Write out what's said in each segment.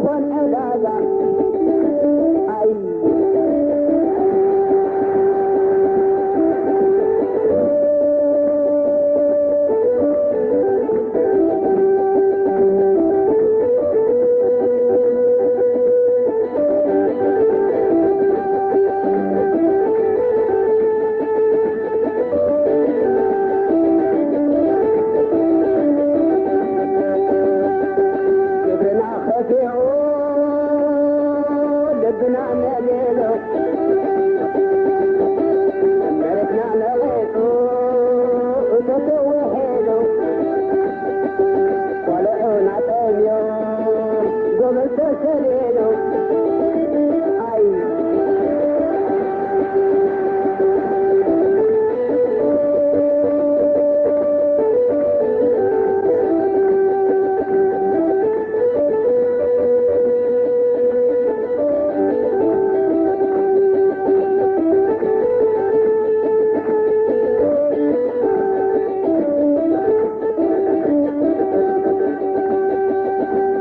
ኮን ዕዳጋ ኣይ ግብርና ከፊኡ ልብና ነሊሉ መሬትና ነቒጹ እቶቱ ውሒዱ ቆልዑና ጠምዮም ጎበዝ ተሰሊሉ ኣይ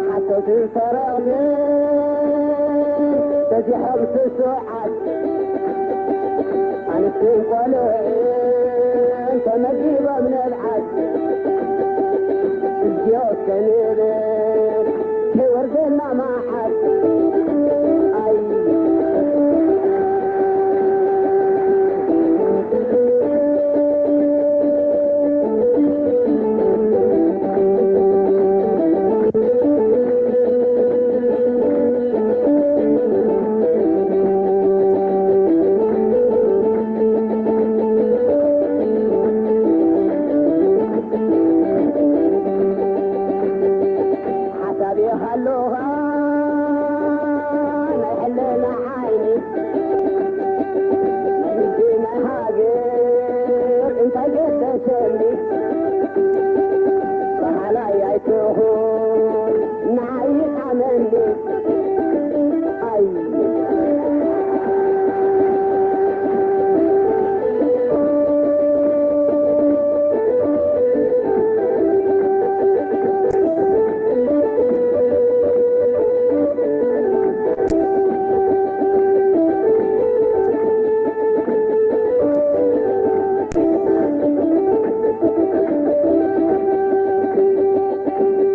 ሓሰውትን ሰረቕትን በዚሖም ስሱዓት ኣንስትን ቆልዑን ተመጊቦም ንብዓት እዝዮ እስከ ንብል ከይወርደና መዓት ኣይ ሓሳብ ይሃሉኻ ናይ ሕልና ዓይኒ ናይ ልቢ ናይ ሃገር እንታይ ገደሰኒ በሃላይ ኣይትኹን ንዓይ ኣመኒ ኣይ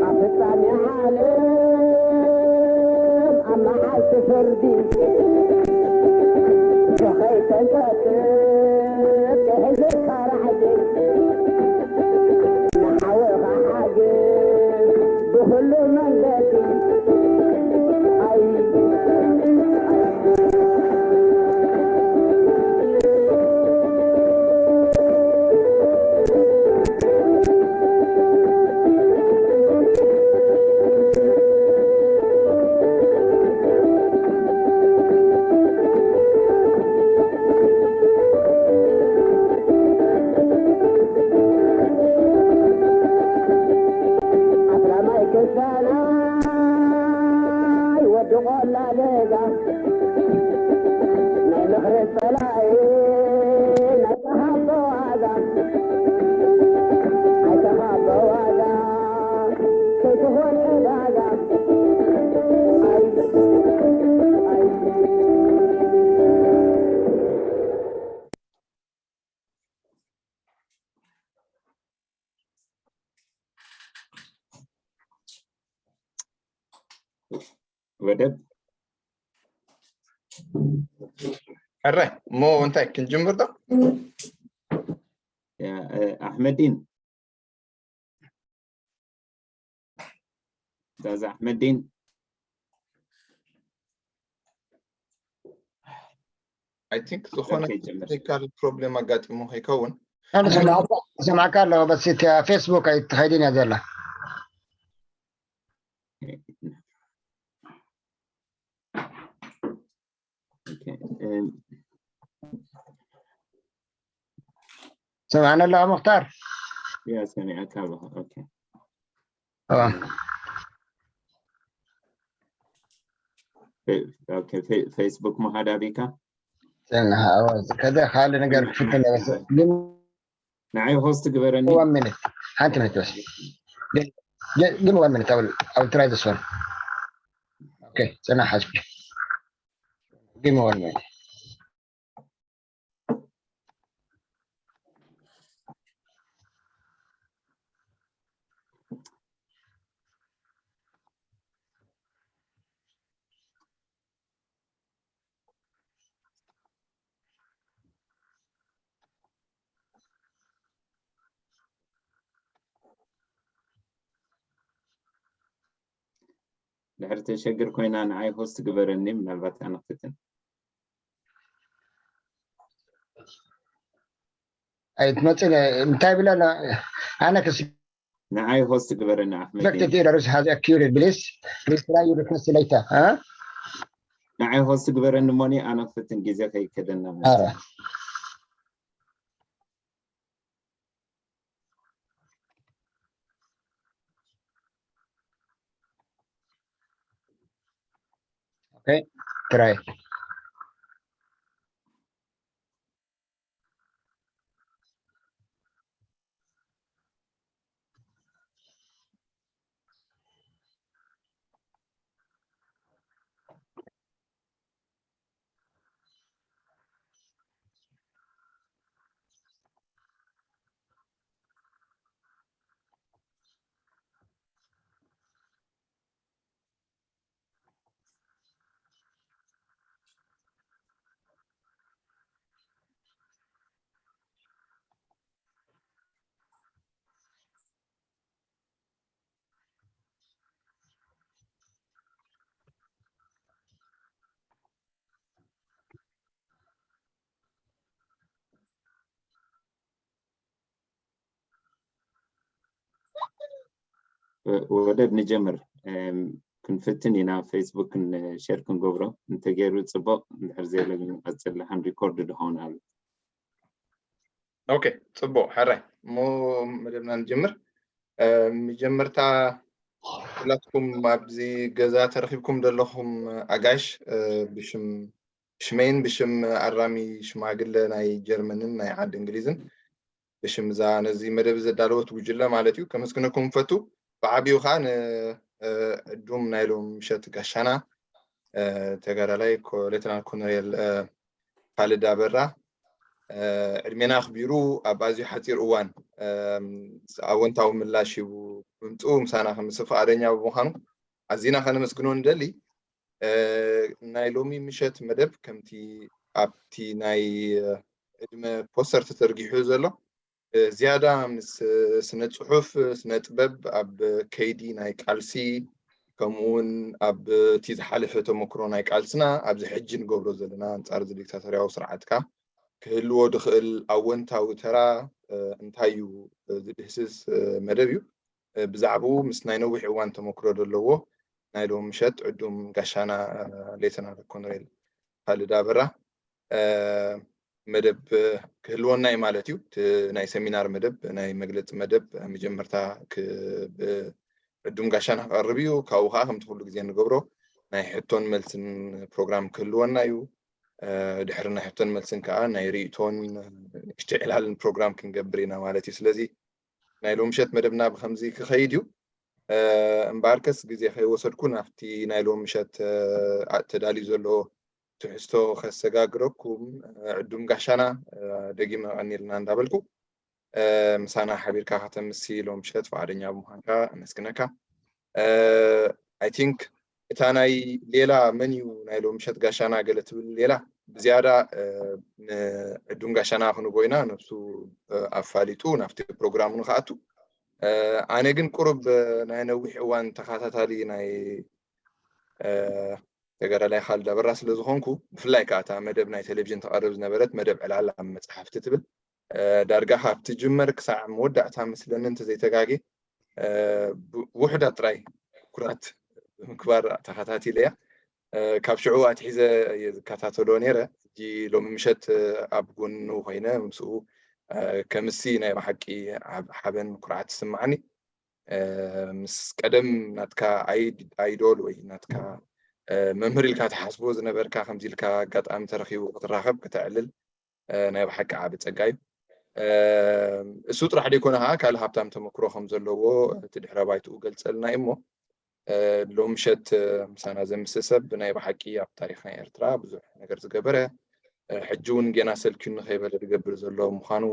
ኣብ ፍጻሜ ዓለም ኣብ መዓልቲ ፍርዲ ከይተንቀጥቅጥ ክሕዘካ ራዕዲ ንሓወኻ ሓግዝ ብኹሉ መንገዲ ኣይ ኣስላማይ ክሳናይ ወዲ ቆላ ደጋ ናይ ምኽሪ ጸላኢ ናይ ተሃቦ ዋጋ ኣይተሃቦ ዋጋ ከይትኾን ዕዳጋ ኣይ ኣይ ወደብ ሕረ እሞ እንታይ ክንጅምር ዶ ኣሕመዲን ዛዛ ኣሕመዲን I think ዝኾነ ቴክኒካል ፕሮብሌም ኣጋጢሙ ከይከውን ሰማዕካ ኣለዎ በስ ፌስቡክ ኣይትኸይድን እያ ዘላ ሰማዕና ኣለዋ ምክታር ሰሚዐካ ኣለኹ ፌስቡክ ምሃድ ኣቢካ ከዚ ካልእ ነገር ክፍትን ንዓይ ሆስት ግበረኒ ሓንቲ ሚኒት በስ ግን ዋን ሚኒት ኣብል ኣብል ትራይ ዘስፈር Okay, ጽናሕ ሓዝኪ። Give me one minute. ድሕሪ ተሸግር ኮይና ንዓይ ሆስት ግበረኒ፣ ምናልባት ኣነ ክፍትን። ኣይትመጽእ እንታይ ብለና ኣነ ክስ ንዓይ ሆስት ግበረኒ ኣሕመድ። Expected errors has occurred, please please try your request later. Huh? ንዓይ ሆስት ግበረኒ ሞኒ፣ ኣነ ክፍትን ግዜ ከይከደና። ኧረ okay, try. ወደብ ንጀምር። ክንፍትን ኢና፣ ፌስቡክ ሸር ክንገብሮ እንተገይሩ ፅቡቅ፣ እንድሕር ዘየለ ግን ቀፅል። ሓን ሪኮርድ ድኸውን ኣሎ። ኦኬ፣ ፅቡቅ። ሕራይ እሞ መደብና ንጀምር። መጀመርታ ኩላትኩም ኣብዚ ገዛ ተረኪብኩም ዘለኹም ኣጋይሽ፣ ብሽም ብሽመይን ብሽም ኣራሚ ሽማግለ ናይ ጀርመንን ናይ ዓዲ እንግሊዝን፣ ብሽም እዛ ነዚ መደብ ዘዳለወት ጉጅለ ማለት እዩ፣ ከመስግነኩም ፈቱ። ብዓቢኡ ከዓ ንዕዱም ናይ ሎም ምሸት ጋሻና ተጋዳላይ ሌተናል ኮሎኔል ካልድ ኣበራ፣ ዕድሜና ኣኽቢሩ ኣብ ኣዝዩ ሓፂር እዋን ኣወንታዊ ምላሽ ሂቡ ብምፅኡ ምሳና ከምስ ፍቓደኛ ብምዃኑ ኣዚና ከነመስግኖ ንደሊ። ናይ ሎሚ ምሸት መደብ ከምቲ ኣብቲ ናይ ዕድመ ፖስተር ተዘርጊሑ ዘሎ፣ ዝያዳ ምስ ስነ ፅሑፍ፣ ስነ ጥበብ ኣብ ከይዲ ናይ ቃልሲ፣ ከምኡ እውን ኣብ እቲ ዝሓለፈ ተመክሮ ናይ ቃልስና ኣብዚ ሕጂ ንገብሮ ዘለና ኣንፃር እዚ ዲክታቶርያዊ ስርዓትካ ክህልዎ ዝኽእል ኣወንታዊ ተራ እንታይ እዩ ዝድህስስ መደብ እዩ። ብዛዕባኡ ምስ ናይ ነዊሕ እዋን ተመክሮ ዘለዎ ናይ ሎም ምሸት ዕዱም ጋሻና ሌተናል ኮሎኔል ካልድ ኣበራ መደብ ክህልወና እዩ ማለት እዩ። እቲ ናይ ሰሚናር መደብ፣ ናይ መግለፂ መደብ መጀመርታ ዕዱም ጋሻና ክቐርብ እዩ። ካብኡ ከዓ ከምቲ ኩሉ ግዜ ንገብሮ ናይ ሕቶን መልስን ፕሮግራም ክህልወና እዩ። ድሕሪ ናይ ሕቶን መልስን ከዓ ናይ ርእይቶን ንእሽተይ ዕላልን ፕሮግራም ክንገብር ኢና ማለት እዩ። ስለዚ ናይ ሎም ምሸት መደብና ብከምዚ ክኸይድ እዩ። እምበኣርከስ ግዜ ከይወሰድኩ ናብቲ ናይ ሎም ምሸት ተዳልዩ ዘሎ ትሕዝቶ ከሰጋግረኩም፣ ዕዱም ጋሻና ደጊመ ቀኒልና እንዳበልኩ ምሳና ሓቢርካ ከተምሲ ሎም ምሸት ፍቓደኛ ብምዃንካ ኣመስግነካ። I think እታ ናይ ሌላ መን እዩ ናይ ሎም ምሸት ጋሻና ገለ ትብል ሌላ ብዝያዳ ንዕዱም ጋሻና ክንቦ ኢና፣ ነብሱ ኣፋሊጡ ናብቲ ፕሮግራሙ ንክኣቱ። ኣነ ግን ቁሩብ ናይ ነዊሕ እዋን ተኸታታሊ ናይ ተጋዳላይ ካልድ ኣበራ ስለ ዝኾንኩ፣ ብፍላይ ከዓ እታ መደብ ናይ ቴሌቪዥን ተቐርብ ዝነበረት መደብ ዕላል ኣብ መፅሓፍቲ ትብል፣ ዳርጋ ካብቲ ጅመር ክሳዕ መወዳእታ መስለኒ እንተዘይተጋጌ ውሑዳት ጥራይ ኩራት ብምግባር ተኸታቲለ እያ። ካብ ሽዑ ኣትሒዘ እየ ዝከታተሎ ነይረ። ሕጂ ሎሚ ምሸት ኣብ ጎኑ ኮይነ ምስኡ ከምሲ ናይ ብሓቂ ሓበን ኩርዓት ይስምዓኒ። ምስ ቀደም ናትካ ኣይዶል ወይ ናትካ መምህር ኢልካ ትሓስቦ ዝነበርካ ከምዚ ኢልካ ኣጋጣሚ ተረኪቡ ክትራኸብ ክተዕልል ናይ ብሓቂ ዓቢ ጸጋ እዩ። እሱ ጥራሕ ደይኮነ ከዓ ካልእ ሃብታም ተመክሮ ከም ዘለዎ እቲ ድሕረ ባይትኡ ገልጸልና እዩ እሞ ሎምሸት ምሳና ዘምስል ሰብ ብናይ ብሓቂ ኣብ ታሪኽ ናይ ኤርትራ ብዙሕ ነገር ዝገበረ፣ ሕጂ እውን ጌና ሰልኪኑ ከይበለ ዝገብር ዘሎ ምዃኑ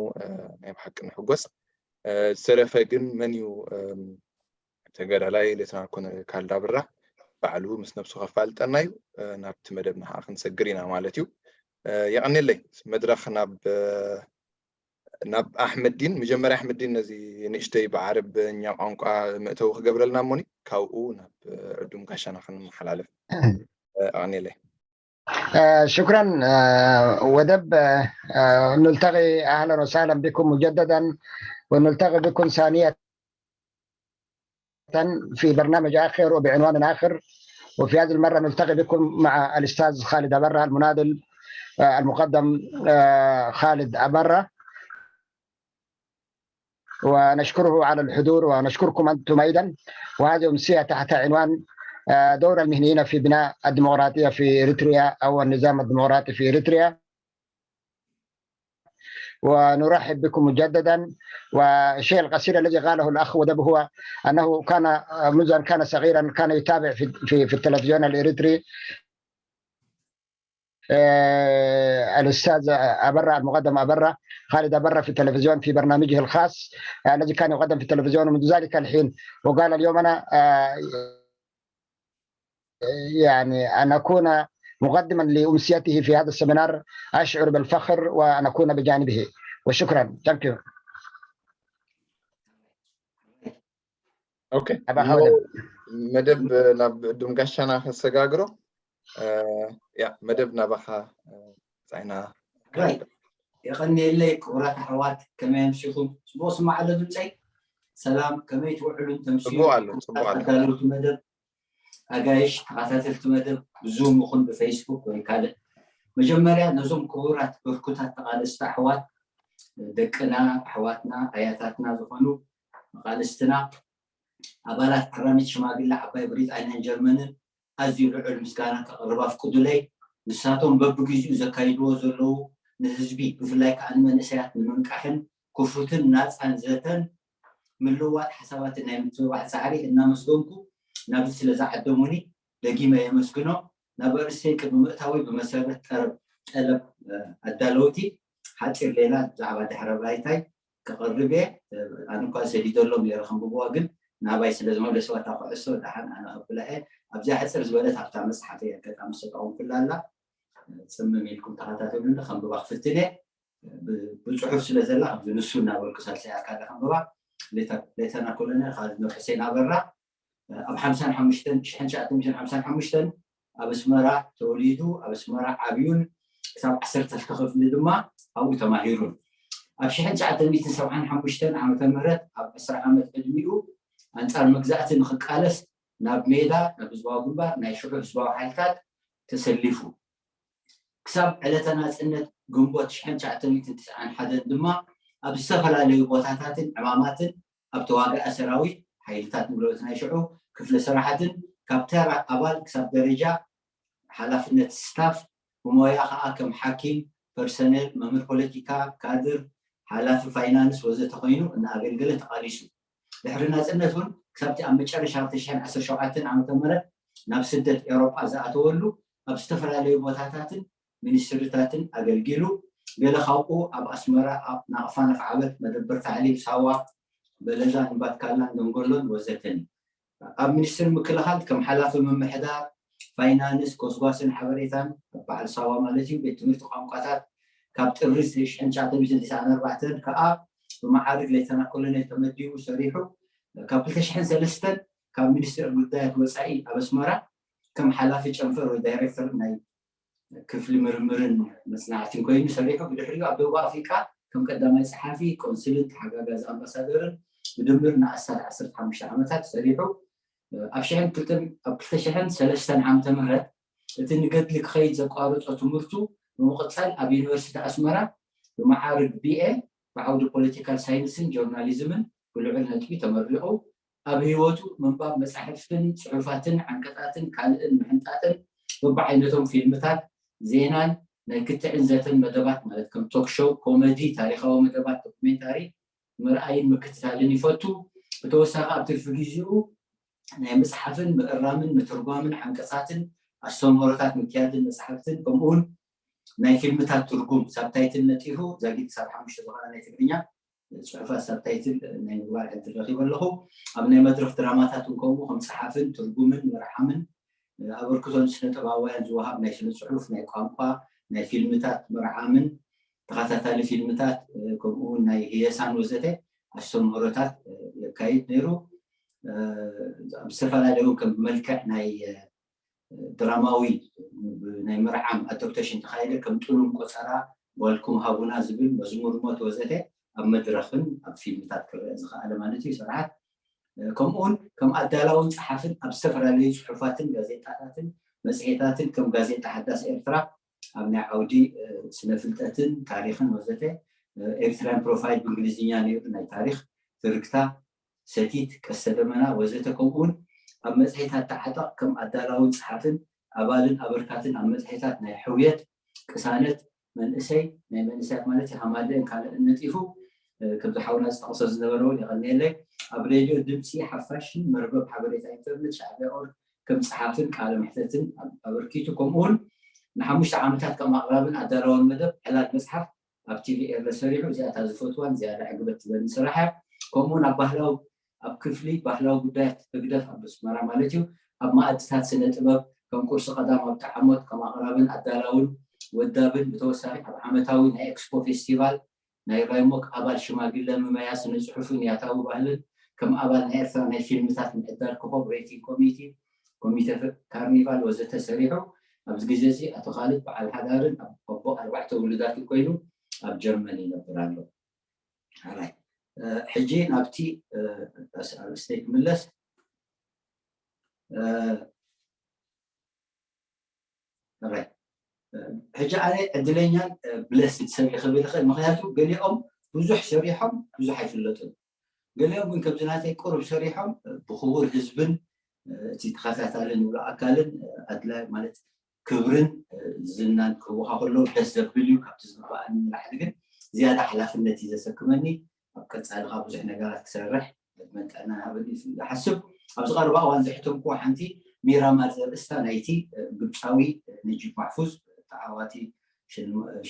ናይ ብሓቂ ንሕጎስ። ዝተረፈ ግን መን እዩ ተጋዳላይ ሌተናል ኮነሬል ካልድ ኣበራ ባዕሉ ምስ ነብሱ ከፋልጠና እዩ። ናብቲ መደብና ከዓ ክንሰግር ኢና ማለት እዩ። የቐኔለይ። መድረኽ ናብ ናብ ኣሕመዲን። መጀመርያ ኣሕመዲን ነዚ ንእሽተይ ብዓረብኛ ቋንቋ መእተዊ ክገብረልና እሞኒ ካብኡ ናብ ዕዱም ጋሻና ክንመሓላለፍ። የቐኔለይ። شكرا. ودب نلتقي، أهلا وسهلا بكم مجددا، ونلتقي بكم ثانية في برنامج آخر وبعنوان آخر. وفي هذه المرة نلتقي بكم مع الأستاذ خالد أبرة المناضل، المقدم خالد أبرة، ونشكره على الحضور، ونشكركم أنتم أيضا. وهذه أمسية تحت عنوان دور المهنيين في بناء الديمقراطية في إريتريا، أو النظام الديمقراطي في إريتريا. ونرحب بكم مجددا. والشيء القصير الذي قاله الأخ ودب هو أنه كان منذ أن كان صغيرا كان يتابع في في, في التلفزيون الإريتري الأستاذ أبرة، المقدم أبرة، خالد أبرة في التلفزيون في برنامجه الخاص الذي كان يقدم في التلفزيون منذ ذلك الحين. وقال اليوم أنا يعني أن أكون مقدما لأمسيته في هذا السيمينار أشعر بالفخر وأن أكون بجانبه. وشكرا. Thank you. Okay. መደብ ናብ ዕዱም ጋሻና ከሰጋግሮ። ያ መደብ ናባኻ ጻይና። የቐንየለይ ክቡራት ኣሕዋት፣ ከመይ ኣምሲኹም? ጽቡቕ ስማዕ ኣሎ ድምፀይ? ሰላም፣ ከመይ ትውዕሉን ተምስዩ? ጽቡቕ ኣሎ፣ ጽቡቕ ኣሎ። ኣዳለውቲ መደብ፣ ኣጋይሽ ተኸታተልቲ መደብ ብዙም ይኹን ብፌስቡክ ወይ ካልእ፣ መጀመርያ ነዞም ክቡራት ብርኩታት ተቓለስቲ ኣሕዋት፣ ደቅና፣ ኣሕዋትና፣ ኣያታትና ዝኾኑ መቓልስትና፣ ኣባላት ኣራሚት ሽማግለ ዓባይ ብሪጣንያን ጀርመንን ኣዝዩ ልዑል ምስጋና ከቕርብ ኣፍቅዱለይ። ንሳቶም በብግዜኡ ዘካይድዎ ዘለዉ ንህዝቢ ብፍላይ ከዓ ንመንእሰያት ንምንቃሕን ክፉትን ናፃን ዘተን ምልውዋጥ ሓሳባትን ናይ ምትብባዕ ፃዕሪ እናመስገንኩ ናብዚ ስለ ዝዓደሙኒ ደጊመ የመስግኖም። ናብ ኣርእስተይ ቅድሚ ምእታወይ ብመሰረት ጠረብ ጠለብ ኣዳለውቲ ሓፂር ሌላ ብዛዕባ ድሕረ ባይታይ ክቐርብ እየ። ኣነ እኳ ሰዲደሎም ነይረ ከንብብዋ ግን ናባይ ስለ ዝመለስዋ እታ ኩዕሶ ደሓን ኣነ ከብላ እየ። ኣብዚኣ ሕፅር ዝበለት ኣብታ መፅሓፈይ ኣጋጣሚ ዝተጠቐምኩላ ኣላ ፅምም ኢልኩም ተኸታተሉኒ ከንብባ ክፍትን እየ። ብፅሑፍ ስለ ዘላ ከምዚ ንሱ እናበልኩ ሳልሳይ ኣካል ከንብባ። ሌተና ኮሎኔል ካልድ ኑር ሕሴን ኣበራ ኣብ ሓምሳን ሓሙሽተን ሽሕን ትሽዓተ ሚእትን ሓምሳን ሓሙሽተን ኣብ ኣስመራ ተወሊዱ ኣብ ኣስመራ ዓብዩን ክሳብ ዓሰርተ ክፍሊ ድማ ኣብኡ ተማሂሩን ኣብ ሽሕን ትሽዓተ ሚእትን ሰብዓን ሓሙሽተን ዓመተ ምህረት ኣብ ዕስራ ዓመት ዕድሚኡ ኣንጻር መግዛእቲ ንክቃለስ ናብ ሜዳ ናብ ህዝባዊ ግንባር ናይ ሽዑ ህዝባዊ ሓይልታት ተሰሊፉ ክሳብ ዕለተ ናጽነት ግንቦት ሽሕን ትሽዓተ ሚእትን ትስዓን ሓደን ድማ ኣብ ዝተፈላለዩ ቦታታትን ዕማማትን ኣብ ተዋጋኢ ሰራዊት ሓይልታት ንብረት ናይ ሽዑ ክፍለ ስራሓትን ካብ ተራ ኣባል ክሳብ ደረጃ ሓላፍነት ስታፍ ብሞያ ከዓ ከም ሓኪም፣ ፐርሰነል፣ መምህር ፖለቲካ፣ ካድር፣ ሓላፊ ፋይናንስ ወዘተ ኮይኑ እናኣገልገለ ተቓሊሱ። ድሕሪ ናፅነት እውን ክሳብቲ ኣብ መጨረሻ ክልተ ሽሕን ዓሰርተ ሸውዓተን ዓመተ ምህረት ናብ ስደት ኤውሮጳ ዝኣተወሉ ኣብ ዝተፈላለዩ ቦታታትን ሚኒስትሪታትን ኣገልጊሉ። ገለ ካብኡ ኣብ ኣስመራ ኣብ ናቕፋ ንኽዓበት መደበር ታዕሊም ሳዋ፣ በለዛን ባትካላን ደንጎሎን ወዘተን እዩ። ኣብ ሚኒስትሪ ምክልኻል ከም ሓላፊ ምምሕዳር፣ ፋይናንስ፣ ጎስጓስን ሓበሬታን ኣብ በዓል ሳዋ ማለት እዩ ቤት ትምህርቲ ቋንቋታት ካብ ጥሪ ሽሕን ትሽዓተ ሚእትን ተስዓን ኣርባዕተን ከዓ ብመዓርግ ሌተና ኮሎኔል ተመዲቡ ሰሪሑ። ካብ ክልተ ሽሕን ሰለስተን ካብ ሚኒስቴር ጉዳያት ወፃኢ ኣብ ኣስመራ ከም ሓላፊ ጨንፈር ወይ ዳይሬክተር ናይ ክፍሊ ምርምርን መፅናዕትን ኮይኑ ሰሪሑ። ብድሕሪኡ ኣብ ደቡብ ኣፍሪቃ ከም ቀዳማይ ፀሓፊ፣ ቆንስልን ተሓጋጋዚ ኣምባሳደርን ብድምር ንኣስታት ዓሰርተ ሓሙሽተ ዓመታት ሰሪሑ። ኣብ ሽሕን ክልተን ኣብ ክልተ ሽሕን ሰለስተን ዓመተ ምህረት እቲ ንገድሊ ክኸይድ ዘቋረጾ ትምህርቱ ብምቕጻል ኣብ ዩኒቨርሲቲ ኣስመራ ብመዓርግ ቢኤ ብዓውዲ ፖለቲካል ሳይንስን ጆርናሊዝምን ብልዑል ነጥቢ ተመሪቑ። ኣብ ህይወቱ ምንባብ መጻሕፍትን ጽሑፋትን ዓንቀጻትን ካልእን ምሕንጣጥን በብዓይነቶም ፊልምታት፣ ዜናን ናይ ክትዕን ዘተን መደባት ማለት ከም ቶክ ሾው፣ ኮመዲ፣ ታሪኻዊ መደባት፣ ዶኩሜንታሪ ምርኣይን ምክትታልን ይፈቱ። ብተወሳኺ ኣብ ትርፊ ግዜኡ ናይ ምፅሓፍን ምእራምን ምትርጓምን ዓንቀፃትን ኣስተምህሮታት ምክያድን መፅሓፍትን ከምኡውን ናይ ፊልምታት ትርጉም ሳብታይትል ነጢፉ ዛጊድ ክሳብ ሓሙሽተ ዝኾና ናይ ትግርኛ ፅሑፋት ሳብታይትል ናይ ምግባር ዕድል ረኺበ ኣለኹ። ኣብ ናይ መድረኽ ድራማታት እውን ከምኡ ከም ፀሓፍን ትርጉምን መርዓምን ኣበርክቶ ንስነ ጥበባውያን ዝወሃብ ናይ ስነ ፅሑፍ ናይ ቋንቋ ናይ ፊልምታት መርዓምን ተኸታታሊ ፊልምታት ከምኡ እውን ናይ ህየሳን ወዘተ ኣስተምህሮታት የካይድ ነይሩ። ኣብ ዝተፈላለዩ ከም ብመልክዕ ናይ ድራማዊ ናይ መርዓም ኣዶፕቴሽን ተኻይደ ከም ጥሉም ቆፀራ ጓልኩም ሃቡና ዝብል መዝሙር ሞት ወዘተ ኣብ መድረኽን ኣብ ፊልምታት ክረአ ዝኸኣለ ማለት እዩ ስርዓት ከምኡውን ከም ኣዳላውን ፀሓፍን ኣብ ዝተፈላለዩ ፅሑፋትን ጋዜጣታትን መፅሄታትን ከም ጋዜጣ ሓዳስ ኤርትራ ኣብ ናይ ዓውዲ ስነ ፍልጠትን ታሪኽን ወዘተ ኤርትራን ፕሮፋይል ብእንግሊዝኛ ነይሩ ናይ ታሪኽ ትርክታ ሰቲት ቀስተ ደመና ወዘተ ከምኡውን ኣብ መፅሄታት ተዓጠቕ ከም ኣዳላውን ፀሓፍን ኣባልን ኣበርካትን ኣብ መፅሄታት ናይ ሕውየት ቅሳነት መንእሰይ ናይ መንእሰያት ማለት ሃማደን ካልእን ነጢፉ ከምዚ ሓውና ዝጠቕሶ ዝነበረ እውን የቐንየለይ ኣብ ሬድዮ ድምፂ ሓፋሽን መርበብ ሓበሬታ ኢንተርነት ሻዕቢያ ኦር ከም ፀሓፍን ቃለ መሕተትን ኣበርኪቱ ከምኡውን ንሓሙሽተ ዓመታት ከም ኣቕራብን ኣዳላውን መደብ ዕላል መፅሓፍ ኣብ ቲቪ ኤረ ሰሪሑ እዚኣታ ዝፈትዋን ዝያዳ ዕግበት ትበኒ ስራሕ ከምኡውን ኣብ ባህላዊ ኣብ ክፍሊ ባህላዊ ጉዳያት ህግደፍ ኣብ ኣስመራ ማለት እዩ ኣብ መኣድታት ስነ ጥበብ ከም ቁርሲ ቀዳም ኣብ ጠዓሞት ከም ኣቕራብን ኣዳላውን ወዳብን ብተወሳኺ ኣብ ዓመታዊ ናይ ኤክስፖ ፌስቲቫል ናይ ራይሞክ ኣባል ሽማግለ ምመያ ስነ ፅሑፍን ያታዊ ባህልን ከም ኣባል ናይ ኤርትራ ናይ ፊልምታት ምዕዳል ኮኮብ ሬቲንግ ኮሚቲ ኮሚተ ካርኒቫል ወዘተ ሰሪሑ ኣብዚ ግዜ እዚ ኣቶ ካልድ በዓል ሓዳርን ኣቦ ኣርባዕተ ውሉዳትን ኮይኑ ኣብ ጀርመን ይነብር ኣሎ። ሕጂ ናብቲ ኣርእስተይ ክምለስ ሕጂ ኣነ ዕድለኛን ብለስድ ሰብ ክብል ይኽእል ምክንያቱ ገሊኦም ብዙሕ ሰሪሖም ብዙሕ ኣይፍለጡን ገሊኦም ግን ከምዚ ናተይ ቁሩብ ሰሪሖም ብክቡር ህዝብን እቲ ተኸታታሊ ንብሎ ኣካልን ኣድላይ ማለት ክብርን ዝናን ክህቡካ ከለዉ ደስ ዘብል እዩ ካብቲ ዝግበኣኒ ንላዕሊ ግን ዝያዳ ሓላፍነት እዩ ዘሰክመኒ ኣብ ቀፃሊ ከዓ ብዙሕ ነገራት ክሰርሕ ዕድመን ጥዕናን ሃበኒ ዝሓስብ ኣብዚ ቀረባ እዋን ዘሕተምኩዎ ሓንቲ ሚራማር ዘርእስታ ናይቲ ግብፃዊ ነጂብ ማሕፉዝ ተዓዋቲ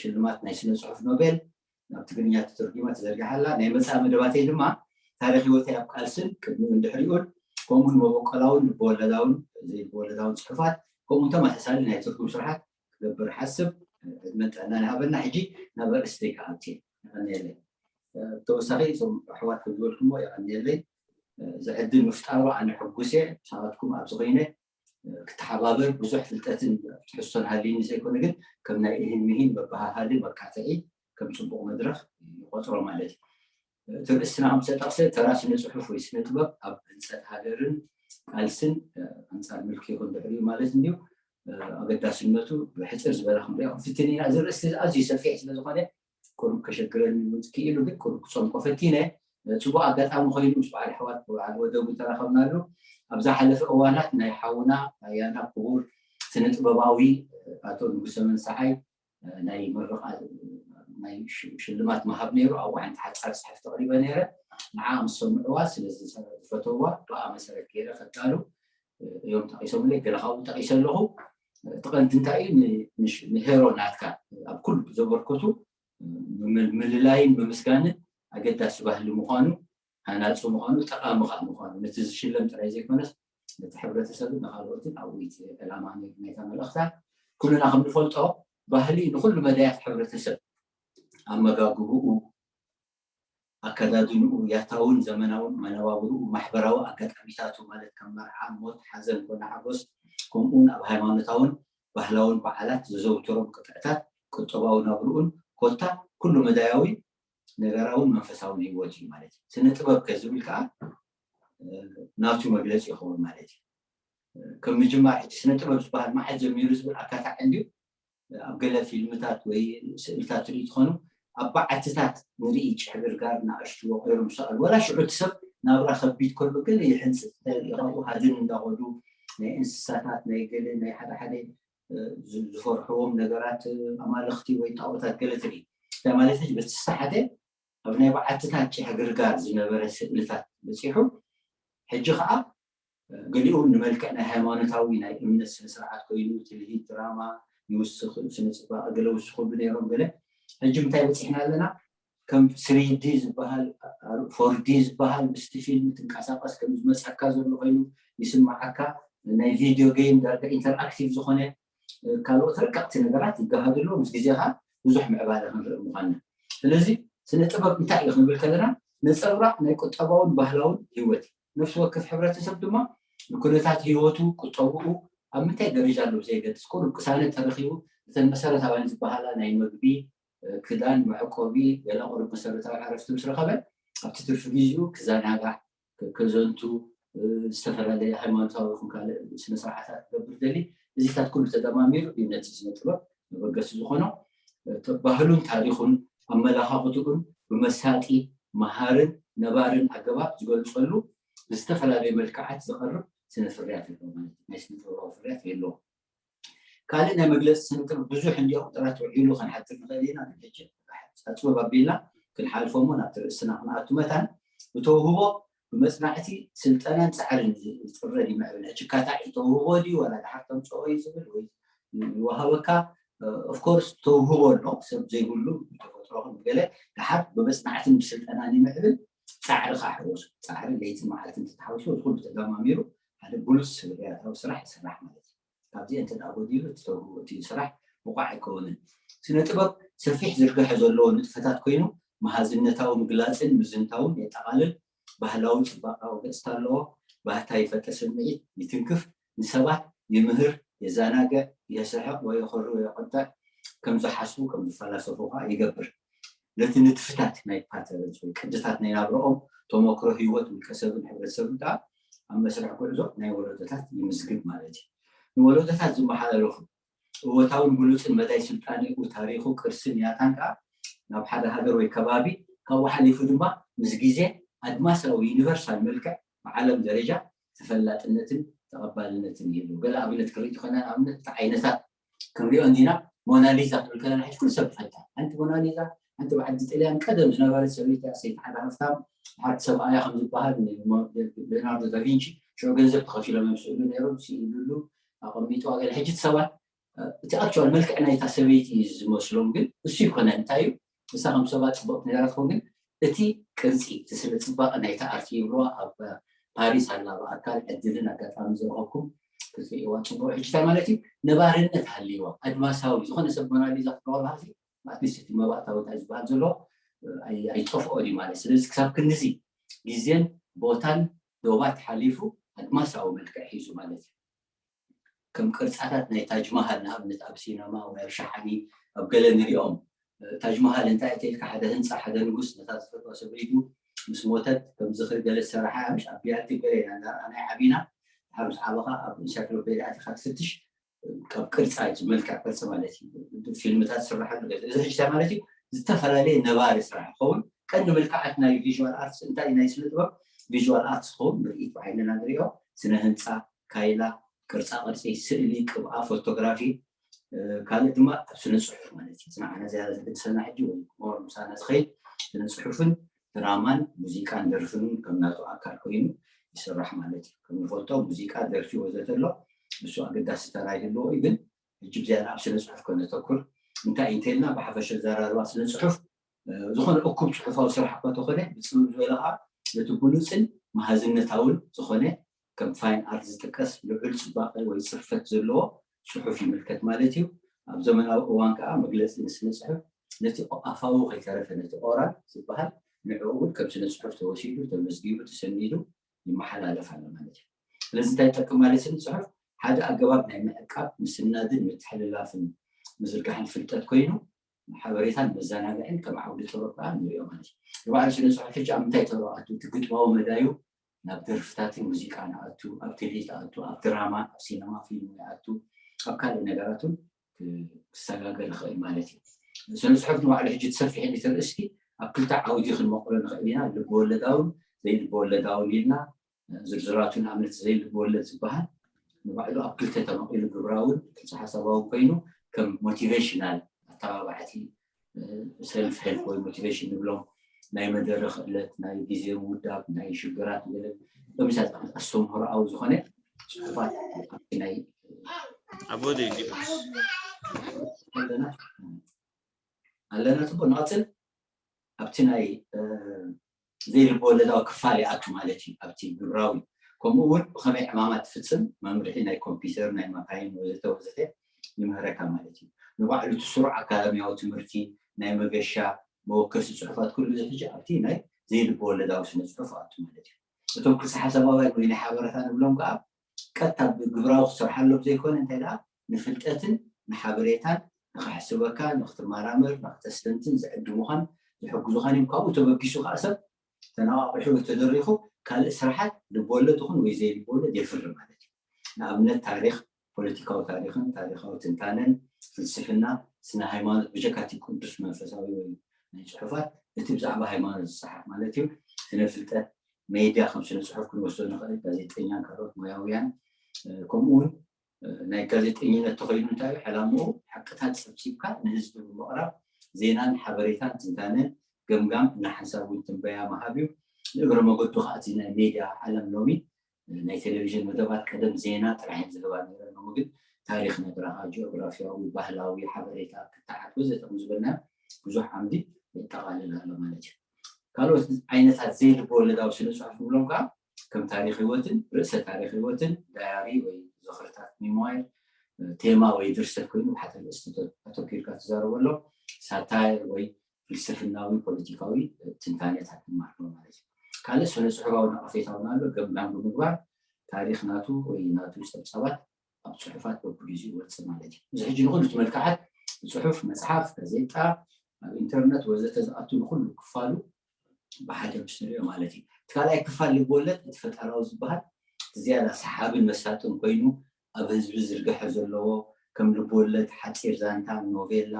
ሽልማት ናይ ስነ ፅሑፍ ኖቤል ናብ ትግርኛ ተተርጒማ ተዘርጊሓ ኣላ ናይ መፅኣ መደባተይ ድማ ታሪክ ህይወተይ ኣብ ቃልስን ቅድሚኡን ድሕሪኡን ከምኡውን መበቆላውን ልበወለዳውን ዘይልበወለዳውን ፅሑፋት ከምኡ ተመሳሳሊ ናይ ትርጉም ስርሓት ክገብር ሓስብ ዕድመን ጥዕናን ይሃበና ሕጂ ናብ ኣርእስተይ ክኣቱ የቐንየለይ ተወሳኺ እዞም ኣሕዋት ከም ዝበልኩሞ የቐንየለይ እዚ ዕድል ምፍጣሩ ኣነ ሕጉስ እየ ሳባትኩም ኣብዚ ኮይነ ክተሓባበር ብዙሕ ፍልጠትን ትሕዝቶን ሃልይኒ ዘይኮነ ግን ከም ናይ እህን ምሂን መበሃሃሊ መካትዒ ከም ፅቡቕ መድረኽ ይቆፅሮ ማለት እዩ እቲ ርእስና ከም ዝተጠቕሰ ተራ ስነ ፅሑፍ ወይ ስነ ጥበብ ኣብ ህንፀት ሃገርን ቃልስን ኣንፃር ምልኪ ይኹን ድሕሪኡ ማለት እንድዩ ኣገዳስነቱ ብሕፅር ዝበለ ክንሪኦ ክንፍትን ኢና እዚ ርእስቲ ኣዝዩ ሰፊሕ ስለዝኾነ ቁሩብ ከሸግረኒ እውን ክኢሉ ግን ቁሩብ ክፀምቆ ፈቲነ ፅቡቅ ኣጋጣሚ ኮይኑ ምስ በዓል ኣሕዋት በዓል ወደቡ ተራኸብናሉ ኣብ ዝሓለፈ እዋናት ናይ ሓውና ኣያና ክቡር ስነ ጥበባዊ ኣቶ ንጉሰ መንሰሓይ ናይ ምርቃ ናይ ሽልማት ምሃብ ነይሩ ኣብኡ ሓንቲ ሓፃር ፅሕፍቲ ኣቅሪበ ነይረ ንዓ ምስ ሰምዕዋ ስለ ዝፈተዋ ብኣ መሰረት ገይረ ከዳሉ እዮም ጠቂሶምለይ ገለ ካብኡ ጠቂሰ ኣለኹ እቲ ቀንዲ እንታይ እዩ ንሄሮ ናትካ ኣብ ኩሉ ዘበርከቱ ምልላይን ምምስጋንን ኣገዳሲ ባህሊ ምዃኑ ሃናፂ ምዃኑ ጠቃሚ ከዓ ምዃኑ ነቲ ዝሽለም ጥራይ ዘይኮነስ ነቲ ሕብረተሰብን ንካልኦትን ኣብቲ ዕላማ ናይታ መልእኽታ ኩልና ከም ንፈልጦ ባህሊ ንኩሉ መዳያት ሕብረተሰብ ኣመጋግብኡ ኣከዳድንኡ ያታውን ዘመናውን መነባብርኡ ማሕበራዊ ኣጋጣሚታቱ ማለት ከም መርዓ ሞት ሓዘን ኮነ ሓጎስ ከምኡውን ኣብ ሃይማኖታውን ባህላውን በዓላት ዘዘውትሮም ቅጥዕታት ቁጠባዊ ናብርኡን ኮታ ኩሉ መዳያዊ ነገራውን መንፈሳውን ህይወት እዩ ማለት እዩ ስነ ጥበብ ከዝብል ከዓ ናቱ መግለፂ ይኸውን ማለት እዩ ከም ምጅማር ሕጂ ስነ ጥበብ ዝበሃል መዓት ጀሚሩ ዝብል ኣካታዕ እንድዩ ኣብ ገለ ፊልምታት ወይ ስእልታት ትርኢ ትኾኑ ኣብ በዓትታት ንርኢ ጭሕግርጋር ንኣሽቱ ወቂሮም ሰቐል ወላ ሽዑ እቲ ሰብ ናብራ ከቢድ ከሎ ገለ ይሕንፅፅ ካብኡ ሃድን እንዳኸዱ ናይ እንስሳታት ናይ ገለ ናይ ሓደ ሓደ ዝፈርሕዎም ነገራት ኣማልኽቲ ወይ ጣዖታት ገለ ትርኢ እንታይ ማለት በቲ ዝተሓተ ኣብ ናይ በዓትታት ጭሕግርጋር ዝነበረ ስእልታት በፂሑ ሕጂ ከዓ ገሊኡ እውን ንመልክዕ ናይ ሃይማኖታዊ ናይ እምነት ስነ ስርዓት ኮይኑ ትልሂት ድራማ ይውስኽ፣ ስነ ፅባቐ ገለ ውስኹሉ ነይሮም። ገለ ሕጂ ምንታይ በፂሕና ኣለና? ከም ስሪዲ ዝበሃል ፎርዲ ዝበሃል ምስቲ ፊልም ትንቀሳቀስ ከም ዝመፀካ ዘሎ ኮይኑ ይስማዓካ። ናይ ቪድዮ ጌም ዳርጋ ኢንተርኣክቲቭ ዝኾነ ካልኦት ረቀቅቲ ነገራት ይገሃዱ ኣለዉ። ምስ ግዜ ከዓ ብዙሕ ምዕባለ ክንርኢ ምዃንና። ስለዚ ስነ ጥበብ እንታይ እዩ ክንብል ከለና ነፀብራቅ ናይ ቁጠባውን ባህላውን ህይወት እዩ። ነፍሲ ወከፍ ሕብረተሰብ ድማ ንኩነታት ህይወቱ ቁጠብኡ ኣብ ምንታይ ደረጃ ኣለዉ ዘይገድስ ቁሩብ ቅሳነት ተረኪቡ እተን መሰረታውያን ዝበሃላ ናይ መግቢ፣ ክዳን፣ መዕቆቢ፣ ገለ ቁሩብ መሰረታዊ ዕረፍቲ ምስ ረኸበ ኣብቲ ትርፊ ግዜኡ ክዘናጋዕ፣ ከዘንቱ፣ ዝተፈላለየ ሃይማኖታዊ ይኹን ካልእ ስነ ስርዓታት ክገብር ደሊ እዚታት ኩሉ ተደማሚሩ እዩ ነቲ ስነ ጥበብ መበገሲ ዝኾኖ። ባህሉን ታሪኹን ኣመላኻኽትኡን ብመሳጢ መሃርን ነባርን ኣገባብ ዝገልፀሉ ብዝተፈላለየ መልክዓት ዝቐርብ ስነ ፍርያት ኣሎ ማለት እዩ። ናይ ስነ ጥበባዊ ፍርያት የለዎ። ካልእ ናይ መግለፂ ስነ ጥበብ ብዙሕ እንዲኦ ጥራት ውዒሉ ክንሓትር ንኽእል ኢና። ሕጂ ኣፅበብ ኣቢልና ክንሓልፎ እሞ ናብቲ ርእስና ክንኣቱ መታን ብተውህቦ ብመፅናዕቲ ስልጠናን ፃዕርን ዝጥረድ ይምዕብል። ሕጂ ካታዒ ተውህቦ ድዩ ዋላ ድሓር ተምፅኦ እዩ ዝብል ወይ ይወሃበካ። ኦፍኮርስ ተውህቦ ኣሎ ሰብ ዘይብሉ ተፈጥሮ ገለ ድሓር ብመፅናዕትን ብስልጠናን ይምዕብል። ፃዕሪ ከዓ ሕወሱ ፃዕሪ ለይቲ መዓልቲ እንተተሓዊሱ ኩሉ ተደማሚሩ ሓደ ብሉፅ ስርያታዊ ስራሕ ይስራሕ ማለት እዩ። ካብዚ እንተ ደኣ ጎዲሉ እቲ ተውህቦ እቲ ስራሕ ብቑዕ ኣይከውንን። ስነ ጥበብ ሰፊሕ ዝርግሐ ዘለዎ ንጥፈታት ኮይኑ መሃዝነታዊ ምግላፅን ምዝንታውን የጠቓልል። ባህላዊ ፅባቐ ገፅታ ኣለዎ። ባህታ ይፈጥር፣ ስምዒት ይትንክፍ፣ ንሰባት ይምህር፣ የዘናግዕ፣ የስሕቕ ወይ የኾሪ ወይ የቆጥዕ፣ ከም ዝሓስቡ ከም ዝፈላሰፉ ከዓ ይገብር። ነቲ ንድፍታት ናይ ፓተርንስ ወይ ቅድታት ናይ ናብረኦም ተመክሮ ህይወት ውልቀ ሰብን ሕብረተሰብን ከዓ ኣብ መስርሕ ጉዕዞ ናይ ወለዶታት ይምዝግብ ማለት እዩ። ንወለዶታት ዝመሓላለፉ እወታውን ብሉፅን መዳይ ስልጣኔኡ፣ ታሪኹ፣ ቅርስን ያታን ከዓ ናብ ሓደ ሃገር ወይ ከባቢ ካብኡ ሓሊፉ ድማ ምስ ግዜ ኣድማሳዊ ዩኒቨርሳል መልክዕ ብዓለም ደረጃ ተፈላጥነትን ተቐባልነትን ይህልዎ። ገለ ኣብነት ክርኢ ተኾይና ንኣብነት እቲ ዓይነታት ክንሪኦ እንዲና። ሞናሊዛ ክንብል ከለና ሕጂ ኩሉ ሰብ ይፈልጣ። ሓንቲ ሞናሊዛ ሓንቲ ብዓዲ ጥልያን ቀደም ዝነበረት ሰበይቲ እያ። ሰይቲ ሓደ ሃፍታም ሓንቲ ሰብኣያ ከም ዝበሃል ሌናርዶ ዳቪንቺ ሽዑ ገንዘብ ተኸፊሎም እዮም ስእሉ ነይሮም ስኢሉሉ ኣቐሚጥዋ ገለ ሕጂ እቲ ሰባት እቲ ኣክቹዋል መልክዕ ናይታ ሰበይቲ እዩ ዝመስሎም ግን እሱ ይኮነ እንታይ እዩ እሳ ከም ሰባት ፅቡቅ ነራ ትኸውን ግን እቲ ቅርፂ እቲ ስነ ፅባቐ ናይታ ኣርቲ ይብልዋ ኣብ ፓሪስ ኣላ ብኣካል ዕድልን ኣጋጣሚ ዝረኸብኩም ክትርእዋ ፅቡቅ ሕጅታ ማለት እዩ ነባርነት ሃልይዋ ኣድማሳዊ ዝኾነ ሰብ ሞናሊዛ ክትረኸብ ሃዚ ኣትሊስት እቲ መባእታዊ እንታይ ዝበሃል ዘሎ ኣይጠፍኦ ድዩ ማለት ስለዚ ክሳብ ክንድዚ ግዜን ቦታን ዶባት ሓሊፉ ኣድማሳዊ መልክዕ ሒዙ ማለት እዩ ከም ቅርፃታት ናይ ታጅ ማሃል ንኣብነት ኣብ ሲነማ ወይ ኣብ ሸሓኒ ኣብ ገለ ንሪኦም ታጅ ማሃል እንታይ እተልካ ሓደ ህንፃ ሓደ ንጉስ ነታ ዝፈትዋ ሰበይቱ ምስ ሞተት ከም ዝኽሪ ገለ ዝሰራሓ ምሽ ኣብ ቢያቲ ገለ ኢና እንዳረኣናይ ዓቢና ድሓር ምስ ዓበኻ ኣብ ኢንሳይክሎፔድያ ኣቲኻ ትፍትሽ ካብ ቅርፃ እዩ መልክዕ ቅርፂ ማለት እዩ ፊልምታት ዝስራሓሉ ገለ እዚ ሕጅታ ማለት እዩ ዝተፈላለየ ነባሪ ስራሕ ይኸውን ቀንዲ መልክዓት ናይ ቪዥዋል ኣርትስ እንታይ ናይ ስነ ጥበብ ቪዥዋል ኣርትስ ዝኸውን ምርኢት ብዓይንና ንሪኦ ስነ ህንፃ ካይላ ቅርፃ ቅርፂ ስእሊ ቅብኣ ፎቶግራፊ ካልእ ድማ ኣብ ስነ ፅሑፍ ማለት እዩ ንዓና ዝያዳ ዘገድሰና ሕጂ ወይ ሞር ምሳና ዝኸይድ ስነ ፅሑፍን ድራማን ሙዚቃን ደርፍን ከም ናቱ ኣካል ኮይኑ ይስራሕ ማለት እዩ ከም ንፈልጦ ሙዚቃ ደርፊ ወዘተ ኣሎ እሱ ኣገዳሲ ተራ ይህልዎ እዩ ግን ሕጂ ብዝያዳ ኣብ ስነ ፅሑፍ ከነተኩር እንታይ እንተልና ብሓፈሻ ዘራርባ ስነ ፅሑፍ ዝኾነ እኩብ ፅሑፋዊ ስራሕ እኳ ተኾነ ብፅምም ዝበለ ከዓ ነቲ ብሉፅን መሃዝነታውን ዝኾነ ከም ፋይን ኣርት ዝጥቀስ ልዑል ፅባቐ ወይ ፅርፈት ዘለዎ ፅሑፍ ይምልከት ማለት እዩ። ኣብ ዘመናዊ እዋን ከዓ መግለፂ ንስነ ፅሑፍ ነቲ ኣፋዊ ከይተረፈ ነቲ ኦራል ዝበሃል ንዕኡ እውን ከም ስነ ፅሑፍ ተወሲዱ ተመዝጊቡ ተሰኒዱ ይመሓላለፍ ኣሎ ማለት እዩ። ስለዚ እንታይ ይጠቅም ማለት ስነ ፅሑፍ ሓደ ኣገባብ ናይ ምዕቃብ ምስናድን ምትሕልላፍን ምዝርጋሕን ፍልጠት ኮይኑ ሓበሬታን መዘናግዕን ከም ዓውዲ ጥበብ ከዓ ንሪኦ ማለት እዩ። ንባዕሉ ስነ ፅሑፍ ሕጂ ኣብ ምንታይ ተረኣቱ እቲ ግጥማዊ መዳዩ ናብ ደርፍታትን ሙዚቃ ንኣቱ ኣብ ትልሂት ኣቱ ኣብ ድራማ ኣብ ሲነማ ፊልም ይኣቱ ኣብ ካልእ ነገራት እውን ክሰጋገር ይኽእል ማለት እዩ። ስነ ፅሑፍ ንባዕሉ ሕጂ ትሰፊሕ እንዲተ ርእስቲ ኣብ ክልተ ዓውዲ ክንመቕሎ ንኽእል ኢና ልብወለዳውን ዘይልብወለዳውን ኢልና ዝርዝራቱ ንኣብነት ዘይልብወለድ ዝበሃል ንባዕሉ ኣብ ክልተ ተመቒሉ ግብራውን ቅርፂ ሓሳባዊ ኮይኑ ከም ሞቲቬሽናል ኣተባባዕቲ ሰልፍ ሄልፕ ወይ ሞቲቬሽን ንብሎም ናይ መደረ ክእለት፣ ናይ ግዜ ምውዳብ፣ ናይ ሽግራት ገለ በምሳል ኣስተምህሮኣዊ ዝኾነ ጽሑፋት ኣብቲ ናይ ኣቦ ዴንዲኖስ ኣለና ኣለና። ጽቡቅ፣ ንቐጽል። ኣብቲ ናይ ዘይልበወለዳዊ ክፋል ይኣቱ ማለት እዩ። ኣብቲ ግብራዊ፣ ከምኡ እውን ብኸመይ ዕማማት ትፍጽም መምርሒ ናይ ኮምፒውተር፣ ናይ መካይን ወዘተ ወዘተ ይምህረካ ማለት እዩ። ንባዕሉ እቲ ስሩዕ ኣካዳሚያዊ ትምህርቲ፣ ናይ መገሻ መወከሲ ጽሑፋት፣ ኩሉ እዚ ሕጂ ኣብቲ ናይ ዘይልበወለዳዊ ስነ ጽሑፍ ኣቱ ማለት እዩ። እቶም ክልተ ሓሳባውያን ወይ ናይ ሓበረታ ንብሎም ከዓ ቀጥታ ብግብራዊ ክሰርሓሎም ዘይኮነ፣ እንታይ ደኣ ንፍልጠትን ንሓበሬታን ንኽሕስበካ፣ ንክትመራመር፣ ንክተስተንትን ዝዕድሙኻን ዝሕግዙኻን እዮም። ካብኡ ተበጊሱ ከዓ ሰብ ተነቓቂሑ ተደሪኹ ካልእ ስራሓት ልብወለድ ይኹን ወይ ዘይልብወለድ የፍሪ ማለት እዩ። ንኣብነት ታሪኽ፣ ፖለቲካዊ ታሪኽን ታሪኻዊ ትንታነን፣ ፍልስፍና፣ ስነ ሃይማኖት፣ ብጀካቲ ቅዱስ መንፈሳዊ ወይ ናይ ጽሑፋት እቲ ብዛዕባ ሃይማኖት ዝጸሓፍ ማለት እዩ። ስነ ፍልጠት፣ ሜድያ ከም ስነ ጽሑፍ ክንወስዶ ንኽእል፣ ጋዜጠኛን ካልኦት ሞያውያን። ከምኡ እውን ናይ ጋዜጠኝነት ተኸይኑ እንታይ ዕላምኡ ሓቅታት ጸብጺብካ ንህዝቢ ብምቕራብ ዜናን ሓበሬታን ትንታነን ገምጋም እና ሓንሳብ እውን ትንበያ ምሃብ እዩ። ንእግረ መገዱ ከዓ እቲ ናይ ሜድያ ዓለም ሎሚ ናይ ቴሌቪዥን መደባት ቀደም ዜና ጥራሕ ዝህባ ነረ ሎሚ ግን ታሪክ ነግራኻ ጂኦግራፊያዊ ባህላዊ ሓበሬታ ክትዓት ወዘተ ዝበልና ብዙሕ ዓምዲ ይጠቓልል ኣሎ ማለት እዩ። ካልኦት ዓይነታት ዘይልበወለዳዊ ስነ ፅሑፍ ንብሎም ከዓ ከም ታሪክ ህይወትን ርእሰ ታሪክ ህይወትን ዳያሪ ወይ ዝኽርታት ሚሞይር ቴማ ወይ ድርሰት ኮይኑ ብሓተ ርእስቲ ኣተኪርካ ትዛረበሎም ሳታየር ወይ ፍልስፍናዊ ፖለቲካዊ ትንታኔታት ንማርሎ ማለት እዩ። ካልእ ስነ ፅሑፋዊ ነቐፌታውን ኣሎ። ገምጋም ብምግባር ታሪክ ናቱ ወይ ናቱ ፀብፃባት ኣብ ፅሑፋት በብግዜኡ ይወፅእ ማለት እዩ። እዚ ሕጂ ንኩሉ እቲ መልክዓት ፅሑፍ፣ መፅሓፍ፣ ጋዜጣ፣ ኣብ ኢንተርነት ወዘተ ዝኣቱ ንኩሉ ክፋሉ ብሓደ ምስ ንሪኦ ማለት እዩ። እቲ ካልኣይ ክፋል ልብወለድ እቲ ፈጠራዊ ዝበሃል እቲ ዝያዳ ሰሓብን መሳጥን ኮይኑ ኣብ ህዝቢ ዝርግሐ ዘለዎ ከም ልብወለድ ሓፂር ዛንታ፣ ኖቬላ፣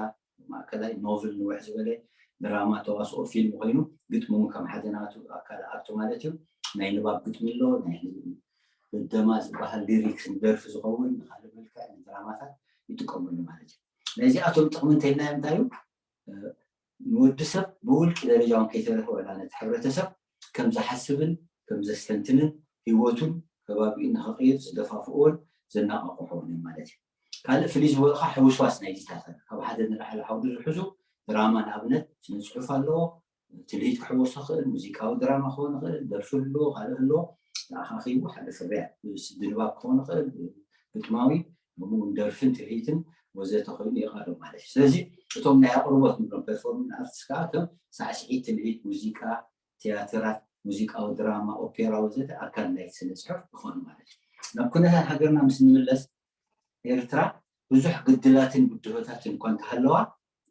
ማእከላይ ኖቭል ንውሕ ዝበለ ድራማ፣ ተዋስኦ፣ ፊልም ኮይኑ ግጥሙ ከም ሓደ ናቱ ኣካል ኣርቱ ማለት እዩ። ናይ ንባብ ግጥሚ ኣሎ፣ ናይ ህደማ ዝበሃል ሊሪክስ ንደርፊ ዝኸውን ንካልእ መልክዕ ንድራማታት ይጥቀመሉ ማለት እዩ። ናይዚኣቶም ጥቕሚ እንተይልናዮ እንታይ እዩ? ንወዲ ሰብ ብውልቂ ደረጃ እውን ከይተረፈ ዋላ ነቲ ሕብረተሰብ ከም ዝሓስብን ከም ዘስተንትንን ህይወቱን ከባቢኡን ንክቕይር ዝደፋፍኦን ዘነቓቕሖን እዩ ማለት እዩ። ካልእ ፍልይ ዝበሉ ከዓ ሕውስዋስ ናይ ዲጂታል ካብ ሓደ ንላዕሊ ዓውዲ ዝሕዙ ድራማ ንኣብነት ስነ ፅሑፍ ኣለዎ። ትልሂት ክሕወሶ ክእል፣ ሙዚቃዊ ድራማ ክኾን ክእል፣ ደርፊ ኣለዎ፣ ካልእ ኣለዎ። ተኣኻኺቡ ሓደ ፍርያት ስዲ ንባብ ክኾን ክእል፣ ግጥማዊ ከምኡውን ደርፍን ትልሂትን ወዘተ ኮይኑ የቃርብ ማለት እዩ። ስለዚ እቶም ናይ ኣቅርቦት ንብሎም ፐርፎርሚንግ ኣርትስ ከዓ ከም ሳዕስዒት፣ ትልሂት፣ ሙዚቃ፣ ቲያትራት፣ ሙዚቃዊ ድራማ፣ ኦፔራ ወዘተ ኣካል ናይቲ ስነ ፅሑፍ ይኾኑ ማለት እዩ። ናብ ኩነታት ሃገርና ምስ ንምለስ ኤርትራ ብዙሕ ግድላትን ብድሆታትን እኳ እንተሃለዋ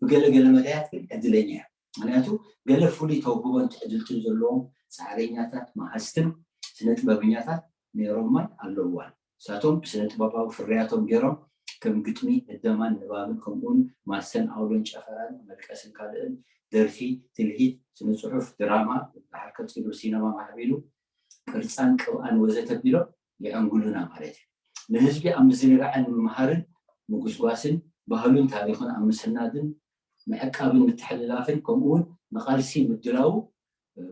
ብገለገለ መዳያት ግን ዕድለኛ እያ። ምክንያቱ ገለ ፍሉይ ተውህቦን ትዕድልትን ዘለዎም ፃዕረኛታት መሃዝትን ስነ ጥበበኛታት ነይሮማን ኣለውዋን። ንሳቶም ብስነ ጥበባዊ ፍርያቶም ገይሮም ከም ግጥሚ፣ ህደማን ንባብን ከምኡውን ማሰን ኣውሎን ጨፈራን መልቀስን ካልእን ደርፊ፣ ትልሂት፣ ስነ ፅሑፍ፣ ድራማ፣ ድሓር ቀፂሉ ሲነማ ማዕቢሉ ቅርፃን ቅብኣን ወዘተ ቢሎም የዕንጉሉና ማለት እዩ። ንህዝቢ ኣብ ምዝንጋዕን ምምሃርን ምጉስጓስን ባህሉን ታሪኹን ኣብ ምስናድን ምዕቃብን ምትሕልላፍን ከምኡውን ንቃልሲ ምድላዉ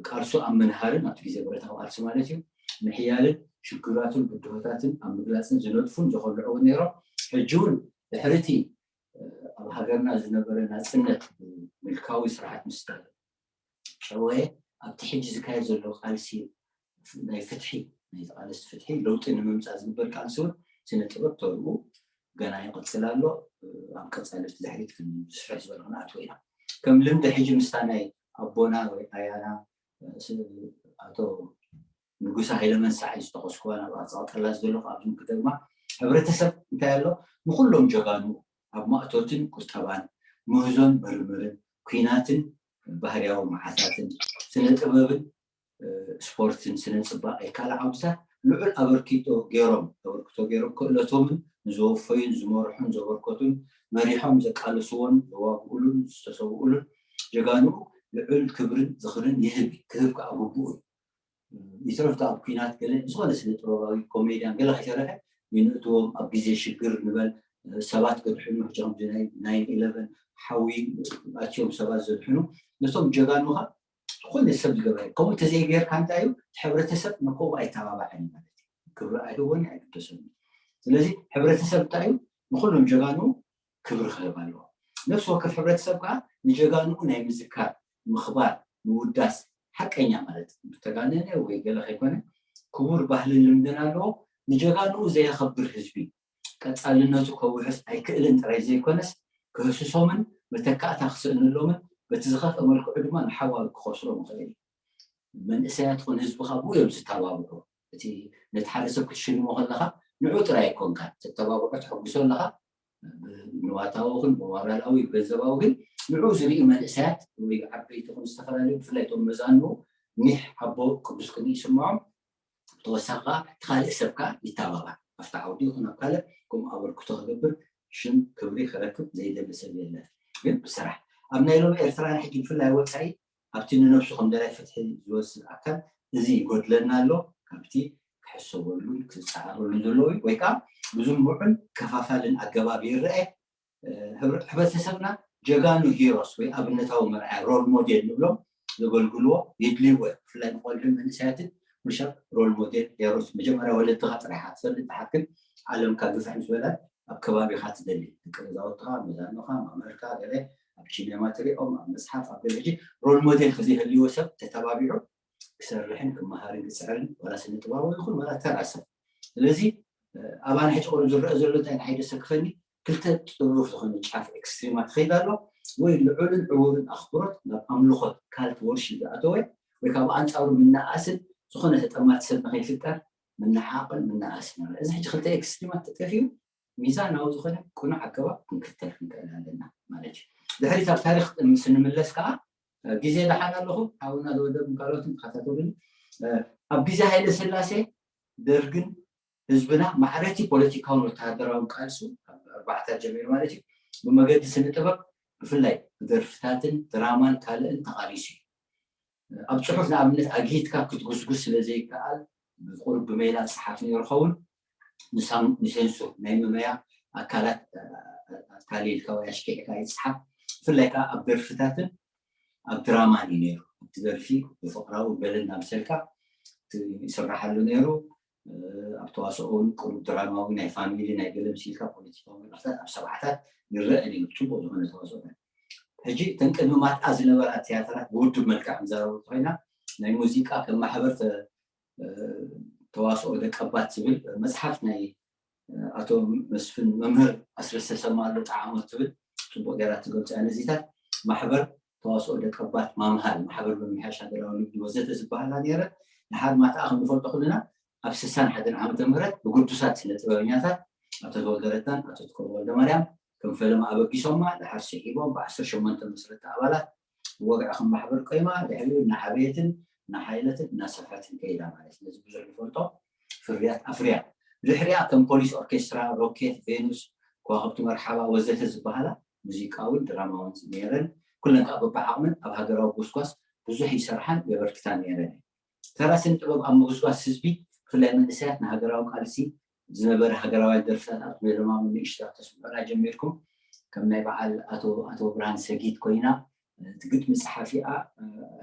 ቃልሱ ኣብ ምንሃርን ኣብቲ ግዜ ብረታዊ ቃልሲ ማለት እዩ ምሕያልን ሽግራቱን ብድሆታትን ኣብ ምግላፅን ዝነጥፉን ዘኮልዕውን ነይሮም። ሕጂ እውን ድሕርቲ ኣብ ሃገርና ዝነበረ ናፅነት ምልካዊ ስርዓት ምስ ጨወየ ኣብቲ ሕጂ ዝካየድ ዘሎ ቃልሲ ናይ ፍትሒ ናይ ተቃለስቲ ፍትሒ ለውጢ ንምምፃእ ዝግበር ቃልሲ እውን ስነ ጥበብ ተርኡ ገና ይቅፅል ኣሎ። ኣብ ቀፃሊ ድሕሪት ዝስፍሕ ዝበለ ክንኣትወ ኢና። ከም ልምዲ ሕጂ ምስታ ናይ ኣቦና ወይ ኣያና ኣቶ ንጉሳ ሃይለመንሳዕ ዝተኸስኩዋ ናብ ኣፃውጠላ ዘለኹ ኣብዚ ክደግማ ሕብረተሰብ እንታይ ኣሎ ንኩሎም ጀጋኑ ኣብ ማእቶትን ቁጠባን ምህዞን ምርምርን ኩናትን ባህርያዊ መዓታትን ስነ ጥበብን ስፖርትን ስነ ፅባቐ ካልእ ዓውድታት ልዑል ኣበርኪቶ ገይሮም ተበርክቶ ገይሮም ክእለቶምን ንዘወፈዩን ዝመርሑን ዘበርከቱን መሪሖም ዘቃለስዎን ዘዋግኡሉን ዝተሰውኡሉን ጀጋንኡ ልዑል ክብርን ዝኽርን ይህብ ክህብ ከዓ ግቡኡ እዩ። ይትረፍ ኣብ ኩናት ገለ ዝኾነ ስነ ጥበባዊ ኮሜድያን ገለ ከይተረፈ ይንእትዎም ኣብ ግዜ ሽግር ንበል ሰባት ገድሕኑ ሕጂ ከምዚ ናይ ናይን ኢለቨን ሓዊ ኣትዮም ሰባት ዘድሕኑ ነቶም ጀጋኑኻ ዝኾነ ሰብ ዝገበረ። ከምኡ እንተዘይገይርካ እንታይ እዩ? እቲ ሕብረተሰብ ንክኡ ኣይተባባዕን ማለት እዩ። ክብሪ ኣይህቦን ኣይግደሰን። ስለዚ ሕብረተሰብ እንታይ እዩ? ንኩሎም ጀጋኑ ክብሪ ክህብ ኣለዎ። ነፍሲ ወከፍ ሕብረተሰብ ከዓ ንጀጋንኡ ናይ ምዝካር፣ ምኽባር፣ ምውዳስ ሓቀኛ ማለት ብተጋነነ ወይ ገለ ከይኮነ ክቡር ባህልን ልምድን ኣለዎ። ንጀጋንኡ ዘየኸብር ህዝቢ ቀፃልነቱ ከውሕስ ኣይክእልን ጥራይ ዘይኮነስ ክህስሶምን መተካእታ ክስእንሎምን በቲ ዝኸፍአ መልክዑ ድማ ንሓዋሩ ክኸስሮም ይኽእል እዩ። መንእሰያት ኹን ህዝቢ ካብኡ እዮም ዝተባብዑ። እቲ ነቲ ሓደ ሰብ ክትሽልሞ ከለኻ ንዑ ጥራይ ኣይኮንካ ተተባብዖ ትሕጉሶ ኣለኻ። ንዋታዊ ኹን ብሞራላዊ ብገንዘባዊ ግን ንዑ ዝርኢ መንእሰያት ወይ ዓበይቲ ኹን ዝተፈላለዩ ብፍላይ ቶም መዛኑ ኒሕ ኣቦ ቅዱስ ቅኒ ይስምዖም። ብተወሳኺ ከዓ እቲ ካልእ ሰብ ከዓ ይተባባዕ ኣብቲ ዓውዲ ይኹን ኣብ ካልእ ከምኡ ኣበርክቶ ክገብር ሽም ክብሪ ክረክብ ዘይደሊ ሰብ የለን። ግን ብስራሕ ኣብ ናይ ሎም ኤርትራና ሕጂ ብፍላይ ወፃኢ ኣብቲ ንነብሱ ከም ደላይ ፍትሒ ዝወስድ ኣካል እዚ ይጎድለና ኣሎ ካብቲ ክሕሰበሉን ክፀዓረሉን ዘለዎ ወይ ከዓ ብዝንቡዕን ከፋፋልን ኣገባብ ይረአ። ሕብረተሰብና ጀጋኑ ሂሮስ ወይ ኣብነታዊ መርኣያ ሮል ሞዴል ንብሎም ዘገልግልዎ የድልይዎ ብፍላይ ንቆልዑ መንእሰያትን ምሻብ ሮል ሞዴል ሄሮስ መጀመርያ ወለድኻ ጥራይካ ትፈልጥ ድሓር ግን ዓለምካ ግፍሕ ምስ በላ ኣብ ከባቢኻ ትደሊ ደቂ ገዛውትኻ መዛኖኻ መምህርካ ገለ ኣብ ቺኔማ ትሪኦም ኣብ መፅሓፍ ኣብ ገለ ሕጂ ሮል ሞዴል ከዘይህልዎ ሰብ ተተባቢዑ ክሰርሕን ክመሃርን ክፅዕርን ዋላ ስነ ጥባዊ ይኹን ዋላ ተራ ሰብ ስለዚ ኣባና ሕጂ ቆሉ ዝረአ ዘሎ እንታይ ንሓይ ደሰክፈኒ ክልተ ጥሩፍ ዝኾነ ጫፍ ኤክስትሪማት ኸይድ ኣሎ ወይ ልዑልን ዕውርን ኣኽብሮት ናብ ኣምልኾት ካልት ወርሺ ዝኣተወ ወይ ካብ ኣንፃሩ ምናኣስን ዝኾነ ተጠማቲ ሰብ ንኸይፍጠር ምንሓቕን ምናኣስን ኣሎ እዚ ሕጂ ክልተ ኤክስትሪማት ተጠፊኡ ሚዛናዊ ዝኾነ ቅኑዕ ኣገባብ ክንክተል ክንክእል ኣለና ማለት እዩ ድሕሪት ኣብ ታሪክ ስንምለስ ከዓ ግዜ ደሓን ኣለኹም ሓውና ዝወደብን ካልኦትን ተኸታተሉኒ ኣብ ግዜ ሃይለ ስላሴ ደርግን ህዝብና ማዕረቲ ፖለቲካውን ወተሃደራውን ቃልሱ ካብ ኣርባዕታት ጀሚሩ ማለት እዩ ብመገዲ ስነ ጥበብ ብፍላይ ብደርፍታትን ድራማን ካልእን ተቓሊሱ እዩ ኣብ ፅሑፍ ንኣብነት ኣግሂትካ ክትጉስጉስ ስለ ዘይከኣል ብቁሩብ ብሜላ ዝፀሓፍ ነይሩ ኸውን ንሴንሱር ናይ መመያ ኣካላት ኣታሊልካ ወይ ኣሽኪዕካ ይፅሓፍ ብፍላይ ከዓ ኣብ ደርፍታትን ኣብ ድራማን እዩ ነይሩ ኣብቲ ደርፊ ብፍቅራዊ በለ እናምሰልካ ይስራሓሉ ነይሩ ኣብ ተዋስኦ እውን ቅሩብ ድራማዊ ናይ ፋሚሊ ናይ ገለ ምሲልካ ፖለቲካዊ መድረክታት ኣብ ሰብዓታት ይረአ ነይሩ ፅቡቅ ዝኾነ ተዋስኦታት ሕጂ እተን ቅድሚ ማትኣ ዝነበራ ትያትራት ብውድብ መልክዕ ክንዛረቡ እንተኮይና ናይ ሙዚቃ ከም ማሕበር ተዋስኦ ደቀባት ዝብል መፅሓፍ ናይ ኣቶ መስፍን መምህር ኣስረሰ ሰማሉ ጣዕሞት ትብል ፅቡቅ ገይራ ትገልፆ እያ ነዚታት ማሕበር ተዋስኦ ደቀባት ማምሃል ማሕበር ምምሕያሽ ሃገራዊ ንግዲ ወዘተ ዝበሃላ ነይረ ንሓድ ማትኣ ክንፈልጦ ኩልና ኣብ ስሳን ሓደን ዓመተ ምህረት ብግዱሳት ስነ ጥበበኛታት ኣቶ ተወልደ ረታን ኣቶ ትከቦ ወልደ ማርያም ከም ፈለማ ኣበጊሶማ ድሓር ስዒቦም ብዓሰርተ ሸሞንተ መስረቲ ኣባላት ወግዒ ከም ማሕበር ቆይማ ድሕሪኡ እናዓበየትን እናሓየለትን እናሰፍሐትን ከይዳ ማለት ነዚ ብዙሕ ንፈልጦ ፍርያት ኣፍርያ ድሕሪኣ ከም ፖሊስ ኦርኬስትራ ሮኬት ቬኑስ ከዋክብቲ መርሓባ ወዘተ ዝበሃላ ሙዚቃውን ድራማውን ነይረን ኩለን ከዓ በብዓቕመን ኣብ ሃገራዊ ጎስጓስ ብዙሕ ይሰርሓን የበርክታን ነይረን ተራ ስነ ጥበብ ኣብ ምጉስጓስ ህዝቢ ብፍላይ መንእሰያት ንሃገራዊ ቃልሲ ዝነበረ ሃገራውያን ደርፍታት ኣብ ሜሎማም ንእሽታት ተስምዑና ጀሚርኩም ከም ናይ በዓል ኣቶ ኣቶ ብርሃን ሰጊድ ኮይና እቲ ግጥሚ ፀሓፊኣ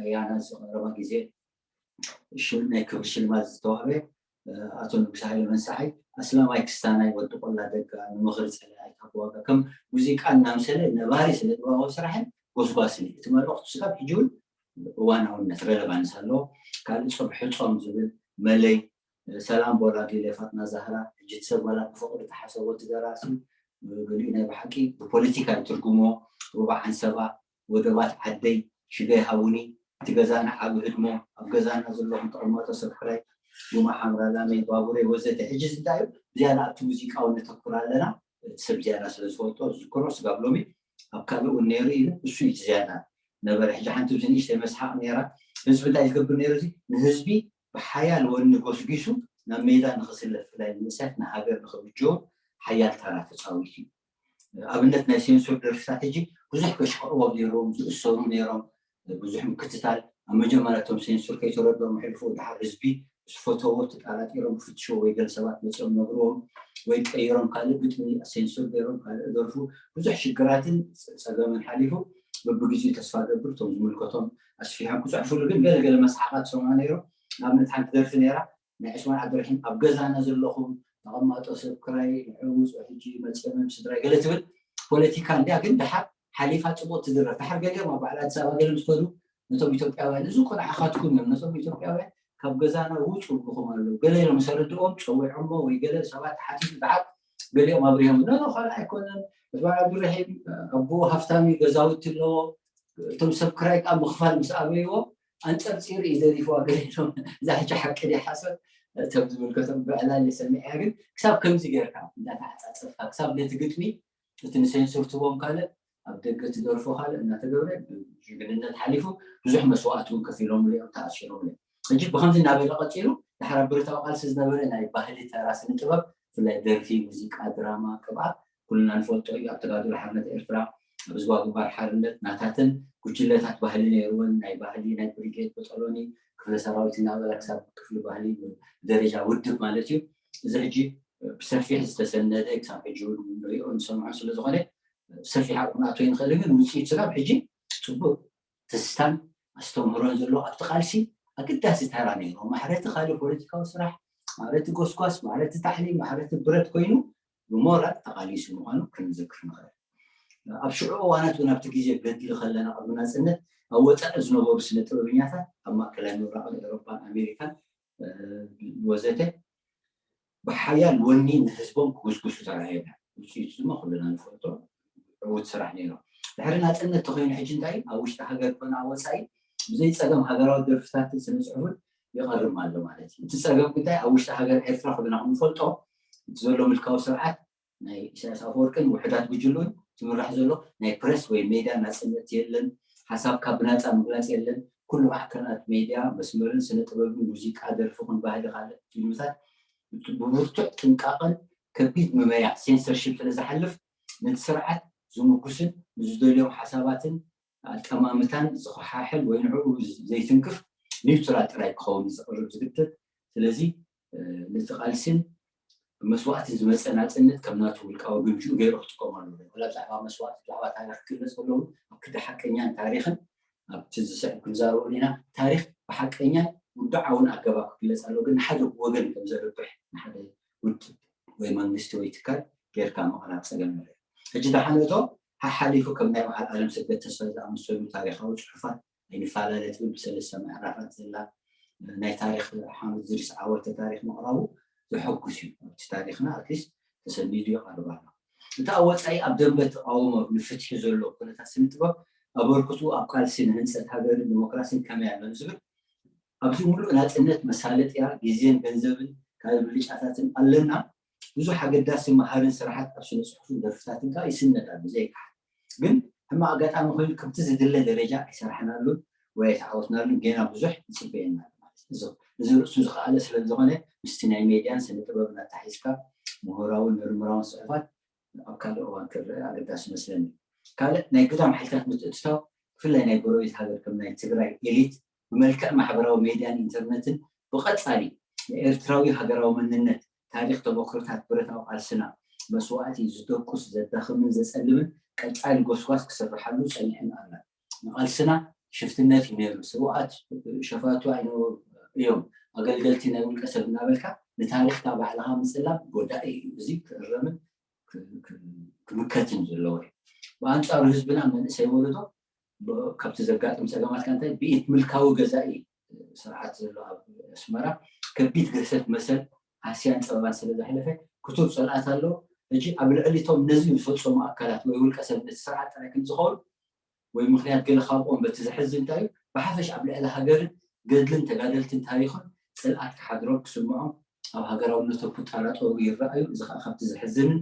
ኣያና ዝቐረባ ግዜ ናይ ክብሪ ሽልማት ዝተዋህበ ኣቶ ንጉስ ሃይለ መንሳሓይ ኣስላማይ ክስታናይ ወዲ ቆላ ደጋ ንምኽሪ ፀላኢ ካብ ዋጋ ከም ሙዚቃ እናምሰለ ነባሪ ስነ ጥበባዊ ስራሕን ጎስጓስን እዩ እቲ መልእኽቱ ስጋብ ሕጂ እውን እዋናውነት ረለቫንስ ኣለዎ ካልእ ፅብሒ ፆም ዝብል መለይ ሰላም ቦላ ጊለ ፋጥና ዛህራ ሕጂ ሰብ ዋላ ብፍቅሪ ተሓሰቦ እቲ ደራሲ ገሊኡ ናይ ብሓቂ ብፖለቲካ ይትርጉሞ ሩባ ዓንሰባ ወደባት ዓደይ ሽገይ ሃውኒ እቲ ገዛና ዓቢ ህድሞ ኣብ ገዛና ዘለኹም ተቐመጦ ሰብ ሕራይ ጉማ ሓምራ ላመይ ባቡረይ ወዘተ ሕጂ እንታይ እዩ ዝያዳ ኣብቲ ሙዚቃዊ ነተኩር ኣለና እቲ ሰብ ዝያዳ ስለ ዝፈልጦ ዝዝክሮ ስጋብ ሎሚ ኣብ ካልእ እውን ነይሩ ኢሉ እሱ እዩ ዝያዳ ነበረ ሕጂ ሓንቲ ብዚ ንእሽተይ መስሓቕ ነይራ ህዝቢ እንታይ ዝገብር ነይሩ እዚ ንህዝቢ ብሓያል ወኒ ጎስጒሱ ናብ ሜዳ ንኽስለፍ ብፍላይ ንእሳት ንሃገር ንኽብጀውን ሓያል ተራ ተፃዊቱ እዩ ኣብነት ናይ ሴንሱር ደርፍታት ሕጂ ብዙሕ ከሽቀርዎም ነይሮም ዝእሰሩ ነይሮም ብዙሕ ምክትታል ኣብ መጀመርያ እቶም ሴንሱር ከይተረዶም ሕልፎ ድሓር ህዝቢ ዝፈተዎ ተጣራጢሮም ብፍትሾ ወይ ገለ ሰባት መፅኦም ነግርዎም ወይ ቀይሮም ካልእ ግጥሚ ሴንሱር ገይሮም ካልእ ደርፉ ብዙሕ ሽግራትን ፀገምን ሓሊፉ በብግዜኡ ተስፋ ገብር እቶም ዝምልከቶም ኣስፊሖም ክፅሕፉሉ። ግን ገለገለ መስሓቓት ሰምዖ ነይሩ። ኣብነት ሓንቲ ደርፊ ነይራ ናይ ዑስማን ዓብደርሒም፣ ኣብ ገዛና ዘለኹም ተቐማጦ ሰብ ክራይ ንዕውፅ ሕጂ መፅኦም ስድራይ ገለ ትብል ፖለቲካ እንዲያ። ግን ድሓር ሓሊፋ ፅቡቕ ትዝረብ። ድሓር ገሊኦም ኣብ ባዕላ ኣዲስ ኣበባ ገለ ምስ ከዱ ነቶም ኢትዮጵያውያን፣ እዚ እኮ ንዓኻትኩም እዮም፣ ነቶም ኢትዮጵያውያን ካብ ገዛና ውፁ ይብልኹም ኣለዉ። ገለ ኢሎም ምስ ኣረድኦም ፀዊዖሞ ወይ ገለ ሰባት ሓቲቱ ድሓር ገሊኦም ኣብሪሆም፣ ኖ ኖ፣ ካልእ ኣይኮነን፣ ዑስማን ዓብዱራሒም ኣቦ ሃፍታሚ ገዛውቲ ኣለዎ፣ እቶም ሰብ ክራይ ከዓ ምኽፋል ምስ ኣበይዎ ኣንፀርፂሩ እዩ ዘሪፍዋ። ገለ ኢሎም እዛ ሕጂ ሓቂ ድያ ሓሶት እቶም ዝምልከቶም ብዕላል ሰሚዐያ። ግን ክሳብ ከምዚ ጌርካ እንዳተዓፃፀፍካ ክሳብ ነቲ ግጥሚ እቲ ንሴንሱር ትቦም ካልእ ኣብ ደገ ትደርፎ ካልእ እናተገብረ ጅግንነት ሓሊፉ ብዙሕ መስዋእቲ እውን ከፊሎምሉ እዮም፣ ተኣሲሮምሉ እዮም። ሕጂ ብከምዚ እናበለ ቀፂሉ ድሓር ኣብ ብረታዊ ቃልሲ ዝነበረ ናይ ባህሊ ተራ ስነ ጥበብ ብፍላይ ደርፊ፣ ሙዚቃ፣ ድራማ፣ ቅብኣ ኩልና ንፈልጦ እዩ። ኣብ ተጋድሎ ሓርነት ኤርትራ፣ ኣብ ህዝባዊ ግንባር ሓርነት ናታተን ጉጅለታት ባህሊ ነይርወን። ናይ ባህሊ ናይ ብሪጌድ፣ በጠሎኒ፣ ክፍለ ሰራዊት እናበላ ክሳብ ክፍሊ ባህሊ ደረጃ ውድብ ማለት እዩ። እዚ ሕጂ ብሰፊሕ ዝተሰነደ ክሳብ ሕጂ እውን ንሪኦ ንሰምዖ ስለ ዝኾነ ሰፊሕ ኣብኡ ክንኣትዎ ይንኽእል። ግን ውፅኢቱ ስጋብ ሕጂ ፅቡቅ ትስታን ኣስተምህሮን ዘለዎ ኣብቲ ቃልሲ ኣገዳሲ ተራ ነይርዎ። ማሕረቲ ካልእ ፖለቲካዊ ስራሕ፣ ማሕረቲ ጎስጓስ፣ ማሕረቲ ታዕሊም፣ ማሕረቲ ብረት ኮይኑ ብሞራል ተቓሊሱ ምዃኑ ክንዝክር ንኽእል። ኣብ ሽዑ እዋናት እውን ኣብቲ ግዜ ገድሊ ከለና ቅድሚ ናፅነት ኣብ ወፃኢ ዝነበሩ ስነ ጥበበኛታት ኣብ ማእከላይ ምብራቕን ኤውሮጳን ኣሜሪካን ወዘተ ብሓያል ወኒ ንህዝቦም ክጉስጉሱ ተራእየና። ውፅኢቱ ድማ ኩልና ንፈልጦ ዕዉት ስራሕ ነይሩ። ድሕሪ ናፅነት ተኮይኑ ሕጂ እንታይ ኣብ ውሽጢ ሃገር ኮነ ኣብ ወፃኢ ብዘይ ፀገም ሃገራዊ ደርፍታትን ስነ ፅሑፍን ይቐርብ ኣሎ ማለት እዩ። እቲ ፀገም እንታይ ኣብ ውሽጢ ሃገር ኤርትራ ኩልና ክንፈልጦ እቲ ዘሎ ምልካዊ ስርዓት ናይ ኢሳያስ ኣፈወርቅን ውሕዳት ጉጅሉን ትምራሕ ዘሎ ናይ ፕረስ ወይ ሜድያ ናፅነት የለን። ሓሳብካ ብናፃ ምግላፅ የለን። ኩሉ ማዕከናት ሜድያ መስመርን ስነ ጥበብን ሙዚቃ፣ ደርፊ ኩን ባህሊ ካልእ ፊልምታት ብብርቱዕ ጥንቃቐን ከቢድ ምመያ ሴንሰርሺፕ ስለ ዝሓልፍ ነቲ ስርዓት ዝምጉስን ንዝደልዮም ሓሳባትን ኣጠማምታን ዝኸሓሕል ወይ ንዕኡ ዘይትንክፍ ኒውትራል ጥራይ ክኸውን ዝቕርብ ዝግትር። ስለዚ ነቲ ቃልስን ብመስዋእቲ ዝመፀ ናፅነት ከም ናቱ ውልቃዊ ግምጂኡ ገይሩ ክጥቀመሉ። ወላ ብዛዕባ መስዋእቲ ብዛዕባ ታሪኽ ክግለፅ ከለዉ ኣብ ክዲ ሓቀኛን ታሪኽን ኣብቲ ዝስዕብ ክንዛረበሉ ኢና። ታሪኽ ብሓቀኛን ውድዓውን ኣገባብ ክግለፅ ኣለዎ። ግን ንሓደ ወገን ከም ዘርብሕ ንሓደ ውድብ ወይ መንግስቲ ወይ ትካል ጌርካ ምቕራብ ፀገም ኣሎ። ሕጂ ደሓን እቶ ሓሓሊፉ ከም ናይ በዓል ኣለም ሰገድ ተስፋይ ዝኣመሰሉ ታሪኻዊ ፅሑፋት ኣይንፈላለ ትብል ብሰለስተ ምዕራፋት ዘላ ናይ ታሪኽ ሓመድ ዝሪስ ዓወተ ታሪኽ ምቕራቡ ዘሐጉስ እዩ። ኣብቲ ታሪኽና ኣትሊስት ተሰኒዱ ይቐርብ ኣሎ። እቲ ኣብ ወፃኢ ኣብ ደንበ ተቃውሞ ንፍትሒ ዘሎ ኩነታት ስነ ጥበብ ኣበርክቱ ኣብ ቃልሲ ንህንፀት ሃገርን ዲሞክራሲን ከመይ ኣሎ ዝብል ኣብዚ ሙሉእ ናፅነት መሳለጥያ ግዜን ገንዘብን ካልእ ብልጫታትን ኣለና። ብዙሕ ኣገዳሲ መሃርን ስራሓት ኣብ ስነ ፅሑፍን ደርፍታትን ከዓ ይስነድ ኣሎ ዘይከሓድ። ግን ሕማቕ ኣጋጣሚ ኮይኑ ከምቲ ዝድለ ደረጃ ኣይሰራሕናሉን ወይ ኣይተዓወትናሉን። ጌና ብዙሕ ይፅበየና ኣሎ ማለት እዩ። እዚ ርእሱ ዝኸኣለ ስለ ዝኾነ ምስቲ ናይ ሜድያን ስነ ጥበብን ኣታሒዝካ ምሁራውን ምርምራውን ፅሑፋት ኣብ ካልእ እዋን ክረአ ኣገዳሲ መስለኒ። ካልእ ናይ ግዳም ሓይልታት ምትእትታው ብፍላይ ናይ ጎረቤት ሃገር ከም ናይ ትግራይ ኤሊት ብመልክዕ ማሕበራዊ ሜድያን ኢንተርነትን ብቐጻሊ ንኤርትራዊ ሃገራዊ መንነት፣ ታሪኽ ተመክሮታት ብረታዊ ቃልስና፣ መስዋእቲ ዝደቁስ፣ ዘዳኽምን ዘጸልምን ቀጻሊ ጎስጓስ ክስርሓሉ ጸኒሕን ኣላ። ንቓልስና ሽፍትነት እዩ ነይሩ። ስውኣት ሸፋቱ ኣይነበሩ እዮም። ኣገልገልቲ ናይ ውልቀ ሰብ እናበልካ ንታሪኽካ ባዕልኻ ምጽላም ጎዳኢ እዩ። እዚ ክእረምን ክምከትን ዘለዎ እዩ። ብኣንጻሩ ህዝብና መንእሰይ ወለዶ ካብቲ ዘጋጥም ፀገማት ከ እንታይ ብኢድ ምልካዊ ገዛኢ ስርዓት ዘሎ ኣብ ኣስመራ ከቢድ ግህሰት መሰል ሃስያን ፀበባን ስለ ዘሕለፈ ክቱር ፀልኣት ኣሎ። ሕጂ ኣብ ልዕሊቶም ነዚ ዝፈፀሙ ኣካላት ወይ ውልቀ ሰብ ነቲ ስርዓት ጥራይ ከም ዝኸውን ወይ ምክንያት ገለ ካብኦም በቲ ዘሕዝን እንታይ እዩ ብሓፈሽ ኣብ ልዕሊ ሃገርን ገድልን ተጋደልትን ታሪኽን ፅልኣት ክሓድሮም ክስምዖም ኣብ ሃገራውነቶም ክጠራጠሩ ይረኣዩ። እዚ ከዓ ካብቲ ዘሕዝንን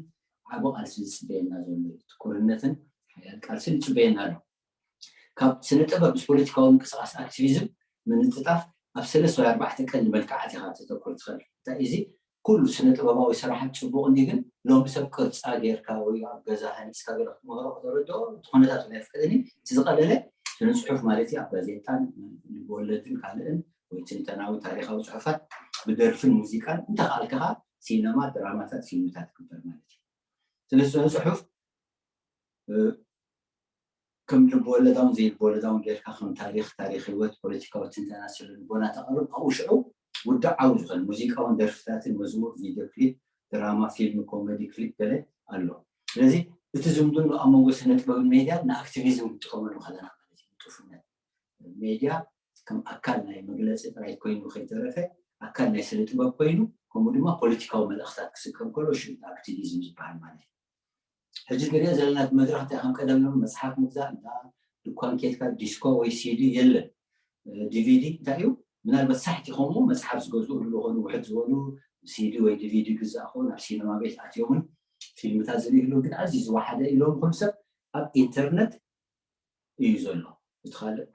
ዓቢ ቃልሲ ዝፅበየና ዘሎ እዩ። ትኩርነትን ሓያል ቃልስን ይፅበየና ኣሎ። ካብ ስነ ጥበብ ምስ ፖለቲካዊ ምንቅስቃስ ኣክቲቪዝም ምንጥጣፍ ኣብ ሰለስተ ወይ ኣርባዕተ ቀንዲ መልክዓት ኢኻ ተተኩር ትኽእል። እንታይ እዚ ኩሉ ስነ ጥበባዊ ስራሓት ፅቡቕ እንዲ ግን ሎም ሰብ ቅርፃ ጌርካ ወይ ኣብ ገዛ ሃኒፅካ ገለ ክትምህሮ ክተረድኦ እቲ ኩነታት እውን ኣይፍቀደኒ። እቲ ዝቐለለ ስነ ፅሑፍ ማለት እዩ ኣብ ጋዜጣን ልብወለድን ካልእን ወይ ትንተናዊ ታሪኻዊ ፅሑፋት ብደርፍን ሙዚቃን እንተኽኣልካ ከዓ ሲነማ ድራማታት ፊልምታት ክግበር ማለት እዩ። ስለዚ ስነ ፅሑፍ ከም ልብወለዳውን ዘይልብወለዳውን ጌርካ ከም ታሪኽ ታሪኽ ህይወት ፖለቲካዊ ትንተና ስለ ልቦና ተቐርብ ኣብኡ ሽዑ ውድዓዊ ዝኾነ ሙዚቃውን ደርፍታትን መዝሙር ቪድዮ ክሊፕ ድራማ ፊልም ኮሜዲ ክሊፕ ገለ ኣሎ። ስለዚ እቲ ዝምድና ኣብ መንጎ ስነ ጥበብን ሜድያ ንኣክቲቪዝም ክጥቀመሉ ከለና ማለት እዩ ጥፉነት ሜድያ ከም ኣካል ናይ መግለፂ ጥራይ ኮይኑ ከይተረፈ ኣካል ናይ ስነ ጥበብ ኮይኑ ከምኡ ድማ ፖለቲካዊ መልእኽታት ክስከም ከሎ ሽዑ ኣክቲቪዝም ዝበሃል ማለት እዩ። ሕጂ ንሪኦ ዘለና መድረኽ እንታይ ከም ቀደም ሎም መፅሓፍ ምግዛእ እንዳ ድኳን ኬድካ ዲስኮ ወይ ሲዲ የለን። ዲቪዲ እንታይ እዩ? ምናልባት ሳሕቲ ከምኡ መፅሓፍ ዝገዝኡ ዝኮኑ ውሕድ ዝበሉ ሲዲ ወይ ዲቪዲ ግዛእ ከውን ኣብ ሲነማ ቤት ኣትዮምን ፊልምታት ዝርኢ ህልው ግን ኣዝዩ ዝወሓደ ኢሎም ኩሉ ሰብ ኣብ ኢንተርነት እዩ ዘሎ። እቲ ካልእ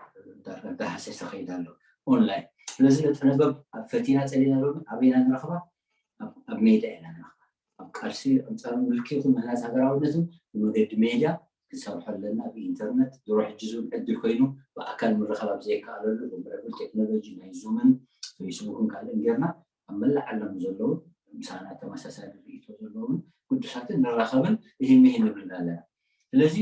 ዳርጋ እንዳሃሰሰ ከይድ ኣሎ ኦንላይን። ስለዚ ንጥበብ ኣብ ፈቲና ፀሊና ሎሚ ኣበይና ንረኽባ? ኣብ ሜድያ ኢና ንረኽባ። ኣብ ቃልሲ ኣንፃር ምልኪ ይኹን ምህናፅ ሃገራውነትን ብመገዲ ሜድያ ክንሰርሖ ኣለና። ብኢንተርነት ድሮ ሕጂ ዝብል ዕድል ኮይኑ ብኣካል ምርኻብ ኣብ ዘይከኣለሉ ብምዕብል ቴክኖሎጂ ናይ ዙምን ፌስቡክን ካልእን ጌርና ኣብ መላእ ዓለም ዘለዉ ምሳና ተመሳሳሊ ርእቶ ዘለዎም ግዱሳትን ንራኸብን ይህን ይህን ንብል ኣለና። ስለዚ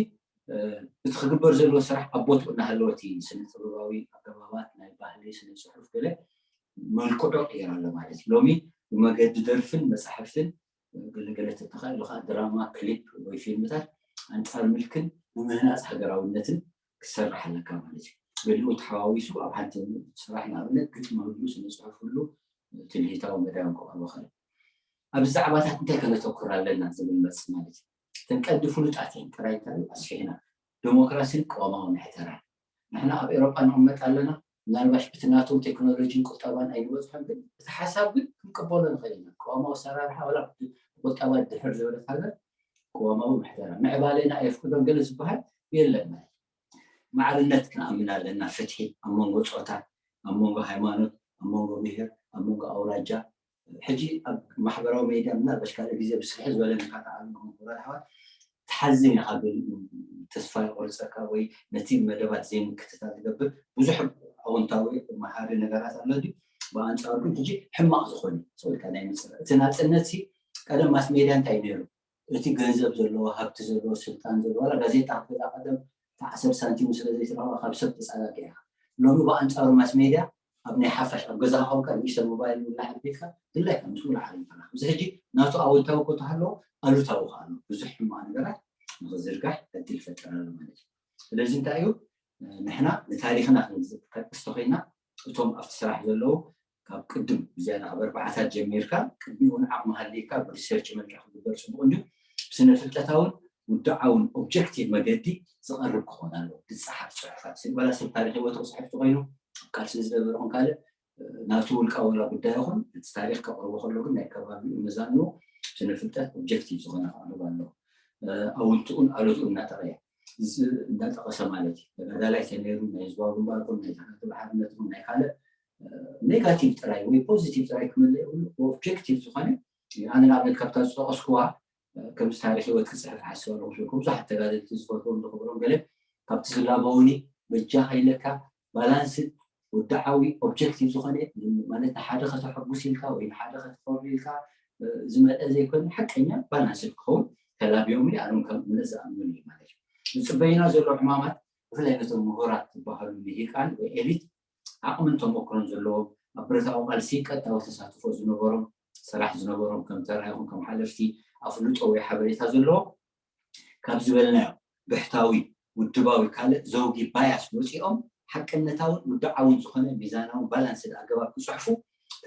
እቲ ክግበር ዘለዎ ስራሕ ኣብ ቦትኡ እናሃለወ እቲ ስነ ጥበባዊ ኣገባባት ናይ ባህሊ ስነ ፅሑፍ ገለ መልክዑ ቀይር ኣሎ ማለት እዩ። ሎሚ ብመገዲ ደርፍን መፅሓፍትን ገለገለ ተተኻኢሉ ከዓ ድራማ ክሊፕ ወይ ፊልምታት ኣንፃር ምልክን ንምህናፅ ሃገራውነትን ክሰርሕ ኣለካ ማለት እዩ። ገሊኡ ተሓዋዊሱ ኣብ ሓንቲ ስራሕ ንኣብነት ግጥሚ ህሉ ስነ ፅሑፍ ህሉ ትልሂታዊ መዳዮም ክቐርቦ ከለ ኣብዚ ዛዕባታት እንታይ ከነተኩር ኣለና ዝብል መፅእ ማለት እዩ። እተን ቀንዲ ፍሉጣት እየን ጥራይ እንታይ ኣስፊሕና ዴሞክራሲን ቅዋማዊ ምሕተራን ንሕና ኣብ ኤሮጳ ንቕመጥ ኣለና። ምናልባሽ ብቲ ናቶም ቴክኖሎጂን ቁጠባን ኣይንበፅሖም ግን እቲ ሓሳብ ግን ክንቅበሎ ንኽእል ኢና። ቅዋማዊ ኣሰራርሓ ዋላ ቁጠባ ድሕር ዝበለት ሃገር ቅዋማዊ ምሕደራ ምዕባሌና ኣየፍቅዶን ገለ ዝበሃል የለን ማለት እዩ። ማዕርነት ክንኣምን ኣለና። ፍትሒ ኣብ መንጎ ፆታ፣ ኣብ መንጎ ሃይማኖት፣ ኣብ መንጎ ብሄር፣ ኣብ መንጎ ኣውራጃ። ሕጂ ኣብ ማሕበራዊ ሜድያ ምናልባሽ ካልእ ግዜ ብስርሒ ዝበለኒ ካተዓሉ መኮራት ኣሕዋት ትሓዝን ኢኻ ገሊኡ ተስፋ ይቆርፀካ ወይ ነቲ መደባት ዘይምክትታል ትገብር ብዙሕ ኣወንታዊ መሃሪ ነገራት ኣሎ ድዩ ብኣንፃሩ ግን ሕጂ ሕማቕ ዝኾነ ሰውልካ ናይ ምፅረ እቲ ናፅነት ሲ ቀደም ማስ ሜድያ እንታይ ነይሩ እቲ ገንዘብ ዘለዎ ሃብቲ ዘለዎ ስልጣን ዘለዎ ዋላ ጋዜጣ ክገዛ ቀደም ዓሰርተ ሳንቲም ስለ ዘይትረኽባ ካብ ሰብ ተፃላቂ ኢኻ ሎሚ ብኣንፃሩ ማስ ሜድያ ኣብ ናይ ሓፋሽ ኣብ ገዛ ኸውካ ንእሽተ ሞባይል ውላሕ ኣቢልካ ድላይካ ምስ ውላ ዓለም ተራኽብ እዚ ሕጂ ናቱ ኣወንታዊ ኮ ተሃለዎ ኣሉታዊ ከኣሎ ብዙሕ ሕማቕ ነገራት ንኽዝርጋሕ ዕድል ይፈጥር ኣሎ ማለት እዩ ስለዚ እንታይ እዩ ንሕና ንታሪኽና ክንጠቅስ ተኾይና እቶም ኣብቲ ስራሕ ዘለዉ ካብ ቅድም ብዝያዳ ካብ ኣርባዓታት ጀሚርካ ቅድሚኡ እውን ዓቕሚ ሃልይካ ብሪሰርች መልክዕ ክግበር ፅቡቕ እንድዩ ብስነ ፍልጠታውን ውድዓውን ኦብጀክቲቭ መገዲ ዝቐርብ ክኾን ኣለዎ ዝፀሓፍ ፅሑፋት ዋላ ሰብ ታሪክ ህይወት ክፅሕፍ ተኮይኑ ኣብ ቃልሲ ዝነበረ ኹን ካልእ ናቱ ውልቃ ወላ ጉዳይ ይኹን እቲ ታሪክ ከቕርቦ ከሎ ግን ናይ ከባቢኡ መዛኑ ስነ ፍልጠት ኦብጀክቲቭ ዝኾነ ከቕርብ ኣለዎ ኣውንትኡን ኣሉትኡን እናጠቐየ እንዳጠቐሰ ማለት እዩ ተጋዳላይ ተነይሩ ናይ ህዝባዊ ግንባር ኹን ናይ ተጋድሎ ሓርነት ኹን ናይ ካልእ ኔጋቲቭ ጥራይ ወይ ፖዚቲቭ ጥራይ ክመልእ የብሉ ኦብጀክቲቭ ዝኾነ ኣነ ንኣብነት ካብታ ዝጠቐስኩዋ ከምዚ ታሪክ ህይወት ክፅሕፍ ሓስብ ኣለኹ ብዙሓት ተጋደልቲ ዝፈትዎም ዝኽብሮም ገለ ካብቲ ዝላበውኒ በጃኻ ኢለካ ባላንስድ ውድዓዊ ኦብጀክቲቭ ዝኾነ ማለት ንሓደ ከተሐጉስ ኢልካ ወይ ንሓደ ከተፈሩ ኢልካ ዝመጠ ዘይኮነ ሓቀኛ ባላንስድ ክኸውን ተላቢዮም ኣሎም ከም እምነት ዝኣምኑ እዩ ማለት እዩ ዝፅበዩና ዘሎ ዕማማት ብፍላይ ነቶም ምሁራት ዝበሃሉ ልሂቃን ወይ ኤሊት ዓቕምን ተመክሮን ዘለዎም ኣብ ብረታዊ ቃልሲ ቀጥታዊ ተሳትፎ ዝነበሮም ስራሕ ዝነበሮም ከም ተራ ይኹን ከም ሓለፍቲ ኣፍልጦ ወይ ሓበሬታ ዘለዎም ካብ ዝበልናዮ ብሕታዊ ውድባዊ ካልእ ዘውጊ ባያስ ወፂኦም ሓቅነታውን ውድዓውን ዝኾነ ሚዛናውን ባላንስድ ኣገባብ ክፅሕፉ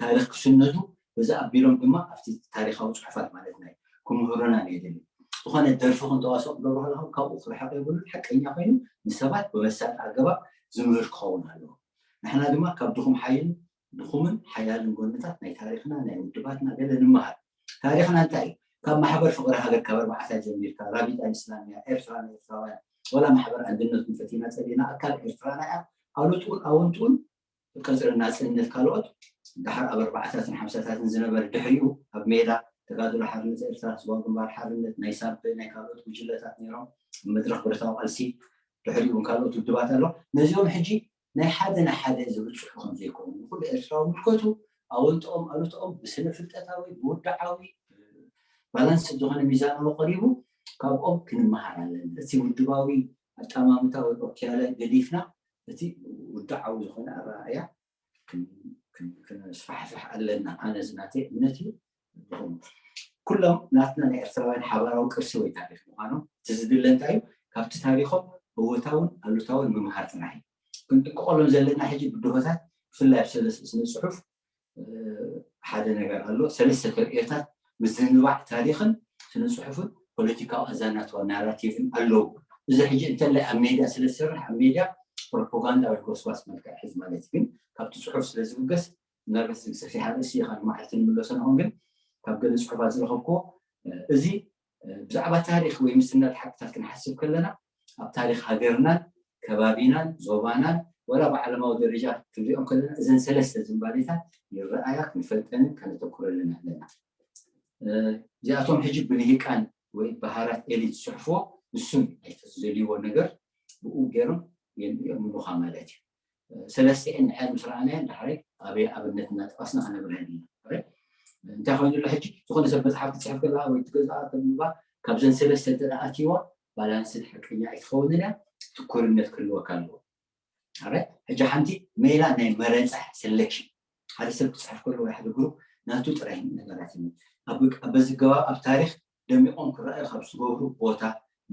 ታሪክ ክስነዱ በዚ ኣቢሎም ድማ ኣብቲ ታሪካዊ ፅሑፋት ማለት ናይ ክምህሩና የድሊ ዝኾነ ደርፊ ክንተዋስኦ ክገብሩ ከለኹም ካብኡ ክርሕቕ የብሉን ሓቀኛ ኮይኑ ንሰባት ብመሳጢ ኣገባብ ዝምህር ክኸውን ኣለዎ ንሕና ድማ ካብ ድኹም ሓይል ድኹምን ሓያልን ጎንታት ናይ ታሪክና ናይ ውድባትና ገለ ንምሃር ታሪክና እንታይ እዩ ካብ ማሕበር ፍቅሪ ሃገር ካብ ኣርባዕታ ጀሚርካ ራቢጣ ኢስላምያ ኤርትራ ንኤርትራውያን ወላ ማሕበር ኣንድነት ንፈቲና ፀሊና ኣካል ኤርትራና እያ ኣሉትኡን ኣወንትኡን ቀፅሪ ናፅነት ካልኦት ድሓር ኣብ ኣርባዕታትን ሓምሳታትን ዝነበረ ድሕሪኡ ኣብ ሜዳ ተጋድሎ ሓርነት ኤርትራ ህዝባዊ ግንባር ሓርነት ናይ ሳበ ናይ ካልኦት ጉጅለታት ነይሮም መድረክ ብረታዊ ቃልሲ ድሕሪኡ እውን ካልኦት ውድባት ኣሎ ነዚኦም ሕጂ ናይ ሓደ ናይ ሓደ ዝብል ፅሑ ከም ዘይኮኑ ንኩሉ ኤርትራዊ ምልከቱ ኣወንትኦም ኣሉትኦም ብስነ ፍልጠታዊ ብውድዓዊ ባላንስ ዝኾነ ሚዛናዊ ቀሪቡ ካብኦም ክንመሃር ኣለና እቲ ውድባዊ ኣጠማምታ ወይ ኦኪያለ ገዲፍና እቲ ውድዓዊ ዝኾነ ኣረኣእያ ክነስፋሕፍሕ ኣለና። ኣነ ዝናተይ እምነት እዩ። ኩሎም ናትና ናይ ኤርትራውያን ሓባራዊ ቅርሲ ወይ ታሪክ ምዃኖም እቲ ዝድለ እንታይ እዩ? ካብቲ ታሪኮም እወታውን ኣሉታውን ምምሃር ጥራሕ እዩ። ክንጥንቀቀሎም ዘለና ሕጂ ብድሆታት ብፍላይ ኣብ ሰለስተ ስነ ፅሑፍ ሓደ ነገር ኣሎ። ሰለስተ ተርእዮታት ምዝንባዕ ታሪክን ስነ ፅሑፍን ፖለቲካዊ ኣዛናትዋ ናራቲቭን ኣለዉ። እዚ ሕጂ እንተላይ ኣብ ሜድያ ስለ ዝሰርሕ ኣብ ሜድያ ፕሮፓጋንዳ ወይ ጎስጓስ መልክዕ ሕዚ ማለት ግን ካብቲ ፅሑፍ ስለ ዝብገስ ምናልባት እዚ ሰፊሕ ኣርእስቲ እዩ፣ ካልእ መዓልቲ ንምለሶ ንኸውን። ግን ካብ ገለ ፅሑፋት ዝረኸብኩዎ እዚ ብዛዕባ ታሪክ ወይ ምስናድ ሓቅታት ክንሓስብ ከለና ኣብ ታሪክ ሃገርናን ከባቢናን ዞባናን ወላ ብዓለማዊ ደረጃ ክንሪኦም ከለና እዘን ሰለስተ ዝንባሌታት ይረኣያ ክንፈልጠንን ከነተኩረልን ኣለና። እዚኣቶም ሕጂ ብልሂቃን ወይ ባህራት ኤሊት ዝፅሕፍዎ ንሱን ኣይተ ዝደልይዎ ነገር ብኡ ገይሮም የምልኡኻ ማለት እዩ። ሰለስቲኤን ድሕር ምስ ረኣናየን ዳሕራይ ኣበይ ኣብነት እናጠቐስና ከነብርሀን ኢና። እንታይ ኮይኑ ኣሎ ሕጂ ዝኾነ ሰብ መፅሓፍ ክትፅሕፍ ከለካ ወይ ትገዝኣ ተንብባ ካብዘን ሰለስተ እንተ ኣትይዋ ባላንስድ ሓቀኛ ኣይትኸውንን እያ። ትኩርነት ክህልወካ ኣለዎ። ሕጂ ሓንቲ ሜላ ናይ መረፃ ሴሌክሽን ሓደ ሰብ ክፅሕፍ ከሎ ወይ ሓደ ግሩፕ ናቱ ጥራይ ነገራት እዩ። በዚ ገባብ ኣብ ታሪክ ደሚቆም ክረኣዩ ካብ ዝገብሩ ቦታ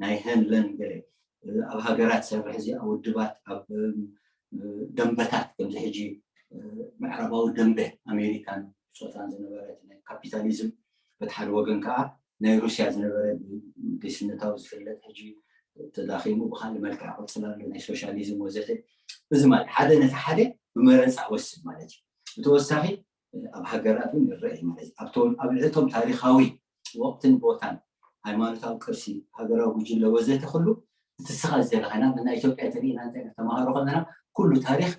ናይ ሄንለን ገለ ኣብ ሃገራት ዝሰርሕ እዚ ኣብ ውድባት ኣብ ደንበታት ከምዚ ሕጂ ምዕራባዊ ደንበ ኣሜሪካን ፆታን ዝነበረ ናይ ካፒታሊዝም በቲ ሓደ ወገን ከዓ ናይ ሩስያ ዝነበረ ግስነታዊ ዝፍለጥ ሕጂ ተዳኺሙ ብካልእ መልክዕ ክቕፅል ኣሎ ናይ ሶሻሊዝም ወዘተ። እዚ ማለት ሓደ ነቲ ሓደ ብመረፃ ወስድ ማለት እዩ። ብተወሳኺ ኣብ ሃገራት እውን ይረአ ማለት እዩ። ኣብ ልዕቶም ታሪካዊ ወቅትን ቦታን ሃይማኖታዊ ቅርሲ ሃገራዊ ጉጅለ ወዘተ ኩሉ እቲ ስኻ ዝደለኻ ኢና ብና ኢትዮጵያ ተሪኢና እንታይ ተማሃሮ ከለና ኩሉ ታሪክ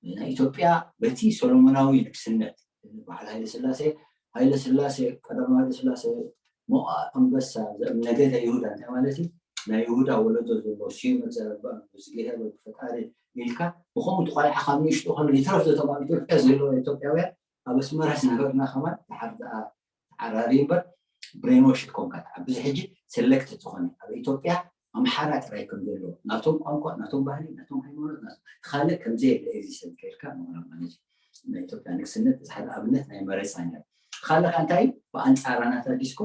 ናይ ኢትዮጵያ በቲ ሰሎሞናዊ ንግስነት በዓል ሃይለ ስላሴ ሃይለ ስላሴ ቀዳማዊ ሃይለ ስላሴ ሞኣ ኣንበሳ ነገደ ይሁዳ እንታይ ማለት እዩ? ናይ ይሁዳ ወለዶ ዘሎ ስዩም እግዚኣብሔር ዝገሄር ፈጣሪ ኢልካ ብኸምኡ ተቋሊዓ ካብ ንእሽቶ ከሎ ይትረፍ ዘቶም ኣብ ኢትዮጵያ ዘለዉ ኢትዮጵያውያን ኣብ ኣስመራ ዝነበርና ከማን ድሓር ደኣ ተዓራሪ እምበር ብሬንዎሽድ ኮንካ ኣብ ብዚ ሕጂ ሰለክት ዝኾነ ኣብ ኢትዮጵያ ኣምሓራ ጥራይ ከም ዘሎ ናቶም ቋንቋ ናቶም ባህሊ ናቶም ሃይማኖት ካልእ ከምዘየለ ኤግዚስተንት ጌርካ ምቕራብ ማለት እዩ። ናይ ኢትዮጵያ ንግስነት እዚ ሓደ ኣብነት ናይ መረፃ ነይሩ። ካልእ ከዓ እንታይ ብኣንፃራ ናታ ዲስኮ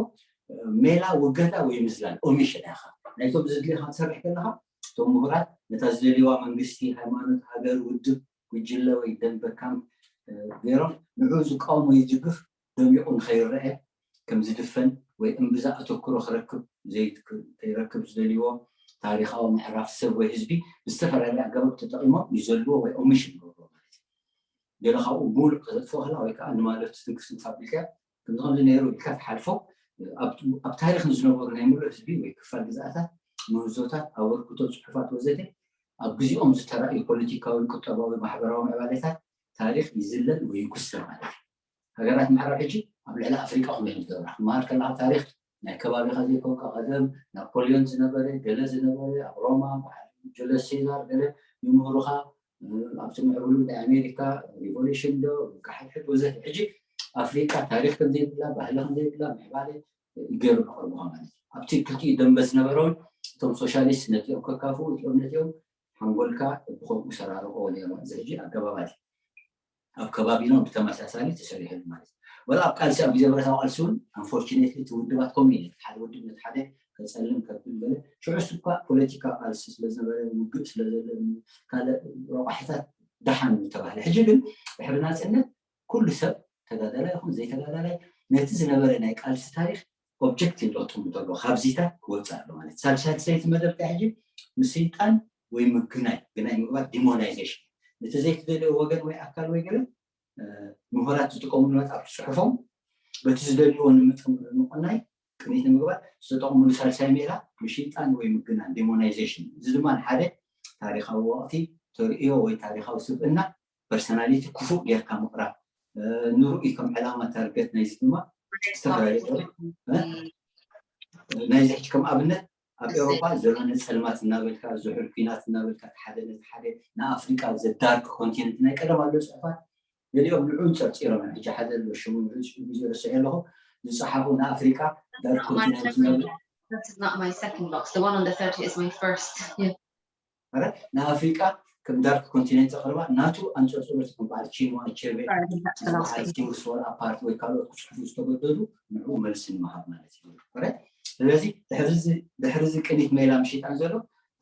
ሜላ ውገታ ወይ ምዝላል ኦሚሽን ኢኻ ናይቶም ዝድልኻ ትሰርሕ ከለካ እቶም ምሁራት ነታ ዝደልዋ መንግስቲ ሃይማኖት ሃገር ውድብ ጉጅለ ወይ ደንበ ካምፕ ገይሮም ንዑ ዝቃወም ወይ ዝድግፍ ደሚቑ ንኸይረአ ከም ዝድፈን ወይ እምብዛ ኣተኩሮ ክረክብ ከይረክብ ዝደልይዎ ታሪኻዊ ምዕራፍ ሰብ ወይ ህዝቢ ብዝተፈላለየ ኣገባብ ተጠቒሞም ይዘልዎ ወይ ኦሚሽን ይገብርዎ ማለት እዩ። ገለ ካብኡ ሙሉእ ከተጥፍኦ ከላ ወይ ከዓ ንማለት ትንክስ ንፋብሪካ ከምዚ ከምዚ ነይሩ ኢልካ ትሓልፎ ኣብ ታሪክ ንዝነበሩ ናይ ሙሉእ ህዝቢ ወይ ክፋል ግዝኣታት ምህዞታት ኣበርክቶ ፅሑፋት ወዘተ ኣብ ግዜኦም ዝተራእዩ ፖለቲካዊ ቁጠባዊ ማሕበራዊ ምዕባለታት ታሪክ ይዝለል ወይ ይጉሰ ማለት እዩ። ሃገራት ምዕራብ ሕጂ ኣብ ልዕሊ ኣፍሪቃ ከመይ ዝገብራ ክመሃር ከለካ ታሪክ ናይ ከባቢካ ዘይኮንካ ቀደም ናፖሊዮን ዝነበረ ገለ ዝነበረ ኣብ ሮማ ጁለስ ሴዛር ገለ ይምህሩካ ኣብቲ ምዕብሉ ናይ ኣሜሪካ ሪቮሉሽን ዶ ካሕድሕድ ወዘተ ሕጂ ኣፍሪቃ ታሪክ ከምዘይብላ ባህሊ ከምዘይብላ ምዕባለ ገይሩ ኣቅርቡካ ማለት እዩ ኣብቲ ክልቲኡ ደንበ ዝነበረውን እቶም ሶሻሊስት ነቲኦም ከካፍኡ እቲኦም ነቲኦም ሓንጎልካ ብከምኡ ሰራርቆ ነይሩ እዚ ሕጂ ኣገባባት ኣብ ከባቢና ብተመሳሳሊ ተሰሪሐሉ ማለት እዩ ወላ ኣብ ቃልሲ ኣብ ግዜ ብረታዊ ቃልሲ እውን ኣንፎርቹኔትሊ እቲ ውድባት ከምኡ እዩ ሓደ ውድብ ነቲ ሓደ ከፀልም ከብል ገለ ሽዑ እኳ ፖለቲካ ቃልሲ ስለዝነበረ ውግእ ስለዘለ ካልእ ረቋሕታት ደሓን ዝተባህለ ሕጂ ግን ድሕሪ ናፅነት ኩሉ ሰብ ተጋዳላይ ይኹን ዘይተጋዳላይ ነቲ ዝነበረ ናይ ቃልሲ ታሪክ ኦብጀክቲቭ ለውጥሙ ተሎ ካብዚታት ክወፅእ ኣሎ ማለት ሳልሳልሰይቲ መደብ እንታይ ሕጂ ምስይጣን ወይ ምግናይ ግናይ ምግባር ዲሞናይዜሽን ነቲ ዘይትደልዮ ወገን ወይ ኣካል ወይ ገለ ምሁራት ዝጥቀምሉ መፅሓፍ ፅሑፎም በቲ ዝደልይዎ ንምጥም ምቁናይ ቅኒት ንምግባር ዝተጠቕሙሉ ሳልሳይ ሜላ ምሽይጣን ወይ ምግናን ዲሞናይዜሽን እዚ ድማ ሓደ ታሪካዊ ወቅቲ ተርእዮ ወይ ታሪካዊ ስብእና ፐርሰናሊቲ ክፉእ ጌርካ ምቕራብ ንርኡይ ከም ዕላማ ታርገት ናይዚ ድማ ዝተፈላለዩ ናይዚ ሕጂ ከም ኣብነት ኣብ ኤውሮፓ ዘመነ ፀልማት እናበልካ ዝሑል ኩናት እናበልካ ሓደ ነቲ ሓደ ንኣፍሪቃ ዘዳርክ ኮንቲነንት ናይ ቀደም ኣሎ ፅሑፋት ገሊኦም ንዑ ጸርጺሮም ሕጂ ሓደ ኣሎ ሽሙ ንዑ ግዜ ረስዐ ኣለኹ ዝጸሓፉ ንኣፍሪቃ ዳርክ ኮንቲነንት ዝነብር This is not my second box. The one on the thirty is my first. Yeah. ማለት ንኣፍሪቃ ከም ዳርክ ኮንቲነንት ዘቕርባ ናቱ ኣንጸርጽሮት ከም በዓል ቺንዋ ኣቸቤ ዝበዓል ቲንግስ ፎል ኣፓርት ወይ ካልኦት ክፅሕፉ ዝተገደዱ ንዕኡ መልሲ ንምሃብ ማለት እዩ። ስለዚ ድሕሪዚ ቅኒት ሜላ ምሽጣን ዘሎ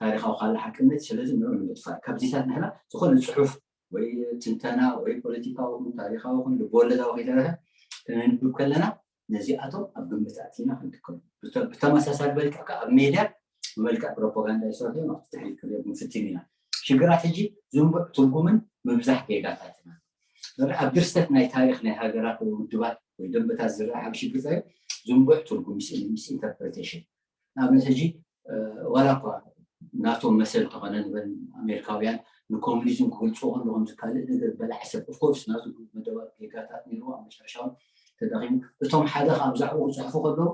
ታሪካዊ ካላ ሓቅነት ስለዚ ንዑ ንምጥፋእ ካብዚታት ንሕና ዝኾነ ፅሑፍ ወይ ትንተና ወይ ፖለቲካዊ ኹን ታሪካዊ ኹን ልብወለዳዊ ከይተረፈ ከነንብብ ከለና ነዚኣቶም ኣብ ግምት ኣቲና ክንጥቀም ብተመሳሳሊ መልክዕ ኣብ ሜድያ ብመልክዕ ፕሮፓጋንዳ ይሰርሑ እዮም ኣብቲ ድሕሪት ክንሪኦም ክንፍትን ኢና ሽግራት ሕጂ ዝንቡዕ ትርጉምን ምብዛሕ ጌጋታትና ኣብ ድርሰት ናይ ታሪክ ናይ ሃገራት ወይ ውድባት ወይ ደንበታት ዝረኣ ሓብ ሽግር ዩ ዝንቡዕ ትርጉም ሚስኢንተርፕሬቴሽን ንኣብነት ሕጂ ዋላ እኳ ናቶም መሰል ተኾነ ንበል ኣሜሪካውያን ንኮሚኒዝም ክገልፅዎ ከለኹም ዝካልእ ነገር በላዕ ሰብ ኦፍኮርስ ናቱ መደባት ጌጋታት ነይርዎ ኣብ መጨረሻ ተዳኺሙ እቶም ሓደ ካብ ዛዕባኡ ክፅሕፉ ከለዉ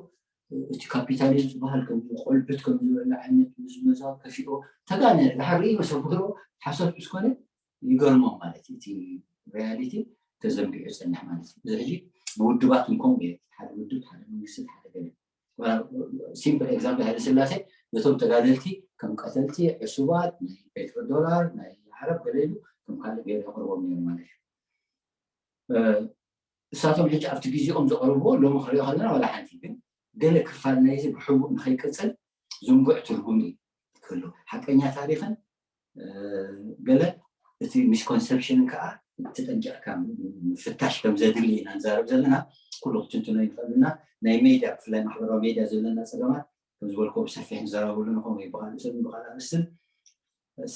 እቲ ካፒታሊዝም ዝበሃል ከም ቆልዑት ከም ዝበለ ዓይነት ምዝመዛው ከፊኦ ተጋነ ድሓር ርእዩ መሰብህሮ ሓሶት ምስ ኮነ ይገርሞም ማለት እዩ እቲ ሪያሊቲ ተዘንቢዑ ይፀንሕ ማለት እዩ እዚ ሕጂ ብውድባት እንኮም ሓደ ውድብ ሓደ መንግስቲ ሓደ ገለ ሲምፕል ኤግዛምፕል ሃይለ ስላሴ ነቶም ተጋደልቲ ከም ቀተልቲ ዕሱባት ናይ ፔትሮ ዶላር ናይ ዓረብ ገለ ኢሉ ከም ካልእ ገይሩ የቕርቦም ነይሩ ማለት እዩ እሳቶም ሕጂ ኣብቲ ግዜኦም ዘቕርብዎ ሎሚ ክሪኦ ከለና ዋላ ሓንቲ ግን ገለ ክፋል ናይዚ ብሕቡእ ንኸይቅፅል ዝንቡዕ ትርጉም እዩ ክህሉ ሓቀኛ ታሪኽን ገለ እቲ ሚስኮንሰፕሽንን ከዓ ተጠንቂቕካ ምፍታሽ ከም ዘድሊ ኢና ንዛረብ ዘለና ኩሉ ክትንትኖ ይኽእልና ናይ ሜድያ ብፍላይ ማሕበራዊ ሜድያ ዘለና ፀገማት ከም ዝበልኮ ብሰፊሕ ንዘረበሉ ንኾም ወይ ብካልእ ሰብ ብካልእ ኣርስትን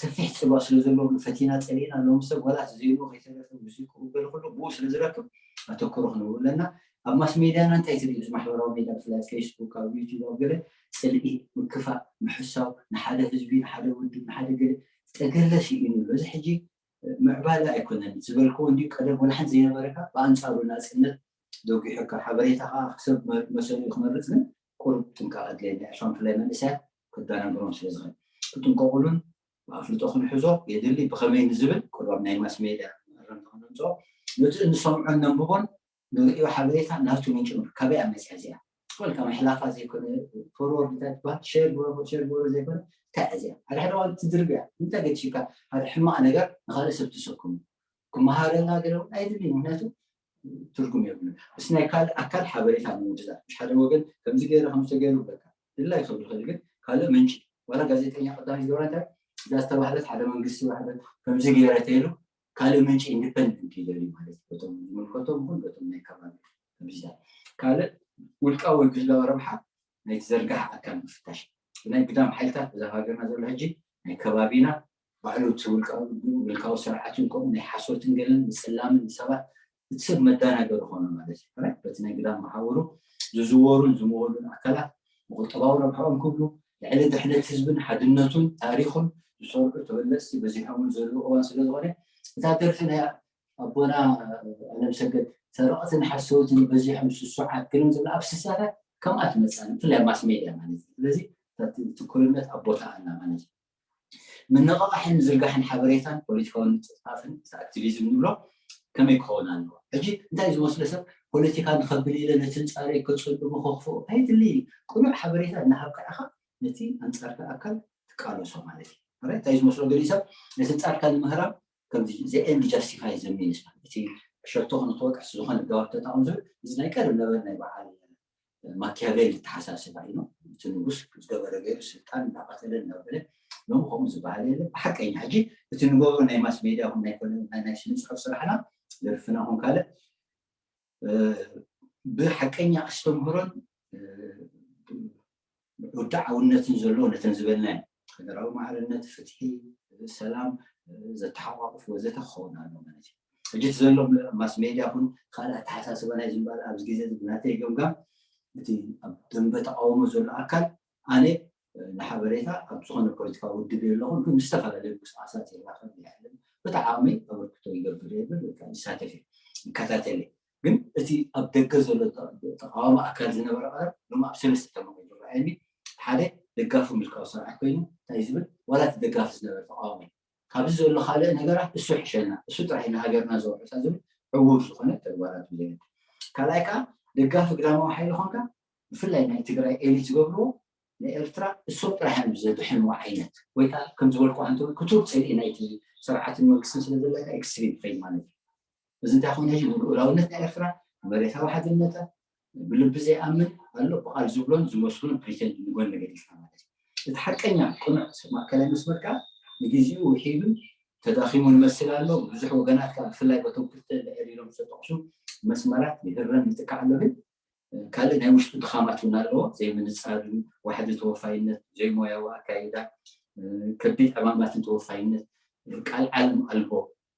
ሰፊሕ ፅልዋ ስለ ዘለዎ ፈቲና ፀሊእና ሎም ሰብ ዋላ እቲ ዘይብሉ ከይተረፈ ብዙ ክህበል ከሎ ብኡ ስለ ዝረክብ ኣተክሮ ክንህቡ ኣለና ኣብ ማስ ሜድያና እንታይ ትርኢ እዚ ማሕበራዊ ሜድያ ብፍላይ ፌስቡክ ኣብ ዩቲብ ኣብ ገለ ፅልኢ ምክፋእ ምሕሳው ንሓደ ህዝቢ ንሓደ ውድብ ንሓደ ገለ ጠገለ ስኢኑ ኣሎ እዚ ሕጂ ምዕባለ ኣይኮነን ዝበልክዎ እንዲ ቀደም ወላ ሓንቲ ዘይነበረካ ብኣንፃሩ ናፅነት ደጊሑካ ሓበሬታ ከዓ ክሰብ መሰሉ ክመርፅ ግን ቁሩብ ጥንቃቐ ድለየና ዕርፋን ብፍላይ መንእሰያት ክዳናገሮም ስለ ዝኽእል ክጥንቀቁሉን ብኣፍልጦ ክንሕዞ የድሊ ብኸመይ ንዝብል ቁሩብ ናይ ማስ ሜድያ መረምቲ ክነምፅኦ ነቲ እንሰምዖን ነንብቦን ንርእዮ ሓበሬታ ናቱ ምንጭ ካበይ ኣብ መፅያ እዚኣ ትበል ካብ ሕላፋ ዘይኮነ ፎርወርድ እንታይ ትበሃል ሸር ግበሮ ሸር ግበሮ ዘይኮነ እንታይ እዚኣ ሓደ ሓደ ዋን ትድርብያ እንታይ ገዲሽካ ሓደ ሕማቕ ነገር ንኻልእ ሰብ ትሰክሙ ክመሃረና ገለ ኣይድሊ ምክንያቱ ትርጉም የብሉ ምስ ናይ ካልእ ኣካል ሓበሬታ ምውድዳር ምሽ ሓደ ወገን ከምዚ ገይረ ከምዝተገይሩ ብለካ ድላይ ክብል ይኽእል ግን ካልእ ምንጭ ዋላ ጋዜጠኛ ቀዳሚ ዝገብራ እንታይ እዛ ዝተባህለት ሓደ መንግስቲ ሓደ ከምዚ ገይረ ተይሉ ካልእ ምንጭ ኢንዲፐንደንት ይደልዩ ማለት በቶም ዝምልከቶም ይኹን በቶም ናይ ከባቢ ከምዚታት ካልእ ውልቃዊ ወይ ግላዊ ረብሓ ናይ ትዘርጋሕ ኣካል ምፍታሽ ብናይ ግዳም ሓይልታት ብዛ ሃገርና ዘሎ ሕጂ ናይ ከባቢና ባዕሉ እቲ ውልቃዊ ውልቃዊ ስርዓትን ከምኡ ናይ ሓሶትን ገለን ምፅላምን ንሰባት እቲ ሰብ መዳናገሪ ኾነ ማለት እዩ በቲ ናይ ግዳም መሓውሩ ዝዝወሩን ዝመወሉን ኣካላት ብቁጠባዊ ረብሓኦም ክብሉ ልዕሊ ድሕነት ህዝብን ሓድነቱን ታሪኹን ዝሰርሑ ተበለፅቲ በዚሖምን ዘለዉ እዋን ስለ ዝኾነ እታ ደርፊ ናይ ኣቦና ኣለምሰገድ ሰረቕትን ሓሰውትን በዚሖም ስሱዓት ክልም ዝብላ ኣብ ስሳታት ከምኣ ትመፅኣኒ ብፍላይ ኣብ ማስ ሜድያ ማለት እዩ ስለዚ ትኩርነት ኣብ ቦታ ኣላ ማለት እዩ ምንቕቓሕን ምዝርጋሕን ሓበሬታን ፖለቲካዊ ምፅፍፃፍን እቲ ኣክቲቪዝም ንብሎ ከመይ ክኸውን ኣለዎ ሕጂ እንታይ ዝመስሎ ሰብ ፖለቲካ ንኸብል ኢለ ነቲ ንፃረይ ከፅልሞ ከኽፍኦ ኣይድሊ ቅኑዕ ሓበሬታ እናሃብካ ኢኻ ነቲ ኣንፃርካ ኣካል ትቃለሶ ማለት እዩ እንታይ ዝመስሎ ገሊእ ሰብ ነቲ ንፃርካ ንምህራም ከምዚ the end justify the means ማለት እቲ ሸቶ ንክትወቅስ ዝኾነ ገባብ ተጠቕም ዝብል እዚ ናይ ቀደም ነበረ ናይ በዓል ማኪያቬሊ ተሓሳስባ እዩ እቲ ንጉስ ዝገበረ ገይሩ ስልጣን እንዳቐተለ እንዳበለ ሎም ከምኡ ዝበሃል የለ ብሓቀኛ ሕጂ እቲ ንገብሮ ናይ ማስ ሜድያ ኹን ናይ ኮነ ናይ ስነ ፅሑፍ ስራሕና ደርፍና ኹን ካልእ ብሓቀኛ ኣስተምህሮን ውድዓውነትን ዘለዎ ነተን ዝበልና ሃገራዊ ማዕርነት ፍትሒ ሰላም ዘተሓቋቁፍ ወዘተ ክኸውን ኣሎ ማለት እዩ ሕጂ ዘሎ ማስ ሜድያ ኹን ካልእ ኣተሓሳስባ ናይ ዝምባል ኣብዚ ግዜ ናተይ ገምጋም እቲ ኣብ ደንበ ተቃውሞ ዘሎ ኣካል ኣነ ንሓበሬታ ኣብ ዝኾነ ፖለቲካዊ ውድብ የለኹን ግን ዝተፈላለዩ ምንቅስቃሳት ይራኸብ ይሕልን በቲ ዓቕመይ ኣበርክቶ ይገብር የብል ይሳተፍ ይከታተል ግን እቲ ኣብ ደገ ዘሎ ተቃዋሚ ኣካል ዝነበረ ቀረብ ሎም ኣብ ሰለስተ ተመቂሉ ረኣየኒ ሓደ ደጋፊ ምልካዊ ስርዓት ኮይኑ እንታይ ዝብል ዋላ እቲ ደጋፊ ዝነበረ ተቃዋሚ ካብዚ ዘሎ ካልእ ነገራት እሱ ይሕሸና እሱ ጥራሕ ንሃገርና ዘውዕሳ ዝብል ዕዉር ዝኾነ ተግባራት ብዘይነት ካልኣይ ከዓ ደጋፊ ግዳማዊ ሓይሊ ኾንካ ብፍላይ ናይ ትግራይ ኤሊት ዝገብርዎ ንኤርትራ እሶም ጥራሕ እዮም ዘድሕንዋ ዓይነት፣ ወይ ከዓ ከም ዝበልኩ ኣንተ ክቱር ፅልኢ ናይቲ ስርዓትን መንግስትን ስለ ዘለካ ኤክስትሪም ትኸይድ ማለት እዩ። እዚ እንታይ ኮይኑ ሕጂ ንልኡላውነት ናይ ኤርትራ፣ መሬታዊ ሓድነታ ብልቢ ዘይኣምን ኣሎ፣ ብቃል ዝብሎን ዝመስሉን ፕሪቴንድ ንጎን ገዲፍና ማለት እዩ። እቲ ሓቀኛ ቅኑዕ ሰብ ማእከላይ መስመር ከዓ ንግዜኡ ውሒዱን ተዳኺሙ ንመስል ኣሎ። ብዙሕ ወገናት ከዓ ብፍላይ በቶም ክልተ ልዕል ኢሎም ዝተጠቕሱ መስመራት ይህረም ይጥቃዕ ኣሎ። ግን ካልእ ናይ ውሽጡ ድኻማት እውን ኣለዎ። ዘይምንጻል፣ ዋሕዲ ተወፋይነት፣ ዘይሞያዊ ኣካይዳ፣ ከቢድ ዕማማትን ተወፋይነት፣ ቃል ዓለም ኣልቦ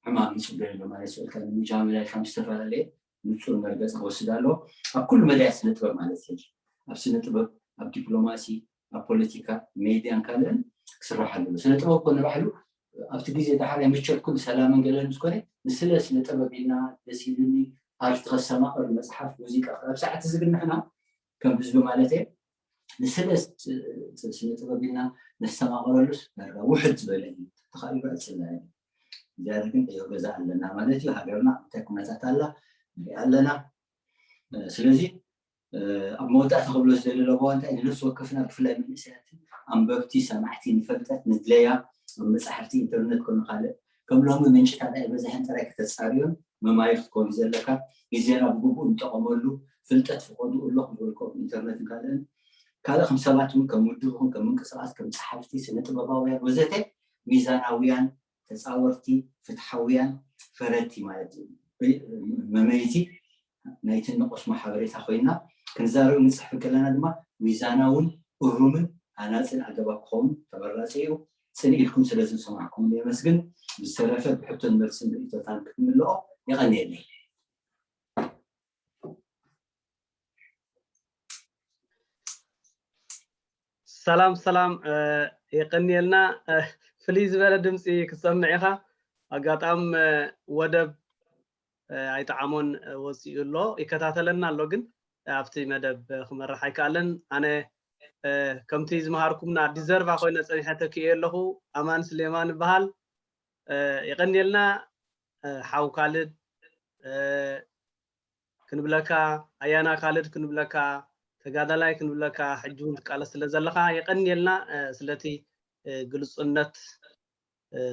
ዕማም ይጽበዮ ኣሎ ማለት ይኽእል። ካብ ምጃመርያ ኢልካ ምስ ዝተፈላለየ ንጹር መርገጽ ክወስድ ኣለዎ። ኣብ ኩሉ መዳያት ስነ ጥበብ ማለት እዩ። ኣብ ስነ ጥበብ፣ ኣብ ዲፕሎማሲ፣ ኣብ ፖለቲካ፣ ሜድያን ካልእን ክስራሕ ኣለዎ። ስነ ጥበብ እኮ ንባዕሉ ኣብቲ ግዜ ዳሕራይ ምቸት ኩሉ ሰላምን ገለን ምስ ኮነ ንስለ ስነ ጥበብ ኢልና ደስ ኢሉኒ ኣርት ከሰማቕር መጽሓፍ፣ ሙዚቃ ኣብ ሰዓት እዚ ግን ንሕና ከም ህዝቢ ማለት እየ ንስለ ስነ ጥበብ ኢልና ነስተማቕረሉስ ዳርጋ ውሕድ ዝበለ እዩ። ተኻኢሉ ኣጽላለ። እግዚኣብሔር ግን ቀይሮ ገዛ ኣለና ማለት እዩ። ሃገርና እንታይ ኩነታት ኣላ ንሪኣ ኣለና። ስለዚ ኣብ መወዳእታ ክብሎ ዝደሊ ለበዋ እንታይ ንነፍሲ ወከፍና ብፍላይ መንእሰያት ኣንበብቲ ሰማዕቲ ንፈልጠት ንድለያ ኣብ መጻሕፍቲ ኢንተርነት ኮነ ካልእ ከም ሎሚ ምንጭታት ኣይበዛሕን ጥራይ ከተጻርዮን መማይ ክትኮኑ ዘለካ ግዜና ብግቡእ ንጠቐመሉ ፍልጠት ፍቐዱ ኣሎ ክዝበልኮ ኢንተርነትን ካልእን ካልእ ከም ሰባት እውን ከም ውድብ ይኹን ከም ምንቅስቃስ ከም ጸሓፍቲ ስነ ጥበባውያን ወዘተ ሚዛናውያን ተጻወርቲ ፍትሓውያን ፈረድቲ ማለት እዩ። መመይቲ ናይቲ ንቆስሞ ሓበሬታ ኮይና ክንዛረብ ንፅሕፍ ከለና ድማ ሚዛናውን እሩምን ሃናፅን ኣገባብ ክኸውን ተመራፂ እዩ። ፅን ኢልኩም ስለ ዝሰማዕኩም የመስግን። ብዝተረፈ ብሕቶን መልስን ርእቶታን ክትምልኦ የቐንየለይ። ሰላም ሰላም የቀንየልና። ፍልይ ዝበለ ድምፂ ክትሰምዕ ኢኻ። ኣጋጣም ወደብ ኣይጠዓሞን ወፂኡ ኣሎ፣ ይከታተለና ኣሎ፣ ግን ኣብቲ መደብ ክመርሕ ኣይከኣለን። ኣነ ከምቲ ዝመሃርኩምና ዲዘርቫ ኮይነ ፀኒሐ ተኪኤ ኣለኹ። ኣማን ስሌማን ይበሃል። የቀንየልና ሓው ካልድ ክንብለካ፣ ኣያና ካልድ ክንብለካ፣ ተጋዳላይ ክንብለካ፣ ሕጂ እውን ትቃለስ ስለ ዘለኻ የቀንየልና ስለቲ ግልፁነት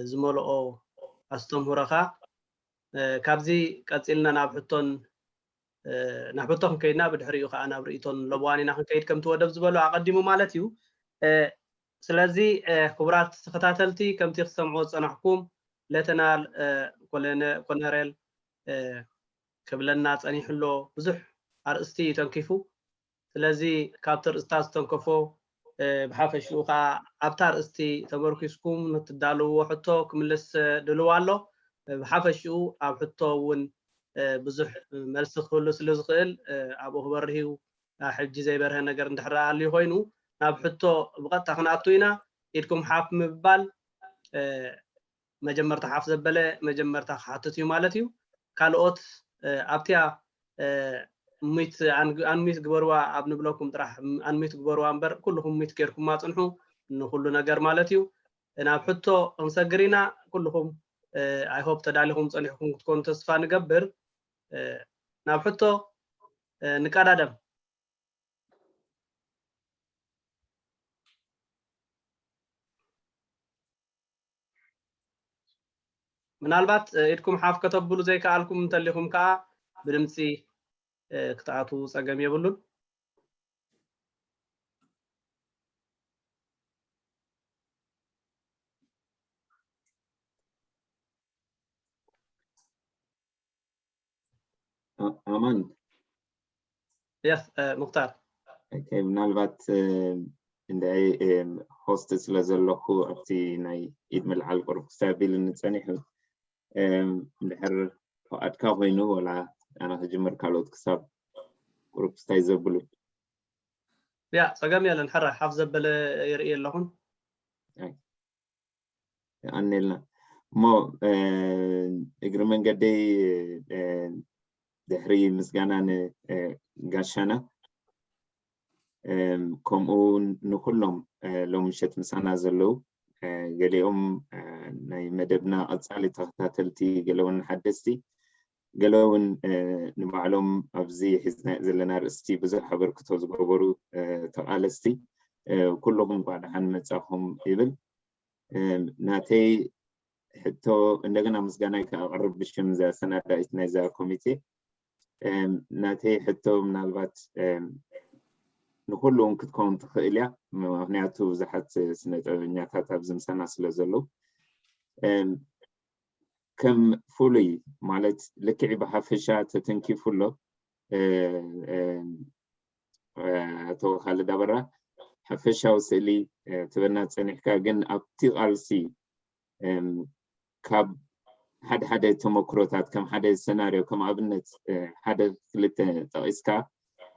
ዝመልኦ ኣስተምህሮኻ። ካብዚ ቀፂልና ናብ ሕቶን ናብ ሕቶ ክንከይድና ብድሕሪኡ ከዓ ናብ ርእቶን ለበዋን ኢና ክንከይድ ከምቲ ወደብ ዝበሎ ኣቐዲሙ ማለት እዩ። ስለዚ ክቡራት ተኸታተልቲ ከምቲ ክሰምዕዎ ዝፀናሕኩም ሌተናል ኮሎኔል ክብለና ፀኒሑ ኣሎ። ብዙሕ ኣርእስቲ እዩ ተንኪፉ። ስለዚ ካብቲ ኣርእስታት ዝተንከፎ ብሓፈሽኡ ከዓ ኣብታ ኣርእስቲ ተመርኪስኩም ንትዳለውዎ ሕቶ ክምልስ ድልዋ ኣሎ። ብሓፈሽኡ ኣብ ሕቶ እውን ብዙሕ መልሲ ክህሉ ስለ ዝኽእል ኣብኡ ክበርህ እዩ። ሕጂ ዘይበርሀ ነገር እንድሕር ኣልዩ ኮይኑ ናብ ሕቶ ብቐጥታ ክንኣቱ ኢና። ኢድኩም ሓፍ ምባል መጀመርታ ሓፍ ዘበለ መጀመርታ ክሓትት እዩ ማለት እዩ። ካልኦት ኣብቲያ ሚት ኣንሚት ግበርዋ ኣብ ንብለኩም ጥራሕ ኣንሚት ግበርዋ እምበር ኩልኹም ሚት ጌርኩማ ጽንሑ ንኩሉ ነገር ማለት እዩ። ናብ ሕቶ ክንሰግር ኢና። ኩልኹም ኣይሆፕ ተዳሊኹም ጸኒሕኩም ክትኮኑ ተስፋ ንገብር። ናብ ሕቶ ንቀዳደም። ምናልባት ኢድኩም ሓፍ ከተብሉ ዘይከኣልኩም እንተሊኹም ከዓ ብድምፂ ክትኣትዉ ፀገም የብሉን። ኣማን የስ ሙክታር ምናልባት እንድዒ ሆስት ስለ ዘለኹ ኣብቲ ናይ ኢድ ምልዓል ቁሩብ ክሳብ ኢሉኒ ጸኒሑ። እንድሕር ፍቓድካ ኮይኑ ወላ ኣነ ክጅምር ካልኦት ክሳብ ቁሩብ ክስታይ ዘብሉ። ያ ጸገም የለን። ሕራይ ሓፍ ዘበለ ይርኢ ኣለኹን። የቐንየልና እሞ እግሪ መንገደይ ድሕሪ ምስጋና ንጋሻና ከምኡ ንኩሎም ሎሚ ምሸት ምሳና ዘለዉ ገሊኦም ናይ መደብና ቀጻሊ ተኸታተልቲ ገለ እውን ሓደስቲ ገለ እውን ንባዕሎም ኣብዚ ሒዝና ዘለና ርእስቲ ብዙሕ ኣበርክቶ ዝገበሩ ተቓለስቲ ኩልኹም እንኳዕ ደሓን መጻኹም ይብል። ናተይ ሕቶ እንደገና ምስጋናይ ከኣቕርብ ብሽም እዛ ሰናዳኢት ናይዛ ኮሚቴ። ናተይ ሕቶ ምናልባት ንኩሉ እውን ክትከውን ትኽእል እያ፣ ምክንያቱ ብዙሓት ስነ ጥበበኛታት ኣብዚ ምሳና ስለ ዘለዉ። ከም ፍሉይ ማለት ልክዕ ብሓፈሻ ተተንኪፉ ኣሎ። ኣቶ ካልድ ኣበራ፣ ሓፈሻዊ ስእሊ ትበና ጸኒሕካ፣ ግን ኣብቲ ቃልሲ ካብ ሓደ ሓደ ተመክሮታት፣ ከም ሓደ ሰናርዮ፣ ከም ኣብነት ሓደ ክልተ ጠቒስካ፣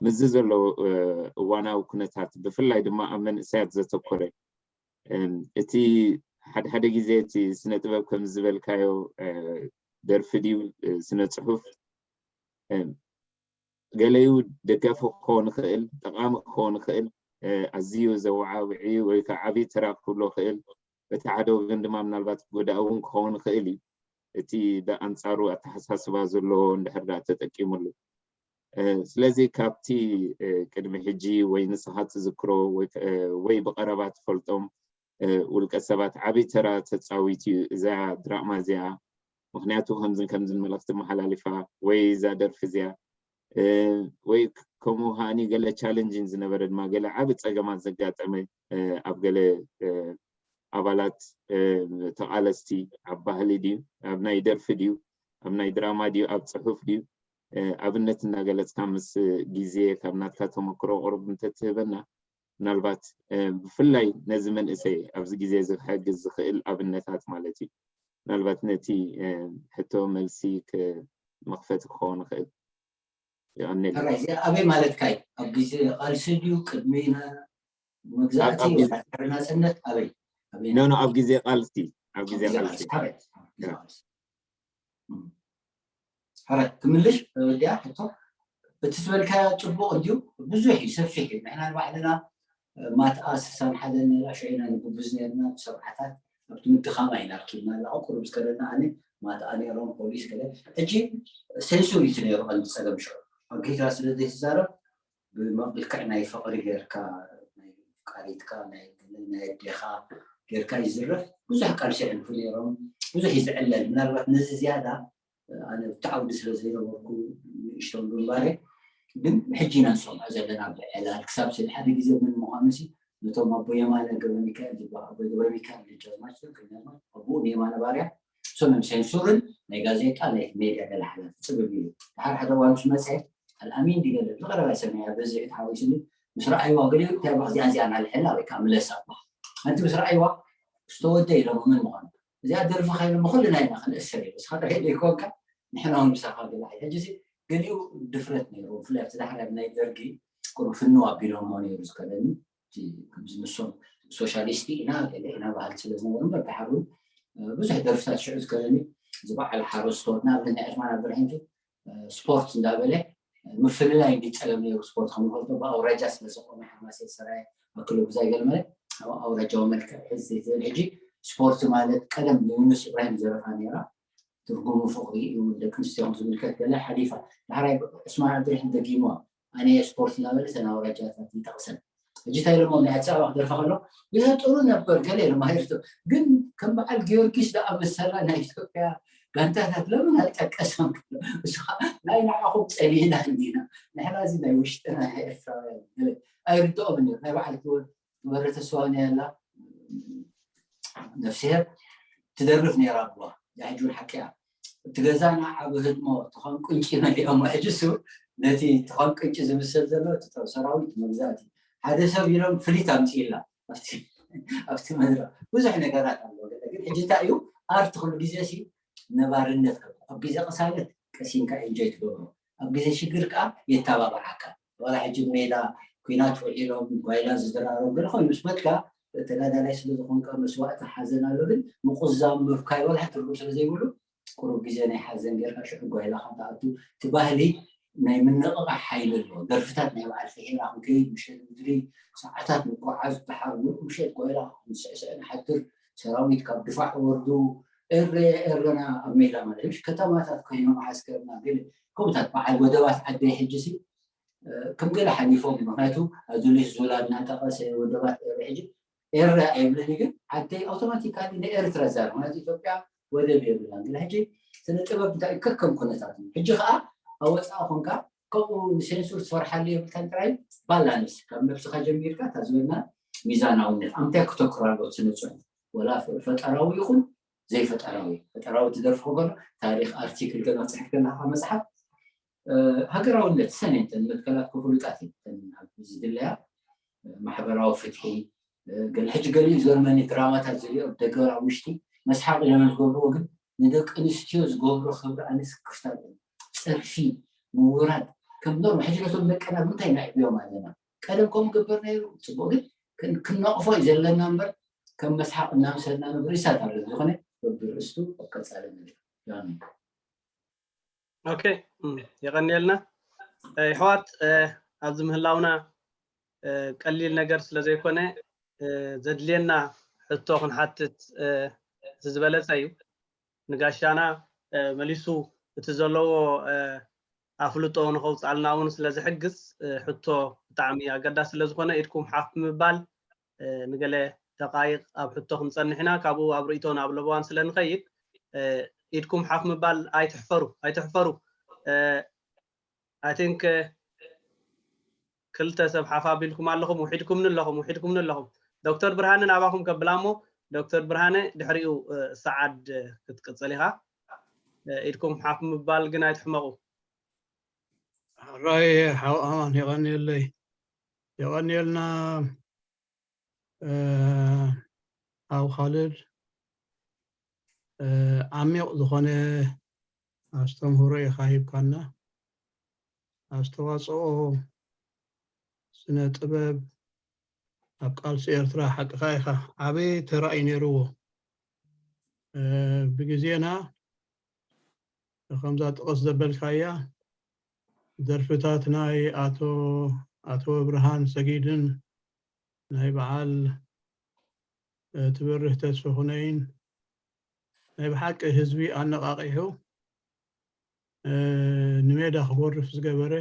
ምስዚ ዘሎ እዋናዊ ኩነታት፣ ብፍላይ ድማ ኣብ መንእሰያት ዘተኮረ፣ እቲ ሓደ ሓደ ግዜ እቲ ስነ ጥበብ ከም ዝበልካዮ ደርፊ ድዩ ስነ ጽሑፍ፣ ገለዩ ደጋፊ ክኸውን ይኽእል፣ ጠቓሚ ክኸውን ይኽእል፣ ኣዝዩ ዘወዓውዒ ወይ ከዓ ዓብዪ ተራ ክህሎ ይኽእል። በቲ ሓደ ወገን ድማ ምናልባት ጎዳኢ እውን ክኸውን ይኽእል እዩ። እቲ ብኣንጻሩ ኣተሓሳስባ ዘለዎ እንድሕር ደኣ ተጠቂሙሉ። ስለዚ ካብቲ ቅድሚ ሕጂ ወይ ንስኻ ትዝክሮ ወይ ብቐረባ ትፈልጦም ውልቀ ሰባት ዓብዪ ተራ ተጻዊት እዩ። እዛ ድራማ እዚኣ ምክንያቱ ከምዝን ከምዝን መልእኽቲ መሓላሊፋ ወይ እዛ ደርፊ እዚኣ ወይ ከምኡ ከዓኒ ገለ ቻለንጅን ዝነበረ ድማ ገለ ዓብ ጸገማት ዘጋጠመ ኣብ ገለ ኣባላት ተቓለስቲ ኣብ ባህሊ ድዩ ኣብ ናይ ደርፊ ድዩ ኣብ ናይ ድራማ ድዩ ኣብ ጽሑፍ ድዩ ኣብነት እናገለጽካ ምስ ግዜ ካብ ናትካ ተመክሮ ቁሩብ እንተትህበና ምናልባት ብፍላይ ነዚ መንእሰይ ኣብዚ ግዜ እዚ ክሕግዝ ዝኽእል ኣብነታት ማለት እዩ። ምናልባት ነቲ ሕቶ መልሲ መኽፈቲ ክኸውን ይኽእል። እዚኣ ኣበይ ማለትካ እዩ? ኣብ ግዜ ቃልሲ ድዩ ቅድሚ መግዛእቲ ናጽነት ኣበይ? ኖ ኣብ ግዜ ቃልሲ ኣብ ግዜ ቃልሲ ሕረ ክምልሽ ወዲያ ሕቶ እቲ ዝበልካዮ ጽቡቕ እንድዩ። ብዙሕ እዩ፣ ሰፊሕ እዩ። ንሕና ንባዕልና ማትኣ ስሳን ሓደን ነራ ሽዑ ኢና ንጉብዝ ነርና ብሰብዓታት ኣብቲ ምድኻማ ኢና ርኪብና ኣለኹ ቁሩብ ዝከለና ኣነ ማትኣ ነሮም ፖሊስ ከለ ሕጂ ሴንሱር እዩ ነሩ ቀንዲ ጸገም ሽዑ ኣብ ጌትራ ስለ ዘይትዛረብ ብመልክዕ ናይ ፍቕሪ ጌርካ ናይ ፍቃሪትካ ናይ ናይ ኣዴኻ ጌርካ ይዝረፍ ብዙሕ ቃልሲ የሕልፉ ነሮም ብዙሕ እዩ ዝዕለል ምናልባት ነዚ ዝያዳ ኣነ ብቲ ዓውዲ ስለ ዘይነበርኩ ንእሽቶ ምግንባረ ግን ሕጂ ኢና ንሰምዖ ዘለና ብዕላል ክሳብ ስለ ሓደ ግዜ ምን ምዃኑ ሲ ነቶም ኣቦ የማነ ገብረ ሚካኤል ዝበሃ ኣቦ ገብረ ሚካኤል ደጃዝማች ገብረ ሚካኤል ኣቦኡ ንየማነ ባርያ እሶም እዮም ሴንሱርን ናይ ጋዜጣ ናይ ሜድያ ገለ ሓላፊ ፅብብ ኢሉ ድሓር ሓደ እዋን ምስ መፀ ኣልኣሚን ድገለ ዝቐረባ ሰሚያ በዚ ተሓዊስኒ ምስ ረኣይዋ ገሊኡ እንታይ ባ እዚኣ እዚኣ ናልሕላ ወይ ከዓ ምለሳ ባ ኣንቲ ምስ ረኣይዋ ዝተወደ ኢሎም ምን ምዃኑ እዚኣ ደርፊ ካይሎም ኩልና ኢና ክንእሰር እዩ ንስኻ ጥራሕ ዘይኮንካ ንሕና እውን ምሳኻ ገለ ሕጂ ሲ ገሊኡ ድፍረት ነይሩ ብፍላይ ኣብቲ ዳሕራይ ናይ ደርጊ ቁሩብ ፍንው ኣቢሎሞ ነይሩ ዝከለኒ ከምዚ ንሶም ሶሻሊስቲ ኢና ገለ ኢና ባህል ስለ ዝነበሩ እምበር ድሓር እውን ብዙሕ ደርፍታት ሽዑ ዝከለኒ እዚ በዓል ሓረስቶት ንኣብነት ናይ ዕስማን ኣብርሂምቱ ስፖርት እንዳበለ ምፍልላይ እንዲፀገም ነይሩ ስፖርት ከም ንፈልጦ ብኣውራጃ ስለ ዝቆመ ሓማሴ ሰራየ ኣክሎ ብዛይ ገልመለ ኣብ ኣውራጃዊ መልክዕ ሕዚ ዘይትብል ሕጂ ስፖርት ማለት ቀደም ንዩኑስ ኢብራሂም ዘረፋ ነይራ ትርጉሙ ፍቕሪ እዩ ደቂ ኣንስትዮ ከም ዝምልከት ገለ ሓሊፋ ዳሕራይ ዕስማን ኣብድርሒም ደጊምዋ ኣነ ስፖርት እናበለ እተን ኣውራጃታት ይጠቕሰን ሕጂ እንታይ ኢሎሞ ናይ ኣዲስ ኣበባ ክደርፋ ከሎ ይህ ጥሩ ነበር ገለ ኢሎም ሃይርቶ ግን ከም በዓል ጊዮርጊስ ደኣ መሰላ ናይ ኢትዮጵያ ጋንታታት ለምን ኣልጠቀሰም ናይ ንዓኹም ፀሊእና እንዲና ንሕና እዚ ናይ ውሽጥና ናይ ኤርትራውያን ኣይርድኦም ናይ በዓል ክበረተስዋን ያላ ነፍስሄር ትደርፍ ነይራ ኣቦዋ እዛ ሕጂ እውን ሓቂ እያ እቲ ገዛና ዓብ ህድሞ ትኾን ቁንጪ መሊኦሞ ሕጂ እሱ ነቲ ትኾን ቁንጪ ዝምሰል ዘሎ እቲ ሰራዊት መግዛእቲ ሓደ ሰብ ኢሎም ፍሊት ኣምፅእላ ኣብቲ መድረክ ብዙሕ ነገራት ኣሎ ግን ሕጂ እንታይ እዩ ኣርት ኩሉ ግዜ ሲ ነባርነት ኣብ ግዜ ቅሳነት ቀሲንካ ኢንጆይ ትገብሮ ኣብ ግዜ ሽግር ከዓ የተባብዓካ ዋላ ሕጂ ሜዳ ኩናት ውዒሎም ጓይላ ዝድራሮም ገለ ኮይኑ ምስ መትካ ተጋዳላይ ስለ ዝኾንካ መስዋእቲ ሓዘን ኣሎ ግን ምቁዛም ምብካይ ዋላ ትርጉም ስለ ዘይብሉ ቁሩብ ግዜ ናይ ሓዘን ጌርካ ሽዑ ጓይላኻ ትኣቱ እቲ ባህሊ ናይ ምንቕቓሕ ሓይሊ ኣለዎ ደርፍታት ናይ በዓል ፍሒራ ክንከይድ ምሸት ምድሪ ሰዓታት ንጓዓዝ ድሓር ምሸት ጓይላ ክንስዕስዕ ንሓድር ሰራዊት ካብ ድፋዕ ወርዱ እረ እረና ኣብ ሜዳ ማለት ከተማታት ኮይኖም ዓስከርና ገለ ከምኡታት በዓል ወደባት ዓደይ ሕጂ ሲ ከም ገለ ሓሊፎም፣ ምክንያቱ ኣዱሊስ ዙላ እናጠቐሰ ወደባት ኤርትራ፣ ሕጂ ኤርትራ ኣይብልን እዩ፣ ግን ዓደይ ኣውቶማቲካሊ ንኤርትራ ዛር፣ ምክንያቱ ኢትዮጵያ ወደብ የብላን። ግን ሕጂ ስነ ጥበብ እንታይ ከከም ኩነታት እዩ። ሕጂ ከዓ ኣብ ወፃኢ ኮንካ ከምኡ ንሴንሱር ትፈርሓሉ የብልካን፣ ጥራይ ባላንስ ካብ ነብስኻ ጀሚርካ እታ ዝበልና ሚዛናውነት ኣምታይ ክተኩር ኣለዎ ስነ ፅሑፍ፣ ወላ ፈጠራዊ ይኹን ዘይፈጠራዊ። ፈጠራዊ ትደርፎ ከሎ ታሪክ ኣርቲክል ገና ፅሕፍ ከለካ መፅሓፍ ሃገራውነት ሰኔንተን መትከላት ክፍሉጣት እየን ዝድለያ። ማሕበራዊ ፍትሒ ገለ ሕጂ ገሊኡ ዝገርመኒ ድራማታት ዝሪኦ ደገር ኣብ ውሽጢ መስሓቂ ለመን ዝገብርዎ ግን ንደቂ ኣንስትዮ ዝገብሮ ክብሪ ኣንስ ክፍታት እዩ። ፀርፊ ምውራድ ከም ኖርማ ሕጂ ነቶም ደቀና ብምንታይ ነዕብዮም ኣለና? ቀደም ከምኡ ገበር ነይሩ ፅቡቅ ግን ክነቕፎ እዩ ዘለና እምበር ከም መስሓቅ እናምሰልና ንብሪሳት ኣለ ዝኾነ በብርእስቱ ኣብ ቀፃሊ ንሪኦ። ኦኬ፣ የቐንየልና ይሕዋት። ኣብዚ ምህላውና ቀሊል ነገር ስለ ዘይኮነ ዘድልየና ሕቶ ክንሓትት እቲ ዝበለፀ እዩ። ንጋሻና መሊሱ እቲ ዘለዎ ኣፍልጦ ንኸውፃልና እውን ስለ ዝሕግዝ ሕቶ ብጣዕሚ ኣገዳሲ ስለ ዝኾነ ኢድኩም ሓፍ ምባል ንገለ ደቃይቅ ኣብ ሕቶ ክንፀንሕ ኢና። ካብኡ ኣብ ርእይቶ ናብ ለበዋን ስለ ንኸይድ ኢድኩም ሓፍ ምባል ኣይትሕፈሩ ኣይትሕፈሩ። I think ክልተ ሰብ ሓፍ ኣቢልኩም ኣለኹም። ውሒድኩምኒ ኣለኹም ውሒድኩምኒ ኣለኹም። ዶክተር ብርሃነ ናባኹም ከብላ እሞ ዶክተር ብርሃነ ድሕሪኡ ሰዓድ ክትቅፅል ኢኻ። ኢድኩም ሓፍ ምባል ግን ኣይትሕመቑ። ሕራይ ሓው ኣማን የቐንየለይ። የቐንየልና ሓው ካልድ። ዓሚቕ ዝኾነ ኣስተምህሮ ኢኻ ሂብካና። ኣስተዋፅኦ ስነ ጥበብ ኣብ ቃልሲ ኤርትራ ሓቅኻ ኢኻ ዓበይ ተራ እዩ ነይርዎ። ብግዜና ከምዛ ጥቕስ ዘበልካያ ደርፍታት ናይ ኣቶ ኣቶ ብርሃን ሰጊድን ናይ በዓል ትበርህ ተስፈኹነይን ናይ ብሓቂ ህዝቢ ኣነቓቒሑ ንሜዳ ክጎርፍ ዝገበረ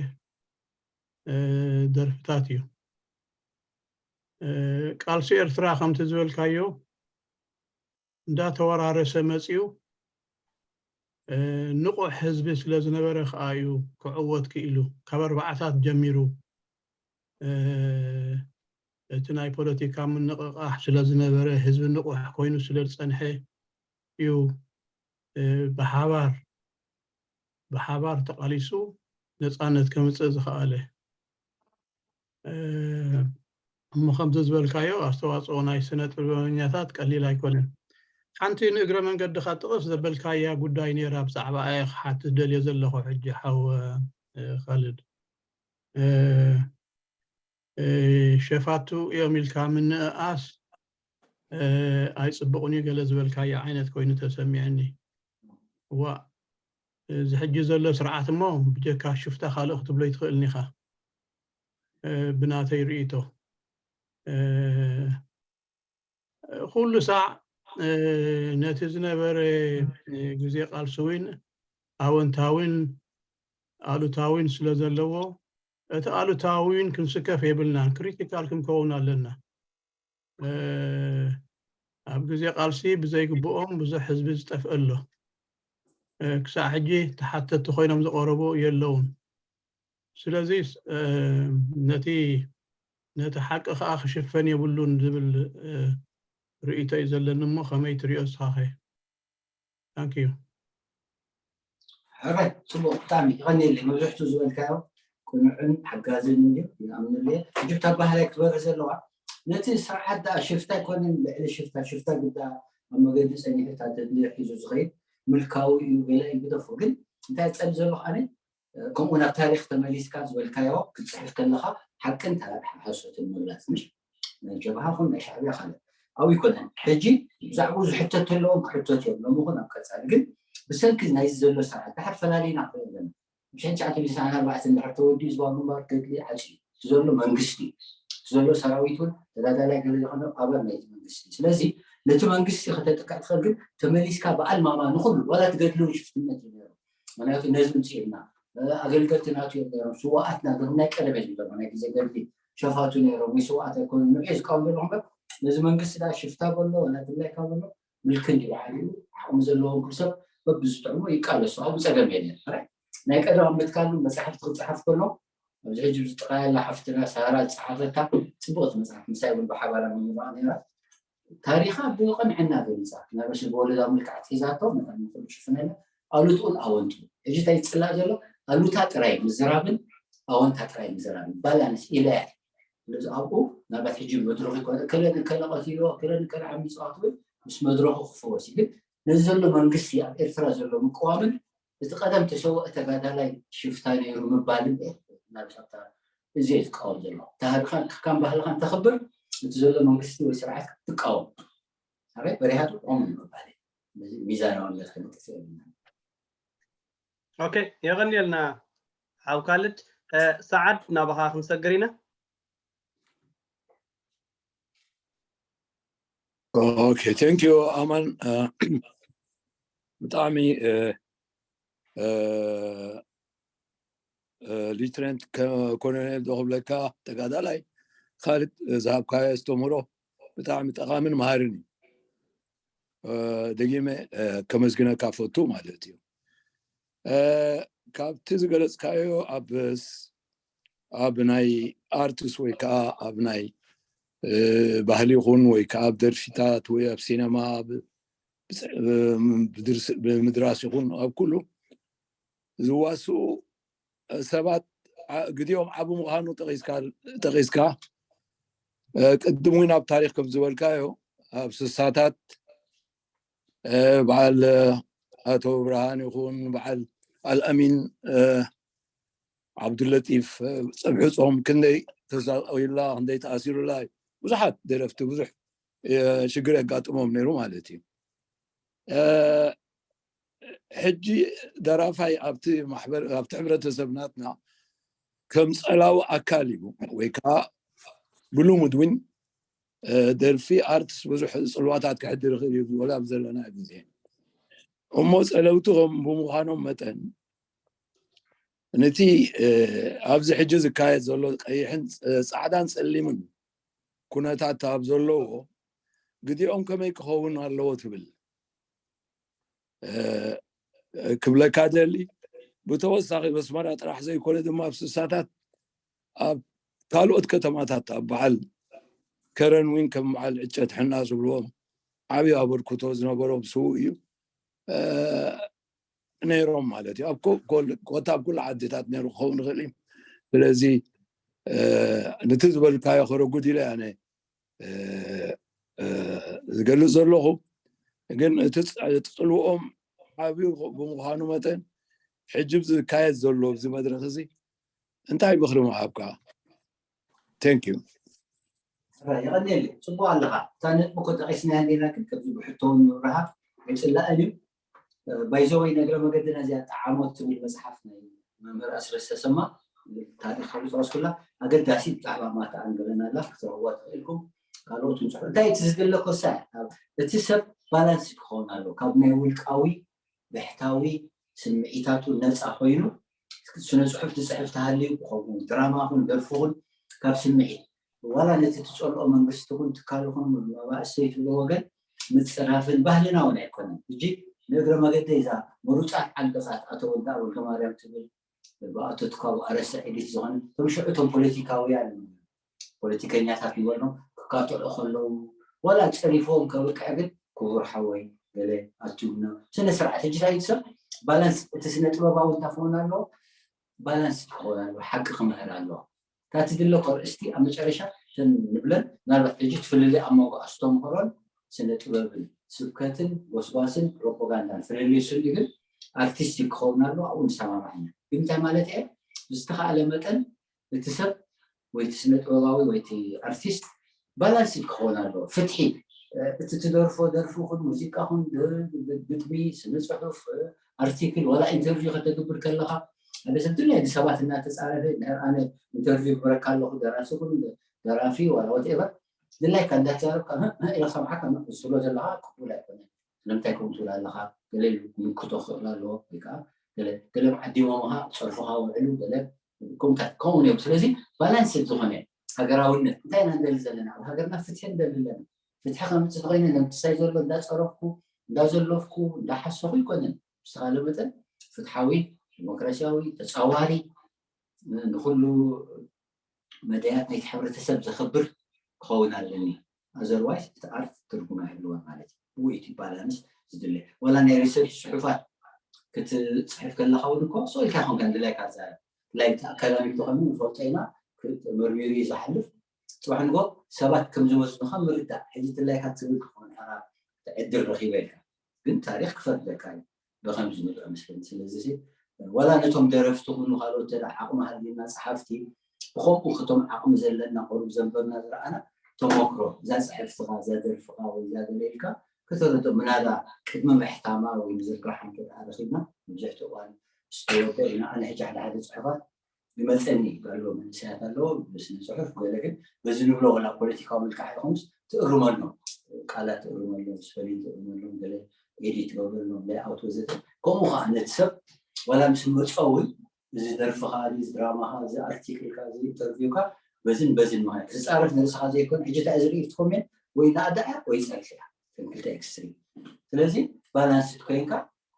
ደርፍታት እዩ። ቃልሲ ኤርትራ ከምቲ ዝበልካዮ እንዳተወራረሰ መፅዩ ንቑሕ ህዝቢ ስለ ዝነበረ ከዓ እዩ ክዕወት ክኢሉ። ካብ ኣርባዓታት ጀሚሩ እቲ ናይ ፖለቲካ ምንቕቓሕ ስለ ዝነበረ ህዝቢ ንቑሕ ኮይኑ ስለ ዝፀንሐ እዩ ብሓባር ብሓባር ተቓሊሱ ነፃነት ከምፅእ ዝኸኣለ። እሞ ከምዚ ዝበልካዮ ኣስተዋፅኦ ናይ ስነ ጥበበኛታት ቀሊል ኣይኮነን። ሓንቲ ንእግረ መንገድኻ ጥቕስ ዘበልካያ ጉዳይ ነይራ ብዛዕባ ኣየ ክሓትት ደልየ ዘለኹ ሕጂ ሓው ካልድ ሸፋቱ እዮም ኢልካ ምንእኣስ ኣይፅቡቕን እዩ ገለ ዝበልካዮ ዓይነት ኮይኑ ተሰሚዐኒ። ዋ እዚ ሕጂ ዘሎ ስርዓት እሞ ብጀካ ሽፍታ ካልእ ክትብሎ ይትኽእልን ኢኻ ብናተይ ርእይቶ። ኩሉ ሳዕ ነቲ ዝነበረ ግዜ ቃልሲ እውን ኣወንታዊን ኣሉታዊን ስለ ዘለዎ እቲ ኣሉታዊን ክንስከፍ የብልናን፣ ክሪቲካል ክንከውን ኣለና። ኣብ ግዜ ቃልሲ ብዘይግብኦም ብዙሕ ህዝቢ ዝጠፍአ ኣሎ። ክሳዕ ሕጂ ተሓተቲ ኮይኖም ዝቐረቡ የለውን። ስለዚ ነቲ ነቲ ሓቂ ከዓ ክሽፈን የብሉን ዝብል ርእይቶ እዩ ዘለኒ እሞ ከመይ ትሪኦ እስኻኸ? Thank you። ሕራይ ፅቡቅ ብጣዕሚ ይቀኒየለይ። መብዝሕቱ ዝበልካዮ ቅኑዕን ሓጋዝን እዩ ይኣምንለየ። ሕጂ ብታ ባህላይ ክትበርህ ዘለዋ ነቲ ስርዓት ደኣ ሽፍታ ኣይኮነን ልዕሊ ሽፍታ ሽፍታ ግዳ ኣብ መገዲ ፀኒሑ እታ ተድልዮ ሒዙ ዝኸይድ ምልካዊ እዩ ገለ እዩ ግደፎ። ግን እንታይ ፀል ዘለኹ ኣነ ከምኡ ናብ ታሪክ ተመሊስካ ዝበልካዮ ክትፅሕፍ ከለካ ሓቅን ሓሶትን ምግላፅ ምሽ ናይ ጀብሃ ኹን ናይ ሻዕብያ ካልእ ኣብኡ ይኮነን። ሕጂ ብዛዕባኡ ዝሕተት ተለዎም ክሕተት እዮም ሎም ኹን ኣብ ቀፃሊ ግን ብሰንኪ ናይዚ ዘሎ ስርዓት ድሓር ፈላሊና ክርኢ ኣለና። ብሽሕን ትሽዓተ ሚእትን ኣርባዕተን ድሕር ተወዲኡ ህዝባዊ ግንባር ገድሊ ዓፅዩ እቲ ዘሎ መንግስቲ እዩ። እቲ ዘሎ ሰራዊት እውን ተጋዳላይ ገለ ዝኾነ ኣባል ናይቲ መንግስቲ እዩ። ስለዚ ነቲ መንግስቲ ከተጥቅዕ ትኽእል ግን ተመሊስካ በዓል ማማ ንኹሉ ዋላ ትገድሊ እውን ሽፍትነት እዩ ነይሩ። ምክንያቱ ነዚ ምፅእና ኣገልገልቲ ናቱ እዮም ነይሮም። ስዋኣትና ግን ናይ ቀደም እዮም ዘለዉ፣ ናይ ግዜ ደርጊ ሸፋቱ ነይሮም። ወይ ስዋኣት ኣይኮኑን ንዑ ዝቃወም ዘለኹ እምበር፣ ነዚ መንግስቲ ዳ ሽፍታ በሎ ወላ ድላይካ በሎ ምልክ እንዲ ባዕሉ ዓቕሚ ዘለዎም ኩሉ ሰብ በብዝጥዕሞ ይቃለሱ። ኣብኡ ጸገም የለን። ናይ ቀደም ኣብ ምትካል መጻሕፍቲ ክጽሓፍ ከሎ ኣብዚ ሕጂ ዝጥቃየላ ሓፍትና ሳራ ዝጸሓፈታ ጽቡቕቲ መጽሓፍ ምሳይ እውን ብሓባር ኣንቢባ ነይራ። ታሪኻ ብቕንዕና ገሊጻ፣ ናበሽ ብወለዳ ምልክዓት ሒዛቶ መታን ንኽሉ ሽፍነለ ኣሉትኡን ኣወንቱ። ሕጂ እንታይ ዝጽላእ ዘሎ ኣሉታ ጥራይ ምዝራብን ኣወንታ ጥራይ ምዝራብን ባላንስ ኢለያ። ስለዚ ኣብኡ ናባት ሕጂ መድረኹ ይኮነ ከለ ንከለ ቀቲልዎ ከለ ንከለ ዓሚፅዋ ትብል ምስ መድረኹ ክፍወስ እዩ። ግን ነዚ ዘሎ መንግስቲ ኣብ ኤርትራ ዘሎ ምቅዋምን እቲ ቀደም ተሰውአ ተጋዳላይ ሽፍታ ነይሩ ምባልን እየ ናብታ እዚ እየ ዝቃወም ዘለኹ። ታሪኻን ክካን ባህልኻን ተኽብር፣ እቲ ዘሎ መንግስቲ ወይ ስርዓት ትቃወም። ኣበይ በሪሃቱ ቆም ንምባል እዩ። ነዚ ሚዛናውነት ክንጥፍ የብልና። ኦኬ፣ የቐንየልና ሓው ካልድ። ሰዓድ ናባኻ ክንሰግር ኢና። ኦኬ፣ ቴንክ ዩ ኣማን። ብጣዕሚ ሊትረንት ኮሎኔል ዶ ክብለካ ተጋዳላይ ካልድ ዝሃብካዮ ኣስተምህሮ ብጣዕሚ ጠቓምን መሃርን እዩ። ደጊመ ከመስግነካ ፈቱ ማለት እዩ። ካብቲ ዝገለፅካዮ ኣብ ኣብ ናይ ኣርትስ ወይ ከዓ ኣብ ናይ ባህሊ ይኹን ወይ ከዓ ኣብ ደርፊታት ወይ ኣብ ሲነማ ብምድራስ ይኹን ኣብ ኩሉ ዝዋስኡ ሰባት ግዲኦም ዓብ ምዃኑ ጠቂስካ ቅድም እውን ኣብ ታሪክ ከም ዝበልካዮ ኣብ ስሳታት በዓል ኣቶ ብርሃን ይኹን በዓል ኣልኣሚን ዓብዱለጢፍ ፀብሕፆም ክንደይ ተሳቂዩላ ክንደይ ተኣሲሩላ ብዙሓት ደረፍቲ ብዙሕ ሽግር የጋጥሞም ነይሩ ማለት እዩ። ሕጂ ደራፋይ ኣብቲ ማሕበር ኣብቲ ሕብረተሰብ ናትና ከም ፀላዊ ኣካል እዩ ወይ ከዓ ብልሙድ እውን ደርፊ ኣርትስ ብዙሕ ፅልዋታት ክሕድር ይኽእል እዩ ዝበሉ ኣብ ዘለና ግዜ እሞ ፀለውቲ ከም ብምዃኖም መጠን ነቲ ኣብዚ ሕጂ ዝካየድ ዘሎ ቀይሕን ፃዕዳን ፀሊምን ኩነታት ኣብ ዘለዎ ግዜኦም ከመይ ክኸውን ኣለዎ ትብል ክብለካ ደሊ ብተወሳኺ በስመራ ጥራሕ ዘይኮነ ድማ ኣብ ስሳታት ኣብ ካልኦት ከተማታት ኣብ በዓል ከረን እውን ከም በዓል ዕጨት ሕና ዝብልዎም ዓብዪ ኣበርክቶ ዝነበሮም ስው እዩ ነይሮም ማለት እዩ። ኣብ ኮታ ኣብ ኩሉ ዓድታት ነይሩ ክኸውን ይኽእል እዩ። ስለዚ ነቲ ዝበልካዮ ከረጉድ ኢለ ኣነ ዝገልፅ ዘለኹ ግን እቲ ፅልውኦም ዓብዩ ብምዃኑ መጠን ሕጂ ዝካየድ ዘሎ ኣብዚ መድረክ እዚ እንታይ ምኽሪ ምሃብካ? Thank you። የቐንየለይ። ፅቡቅ ኣለኻ። እታ ነጥቢ እኮ ጠቂስናያ ነይርና፣ ግን ከምዚ ብሕቶ እውን ምብርሃር ኣይፅላእን እዩ። ባይዘወይ ነግረ መገድና እዚኣ ጠዓሞት ትብል መፅሓፍ ናይ መምህር ኣስረስ ተሰማ ታሪክ ካብ ዝጠቀስኩላ ኣገዳሲ ብዛዕባ ማታ ኣንገለና ኣላ ክትረኽብዋ ትኽእልኩም ካልኦት ንፅሑ እንታይ እቲ ዝደለኮ ሳ እቲ ሰብ ባላንስ ክኸውን ኣለዎ ካብ ናይ ውልቃዊ ብሕታዊ ስምዒታቱ ነፃ ኮይኑ ስነ ፅሑፍ ዝፅሕፍ ተሃልዩ ክኸውን ድራማ ኹን ደርፊ ኹን ካብ ስምዒት ዋላ ነቲ ትፀልኦ መንግስቲ ኹን ትካል ኹን መባእሰይ ትብሎ ወገን ምፅራፍን ባህልና እውን ኣይኮነን። ሕጂ ንእግረ መገደይ እዛ ምሩፃት ዓንቀፃት ኣቶ ወልዳ ወልደማርያም ትብል ብኣቶ ትካቡ ኣረሰ ኤዲት ዝኾነ እቶም ሽዑ እቶም ፖለቲካውያን ፖለቲከኛታት ንበሎም ክካትዑ ከለዉ ዋላ ፀሪፎም ከብቅዕ ግን ክቡር ሓወይ ገለ ኣትዩና ስነ ስርዓት ሕጂ እንታይ ሰብ ባላንስ እቲ ስነ ጥበባዊ እንታይ ክኸውን ኣለዎ ባላንስ ክኸውን ኣለዎ ሓቂ ክምህር ኣለዎ እታ ትድለ ኮርእስቲ ኣብ መጨረሻ እተን ንብለን ምናልባት ሕጂ ትፍልልይ ኣብ መንጎ ኣስተምህሮን ስነ ጥበብን ስብከትን ጎስጓስን ፕሮፓጋንዳን ፍልልይ ስንዲ ግን ኣርቲስቲክ ክኸውን ኣለዎ ኣብኡ ንሰማማዕ ኢና ግን እንታይ ማለት እየ ብዝተኻእለ መጠን እቲ ሰብ ወይ እቲ ስነ ጥበባዊ ወይ እቲ ኣርቲስት ባላንስ ክኸውን ኣለዎ ፍትሒ እቲ ትደርፎ ደርፊ ኹን ሙዚቃ ኹን ግጥሚ ስነ ፅሑፍ ኣርቲክል ዋላ ኢንተርቪው ከተግብር ከለኻ ሓደ ሰብ ድላይ ሰባት እናተፃረፈ ኣነ ኢንተርቪው ግብረካ ኣለኹ ደራሲ ኹን ደራፊ ዋላ ወትኤቨር ድላይካ እንዳተዛረብካ ኢለ ሰምዓካ ዝስሎ ዘለኻ ቅቡል ኣይኮነ ስለምንታይ ከምኡ ትብል ኣለኻ ገለ ምክቶ ክኽእል ኣለዎ ወይ ከዓ ገለ ገለ ዓዲሞምኻ ጸርፍኻ ውዕሉ ገለ ከምታት ከምኡ እዮም። ስለዚ ባላንስ ዝኾነ ሃገራውነት እንታይ ኢና ንደሊ ዘለና? ኣብ ሃገርና ፍትሒ ንደሊ ኣለና። ፍትሒ ከምፅእ ተኮይነ ነምትሳይ ዘሎ እንዳፀረፍኩ እንዳዘለፍኩ እንዳሓሰኹ ይኮነን። ብዝተኻለ መጠን ፍትሓዊ፣ ዲሞክራሲያዊ፣ ተፃዋሪ፣ ንኩሉ መዳያት ናይቲ ሕብረተሰብ ዘኽብር ክኸውን ኣለኒ። ኣዘርዋይስ እቲ ኣርት ትርጉም ኣይህልዎን ማለት እዩ። ብኡ እቲ ባላንስ ዝድለ። ወላ ናይ ሪሰርች ፅሑፋት ክትፅሕፍ ከለካ እውን እኮ ስእልካ ይኮንካ ንድላይካ ትዛረብ። ድላይ እቲ ኣካዳሚክ ተኮይኑ ንፈልጦ ኢና፣ መርሚሩ እዩ ዝሓልፍ። ፅባሕ ንጎ ሰባት ከም ዝወስኑካ ምርዳእ። ሕጂ ድላይካ ትብል ክኾን ኢኻ፣ ዕድል ረኺበ ኢልካ፣ ግን ታሪክ ክፈርደካ እዩ። ብከምዚ ንርኦ መስለኒ። ስለዚ ሲ፣ ወላ ነቶም ደረፍቲ ኩኑ ካልኦት እንተ ደኣ ዓቕሚ ሃልዩና ጸሓፍቲ፣ ብኸምኡ ከቶም ዓቕሚ ዘለና ቁሩብ ዘንበብና ዝረኣና ተመክሮ፣ እዛ ጽሕፍትኻ፣ እዛ ደርፍኻ ወይ እዛ ገለ ኢልካ ከተረድኦ፣ ምናዳ ቅድሚ ምሕታማ ወይ ምዝርጋሓ እንተ ደኣ ረኺብና፣ መብዛሕትኡ እዋን ዝተወደአ ኢና። ኣነ ሕጂ ሓደ ሓደ ጽሑፋት ይመጸኒ ኣሎ፣ መንእሰያት ኣለዎ፣ ብስነ ጽሑፍ ገለ ግን በዚ ንብሎ ወላ ፖለቲካዊ ምልቃሕ ይኹንስ ትእርመሎም፣ ቃላት ትእርመሎም፣ ስፐሊንግ ትእርመሎም፣ ገለ ኤዲት ትገብረሎም፣ ሌይኣውት ወዘተ። ከምኡ ከኣ ነቲ ሰብ ዋላ ምስ መጾ እውን እዚ ደርፍኻ፣ እዚ ድራማኻ፣ እዚ ኣርቲክልካ፣ እዚ ኢንተርቪውካ በዝን በዝን ምኽንያት ዝጻረፍ ንርእስኻ ዘይኮነ፣ ሕጂ እንታይ ዝርኢ እቲ ኮሜንት ወይ ናእዳ እያ ወይ ጸርፊ እያ። እተን ክልተ ኤክስትሪም። ስለዚ ባላንስ ኮይንካ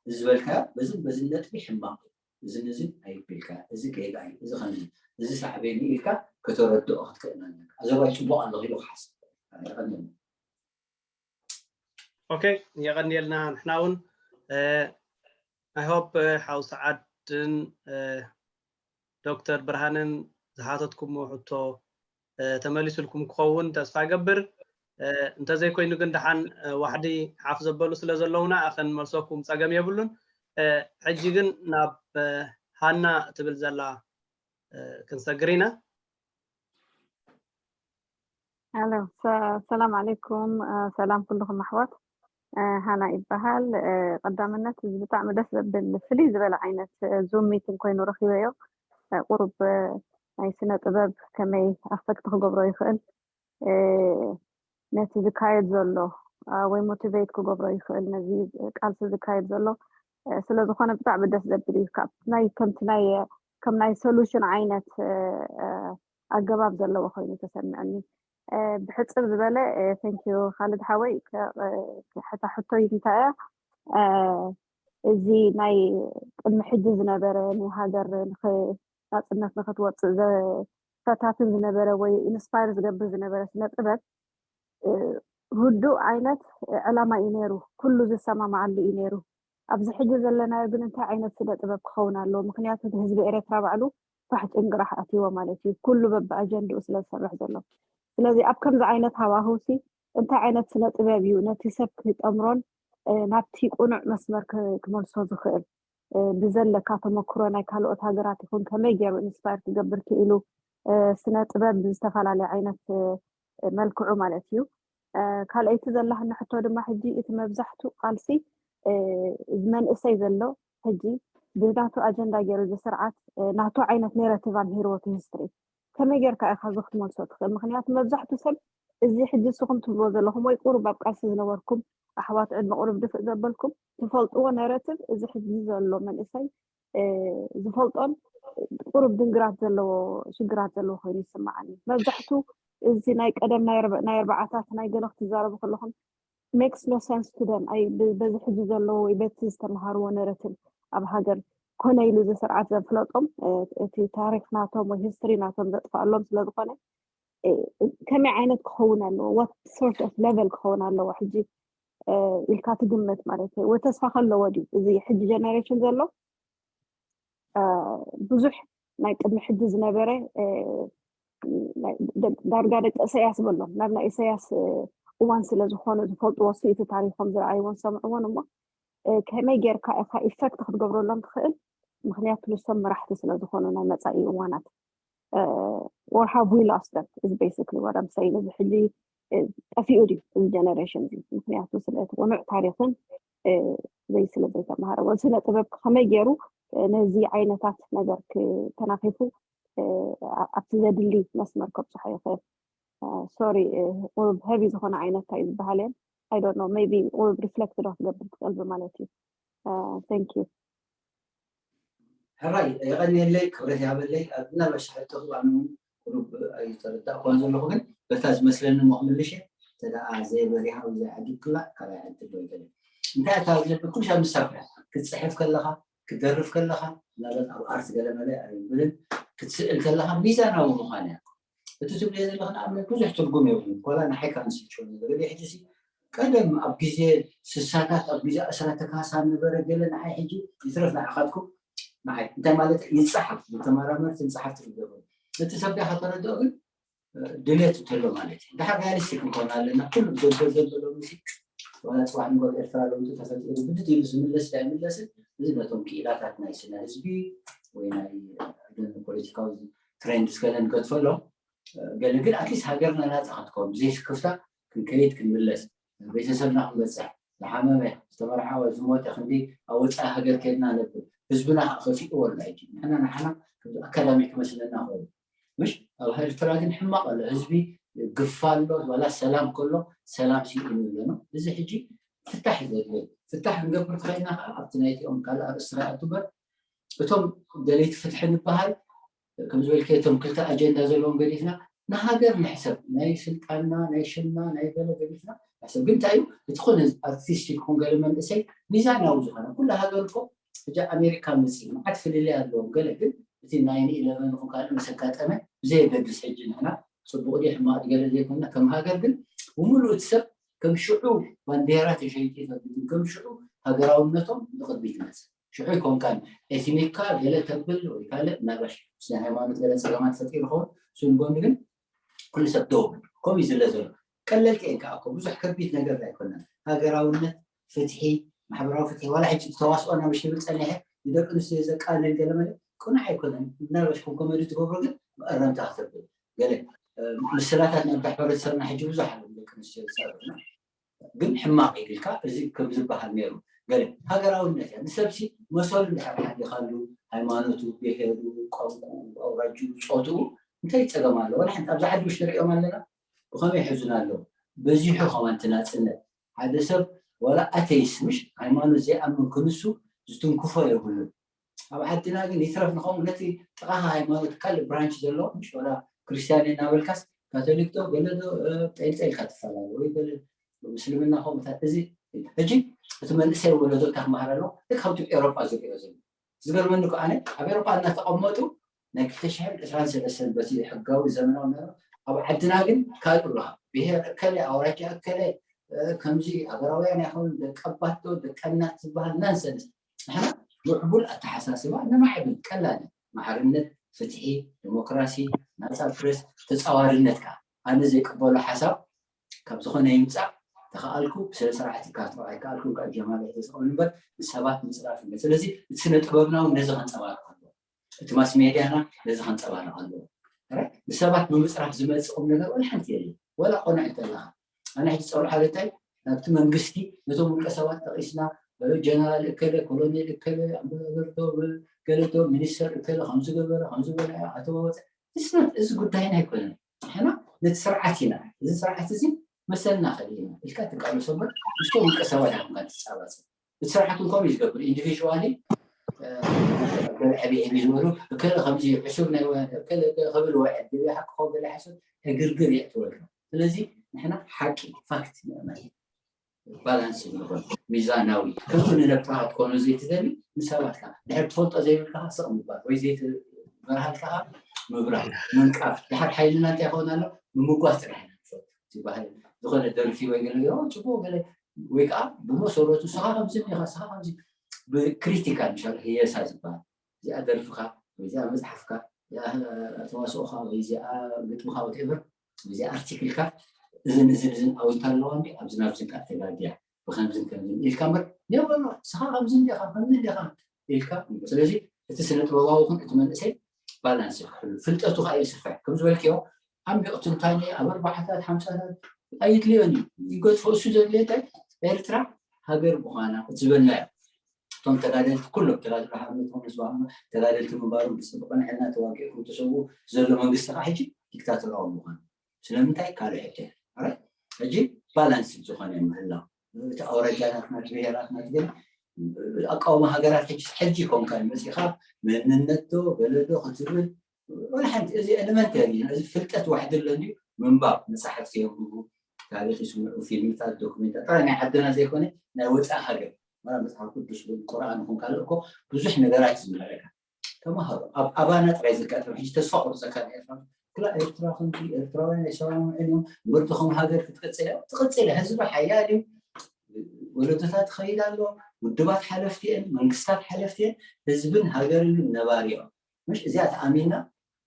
እዚ ዝበልካዮ በዝን በዝን ነጥቢ ሕማቕ እዩ፣ እዚ ነዚ ኣይብልካ፣ እዚ ጌጋ እዩ፣ እዚ ከምዚ፣ እዚ ሳዕቤን እዩ ኢልካ ከተረድኦ ክትክእል ኣለካ። ኣዘርባይ ጽቡቕ ኣለኹ ኢሉ ክሓስብ ኣለዎ። ኦኬ፣ የቐንየልና። ንሕና እውን I hope ሓው ሰዓድን ዶክተር ብርሃንን ዝሓተትኩምዎ ሕቶ ተመሊሱልኩም ክኸውን ተስፋ እገብር። እንተዘይኮይኑ ግን ደሓን ዋሕዲ ሓፍ ዘበሉ ስለ ዘለውና ክንመልሰኩም ጸገም የብሉን። ሕጂ ግን ናብ ሃና ትብል ዘላ ክንሰግር ኢና። ሄሎ፣ ሰላም ዓለይኩም። ሰላም ኩልኹም ኣሕዋት። ሃና ይበሃል። ቀዳምነት እዚ ብጣዕሚ ደስ ዘብል ፍልይ ዝበለ ዓይነት ዙም ሚቲንግ ኮይኑ ረኺበዮ። ቁሩብ ናይ ስነ ጥበብ ከመይ ኣፈክት ክገብሮ ይኽእል፣ ነቲ ዝካየድ ዘሎ ወይ ሞቲቬት ክገብሮ ይኽእል፣ ነዚ ቃልሲ ዝካየድ ዘሎ ስለ ዝኾነ ብጣዕሚ ደስ ዘብል እዩ። ካብ ናይ ከምቲ ናይ ከም ናይ ሶሉሽን ዓይነት ኣገባብ ዘለዎ ኮይኑ ተሰምዐኒ። ብሕፅር ዝበለ፣ ቴንኪዩ ካልድ ሓወይ፣ ሕታ ሕቶይ እንታይ እያ? እዚ ናይ ቅድሚ ሕጂ ዝነበረ ንሃገር ናፅነት ንክትወፅእ ፈታትን ዝነበረ ወይ ኢንስፓየር ዝገብር ዝነበረ ስነ ጥበብ ርዱእ ዓይነት ዕላማ እዩ ነይሩ፣ ኩሉ ዝሰማማዓሉ እዩ ነይሩ። ኣብዚ ሕጂ ዘለናዮ ግን እንታይ ዓይነት ስነ ጥበብ ክኸውን ኣለዎ? ምክንያቱ እቲ ህዝቢ ኤረትራ ባዕሉ ፋሕ ጭንግራሕ ኣትይዎ ማለት እዩ፣ ኩሉ በብኣጀንድኡ ስለ ዝሰርሕ ዘሎ። ስለዚ ኣብ ከምዚ ዓይነት ሃዋህውሲ እንታይ ዓይነት ስነ ጥበብ እዩ ነቲ ሰብ ክጠምሮን ናብቲ ቁኑዕ መስመር ክመልሶ ዝኽእል? ብዘለካ ተመክሮ ናይ ካልኦት ሃገራት ይኹን ከመይ ገይሩ ኢንስፓየር ክገብር ክኢሉ ስነ ጥበብ ብዝተፈላለየ ዓይነት መልክዑ ማለት እዩ። ካልኣይቲ ዘላህኒ ሕቶ ድማ ሕጂ እቲ መብዛሕቱ ቃልሲ እዚ መንእሰይ ዘሎ ሕጂ ብናቱ ኣጀንዳ ገይሩ እዚ ስርዓት ናቱ ዓይነት ኔረቲቭ ኣምሂርዎ እቲ ሂስትሪ ከመይ ጌርካ ኢኻ እዚ ክትመልሶ ትኽእል? ምክንያቱ መብዛሕቱ ሰብ እዚ ሕጂ ንስኹም ትብልዎ ዘለኹም ወይ ቁሩብ ኣብ ቃልሲ ዝነበርኩም ኣሕዋት ዕድመ ቁሩብ ድፍእ ዘበልኩም ትፈልጥዎ ነረቲቭ እዚ ሕጂ ዘሎ መንእሰይ ዝፈልጦን ቁሩብ ድንግራት ዘለዎ ሽግራት ዘለዎ ኮይኑ ይስምዓኒ። መብዛሕቱ እዚ ናይ ቀደም ናይ ኣርባዓታት ናይ ገለ ክትዛረቡ ከለኹም makes no sense to them። ኣይ በዚ ሕጂ ዘለዎ ወይ በቲ ዝተምሃርዎ ነረቲቭ ኣብ ሃገር ኮነ ኢሉ እዚ ስርዓት ዘፍለጦም እቲ ታሪክ ናቶም ወይ ሂስትሪ ናቶም ዘጥፍኣሎም ስለዝኾነ ከመይ ዓይነት ክኸውን ኣለዎ? What sort of level ክኸውን ኣለዎ? ሕጂ ኢልካ ትግምት ማለት እዩ። ወይ ተስፋ ከለዎ ድዩ እዚ ሕጂ ጀነሬሽን ዘሎ ብዙሕ ናይ ቅድሚ ሕጂ ዝነበረ ዳርጋ ደቂ እሰያስ በሎም ናብ ናይ እሰያስ እዋን ስለ ዝኾኑ ዝፈልጥዎ እሱ እቲ ታሪኮም ዝረኣይዎን ዝሰምዕዎን እሞ ከመይ ጌርካ ኢኻ ኢፈክት ክትገብረሎም ትኽእል? ምክንያቱ ንሶም መራሕቲ ስለ ዝኾኑ ናይ መፃኢ እዋናት or have we lost them is basically what I'm saying። እዚ ሕጂ ጠፊኡ ድዩ እዚ ጀነሬሽን እዚ? ምክንያቱ ስለ እቲ ቁኑዕ ታሪክን ዘይ ስለ ዘይተማሃረ ወ ስነ ጥበብ ከመይ ገይሩ ነዚ ዓይነታት ነገር ተናኺፉ ኣብቲ ዘድሊ መስመር ከብፅሖ ይኽእል? ሶሪ ቁሩብ ሄቪ ዝኾነ ዓይነት እንታይ ዝበሃል እየን I don't know maybe ቁሩብ ሪፍሌክት ዶ ክትገብር ትኽእል ብማለት እዩ። Thank you። ሕራይ የቐንየለይ፣ ክብረት ይሃበለይ። ምናልባሽ ሕቶ ክብኣኑ ቁሩብ ኣይተረዳእኳን ዘለኹ፣ ግን በታ ዝመስለኒ እሞ ክምልሽ እየ። እንተ ደኣ ዘይበሪሃ ወይ ዘይዓጊብ ክላእ ካልኣይ ዕድል ወይ ገለ። እንታይ እታ ዘለቢ ኩሉ ሻብ ንሳብ ክትጽሕፍ ከለኻ፣ ክትደርፍ ከለኻ፣ ምናልባት ኣብ ኣርት ገለ መለ ኣይብልን፣ ክትስእል ከለኻ ሚዛናዊ ምዃን እያ። እቲ ትብልዮ ዘለኽ ንኣብነት ብዙሕ ትርጉም የብሉን። ኮላ ንሓይ ካንስል ሽው ነገር። ሕጂ ሲ ቀደም ኣብ ግዜ ስሳታት ኣብ ግዜ ኣስራ ተካሳ ነበረ ገለ ንሓይ ሕጂ ይትረፍ ንዓኻትኩም ንዓይ እንታይ ማለት ይጸሓፍ ተመራመርቲ ንጸሓፍቲ ክገብሩ እቲ ሰብ ዳኻ ተረድኦ ግን ድሌት እንተሎ ማለት እዩ። ድሓር ሪያሊስቲክ እንኮን ኣለና ኩሉ ዘበዘበሎ ምሲ ዋላ ጽዋዕ ንጎል ኤርትራ ለውጡ ተፈጢሩ ብድድ ኢሉ ዝምለስ ዳይምለስን እዚ ነቶም ክኢላታት ናይ ስነ ህዝቢ ወይ ናይ ፖለቲካዊ ትሬንድ ስከለን ገድፈሎም ገለ ግን ኣትሊስት ሃገርና ናፃ ክትከውን ብዘይ ስክፍታ ክንከይድ ክንምለስ ቤተሰብና ክንበፅሕ ዝሓመመ ዝተመርዓወ ዝሞተ ክንዲ ኣብ ወፃኢ ሃገር ከድና ነብር ህዝብና ከፊእዎ ኣሎ ሕጂ ንሕና ንሓና ኣካዳሚ ክመስለና ኮይኑ ምሽ ኣብ ኤርትራ ግን ሕማቕ ኣሎ ህዝቢ ግፋ ኣሎ ዋላ ሰላም ከሎ ሰላም ሲኢኑ ኣሎ እዚ ሕጂ ፍታሕ ይዘድል ፍታሕ ክንገብር ተኸይና ከዓ ኣብቲ ናይቲኦም ካልእ ኣርእስቲ በር እቶም ደለይቲ ፍትሒ ንበሃል ከም ዝበልከ እቶም ክልተ ኣጀንዳ ዘለዎም ገዲፍና ንሃገር ንሕሰብ ናይ ስልጣንና ናይ ሽምና ናይ ገለ ገዲፍና ሕሰብ ግን እንታይ እዩ እቲ ኮነ ኣርቲስቲክ ኮን ገለ መንእሰይ ሚዛናዊ ዝኾነ ኩሉ ሃገር እኮ እጃ ኣሜሪካ መፅኢ መዓት ፍልልይ ኣለዎም ገለ ግን እቲ ናይን ኢለቨን ይኹን ካልእ ምስ ኣጋጠመ ብዘየገድስ ሕጂ ንሕና ፅቡቕ ድዩ ሕማቕ ገለ ዘይኮንና ከም ሃገር ግን ብምሉእ እቲ ሰብ ከም ሽዑ ባንዴራ ተሸይጡ ይፈልጥን ከም ሽዑ ሃገራውነቶም ንቕድሚት ይመፅእ ሽዑ ይኮንካን ኤትኒካ ገለ ተብል ወይ ካልእ ምናልባሽ ምስ ናይ ሃይማኖት ገለ ፀገማት ፈጢሩ ኸውን እሱ ንጎኒ ግን ኩሉ ሰብ ደው ከምኡ እዩ ዝለ ዘሎ ቀለልቲ እየን ከዓ እኮ ብዙሕ ከቢድ ነገር ኣይኮነን ሃገራውነት ፍትሒ ማሕበራዊ ፍትሒ ዋላ ሕጂ ተዋስኦና ምሽ ይብል ፀኒሐ ንደቂ ኣንስትዮ ዘቃልል ገለ መለ ቅኑዕ ኣይኮነን ምናልባሽ ከም ኮመዲ ትገብሮ ግን መእረምታ ክተብል ገለ ምስላታት ናይ ሕብረተሰብና ሕጂ ብዙሕ ኣሎ ደቂ ኣንስትዮ ዝፀርፍና ግን ሕማቕ ኢልካ እዚ ከም ዝበሃል ነይሩ ገለ ሃገራውነት እያ ንሰብሲ መሰሉ እንድሕር ሓሊኻሉ ሃይማኖቱ ብሄሩ ቋንቁ ኣውራጁ ፆትኡ እንታይ ፀገም ኣሎ ወላ ሓንቲ ኣብዚ ዓዲ ውሽጢ ንሪኦም ኣለና ብኸመይ ይሕዙና ኣለዉ በዚሑ ከማን እቲ ናፅነት ሓደ ሰብ ዋላ ኣተይስ ምሽ ሃይማኖት ዘይኣምን ክንሱ ዝትንክፎ የብሉን ኣብ ዓድና ግን ይትረፍ ንኸምኡ ነቲ ጥቓኻ ሃይማኖት ካልእ ብራንች ዘለዎ ምሽ ዋላ ክርስትያን እናበልካስ ካቶሊክ ዶ ገለ ዶ ጴንጤ ኢልካ ትፈላለ ወይ ገለ ምስልምና ከምኡታት እዚ ሕጂ እቲ መንእሰይ ወለዶ እንታይ ክመሃር ኣለዎ ልክ ከምቲ ኤውሮጳ ዝሪኦ ዘሎ ዝገርመኒ እኮ ኣነ ኣብ ኤውሮጳ እናተቐመጡ ናይ ክልተ ሽሕን ዕስራን ሰለስተን በቲ ሕጋዊ ዘመናዊ ነበረ ኣብ ዓድና ግን ካልእ ብሃ ብሄር እከለ ኣውራጃ እከለ ከምዚ ሃገራውያን ኣይኸውን ደቀባት ዶ ደቀናት ዝበሃል ናንሰንስ ንሕና ምዕቡል ኣተሓሳስባ ነማዕብል ቀላል ማዕርነት ፍትሒ ዲሞክራሲ ናፃ ፕሬስ ተፃዋርነት ከዓ ኣነ ዘይቅበሎ ሓሳብ ካብ ዝኾነ ይምፃእ ተኸኣልኩ ስለ ስርዓት ይካትሮ ኣይከኣልኩ ካብ ጀማሪ ተስቀሉ እምበር ንሰባት ምፅራፍ እምበር ስለዚ እቲ ስነ ጥበብና እውን ነዚ ከንፀባርቅ ኣለዎ እቲ ማስ ሜድያና ነዚ ከንፀባርቅ ኣለዎ ንሰባት ብምፅራፍ ዝመፅእ ቁም ነገር ወላ ሓንቲ የለ ወላ ቆንዕ እንተለካ ኣነ ሕጂ ፀሩ ሓለታይ ናብቲ መንግስቲ ነቶም ውልቀ ሰባት ጠቂስና ጀነራል እከለ ኮሎኔል እከለ ኣምባሳደር ዶ ገለ ዶ ሚኒስተር እከለ ከምዝገበረ ከምዝበላ ኣተዋወፀ እስነት እዚ ጉዳይና ኣይኮነን ንሕና ነቲ ስርዓት ኢና እዚ ስርዓት እዚ መሰልና ኸል ኢና ኢልካ ትቃለሶ እምበር ምስቶም ውልቀ ሰባት ኣይኮንካ ትፃባፅ እቲ ስርዓት እንኮም እዩ ዝገብር ኢንዲቪዥዋሊ ገለ ዕብየ ዕብየ ዝበሉ እከለ ከምዚ ሕሱር ናይ ወያነ እከለ እከለ ክብል ወይ ዕድል ሓቂ ኸው ገለ ሓሶት ዕግርግር የእትወልካ ስለዚ ንሕና ሓቂ ፋክት ምእመን ባላንስ ንኾን ሚዛናዊ ከምቲ ንነብስኻ ትኮኑ ዘይትደሊ ንሰባት ከዓ ድሕር ትፈልጦ ዘይብልካ ስቕ ምባል ወይ ዘይትበርሃል ከዓ ምብራህ ምንቃፍ ድሓር ሓይልና እንታይ ይኸውን ኣሎ ምምጓስ ጥራሕ ኢና ንፈልጥ ዝበሃል ዝኾነ ደርፊ ወይ ገለ ገለ ጽቡቅ ገለ ወይ ከዓ ብመሰረቱ ስኻ ከምዚ ዲኻ ስኻ ከምዚ ብክሪቲካል ምሻል ህየሳ ዝበሃል እዚኣ ደርፍኻ ወይ እዚኣ መፅሓፍካ እዚኣ ተዋስኦኻ ወይ እዚኣ ግጥምኻ ወትኤቨር እዚ ኣርቲክልካ እዝን እዝን እዝን ኣውንታ ኣለዋ እንዲ ኣብዚ ናብዚ ከዓ ተጋግያ ብከምዝን ከምዝን ኢልካ እምበር የበሎ ስኻ ከምዚ እንዲኻ ከምዚ እንዲኻ ኢልካ ስለዚ እቲ ስነ ጥበባዊ ኹን እቲ መንእሰይ ባላንስ ክሕሉ ፍልጠቱ ከዓ ይስፍሕ ከም ዝበልክዮ ዓሚቕ ትንታኔ ኣብ ኣርባዓታት ሓምሳታት ኣይድልዮን እዩ ይገድፎ እሱ ዘድልየ እንታይ ኤርትራ ሃገር ምዃና እቲ ዝበልናዮ እቶም ተጋደልቲ ኩሎም ተጋድሎ ሓርነት ዝኾኑ ዝበሃሉ ተጋደልቲ ምንባሮም ብፅቡቅ ቅንዕና ተዋጊእኩም ተሰውኡ ዘሎ መንግስቲ ከዓ ሕጂ ዲክታቶራዊ ምዃኑ ስለምንታይ ካልእ ሕቶ ሕጂ ባላንስ ዝኾነ ምህላው እቲ ኣውራጃታትና እቲ ብሄራትና ግን ኣቃውማ ሃገራት ሕጂ ሕጂ ኮንካ መፂኻ መንነት ዶ ገለ ዶ ክትብል ወላ ሓንቲ እዚ ኤለመንተሪ እዚ ፍልጠት ዋሕዲ ኣሎ ድዩ? ምንባብ መፅሓፍ የንብቡ፣ ታሪክ ይስምዑ፣ ፊልምታት፣ ዶክሜንታት ጥራይ ናይ ዓድና ዘይኮነ ናይ ወፃኢ ሃገር መራ መፅሓፍ ቅዱስ እውን ቁርኣን ይኹን ካልእ እኮ ብዙሕ ነገራት እዩ ዝምህረካ። ተምሃሩ ኣብ ኣባና ጥራይ ዘጋጥም ሕጂ ተስፋ ቁርፀካ ናይ ኤርትራ ክላ ኤርትራ ከምዚ ኤርትራውያን ኣይሰማምዕን እዮም ምርትኹም ሃገር ክትቅፅል እያ ትቅፅል እያ ህዝቢ ሓያል እዩ ወለዶታት ትኸይድ ኣሎ ውድባት ሓለፍቲ እየን መንግስታት ሓለፍቲ እየን ህዝብን ሃገርን ነባሪ እዮም ምሽ እዚኣ ተኣሚንና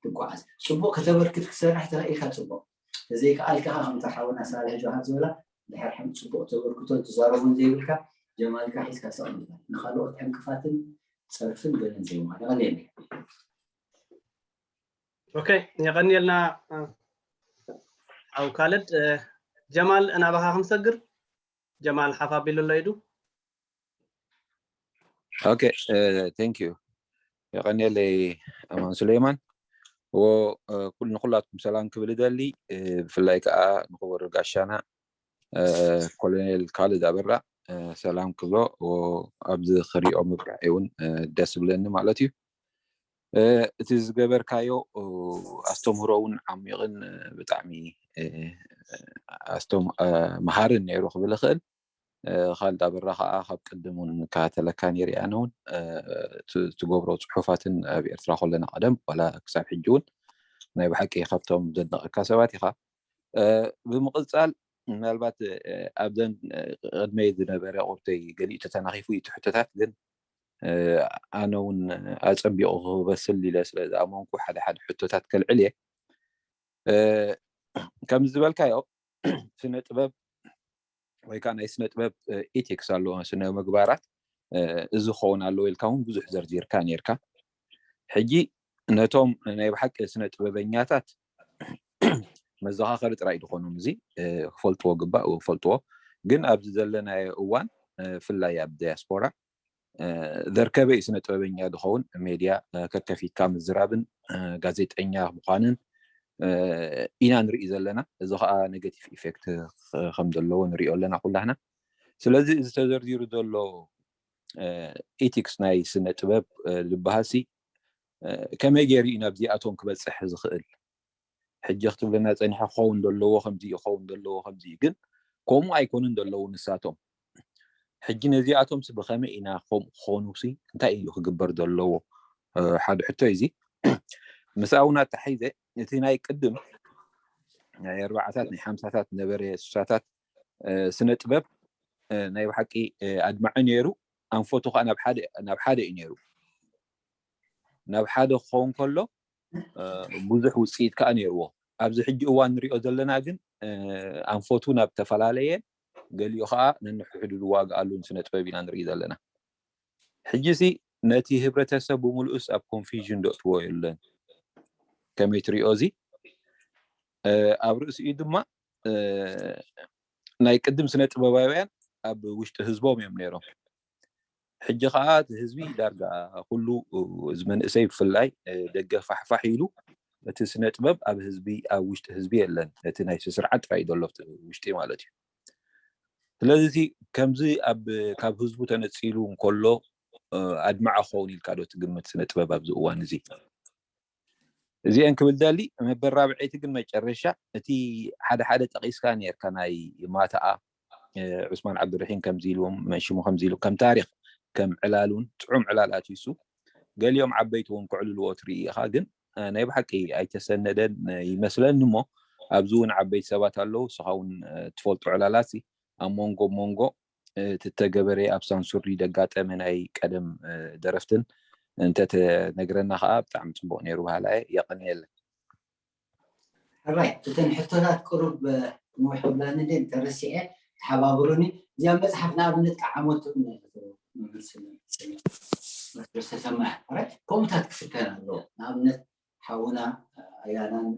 ትጓዓዝ ፅቡቅ ከተበርክት ክሰርሕ ተኽኢልካ ፅቡቅ ተዘይከኣልካ ከምታ ሓውና ሳልሕ ጆሃር ዝበላ ድሕር ሓንቲ ፅቡቅ ተበርክቶን ትዛረቡን ዘይብልካ ጀማልካ ሒዝካ ሰቕ ንኻልኦት ዕንቅፋትን ፀርፍን ገለን ዘይምዃን የቐንየለይ ኦኬ የቐንየልና ሓው ካልድ ጀማል ናባኻ ክንሰግር ጀማል ሓፍ ኣቢሉ ኣሎ ኢዱ ኦኬ thank you የቐንየለይ ኣማን ሱሌማን ዎ ንኩላትኩም ሰላም ክብል እደሊ ብፍላይ ከዓ ንክቡር ጋሻና ኮሎኔል ካልድ ኣበራ ሰላም ክብሎ ኣብዚ ክሪኦ ምብቃዕ እውን ደስ ዝብለኒ ማለት እዩ እቲ ዝገበርካዮ ኣስተምህሮ እውን ዓሚቕን ብጣዕሚ መሃርን ነይሩ ክብል ይኽእል ካልድ ኣበራ ከዓ ካብ ቅድም እውን ከታተለካ ነይረ ኣነ እውን ትገብሮ ፅሑፋትን ኣብ ኤርትራ ከለና ቀደም ዋላ ክሳብ ሕጂ እውን ናይ ብሓቂ ካብቶም ዘድነቐካ ሰባት ኢኻ ብምቕፃል ምናልባት ኣብዘን ቅድመይ ዝነበረ ቁርተይ ገሊኡ ተተናኺፉ እዩ ትሕቶታት ግን ኣነ እውን ኣፀቢቑ ክበስል ኢለ ስለ ዝኣመንኩ ሓደ ሓደ ሕቶታት ከልዕል እየ ከም ዝበልካዮ ስነ ጥበብ ወይ ከዓ ናይ ስነ ጥበብ ኢቲክስ ኣለዎ ስነ ምግባራት እዚ ክኸውን ኣለዎ ኢልካ እውን ብዙሕ ዘርዚርካ ነርካ ሕጂ ነቶም ናይ ብሓቂ ስነ ጥበበኛታት መዘኻኸሪ ጥራይ ዝኾኖም እዚ ክፈልጥዎ ግባእ ክፈልጥዎ ግን ኣብዚ ዘለናዮ እዋን ፍላይ ኣብ ዲያስፖራ ዘርከበ እዩ ስነ ጥበበኛ ዝኸውን ሜድያ ከከፊትካ ምዝራብን ጋዜጠኛ ምዃንን ኢና ንርኢ ዘለና እዚ ከዓ ኔጋቲቭ ኢፌክት ከም ዘለዎ ንሪኦ ኣለና ኩላህና ስለዚ እዚ ተዘርዚሩ ዘሎ ኢቲክስ ናይ ስነ ጥበብ ዝበሃል ሲ ከመይ ገይሩ እዩ ናብዚኣቶም ክበፅሕ ዝኽእል ሕጂ ክትብለና ፀኒሐ ክኸውን ዘለዎ ከምዚ ክኸውን ዘለዎ ከምዚ ግን ከምኡ ኣይኮኑን ዘለዉ ንሳቶም ሕጂ ነዚኣቶም ብኸመይ ኢና ከምኡ ክኾኑ ሲ እንታይ እዩ ክግበር ዘለዎ ሓደ ሕቶ እዚ ምስኣ እውን ኣተሓይዘ እቲ ናይ ቅድም ናይ ኣርባዓታት ናይ ሓምሳታት ነበረ ስሳታት ስነ ጥበብ ናይ ብሓቂ ኣድማዒ ነይሩ ኣንፈቱ ከዓ ናብ ሓደ እዩ ነይሩ ናብ ሓደ ክኸውን ከሎ ብዙሕ ውፅኢት ከዓ ነይርዎ ኣብዚ ሕጂ እዋን ንሪኦ ዘለና ግን ኣንፈቱ ናብ ተፈላለየ ገሊኡ ከዓ ነንሕሕዱ ዝዋግኣሉ ስነ ጥበብ ኢና ንርኢ ዘለና ሕጂ ሲ ነቲ ህብረተሰብ ብምሉእስ ኣብ ኮንፊዥን ዶ እትዎ የለን ከመይ ትሪኦ እዚ ኣብ ርእሲኡ ድማ ናይ ቅድም ስነ ጥበባውያን ኣብ ውሽጢ ህዝቦም እዮም ነይሮም ሕጂ ከዓ እቲ ህዝቢ ዳርጋ ኩሉ እዚ መንእሰይ ብፍላይ ደገ ፋሕፋሕ ኢሉ እቲ ስነ ጥበብ ኣብ ህዝቢ ኣብ ውሽጢ ህዝቢ የለን እቲ ናይቲ ስርዓት ጥራይ ዘሎ ውሽጢ ማለት እዩ ስለዚ ከምዚ ኣብ ካብ ህዝቡ ተነፂሉ እንከሎ ኣድማዕ ክኸውን ኢልካ ዶ ትግምት ስነ ጥበብ ኣብዚ እዋን እዚ እዚአን ክብል ደሊ መበል ራብዐይቲ ግን መጨረሻ እቲ ሓደ ሓደ ጠቂስካ ነርካ ናይ ማተኣ ዑስማን ዓብዱርሒም ከምዚ ኢልዎም መንሽሙ ከምዚ ኢሉ ከም ታሪክ ከም ዕላሉን ጥዑም ዕላል ኣትዩ እሱ ገሊኦም ዓበይቲ እውን ክዕልልዎ ትርኢ ኢኻ ግን ናይ ብሓቂ ኣይተሰነደን ይመስለኒ እሞ ኣብዚ እውን ዓበይቲ ሰባት ኣለዉ እስኻ እውን ትፈልጦ ዕላላት ኣብ መንጎ መንጎ እቲ ተገበረ ኣብ ሳንሱሪ ደጋጠመ ናይ ቀደም ደረፍትን እንተተነግረና ከዓ ብጣዕሚ ፅቡቅ ነይሩ በሃላ እየ የቀንየለን ሕራይ እተን ሕቶታት ቅሩብ ንውሕ ብላኒ እንደ ተረሲዐ ተሓባብሩኒ እዚኣ መፅሓፍ ንኣብነት ከዓ ዓመቱ ተሰማ ከምኡታት ክፍተን ኣለዎ ንኣብነት ሓውና ኣያናን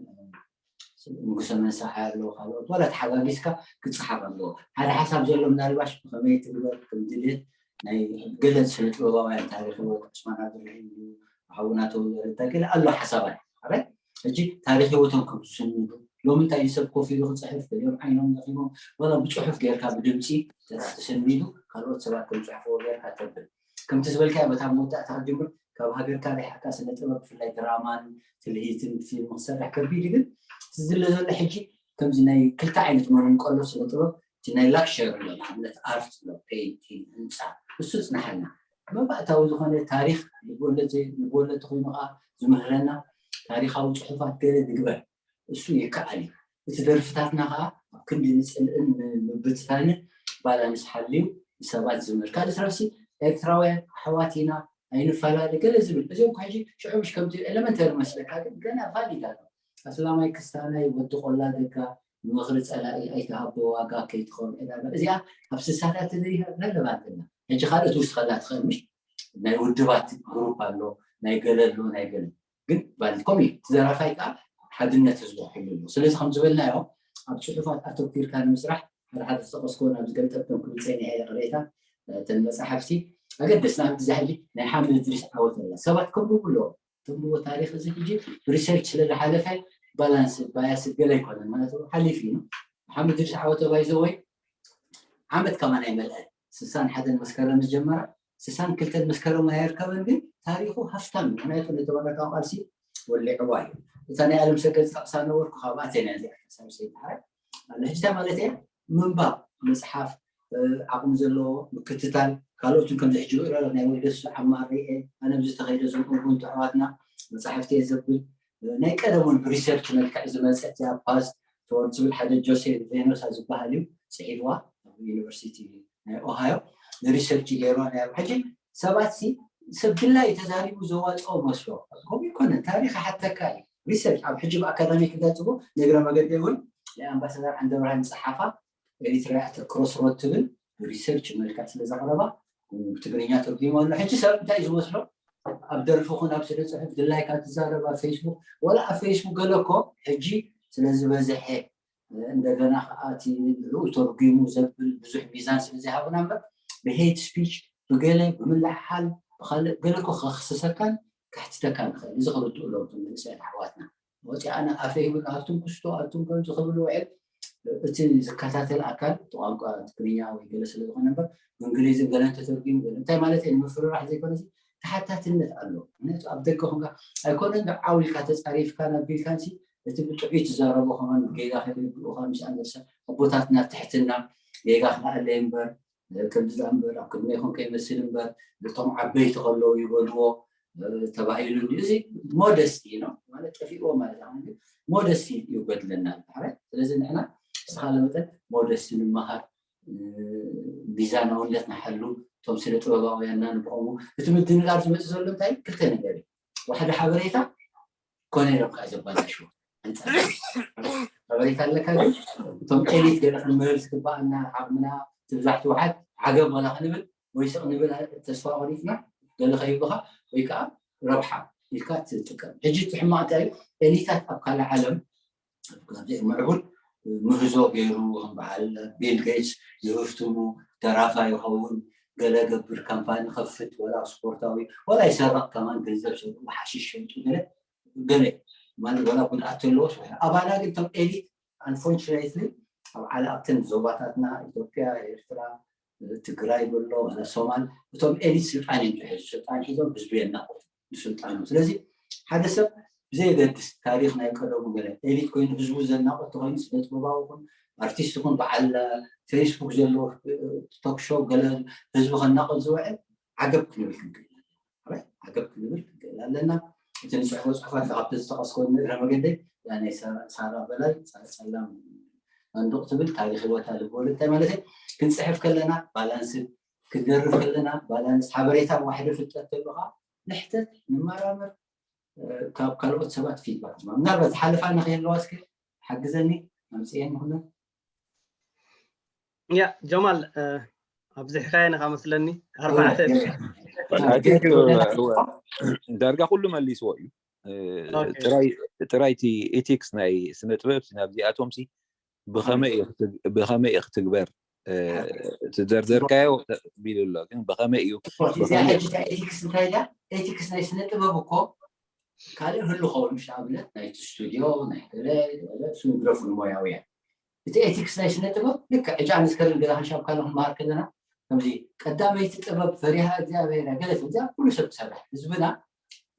ንጉሰ መንሳሓ ኣለዉ ካልኦት ዋላ ተሓጋጊዝካ ክፀሓፍ ኣለዎ ሓደ ሓሳብ ዘሎ ምናልባሽ ብከመይ ትግበር ከም ድልየት ናይ ገለ ስነ ጥበባውያን ታሪክ ህይወት ዑስማን ኣብርሂም እዩ ሓውና ተወለደ እንታይ ገለ ኣሎ ሓሳባት ኣረ ሕጂ ታሪክ ህይወቶም ከም ዝስንዱ ሎሚ እንታይ እዩ ሰብ ኮፍ ኢሉ ክፅሕፍ፣ ገሊኦም ዓይኖም ደኺሞም፣ ዋላ ብፅሑፍ ጌርካ ብድምፂ ተሰኒዱ ካልኦት ሰባት ከም ፅሕፍዎ ጌርካ ተብል። ከምቲ ዝበልካዮ በታ መወዳእታ ክጅምር፣ ካብ ሃገርካ ሪሕካ ስነ ጥበብ ብፍላይ ድራማን ትልሂትን ፊልም ክሰርሕ ከቢድ እዩ። ግን እቲ ዝለ ዘሎ ሕጂ ከምዚ ናይ ክልተ ዓይነት መንቀሎ ስነ ጥበብ፣ እቲ ናይ ላክሸር ኣሎ፣ ንኣብነት ኣርት ኣሎ፣ ፔይንቲንግ፣ ህንፃ፣ እሱ ይፅናሓልና። መባእታዊ ዝኾነ ታሪኽ ልብወለድ ዘይ- ልብወለድ ተኾይኑ ከዓ ዝምህረና ታሪኻዊ ፅሑፋት ገለ ንግበር፣ እሱ ይከኣል እዩ። እቲ ደርፍታትና ከዓ ኣብ ክንዲ ንፅልእን ምብትታንን ባላንስ ሓልዩ ንሰባት ዝምህር። ካልእ ስራሲ ኤርትራውያን ኣሕዋት ኢና ኣይንፈላለ ገለ ዝብል፣ እዚኦም ኳ ሕጂ ሽዑ ምሽ ከምቲ ኤለመንተሪ መስለካ፣ ግን ገና ቫሊድ ኣሎ። ኣስላማይ ክስታናይ ወዲ ቆላ ደጋ ንምኽሪ ፀላኢ ኣይትሃቦ ዋጋ ከይትኸውን ዕዳጋ። እዚኣ ኣብ ስሳታት እዚ ረለቫንት ኣላ። ሕጂ ካልእ ትውስኸላ ትኽእል ምሽ ናይ ውድባት ግሩፕ ኣሎ፣ ናይ ገለ ኣሎ፣ ናይ ገለ ግን ቫሊድ ኮም እዩ። እቲ ዘራፋይ ከዓ ሓድነት ህዝቡ ክሕሉ ኣለዎ። ስለዚ ከም ዝበልናዮ ኣብ ፅሑፋት ኣተኪርካ ንምስራሕ ሓደ ሓደ ዝጠቀስኮ ናብ ዝገልጠብቶም ክብል ፀኒሐ እየ ቅሬታ። እተን መፅሓፍቲ ኣገደስቲ ኣብቲ ዛሕሊ ናይ ሓምድ ድሪስ ዓወት ኣላ። ሰባት ከንብቡ ኣለዎ። ተንብቦ ታሪኽ እዚ ሕጂ ሪሰርች ስለ ዝሓለፈ ባላንስ ባያስ ገለ ኣይኮነን ማለት ሓሊፍ እዩ። ሓምድ ድሪስ ዓወት ባይዘወይ ዓመት ከማን ኣይመልአን። ስሳን ሓደን መስከረም ዝጀመራ ስሳን ክልተን መስከረም ኣይርከበን፣ ግን ታሪኹ ሃፍታም እዩ። ምክንያቱ ነቲ በረካ ቃልሲ ወሊዕዋ እዩ። እታ ናይ ኣለም ሰገድ ዝጠቅሳ ነበርኩ ካብኣተ ናይ ዚኣ ሳልሰይ ተሓረ ኣለ ሕጂ እንታይ ማለት እየ ምንባብ መፅሓፍ ዓቕሚ ዘለዎ ምክትታል ካልኦትን ከምዚ ሕጂ ሪኦ ናይ ወልደሱ ዓማር ሪኤ ኣነ ብዚ ተኸይደ ዞም ኡቡንቱ ኣሕዋትና መፃሕፍቲ እየ ዘብል ናይ ቀደም እውን ብሪሰርች መልክዕ ዝመፀት እያ ፓስት ፎርድ ዝብል ሓደ ጆሴፍ ቬኖሳ ዝበሃል እዩ ፅሒፍዋ ኣብ ዩኒቨርሲቲ ናይ ኦሃዮ ንሪሰርች ገይርዋ ናይ ሕጂ ሰባት ሲ ሰብ ድላይ ተዛሪቡ ዘዋፅኦ መስሎ ከምኡ ይኮነ ታሪክ ሓተካ እዩ ሪሰርች ኣብ ሕጂ ብኣካዳሚክ ክገልፅዎ ንእግረ መገዲ እውን ናይ ኣምባሳደር ዓንደብርሃን ፀሓፋ ኤሪትራ ክሮስ ሮድ ትብል ብሪሰርች መልክዕ ስለ ዘቕረባ ብትግርኛ ተርጉሞ ኣሎ ሕጂ ሰብ እንታይ ዝመስሎ ኣብ ደርፊ ኹን ኣብ ስነ ፅሑፍ ድላይካ ትዛረብ ኣብ ፌስቡክ ወላ ኣብ ፌስቡክ ገለ እኮ ሕጂ ስለዝበዝሐ እንደገና ከዓ እቲ ንኡ ተርጉሙ ዘብል ብዙሕ ሚዛን ስለዘይሃቡና እምበር ብሄት ስፒች ብገለ ብምልዕሓል ብካልእ ገለ እኮ ከክስሰካን ከሕትተካን ይኽእል እዚ ክርድኡ ኣለዎም እቶም መንእሰያት ኣሕዋትና ወፂኣና ኣፈይ እውን ኣቱም ክስቶ ኣቱም ከምዚ ክብል ውዕል እቲ ዝከታተል ኣካል እቲ ቋንቋ ትግርኛ ወይ ገለ ስለ ዝኾነ እምበር ብእንግሊዝን ገለን ተተርጉሙ ገለ እንታይ ማለት እየ ንምፍርራሕ ዘይኮነ ተሓታትነት ኣሎ ምክንያቱ ኣብ ደገ ኮንካ ኣይኮነን ዶ ዓው ኢልካ ተፃሪፍካ ነቢልካ ንሲ እቲ ብጥዑይ ትዛረቦ ከማን ጌጋ ከይብልኡኻ ምስ ኣንደርሰን ኣቦታትና ትሕትና ጌጋ ክልኣለይ እምበር ከምዚ ዝኣ እምበር ኣብ ቅድመ ይኹን ከይመስል እምበር እቶም ዓበይቲ ከለዉ ይበልዎ ተባሂሉ እንዲ እዚ ሞደስቲ ነው ማለት ጠፊእዎ ማለት ኣሁን ግን ሞደስቲ ይጎድለና ዝበሓረ ስለዚ ንሕና ዝተኻለ መጠን ሞደስቲ ንምሃር ሚዛናውነት ንሓሉ እቶም ስነ ጥበባውያንና ንብኸሙ እቲ ምድንጋር ዝመፅእ ዘሎ እንታይ ክልተ ነገር እዩ ሓደ ሓበሬታ ኮነ ኢሎም ከዓ ዘባላሽዎ ሓበሬታ ኣለካ ግን እቶም ኤሊት ገለ ክንምህር ዝግባኣና ዓቕምና ትብዛሕ ትውሓድ ዓገብ ዋላ ክንብል ወይ ስቕ ንብል ተስፋ ቆሪፅና ገለ ከይብሉካ ወይ ከዓ ረብሓ ኢልካ ትጥቀም ሕጂ እቲ ሕማቕ እንታይ እዩ ኤሊታት ኣብ ካልእ ዓለም ምዕቡል ምህዞ ገይሩ ከም በዓል ቢል ጌትስ ንህፍትሙ ደራፋ ይኸውን ገለ ገብር ካምፓኒ ከፍት ወላ ስፖርታዊ ወላ ይሰረቕ ከማን ገንዘብ ሸጡ ሓሽሽ ሸጡ ገለ ገለ ማለት ወላ ጉድኣት ተለዎ ኣባና ግን እቶም ኤሊት ኣንፎርቹኔትሊ ኣብ ዓለ ኣብተን ዞባታትና ኢትዮጵያ ኤርትራ ትግራይ በሎ ሶማል እቶም ኤሊት ስልጣን እዮም ዝሕዙ ስልጣን ሒዞም ህዝቢ የናቆቱ ንስልጣኑ ስለዚ ሓደ ሰብ ብዘየገድስ ታሪክ ናይ ቀደሙ ገለ ኤሊት ኮይኑ ህዝቡ ዘናቆት ተኮይኑ ስነ ጥበባዊ ኹን ኣርቲስት ኹን በዓል ፌስቡክ ዘለዎ ቶክሾ ገለ ህዝቢ ከናቆት ዝውዕል ዓገብ ክንብል ክንክእል ዓገብ ክንብል ክንክእል ኣለና እቲ ንፅሕፎ ፅሑፋት ካብቲ ዝጠቀስኮ ንእግረ መገደይ ናይ ሳራ በላይ ፀላም መንዱቕ ትብል ታሪክ ህይወታ ልቦለድ እንታይ ማለት ክንፅሕፍ ከለና ባላንስ ክንደርፍ ከለና ባላንስ ሓበሬታ ዋሕደ ፍልጠት ተሎ ከዓ ንሕተት ንመራመር ካብ ካልኦት ሰባት ፊድባክ ምናልባት ዝሓለፋ ንክህለዋ እስከ ሓግዘኒ ኣምፅኤ ንክነ ያ ጀማል ኣብዚሕካየ ንካ መስለኒ ኣርባዕተ ዳርጋ ኩሉ መሊስዎ እዩ ጥራይ እቲ ኤቲክስ ናይ ስነ ጥበብ ናብዚኣቶም ሲ ብኸመይ እዩ ክትግበር ትዘርዘርካዮ ቢሉ ኣሎ ግን ብኸመይ እዩ ኤቲክስ እንታይ ዳ ኤቲክስ ናይ ስነ ጥበብ እኮ ካልእ ህሉ ኸውን፣ ምስ ኣብነት ናይቲ ስቱድዮ ናይ ገለ ገለ እሱ ንግደፉ ንሞያውያን። እቲ ኤቲክስ ናይ ስነ ጥበብ ልክዕ ሕጂ ኣነ ዝከርን ገዛ ክንሻብ ካልእ ክንመሃር ከለና ከምዚ ቀዳመይቲ ጥበብ ፈሪሃ እግዚኣብሔር ገለ እዚኣ ኩሉ ሰብ ትሰርሕ ህዝብና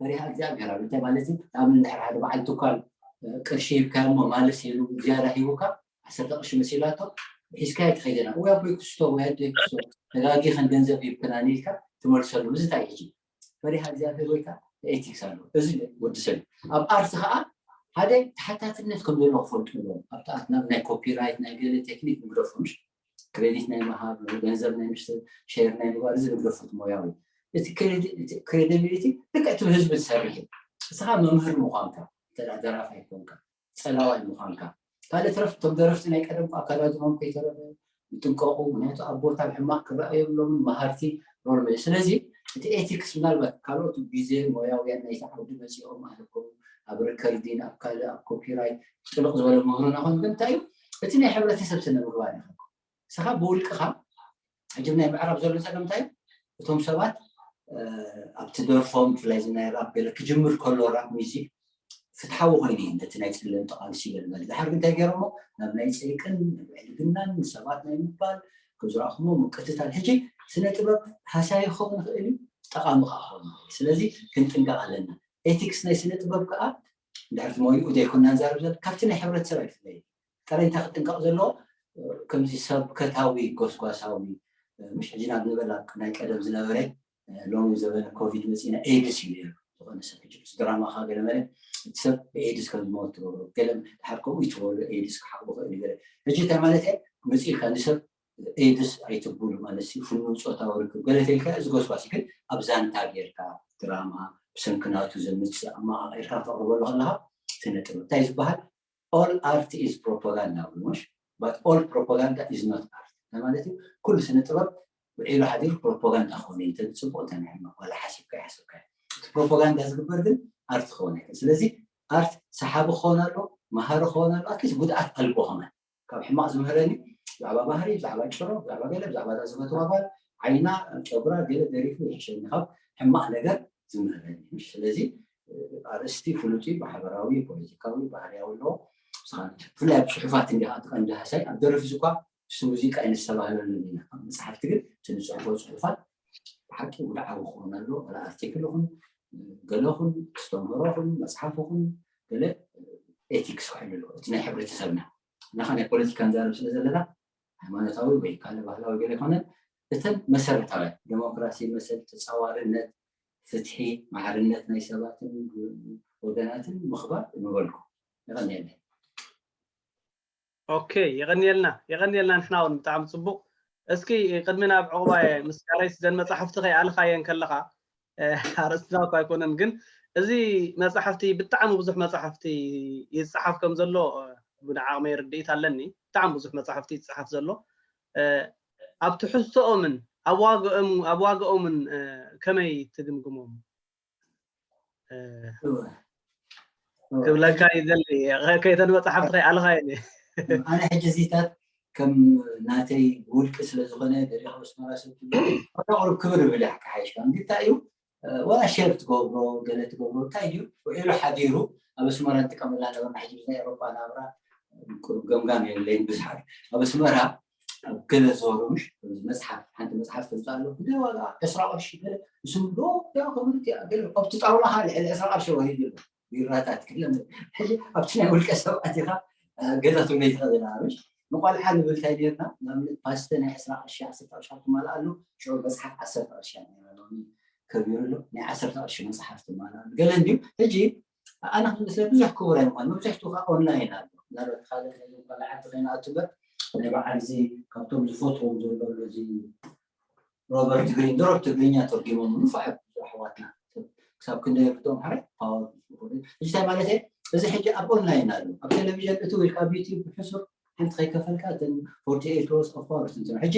ፈሪሃ እግዚኣብሔር ኣብ እንታይ ማለት እዩ? ንኣብነት ድሕሪ ሓደ በዓል ትኳን ቅርሺ ሂብካ እሞ ማለስ ኢሉ ዝያዳ ሂቡካ ዓሰርተ ቅርሺ መሲላቶ ሒዝካዮ ትኸይደና ወይ ኣቦይ ክስቶ ወይ ኣደይ ክስቶ ተጋጊኸን ገንዘብ ሂብክና ኢልካ ትመልሰሉ። እዚ እንታይ ሕጂ ፈሪሃ እግዚኣብሔር ወይ ከዓ ኤቲክስ ኣሎ። እዚ ወዲ ሰብ ኣብ ኣርት ከዓ ሓደ ተሓታትነት ከም ዘሎ ክፈልጡ ኣለዎም። ኣብቲ ኣርት ናይ ኮፒራይት ናይ ገለ ቴክኒክ ንግደፎ ምሽ ክሬዲት ናይ ምሃብ ገንዘብ ናይ ምሽ ሼር ናይ ምግባር እዚ ንግደፎ እቲ ሞያዊ እቲ ክሬዲቢሊቲ ልክዕ እቲ ህዝቢ ትሰርሕ እዩ። እስኻ መምህር ምዃንካ እንተ ደራፋይ ኮንካ ጸላዋይ ምዃንካ ካልእ ትረፍ እቶም ደረፍቲ ናይ ቀደም ኣካዳድኖም ከይተረፈ ይጥንቀቑ። ምክንያቱ ኣቦታት ሕማቕ ክረኣዩ የብሎምን መሃርቲ ሮል ሞዴል። ስለዚ እቲ ኤቲክስ ምናልባት ካልኦት ግዜ ሞያውያን ናይቲ ዓውዲ መፂኦም ኣለኮ ኣብ ሪከርዲን ኣብ ካልእ ኣብ ኮፒራይት ጥልቕ ዝበለ ምህሮና ኮይኑ ግን እንታይ እዩ እቲ ናይ ሕብረተሰብ ስነ ምግባር ይኸ ንስኻ ብውልቅኻ ሕጂ ናይ ምዕራብ ዘሎ ፀገም እንታይ እቶም ሰባት ኣብቲ ደርፎም ብፍላይ ናይ ራፕ ገለ ክጅምር ከሎ ራፕ ሚዚክ ፍትሓዊ ኮይኑ እዩ ነቲ ናይ ፀለምቲ ቃልሲ ገለ ገለ ድሓር ግን እንታይ ገይሮሞ ናብ ናይ ፀይቅን ዕልግናን ሰባት ናይ ምባል ክዝረኣኹሞ ምቅትታል ሕጂ ስነ ጥበብ ሃሳይ ክኸውን ይኽእል እዩ ጠቃሚ ከዓ ክኸውን ይኽእል ስለዚ ክንጥንቀቅ ኣለና ኤቲክስ ናይ ስነ ጥበብ ከዓ ድሕርቲ ሞይኡ ዘይኮና ንዛረብ ዘለ ካብቲ ናይ ሕብረተሰብ ኣይፍለይ ጥራይ እንታይ ክጥንቀቕ ዘለዎ ከምዚ ሰብከታዊ ጎስጓሳዊ ምሽ ሕጂ ናብ ንበል ኣብ ናይ ቀደም ዝነበረ ሎሚ ዘበነ ኮቪድ መፂና ኤድስ እዩ ነሩ ዝኾነ ሰብ ሕጂ ምስ ድራማ ካ ገለ መለ እቲ ሰብ ብኤድስ ከም ዝመወት ትገብሮ ገለ ድሓር ከምኡ ይትበሉ ኤድስ ክሓቁ ክእል ገለ ሕጂ እንታይ ማለት እየ መፂእልካ ንሰብ ኤድስ ኣይትብሉ ማለት ፍኑ ፆታዊ ርክብ ገለ ተልካ እዚ ጎስጓሲ ግን ኣብ ዛንታ ጌርካ ድራማ ብሰንክናቱ ዘምፅእ ኣመቃቂርካ ተቅርበሉ ከለካ ስነ ጥበብ እንታይ ዝበሃል all art is propaganda ሙሽ but all propaganda is not art ማለት እዩ ኩሉ ስነ ጥበብ ውዒሉ ሓዲሩ ፕሮፓጋንዳ ክኾነ እዩ ተዝፅቡቅ እንተ ንሕመቅ ዋላ ሓሲብካ ይሓሰብካ እቲ ፕሮፓጋንዳ ዝግበር ግን ኣርት ክኾነ ይክእል ስለዚ ኣርት ሰሓቢ ክኾን ኣሎ መሃሪ ክኾን ኣሎ ኣትሊስት ጉድኣት ኣልቦ ከማን ካብ ሕማቅ ዝምህረኒ ብዛዕባ ባህሪ ብዛዕባ ጭሮ ብዛዕባ ገለ ብዛዕባ እዛ ዝፈትዋ ጓል ዓይና ጨጉራ ገለ ደሪፉ ይሕሸኒ ካብ ሕማቅ ነገር ዝምህረኒ ስለዚ ኣርእስቲ ፍሉጥ እዩ ማሕበራዊ ፖለቲካዊ ባህርያዊ ኣለዎ ብፍላይ ኣብ ፅሑፋት እንዲካ እቲ ቀንዲ ሃሳይ ኣብ ደረፊ ዝኳ ምስ ሙዚቃ ኣይንሰባህለሉን ኢና ካብ መፅሓፍቲ ግን እቲ ንፅሕፎ ፅሑፋት ብሓቂ ውድዓዊ ክኸውን ኣለዎ ወላ ኣርቲክል ይኹን ገለኹን ክስተምህሮኹን መፅሓፍኹን ገለ ኤቲክስ ክሕሉ ኣለዎ እቲ ናይ ሕብረተሰብና ናኻ ናይ ፖለቲካ ንዛረብ ስለ ዘለና ሃይማኖታዊ ወይ ካልእ ባህላዊ ገለ ይኮነ እተን መሰረታውያን ዴሞክራሲ መሰል ተፃዋርነት ፍትሒ ማዕርነት ናይ ሰባትን ወገናትን ምኽባር ምበልኩ ይቐንየለይ ኦኬ የቐንየልና የቐንየልና ንሕና እውን ብጣዕሚ ፅቡቕ እስኪ ቅድሚ ናብ ዕቑባየ ምስ ጋረይስ ዘን መፃሕፍቲ ከይኣልኻየን ከለኻ ኣርእስትና እኳ ኣይኮነን ግን እዚ መፅሓፍቲ ብጣዕሚ ብዙሕ መፅሓፍቲ ይፀሓፍ ከም ዘሎ ብዓቕመይ ርድኢት ኣለኒ ብጣዕሚ ብዙሕ መፅሓፍቲ ይፀሓፍ ዘሎ ኣብ ትሕዝቶኦምን ኣብ ዋግኦምን ከመይ ትግምግሞም ክብለካ ይደሊ ከይተን መፅሓፍቲ ከይኣልኻ እየ ኣነ ሕጂ እዚታት ከም ናተይ ውልቂ ስለዝኾነ ደሪኻ ኣስመራ ሰብ ቁሩብ ክብር ይብል እያ ክሓይሽ ግን እንታይ እዩ ወላ ሸር ትገብሮ ገለ ትገብሮ እንታይ እዩ ውዒሉ ሓዲሩ ኣብ ኣስመራ ንጥቀመላ ነበርና ሕጂ ናይ ኤሮፓ ናብራ ቁሩብ ገምጋም የለይን ብዙሓት ኣብ ኣስመራ ኣብ ገለ ዞሮ ምሽ መፅሓፍ ሓንቲ መፅሓፍ ከምፃ ኣለኩ ዋጋ ዕስራ ቅርሺ ገለ ንስም ዶ ከምኡ ገለ ካብቲ ጣውላኻ ልዕሊ ዕስራ ቅርሺ ወሪዱ ኣሎ ቢራታት ገለ ሕጂ ኣብቲ ናይ ውልቀ ሰብ ኣቲኻ ገዛ ትብለይ ትኽእል ኢና ምሽ ንቆልዓ ንብል እንታይ ጌርና ንኣብነት ፓስተ ናይ ዕስራ ቅርሺ ዓሰርተ ቅርሺ ኣብ ትማልኣሉ ሽዑ መፅሓፍ ዓሰርተ ቅርሺ ከቢሩ ኣሎ ናይ ዓሰርተ ቅርሺ መፅሓፍ ትማልኣሉ ገለ እንድዩ ሕጂ ኣነ ክምስለ ብዙሕ ክቡር ኣይምኳን መብዛሕትኡ ከዓ ኦንላይን ኣሎ ምናልባት ካልእ ካልእ ዓዲ ከይንኣቱ እምበር ናይ በዓል እዚ ካብቶም ዝፈትዎም ዘሎ እዚ ሮበርት ግሪን ድሮ ትግርኛ ተርጊሞም ንፉዓት ኣሕዋትና ክሳብ ክንደይ ርድኦም ሓረ ፓወር እዚ እንታይ ማለት እየ እዚ ሕጂ ኣብ ኦንላይን ኣሎ ኣብ ቴሌቪዥን እቲ ወይ ኣብ ዩቲብ ብሕሱር ሓንቲ ከይከፈልካ እተን ፎርቲ ኤይት ሮስ ኦፍ ፓወር እንትኖ ሕጂ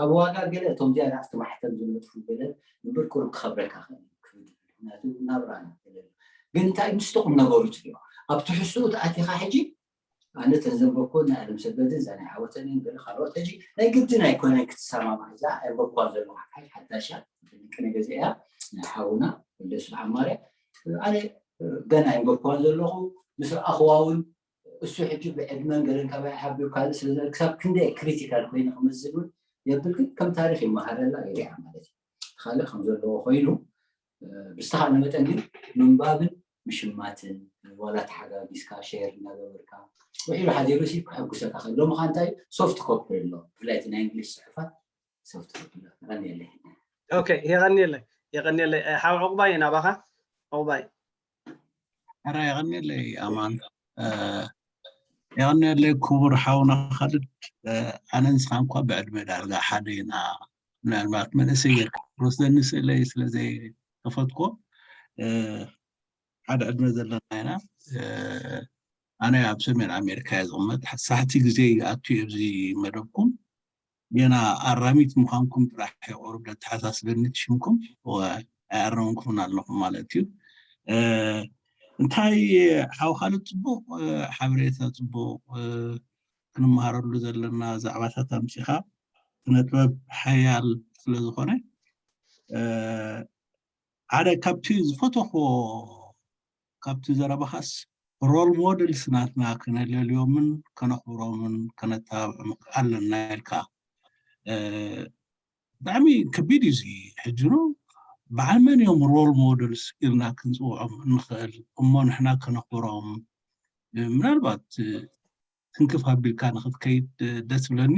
ኣብ ዋጋ ገለ እቶም ዚያ ናፍቲ ማሕተም ዝነጥፉ ገለ እምበር ቁሩብ ክኸብረካ ክእል ምክንያቱ ናብራና ገለ ግን እንታይ ምስቲ ቁም ነገሩ ትሪኦ ኣብ ትሕዝትኡ ተኣቲኻ ሕጂ ኣነ ተዘንበኮ ናይ ኣለም ሰገድን እዛ ናይ ዓወተንን ገለ ካልኦት ሕጂ ናይ ግድን ኣይኮነን ክትሰማማዕ እዛ ኣንበኳ ዘለኹ ሓይ ሓዳሻ ቅነ ገዚኣ ናይ ሓውና ወልደሱ ዓማርያ ኣነ ገና ይንበብኳን ዘለኹ ምስ ረኣኽዋ እውን እሱ ሕጂ ብዕድመን ገለን ካባይ ሓቢሩ ካልእ ስለ ዝነበረ ክሳብ ክንደይ ክሪቲካል ኮይኑ ክመዝን እውን የብል ግን ከም ታሪክ ይመሃረላ ይሪኣ ማለት እዩ። ካልእ ከም ዘለዎ ኮይኑ ብዝተኻለ መጠን ግን ምንባብን ምሽማትን ዋላ ተሓጋጊዝካ ሸር እናገበርካ ውዒሉ ሓዲሩ ሲ ከሐጉሰካ ከሎ ምዃን እንታይ ሶፍት ኮፒ ኣሎ ብፍላይ እቲ ናይ እንግሊዝ ፅሑፋት ሶፍት ኮፒ ኣሎ። ቀኒየለይ። ኦኬ የቐኒየለይ የቐኒየለይ ሓው ዕቑባይ ናባኻ። ዕቑባይ ሕራ የቐኒየለይ ኣማን። የቐኒየለይ ክቡር ሓውና ካልድ። ኣነ ንስኻ እንኳ ብዕድመ ዳርጋ ሓደ ኢና። ምናልባት መንእሰይ ጌርካ ወስደኒ ስእለይ ስለ ዘይከፈትኮ ሓደ ዕድመ ዘለና ኢና። ኣነ ኣብ ሰሜን ኣሜሪካ እየ ዝቕመጥ። ሳሕቲ ግዜ ኣቱ ኣብዚ መደብኩም ጌና ኣራሚት ምዃንኩም ጥራሕ የቆርብ ደተሓሳስበኒ ሽምኩም ኣይኣረምኩምን ኣለኹም ማለት እዩ። እንታይ ሓው ካልድ ፅቡቕ ሓበሬታ ፅቡቕ ክንመሃረሉ ዘለና ዛዕባታት ኣምፂኻ። ስነ ጥበብ ሓያል ስለዝኾነ ሓደ ካብቲ ዝፈተኽዎ ካብቲ ዘረባኻስ ሮል ሞደልስ ናትና ክነለልዮምን ከነኽብሮምን ከነተባብዖም ኣለና ኢልካ። ብጣዕሚ ከቢድ እዩ እዚ ሕጂ ኑ። በዓል መን እዮም ሮል ሞደልስ ኢልና ክንፅውዖም እንኽእል እሞ ንሕና ከነኽብሮም? ምናልባት ትንክፍ ኣቢልካ ንክትከይድ ደስ ብለኒ።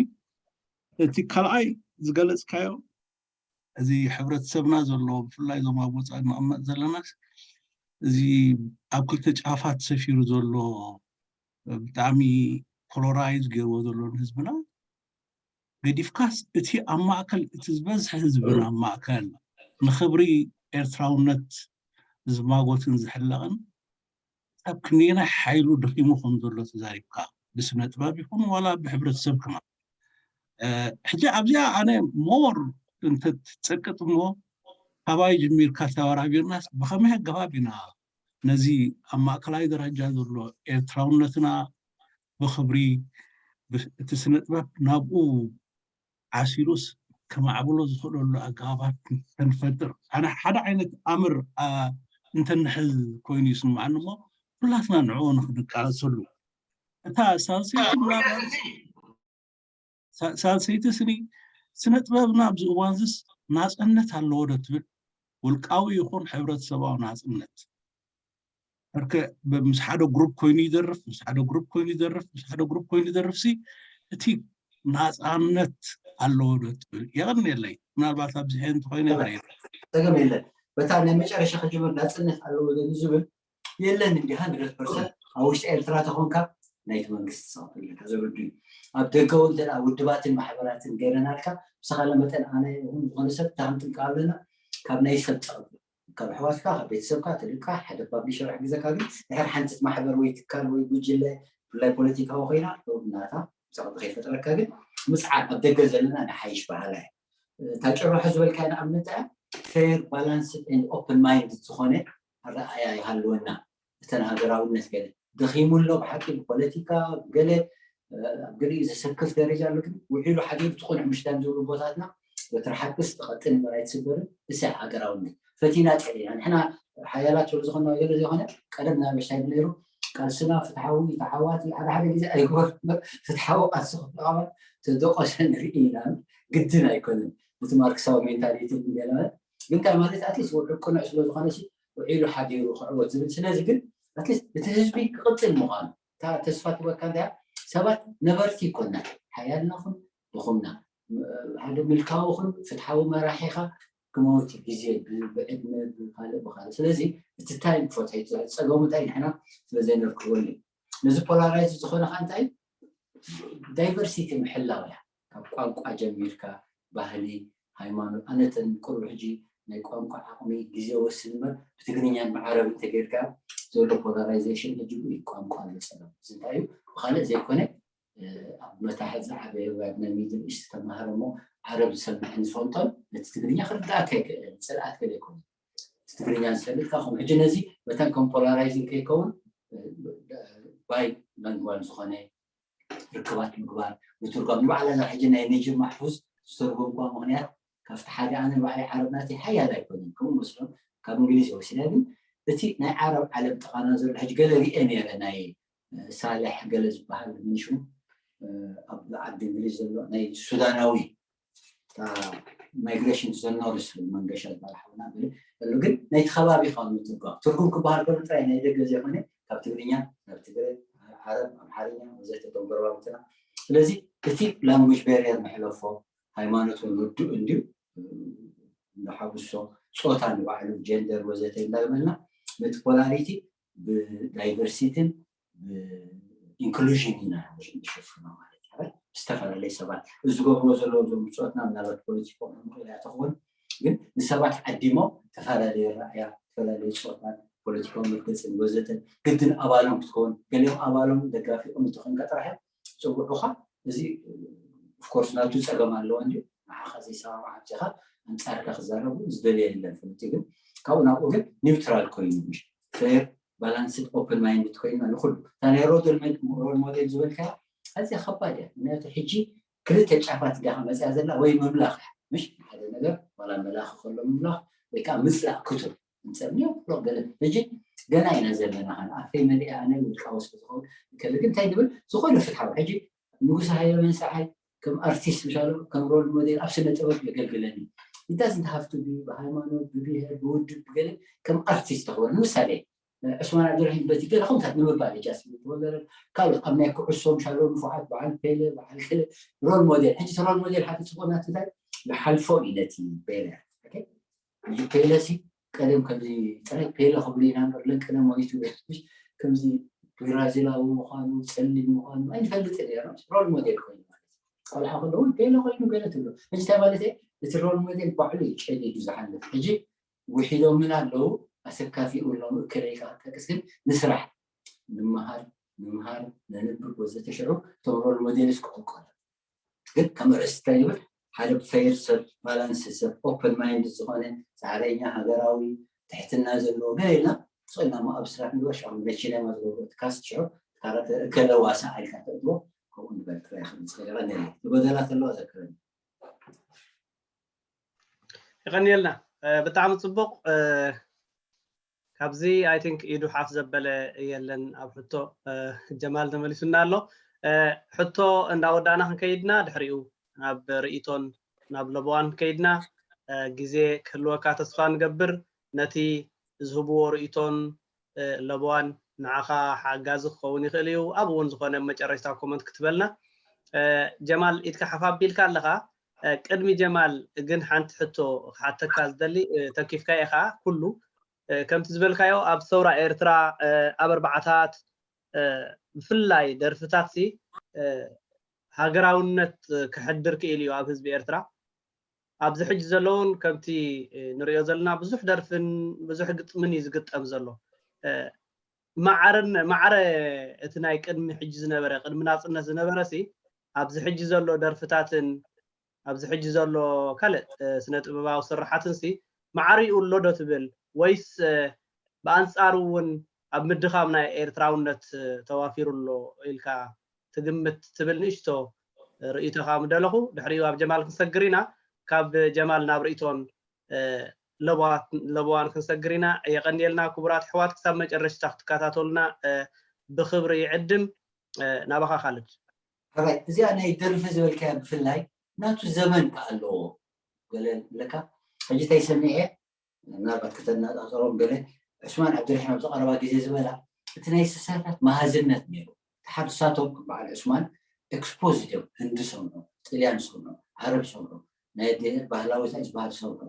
እቲ ካልኣይ ዝገለፅካዮ እዚ ሕብረተሰብና ዘሎ ብፍላይ እዞም ኣብ ወፃኢ ንቕመጥ ዘለና እዚ ኣብ ክልተ ጫፋት ሰፊሩ ዘሎ ብጣዕሚ ፖሎራይዝ ገይርዎ ዘሎ ንህዝብና ገዲፍካስ እቲ ኣብ ማእከል እቲ ዝበዝሐ ህዝብና ኣብ ማእከል ንክብሪ ኤርትራውነት ዝማጎትን ዝሕለቕን ካብ ክንደየናይ ሓይሉ ደኺሙ ከም ዘሎ ተዛሪብካ ብስነ ጥበብ ይኹን ዋላ ብሕብረተሰብ ከማ ሕጂ ኣብዚኣ ኣነ ሞር እንተትፀቅጥ እሞ ካባይ ጅሚርካ ተባራቢርናስ ብኸመይ ኣገባብ ኢና ነዚ ኣብ ማእከላይ ደረጃ ዘሎ ኤርትራውነትና ብኽብሪ እቲ ስነ ጥበብ ናብኡ ዓሲሉስ ከማዕብሎ ዝኽእለሉ ኣገባባት ከንፈጥር ሓደ ዓይነት ኣምር እንተንሕዝ ኮይኑ ይስምዓኒ እሞ ኩላትና ንዕኡ ንክንቃለሰሉ እታ ሳልሰይቲ ሳልሰይቲ ስኒ ስነ ጥበብና ኣብዚ እዋን ዝስ ናፀነት ኣለዎ ዶ ትብል ውልቃዊ ይኹን ሕብረተሰባዊ ናፅነት ርከ ምስ ሓደ ግሩፕ ኮይኑ ይደርፍ ምስ ሓደ ግሩፕ ኮይኑ ይደርፍ ምስ ሓደ ግሩፕ ኮይኑ ይደርፍ ሲ እቲ ናፃነት ኣለዎ ዶ ትብል የቐንየለይ ምናልባት ኣብዚ እንተኮይነ ፀገም የለን በታ ናይ መጨረሻ ክጅምር ናፅነት ኣለዎ ዶ ዝብል የለን እንዲ ሃንድረድ ፐርሰንት ኣብ ውሽጢ ኤርትራ ተኾንካ ናይቲ መንግስቲ ዝኸፍል ኣለካ ዘበዱ እዩ ኣብ ደገ እውን እንተ ውድባትን ማሕበራትን ገይረናልካ ብዝኻለ መጠን ኣነ ይኹን ዝኾነ ሰብ ታምጥልካ ኣለና ካብ ናይ ሰብ ፀቕብ ካብ ኣሕዋትካ ካብ ቤተሰብካ ትልካ ሓደ ፓብሊሸር ኣሕግዘካ ግን ድሕር ሓንቲ ማሕበር ወይ ትካል ወይ ጉጅለ ብፍላይ ፖለቲካዊ ኮይና ናታ ብዛዕባ ከይፈጥረካ ግን ምፅዓር ኣብ ደገ ዘለና ንሓይሽ በሃላ እያ እታ ጭርሖ ዝበልካያ ንኣብነት እያ fair balanced and open minded ዝኾነ ኣረኣያ ይሃልወና እተን ሃገራውነት ገለ ደኺሙ ኣሎ ብሓቂ ብፖለቲካ ገለ ኣብ ገሊኡ ዘሰክፍ ደረጃ ኣሎ ግን ውዒሉ ሓዲሩ ትቑንዕ ምሽታን ዝብሉ ቦታትና በትሪ ሓቅስ ትቐጥን እምበር ኣይትስበርን እሳ ሃገራውነት ፈቲና ፀሊና ንሕና ሓያላት ስለ ዝኾና ገለ ዘይኮነ ቀደም ናይ በሻይ ነይሩ ቃልስና ፍትሓዊ ተዓዋቲ ሓደ ሓደ ግዜ ኣይግበር ፍትሓዊ ቃልሲ ክፍልቃባት ተደቆሰ ንርኢ ኢና ግድን ኣይኮነን እቲ ማርክሳዊ ሜንታሊቲ ገለ ግን እንታይ ማለት ኣትሊስት ውዕል ቅኑዕ ስለ ዝኾነ ውዒሉ ሓዲሩ ክዕወት ዝብል ስለዚ ግን ኣትሊስት እቲ ህዝቢ ክቕፅል ምዃኑ እታ ተስፋ ትበካ እንታይ ሰባት ነበርቲ ይኮና ሓያልና ኹን ድኹምና ሓደ ምልካዊ ኹን ፍትሓዊ መራሒኻ ክመውት ግዜ ብዕድመ ብካልእ ብካልእ ስለዚ እቲ ታይም ክፈትሐ ፀገሙ እንታይ ንሕና ስለ ዘይነርክበሉ ነዚ ፖላራይዝ ዝኾነ ከዓ እንታይ ዳይቨርሲቲ ምሕላው እያ ካብ ቋንቋ ጀሚርካ ባህሊ ሃይማኖት ኣነተን ቁሩብ ሕጂ ናይ ቋንቋ ዓቕሚ ግዜ ወስድ እምበር ብትግርኛን ብዓረብ እንተጌርካ ዘሎ ፖላራይዜሽን ሕጂ ብኡ ቋንቋ ዝፀገም እዚ እንታይ እዩ ብካልእ ዘይኮነ ኣብ መታሕት ዝዓበየ ወይ ኣብ ናይ ሚድል ኢስት ተማሃረ እሞ ዓረብ ዝሰምዐን ዝፈልጦን ነቲ ትግርኛ ክርዳእካ ይክእል ፅልኣት ገለ ይኮነ ትግርኛ ዝፈልጥካ ከም ሕጂ ነዚ መታን ከም ፖላራይዚንግ ከይከውን ባይ ላንጓል ዝኾነ ርክባት ምግባር ምትርጓም ንባዕላ እዛ ሕጂ ናይ ነጅብ ማሕፉዝ ዝተርጎምኳ ምክንያት ካብቲ ሓደ ኣነ ንባዕለይ ዓረብ ናተይ ሓያል ኣይኮነን ከምኡ መስሎም ካብ እንግሊዝ ወሲዳ ግን እቲ ናይ ዓረብ ዓለም ጥቓና ዘሎ ሕጂ ገለ ሪኤ ነይረ ናይ ሳልሕ ገለ ዝበሃል ምንሹ ኣብ ዓዲ እንግሊዝ ዘሎ ናይ ሱዳናዊ ማይግሬሽን ዘኖርስ መንገሻ ዝበሃል ሓውና ገለ ዘሎ ግን ናይቲ ከባቢ ካብ ምትጓ ትርጉም ክበሃል ከሎ ጥራይ ናይ ደገ ዘይኮነ ካብ ትግርኛ ናብ ትግረ ዓረብ ኣምሓርኛ ወዘተ ቶም ጎረባብትና ስለዚ እቲ ላንጉጅ ቤሪየር ንሕለፎ ሃይማኖት እውን ውዱእ እንድዩ ንሓውሶ ፆታ ንባዕሉ ጀንደር ወዘተ እንዳበልና ነቲ ፖላሪቲ ብዳይቨርሲቲን ብኢንክሉዥን ኢና ንሸፍኖ ማለት እዩ ዝተፈላለየ ሰባት እዚ ዝገብርዎ ዘለዉ እዞም ብፆትና ምናልባት ፖለቲኮም ምክእል እያ ትኸውን ግን ንሰባት ዓዲሞም ዝተፈላለየ ራእያ ዝተፈላለየ ፆታን ፖለቲካዊ መርገፅን ወዘተ ግድን ኣባሎም ክትኸውን ገሊኦም ኣባሎም ደጋፊኦም እንተኾንካ ጥራሕ እዮም ዝፀውዑኻ እዚ ኦፍኮርስ ናቱ ፀገም ኣለዎ እንዲ ንዓኻ ዘይሰማማዕ ኣብዚኻ ኣንፃርካ ክዛረቡ ዝደልየ የለን ፍሉጥ ግን ካብኡ ናብኡ ግን ኒውትራል ኮይኑ ፌር ባላንስድ ኦፕን ማይንድድ ኮይና ንኩሉ እታ ናይ ሮል ሞዴል ዝበልካያ ኣዝያ ከባድ እያ ምክንያቱ ሕጂ ክልተ ጫፋት እንዲኻ መፅያ ዘላ ወይ ምምላኽ እያ ምሽ ሓደ ነገር ዋላ መላኺ ከሎ ምምላኽ ወይ ከዓ ምፅላእ ክቱር ንፀምዮ ብሎ ገለ ሕጂ ገና ኢና ዘለና ከን ኣፈይ መሊኣ ኣነ ውልቃዊ ስለ ዝኸውን ከለ ግን እንታይ ንብል ዝኾነ ፍትሓዊ ሕጂ ንጉስ ሃይለ መንሳሓይ ከም ኣርቲስት ምሻሉ ከም ሮል ሞዴል ኣብ ስነ ጥበብ የገልግለኒ it doesn't have to be ብሃይማኖት ብብሄር ብውድብ ብገለ ከም ኣርቲስት ተኽብር ንምሳሌ ዕስማን ዓብደልረሒም በቲ ገለ ከምታት ንምባል ጃስ ተወለደ ካልኦት ኣብ ናይ ኩዕሶ ምሻሉ ንፉዓት በዓል ፔለ በዓል ገለ ሮል ሞዴል ሕጂ ሮል ሞዴል ሓደ ፅቡቅ ናት እንታይ ይሓልፎ እዩ ነቲ ፔለ ሕጂ ፔለሲ ቀደም ከምዚ ጥራይ ፔለ ክብሉ ኢና እምበር ለን ቀደም ሞይቱ ከምዚ ብራዚላዊ ምዃኑ ፀሊም ምዃኑ ኣይንፈልጥን ነርና ሮል ሞዴል ኮይኑ ማለት ቆልዓ ከለዉ ፔለ ኮይኑ ገለ ትብሎ ሕጂ እንታይ ማለት እየ እቲ ሮል ሞዴል ባዕሉ እዩ ጨዲዱ ዝሓልፍ ሕጂ ውሒዶምን ኣለዉ ኣሰካፊ እውን ሎም እከለይ ከዓ ክጠቅስ ግን ንስራሕ ንምሃር ንምሃር ነንብብ ወዘተ ሽዑ እቶም ሮል ሞዴልስ ክቕልቀሉ ግን ከም ርእስቲ እንታይ ንብል ሓደ ፌር ሰብ ባላንስ ሰብ ኦፕን ማይንድ ዝኾነ ፃዕረኛ ሃገራዊ ትሕትና ዘለዎ ገለ ኢልና ስቕ ኢልና ኣብ ስራሕ ንግባሽ ኣብ መኪና ዝገብሮ ካስት ሽዑ ካራክተር እከለ ዋሳእ ኢልካ ተእትዎ ከምኡ ንበል ጥራይ ከም ዝኸለቀ ነለ ዝጎደላ ተለዋ ዘክረኒ የቐንየልና ብጣዕሚ ፅቡቕ ካብዚ I think ኢዱ ሓፍ ዘበለ የለን ኣብ ሕቶ ጀማል ተመሊሱና ኣሎ ሕቶ እንዳወዳእና ክንከይድና ድሕሪኡ ናብ ርእቶን ናብ ለቦዋን ከይድና ግዜ ክህልወካ ተስፋ ንገብር ነቲ ዝህብዎ ርእቶን ለቦዋን ንዓኻ ሓጋዚ ክኸውን ይኽእል እዩ ኣብኡ እውን ዝኾነ መጨረሽታ ኮመንት ክትበልና ጀማል ኢድካ ሓፍ ኣቢልካ ኣለኻ ቅድሚ ጀማል ግን ሓንቲ ሕቶ ክሓተካ ዝደሊ ተኪፍካ ኢኻ ኩሉ ከምቲ ዝበልካዮ ኣብ ሰውራ ኤርትራ ኣብ ኣርባዓታት ብፍላይ ደርፍታት ሲ ሃገራውነት ክሕድር ክኢል እዩ ኣብ ህዝቢ ኤርትራ ኣብዚ ሕጂ ዘለውን ከምቲ ንሪኦ ዘለና ብዙሕ ደርፍን ብዙሕ ግጥምን እዩ ዝግጠም ዘሎ ማዕረ ማዕረ እቲ ናይ ቅድሚ ሕጂ ዝነበረ ቅድሚ ናፅነት ዝነበረ ሲ ኣብዚ ሕጂ ዘሎ ደርፍታትን ኣብዚ ሕጂ ዘሎ ካልእ ስነ ጥበባዊ ስራሓትን ሲ ማዕሪኡ ኣሎ ዶ ትብል ወይስ ብኣንፃሩ እውን ኣብ ምድኻም ናይ ኤርትራውነት ተዋፊሩ ኣሎ ኢልካ ትግምት ትብል ንእሽቶ ርእይቶኻ ምደለኹ ድሕሪኡ ኣብ ጀማል ክንሰግር ኢና ካብ ጀማል ናብ ርእይቶን ለበዋን ክንሰግር ኢና የቐንየልና ክቡራት ኣሕዋት ክሳብ መጨረሽታ ክትከታተሉና ብኽብሪ ይዕድም ናባኻ ካልድ እዚኣ ናይ ደርፊ ዝበልካያ ብፍላይ ናቱ ዘመን ከ ኣለዎ ገለ ለካ ሕጂ እንታይ ሰሚዐ ምናልባት ከተነጻጸሮም ገለ ዑስማን ዓብድርሕማን ኣብ ዝቐረባ ግዜ ዝበላ እቲ ናይ ስሳታት መሃዝነት ነይሩ ተሓርሳቶም በዓል ዑስማን ኤክስፖዝድ እዮም ህንዲ ሰምዑ ጥልያን ሰምዑ ዓረብ ሰምዑ ናይ ባህላዊ እንታይ ዝበሃል ሰምዑ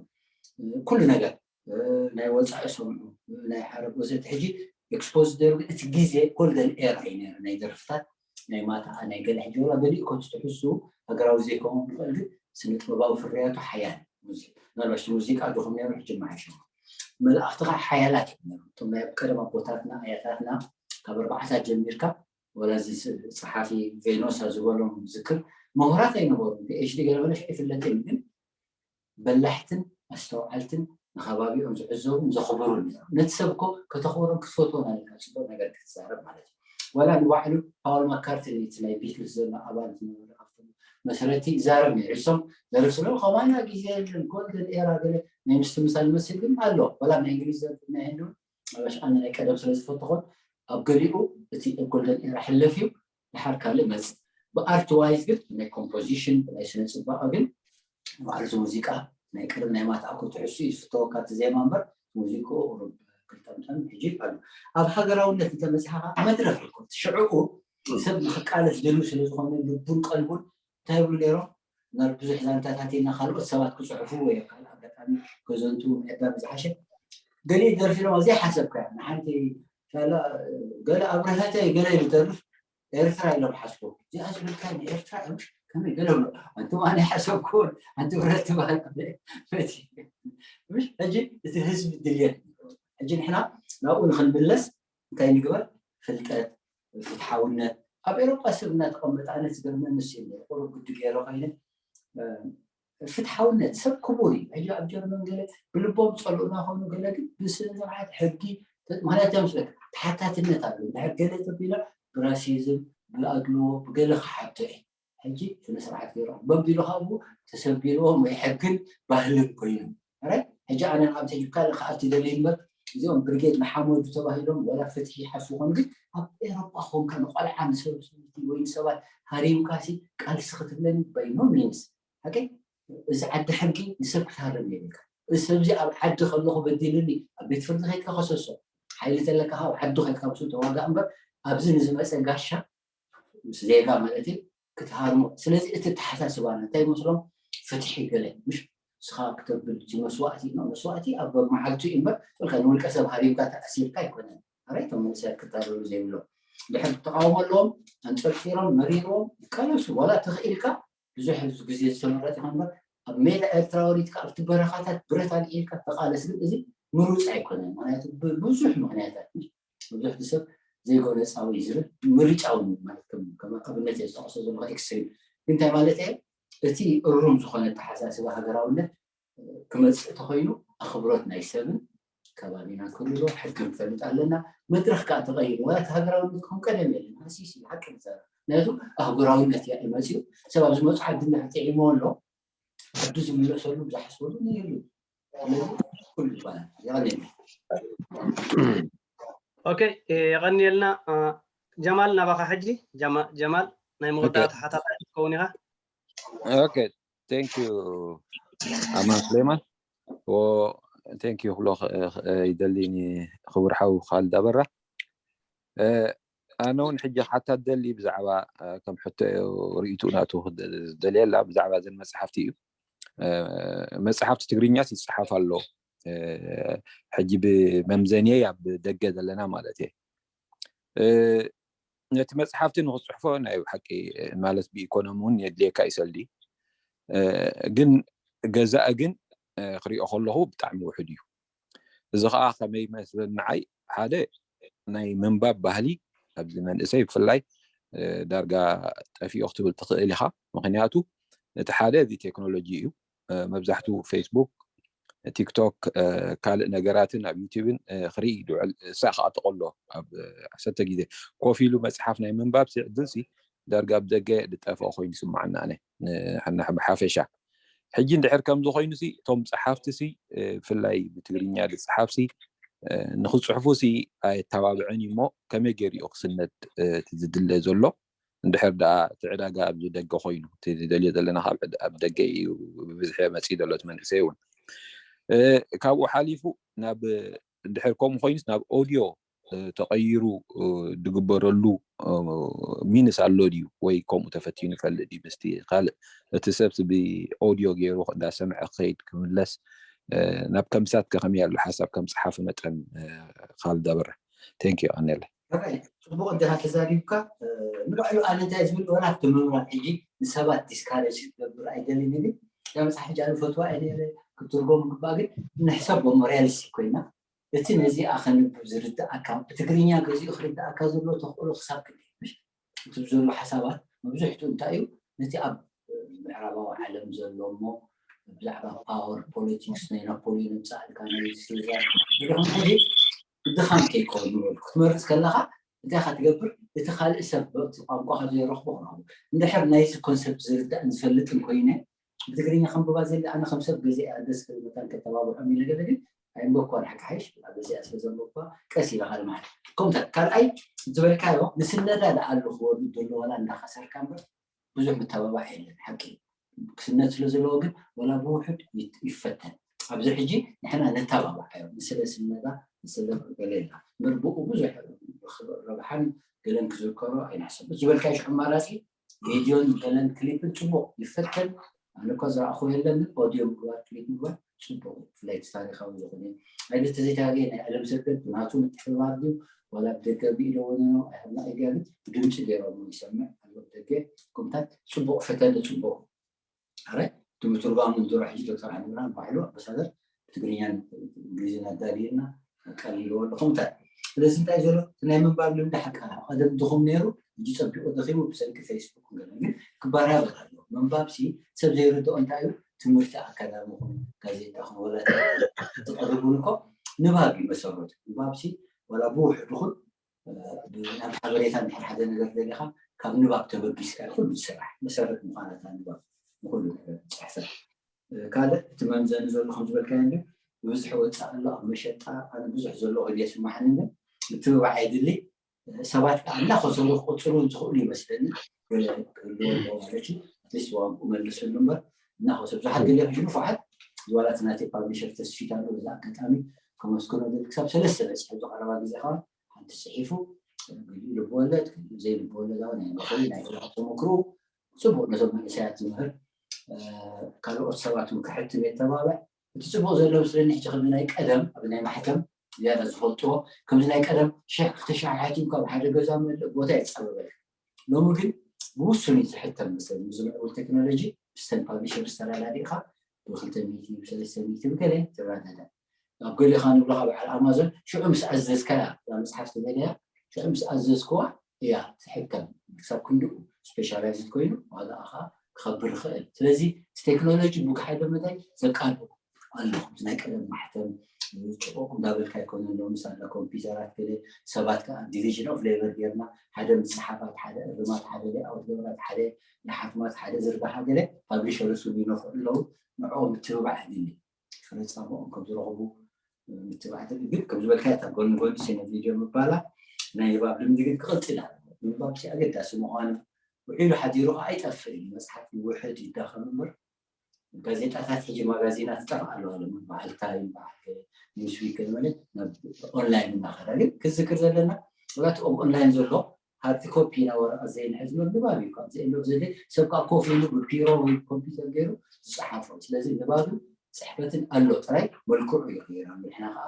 ኩሉ ነገር ናይ ወፃኢ ሰምዑ ናይ ዓረብ ወዘተ ሕጂ ኤክስፖዝ ደርጉ እቲ ግዜ ጎልደን ኤራ እዩ ነይሩ ናይ ደርፍታት ናይ ማታ ናይ ገለ ሕጂ ወላ ገሊኡ ኮንስ ትሕሱ ሃገራዊ ዘይከውን ይኽእል ግን ስነ ጥበባዊ ፍርያቱ ሓያል ምናልባሽ ሙዚቃ ድኹም ነይሩ ሕጂ መሓሸ መላእኽቲ ከዓ ሓያላት እዮም ነይሩ እቶም ናይ ቀደም ኣቦታትና ኣያታትና ካብ ኣርባዕታት ጀሚርካ ወላ እዚ ፀሓፊ ቬኖሳ ዝበሎም ዝክር ምሁራት ኣይነበሩ ፒኤችዲ ገለመለሽ ኣይፍለጥን ግን በላሕትን ኣስተውዓልትን ንከባቢኦም ዝዕዘቡን ዘኽብሩን ነቲ ሰብ እኮ ከተኽብሮም ክትፈትዎ ናለካ ፅቡቅ ነገር ክትዛረብ ማለት እዩ ዋላ ንባዕሉ ፓውል ማካርትን እቲ ናይ ቢትልስ ዘሎ ኣባል ዝነበረ ካብቶም መስረቲ ይዛረብ ነይሩ እሶም ዘርፍ ስለ ከማና ግዜ የለን ጎልደን ኤራ ገለ ናይ ምስትምሳል መስል ግን ኣሎ ዋላ ናይ እንግሊዝ ናይ ህንድ ምናልባሽ ኣነ ናይ ቀደም ስለ ዝፈትኾን ኣብ ገሊኡ እቲ ኣብ ጎልደን ኤራ ሕለፍ እዩ። ድሓር ካልእ መጽእ ብኣርት ዋይዝ ግን ናይ ኮምፖዚሽን ናይ ስነ ጽባቐ ግን ባዕሉ እቲ ሙዚቃ ናይ ቀደም ናይ ማትኣኮ ትሕሱ እዩ ዝፍተወካ እቲ ዜማ እምበር ሙዚቃኡ ቁሩብ ክልጠምጠም ሕጂ ኣሎ። ኣብ ሃገራውነት እንተመፅኻ ከዓ መድረኽ እኮ እቲ ሽዕኡ ሰብ ንክቃለስ ደልዩ ስለ ዝኾነ ልቡን ቀልቡን እንታይ ይብሉ ነይሮም ናብ ብዙሕ ዛንታታት ኢና ካልኦት ሰባት ክፅሕፉ ወይ ኣብ ካልእ ኣጋጣሚ ከዘንቱ ምዕዳም ዝሓሸ ገሊኡ ደርፊ ኢሎም ኣብዘይ ሓሰብካ ንሓንቲ ገለ ኣብረሀተ ገለ ይደርፍ ኤርትራ ኢሎም ሓስቡ እዚኣ ዝብልካ ንኤርትራ እዮም ከመይ ገለ ብሎ ኣንቱም ኣነ ሓሰብኩን ኣንቲ ብረት ትበሃል ሕጂ እቲ ህዝቢ ድልየት ሕጂ ንሕና ናብኡ ንክንምለስ እንታይ ንግበር ፍልጠት ፍትሓውነት ኣብ ኤሮጳ ሰብ እናተቐመጠ ኣነ ዝገርመኒ ንስ ቁሩብ ግዲ ገይረ ኮይነ ፍትሓውነት ሰብ ክቡር እዩ ሕጂ ኣብ ጀርመን ገለ ብልቦም ፀልኡና ኮኑ ገለ ግን ብስነ ስርዓት ሕጊ ማለት ምስለካ ተሓታትነት ኣሎ ድሕር ገለ ተቢላ ብራሲዝም ብኣድልዎ ብገለ ክሓቶ እዩ ሕጂ ስነ ስርዓት ገይሮም በቢሉ ካብኡ ተሰቢልዎም ወይ ሕግን ባህልን ኮይኑ ሕጂ ኣነ ንኣብቲ ሕጂ ካልእ ክኣቲ ደልየ እምበር እዚኦም ብርጌድ ንሓመዱ ተባሂሎም ወላ ፍትሒ ይሓሱ ይኾኑ ግን ኣብ ኤሮጳ ኮንካ ንቆልዓ ንሰብ ሰበይቲ ወይ ንሰባት ሃሪምካ ሲ ቃልሲ ክትብለኒ by no means ሓቀይ እዚ ዓዲ ሕጊ ንሰብ ክትሃርም የብልካ እዚ ሰብዚ ኣብ ዓዲ ከለኹ በዲሉኒ ኣብ ቤት ፍርዲ ከይድካ ከሰሶ ሓይሊ ዘለካ ካብ ዓዱ ከይድካ ብሱ ተዋጋእ እምበር ኣብዚ ንዝመፀ ጋሻ ምስ ዜጋ ማለት እዩ ክትሃርሞ ስለዚ እቲ ተሓሳስባና እንታይ ይመስሎም ፍትሒ ገለ ምሽ ንስኻ ክተብል እቲ መስዋእቲ ነው መስዋእቲ ኣብ መዓልቱ እዩ እምበር ልካ ንውልቀ ሰብ ሃሪምካ ተኣሲርካ ኣይኮነን ኣራይ ተመልሰ ክታረሉ ዘይብሎም ድሕር ተቃውሞ ኣለዎም ኣንፀርፂሮም መሪርዎም ይቃለሱ ዋላ ተኽኢልካ ብዙሕ ግዜ ዝተመረጥ ይኾን እምበር ኣብ ሜዳ ኤርትራ ወሪድካ ኣብቲ በረኻታት ብረት ኣልዒልካ ተቃለስ ግን እዚ ምሩፅ ኣይኮነን ምክንያቱ ብዙሕ ምክንያታት ብዙሕ ሰብ ዘይጎነፃዊ ዝብል ምርጫዊ ማለት ከም ኣብነት እየ ዝጠቅሶ ዘለኹ ኤክስትሪም እንታይ ማለት እየ እቲ እሩም ዝኾነ ኣተሓሳስባ ሃገራውነት ክመፅእ ተኮይኑ ኣኽብሮት ናይ ሰብን ከባቢና ክልሎ ሕጊ ንፈልጥ ኣለና መድረክ ከዓ ተቀይሩ ዋላ እቲ ሃገራውነት ከም ቀደም የለን ሃሲስ ሓቂ ንዛረብ ምክንያቱ ኣህጉራውነት እያ መፅኡ ሰብ ኣብ ዝመፁ ዓዲ እንድሕር ጥዒምዎ ኣሎ ዓዱ ዝምለሰሉ ዝሓስበሉ የሉ ኩሉ ይባላል ይቀኒልና ኦኬ የቐንየልና ጀማል ናባኻ ሕጂ ጀማል ናይ መወዳእታ ሓታታይ ክትከውን ኢኻ ኦኬ thank you ኣማን ስሌማን thank you ክብሎ ይደሊ ክቡር ሓው ካልድ ኣበራ ኣነ እውን ሕጂ ሓታ ደሊ ብዛዕባ ከም ሕቶ ርእቱ ናቱ ዝደልየላ ብዛዕባ ዘን መፅሓፍቲ እዩ መፅሓፍቲ ትግርኛስ ይፅሓፍ ኣሎ ሕጂ ብመምዘንየይ ኣብ ደገ ዘለና ማለት እየ ነቲ መፅሓፍቲ ንክፅሕፎ ናይ ሓቂ ማለት ብኢኮኖሚ እውን የድልየካ ይሰልዲ ግን ገዛእ ግን ክሪኦ ከለኹ ብጣዕሚ ውሕድ እዩ እዚ ከዓ ከመይ መስለኒ ንዓይ ሓደ ናይ ምንባብ ባህሊ ኣብዚ መንእሰይ ብፍላይ ዳርጋ ጠፊኦ ክትብል ትኽእል ኢኻ ምክንያቱ እቲ ሓደ እዚ ቴክኖሎጂ እዩ መብዛሕትኡ ፌስቡክ ቲክቶክ ካልእ ነገራትን ኣብ ዩቲብን ክርኢ ዝውዕል እሳ ከዓ ተቆሎ ኣብ ዓሰርተ ግዜ ኮፍ ኢሉ መፅሓፍ ናይ ምንባብ ዕድልሲ ዳርጋ ኣብ ደገ ዝጠፍኦ ኮይኑ ይስማዓና ኣነ ብሓፈሻ ሕጂ እንድሕር ከምዚ ኮይኑ ሲ እቶም ፀሓፍቲ ሲ ብፍላይ ብትግርኛ ዝፀሓፍ ሲ ንክፅሕፉ ሲ ኣየተባብዕን እዩ እሞ ከመይ ገይሩ እዩ ክስነድ እቲ ዝድለ ዘሎ እንድሕር ደኣ እቲ ዕዳጋ ኣብዚ ደገ ኮይኑ እቲ ዝደልዮ ዘለና ካብ ኣብ ደገ እዩ ብብዝሒ መፅኡ ዘሎ እቲ መንእሰይ እውን ካብኡ ሓሊፉ ናብ እንድሕር ከምኡ ኮይኑስ ናብ ኦድዮ ተቐይሩ ዝግበረሉ ሚንስ ኣሎ ድዩ ወይ ከምኡ ተፈቲኑ ይፈልጥ ድዩ ምስቲ ካልእ እቲ ሰብስ ብኦድዮ ገይሩ እንዳሰምዐ ክኸይድ ክምለስ ናብ ከምሳት ከኸመይ ኣሎ ሓሳብ ከም ፀሓፊ መጠን ካልድ ኣበራ ቴንኪዩ ቀኒለ ራይ ፅቡቅ እንዲኻ ተዛሪብካ ንባዕሉ ኣነ እንታይ ዝብል ወላ ኣብቲ ምምራር ሕጂ ንሰባት ዲስካሬጅ ክትገብር ኣይደልን ግን ያ መፅሓፍ ሕጂ ኣነ ፈትዋ እየ ክትርጎም ግባእ ግን ንሕሰቦም ሪያሊስቲክ ኮይና እቲ ነዚኣ ከንብብ ዝርድኣካ ብትግርኛ ገዚኡ ክርድኣካ ዘለዎ ተኽእሎ ክሳብ ክንደይ እቲ ዘሎ ሓሳባት መብዝሕትኡ እንታይ እዩ ነቲ ኣብ ምዕራባዊ ዓለም ዘሎ እሞ ብዛዕባ ፓወር ፖለቲክስ ናይ ናፖሊዮን ምፃእልካ ናይ ሴዛር ድኻም ከይከውን ክትመርፅ ከለካ እንታይ ኢካ ትገብር እቲ ካልእ ሰብ በቲ ቋንቋ ካብ ዘይረኽቦ ክረኽቡ እንድሕር ናይዚ ኮንሰፕት ዝርዳእን ዝፈልጥን ኮይነ ብትግርኛ ከንብባ ዘለ ኣነ ከም ሰብ ገዚኣ ደስ ክብል መታን ከተባብዖም ኢለ ገለ ግን ኣይንበኳን ሓቂ ሓይሽ ኣብ እዚኣ ስለ ዘንበኳ ቀስ ኢላ ካልማሓል ከምታት ካልኣይ ዝበልካዮ ንስነዳ ደኣ ኣሎ ክወርድ ዘሎ ዋላ እንዳኸሰርካ እምበር ብዙሕ ምተባባዕ የለን ሓቂ ክስነት ስለ ዘለዎ ግን ዋላ ብውሑድ ይፈተን ኣብዚ ሕጂ ንሕና ነተባባዓዮ ንስለ ስነዳ ንስለ ገለ ኢልና እምበር ብኡ ብዙሕ ረብሓን ገለን ክዝከሮ ኣይንሕሰብ ዝበልካዮ ኣማራፂ ቪድዮን ገለን ክሊፕን ፅቡቅ ይፈተን ኣነ እኳ ዝረኣኹ የለን ኦድዮ ምግባር ክሊፕ ምግባር ፅቡቅ እዩ ብፍላይ እቲ ታሪካዊ ዝኾነ ኣይነት ተዘይተጋገየ ናይ ቀለም ሰገድ ብናቱ ምትሕብባር ድዩ ዋላ ብደገ ቢኢለዎ ነኖ ኣይሃብና እያ ግን ብድምፂ ገይሮሞ ይሰምዕ ኣሎ ብደገ ከምታት ፅቡቅ ፈተኒ ፅቡቅ ኣረ እቲ ምትርጓሙ ንዝሮ ሕጂ ዶክተር ዓሊምራን ባዕሉ ኣምባሳደር ብትግርኛን እንግሊዝን ኣዳልየና ቀሊልዎ ኣሎ ከምታት ስለዚ እንታይ ዘሎ እቲ ናይ ምንባብ ልምዲ ሓቃ ቀደም ድኹም ነይሩ ሕጂ ፀቢቁ ደኺሙ ብሰንኪ ፌስቡክ ገለ ግን ክባራበር ኣሎ ምንባብ ሲ ሰብ ዘይርድኦ እንታይ እዩ ትምህርቲ ኣካዳሚ ኹን ጋዜጣ ኹን ወላ ትቐርቡን እኮ ንባብ እዩ መሰረቱ ንባብ ሲ ወላ ብውሕዱ ኹን ናብ ሓበሬታ እንድሕር ሓደ ነገር ደሊኻ ካብ ንባብ ተበጊስካ እዩ ኩሉ ዝስራሕ መሰረት ምዃና እታ ንባብ ንኩሉ ነገር ፅሕፈት ካልእ እቲ መምዘኒ ዘሎ ከም ዝበልካዮ እንዲ ብብዝሒ ወፃእ ኣሎ ኣብ መሸጣ ኣነ ብዙሕ ዘሎ ክል የስማሓኒ ግን ምትብባዕ የድሊ ሰባት ከዓ እናኸሰሩ ክቁፅሩ ዝኽእሉ ይመስለኒ ክህልዎ ኣለዎ ማለት እዩ ኣትሊስት ዋግኡ መልሰሉ እምበር እናኸሰሩ ብዙሓት ገለ ክሽኑ ፍሓት ዝዋላት ናተይ ፓብሊሸር ተስፊት ኣሎ በዚ ኣጋጣሚ ከመስግኖ ደል ክሳብ ሰለስተ በፂሑ ዝቀረባ ግዜ ከዓ ሓንቲ ፅሒፉ ልብወለድ ዘይልብወለዳዊ ናይ መኽሪ ናይ ህይወት ተመክሮ ፅቡቅ ነቶም መንእሰያት ዝምህር ካልኦት ሰባት እውን ክሕትም የተባብዕ እቲ ፅቡቅ ዘሎ ምስለኒ ሕጂ ከምዚ ናይ ቀደም ኣብ ናይ ማሕተም ዝያዳ ዝፈልጥዎ ከምዚ ናይ ቀደም ሽሕ ክልተ ሽሕ ሓቲምካ ኣብ ሓደ ገዛ መለእ ቦታ የፃበበልካ ሎሚ ግን ብውሱን እዩ ዝሕተም መስለኒ ብዝምዕብል ቴክኖሎጂ ምስተን ፓብሊሸር ዝተላላዲእካ ብክልተ ሚእቲ ብሰለስተ ሚእቲ ብገለ ትረዳዳእ ኣብ ገሊኻ ንብሎ ካብ በዓል ኣማዞን ሽዑ ምስ ኣዘዝካያ እዛ መፅሓፍ ትበልያ ሽዑ ምስ ኣዘዝክዋ እያ ትሕከም ክሳብ ክንድኡ ስፔሻላይዝድ ኮይኑ ዋጋኣ ከዓ ክኸብር ይኽእል ስለዚ እቲ ቴክኖሎጂ ብጉሓደ መዳይ ዘቃልቦ ኣሎ ከምዚ ናይ ቀደም ማሕተም ጭቆቁ እንዳበልካ ኣይኮነን ሎምስ ኣላ ኮምፒውተራት ገለ ሰባት ከዓ ዲቪዥን ኦፍ ሌበር ጌርና ሓደ ምፅሓፋት ሓደ እርማት ሓደ ሌኣውት ገብራት ሓደ ንሓትማት ሓደ ዝርጋሓ ገለ ፓብሊሸርስ እውን ይነፍዑ ኣለዉ ንዕኦም ምትብባዕ የድሊ ፍረ ፃምኦም ከም ዝረኽቡ ምትብባዕ የድሊ ግን ከም ዝበልካዮ እታ ጎኒ ጎኒ ስነ ቪድዮ ምባላ ናይ ንባብ ልምዲ ግን ክቕፅል ኣለዎ ምንባብ ሲ ኣገዳሲ ምዃኑ ውዒሉ ሓዲሩ ከዓ ኣይጠፍእ እዩ መፅሓፍ ይውሕድ ይዳኸም እምበር ጋዜጣታት ሕጂ ማጋዚናት ይጠፍእ ኣለዋ ሎሚ በዓል ታይም በዓል ኒውስዊክ ገለ ማለት ናብ ኦንላይን እናኸዳ ግን ክዝክር ዘለና ወላ እቲ ኣብ ኦንላይን ዘሎ ሃርድ ኮፒ ኢና ወረቐት ዘይንሕዝ እምበር ንባብ እዩ ካብ ዘየሎ ዘለ ሰብ ከዓ ኮፍ ኢሉ ብቢሮ ወይ ኮምፒውተር ገይሩ ዝፀሓፎ ስለዚ ንባብን ፅሕፈትን ኣሎ ጥራይ መልክዑ ይቕይር ኣሎ ንሕና ከዓ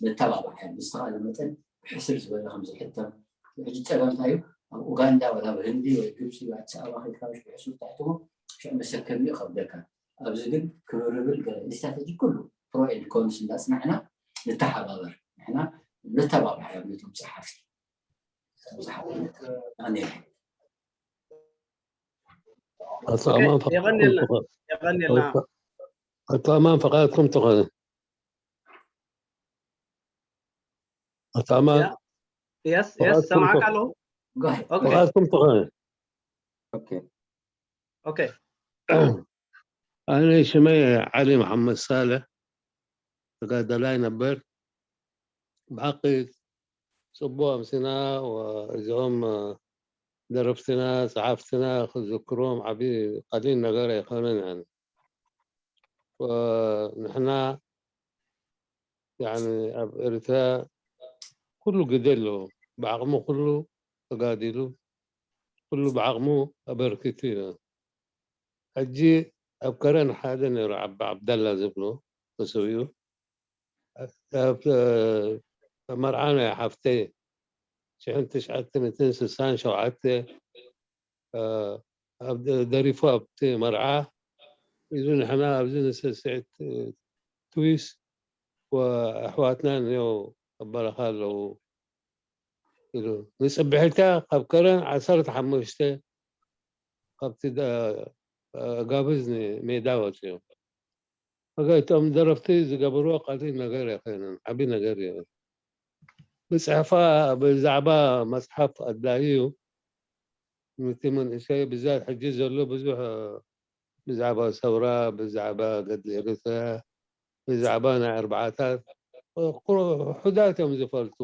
ነተባብዓዮ ብዝተኻእለ መጠን ብሕስር ዝበለ ከም ዝሕተም ሕጂ ፀገም እንታይ እዩ ኣብ ኡጋንዳ ወላ ኣብ ህንዲ ወይ ግብፂ ወይ ኣዲስ ኣበባ ከይድካ ብሕሱር ተሕትሞ ሽዑ መሰከሚ ይኸብደካ ኣብዚ ግን ክብርብል ገለ ስትራተጂ ኩሉ ፕሮ ኤንድ ኮንስ እንዳፅናዕና ንተሓባበር ንሕና ነተባብዓዮም ነቶም ፀሓፍቲ ኣቶ ኣማን ፈቃድኩም ትኾን ኣቶ ኣማን ፈቃድኩም ትኾን ኣቶ ኣማን የስ የስ ሰማዕካ ኣለኹ ፈቃድኩም ትኾን ኦኬ ኣነ ሽመይ ዓሊ መሓመድ ሳልሕ ተጋዳላይ ነበር ብሓቂ ፅቡቅ ኣምሲና እዚኦም ደረፍትና ፀሓፍትና ክዝክሮም ዓብዪ ቀሊል ነገር ኣይኮነን ንሕና ኣብ ኤርትራ ኩሉ ግደ ኣለዎ ብዓቕሙ ኩሉ ተጋዲሉ ኩሉ ብዓቕሙ ኣበርኪቱ እዩ ሕጂ ኣብ ከረን ሓደ ነይሩ ዓቢ ዓብዳላ ዝብሎ ተሰዊኡ ኣብ መርዓ ናይ ሓፍተይ ሽሕን ትሽዓተ ሚእትን ስሳን ሸውዓተ ደሪፉ ኣብቲ መርዓ ኢሉ ንሕና ኣብዚ ንስስዕት ትዊስ ኣሕዋትና እኒኦ ኣብ በረኻ ኣለዉ ኢሉ ንፅብሕልካ ካብ ከረን ዓሰርተ ሓሙሽተ ካብቲ ጋብዝ ሜዳ ወፅዮም እቶም ደረፍቲ ዝገብርዎ ቀሊል ነገር ኣይኮይኑን ዓብዪ ነገር እዩ ብፅሕፋ ብዛዕባ መፅሓፍ ኣድላዩ እዩ እቲ መንእሰይ ብዛት ሕጂ ዘሎ ብዙሕ ብዛዕባ ሰውራ ብዛዕባ ገድሊ ኤርትራ ብዛዕባ ናይ ኣርባዓታት ውሑዳት እዮም ዝፈልጡ።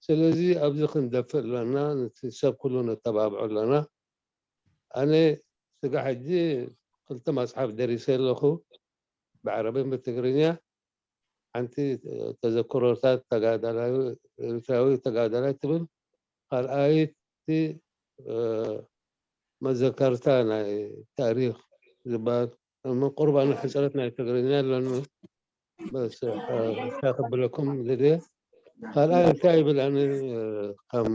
ስለዚ ኣብዚ ክንደፍእ ኣለና፣ ነቲ ሰብ ኩሉ ነተባብዖ ኣለና። ኣነ ስጋ ሕጂ ክልተ መፅሓፍ ደሪሰ ኣለኹ፣ ብዓረብን ብትግርኛ። ሓንቲ ተዘክሮታት ተጋዳላዊ፣ ኤርትራዊ ተጋዳላይ ትብል፣ ካልኣይቲ መዘከርታ ናይ ታሪክ ዝበሃል፣ እሞ ቁርባን ሕፅረት ናይ ትግርኛ ኣለኒ። በስ እንታይ ክብለኩም ዝድየ። ካልኣይ እንታይ ይብል ኣነ ከም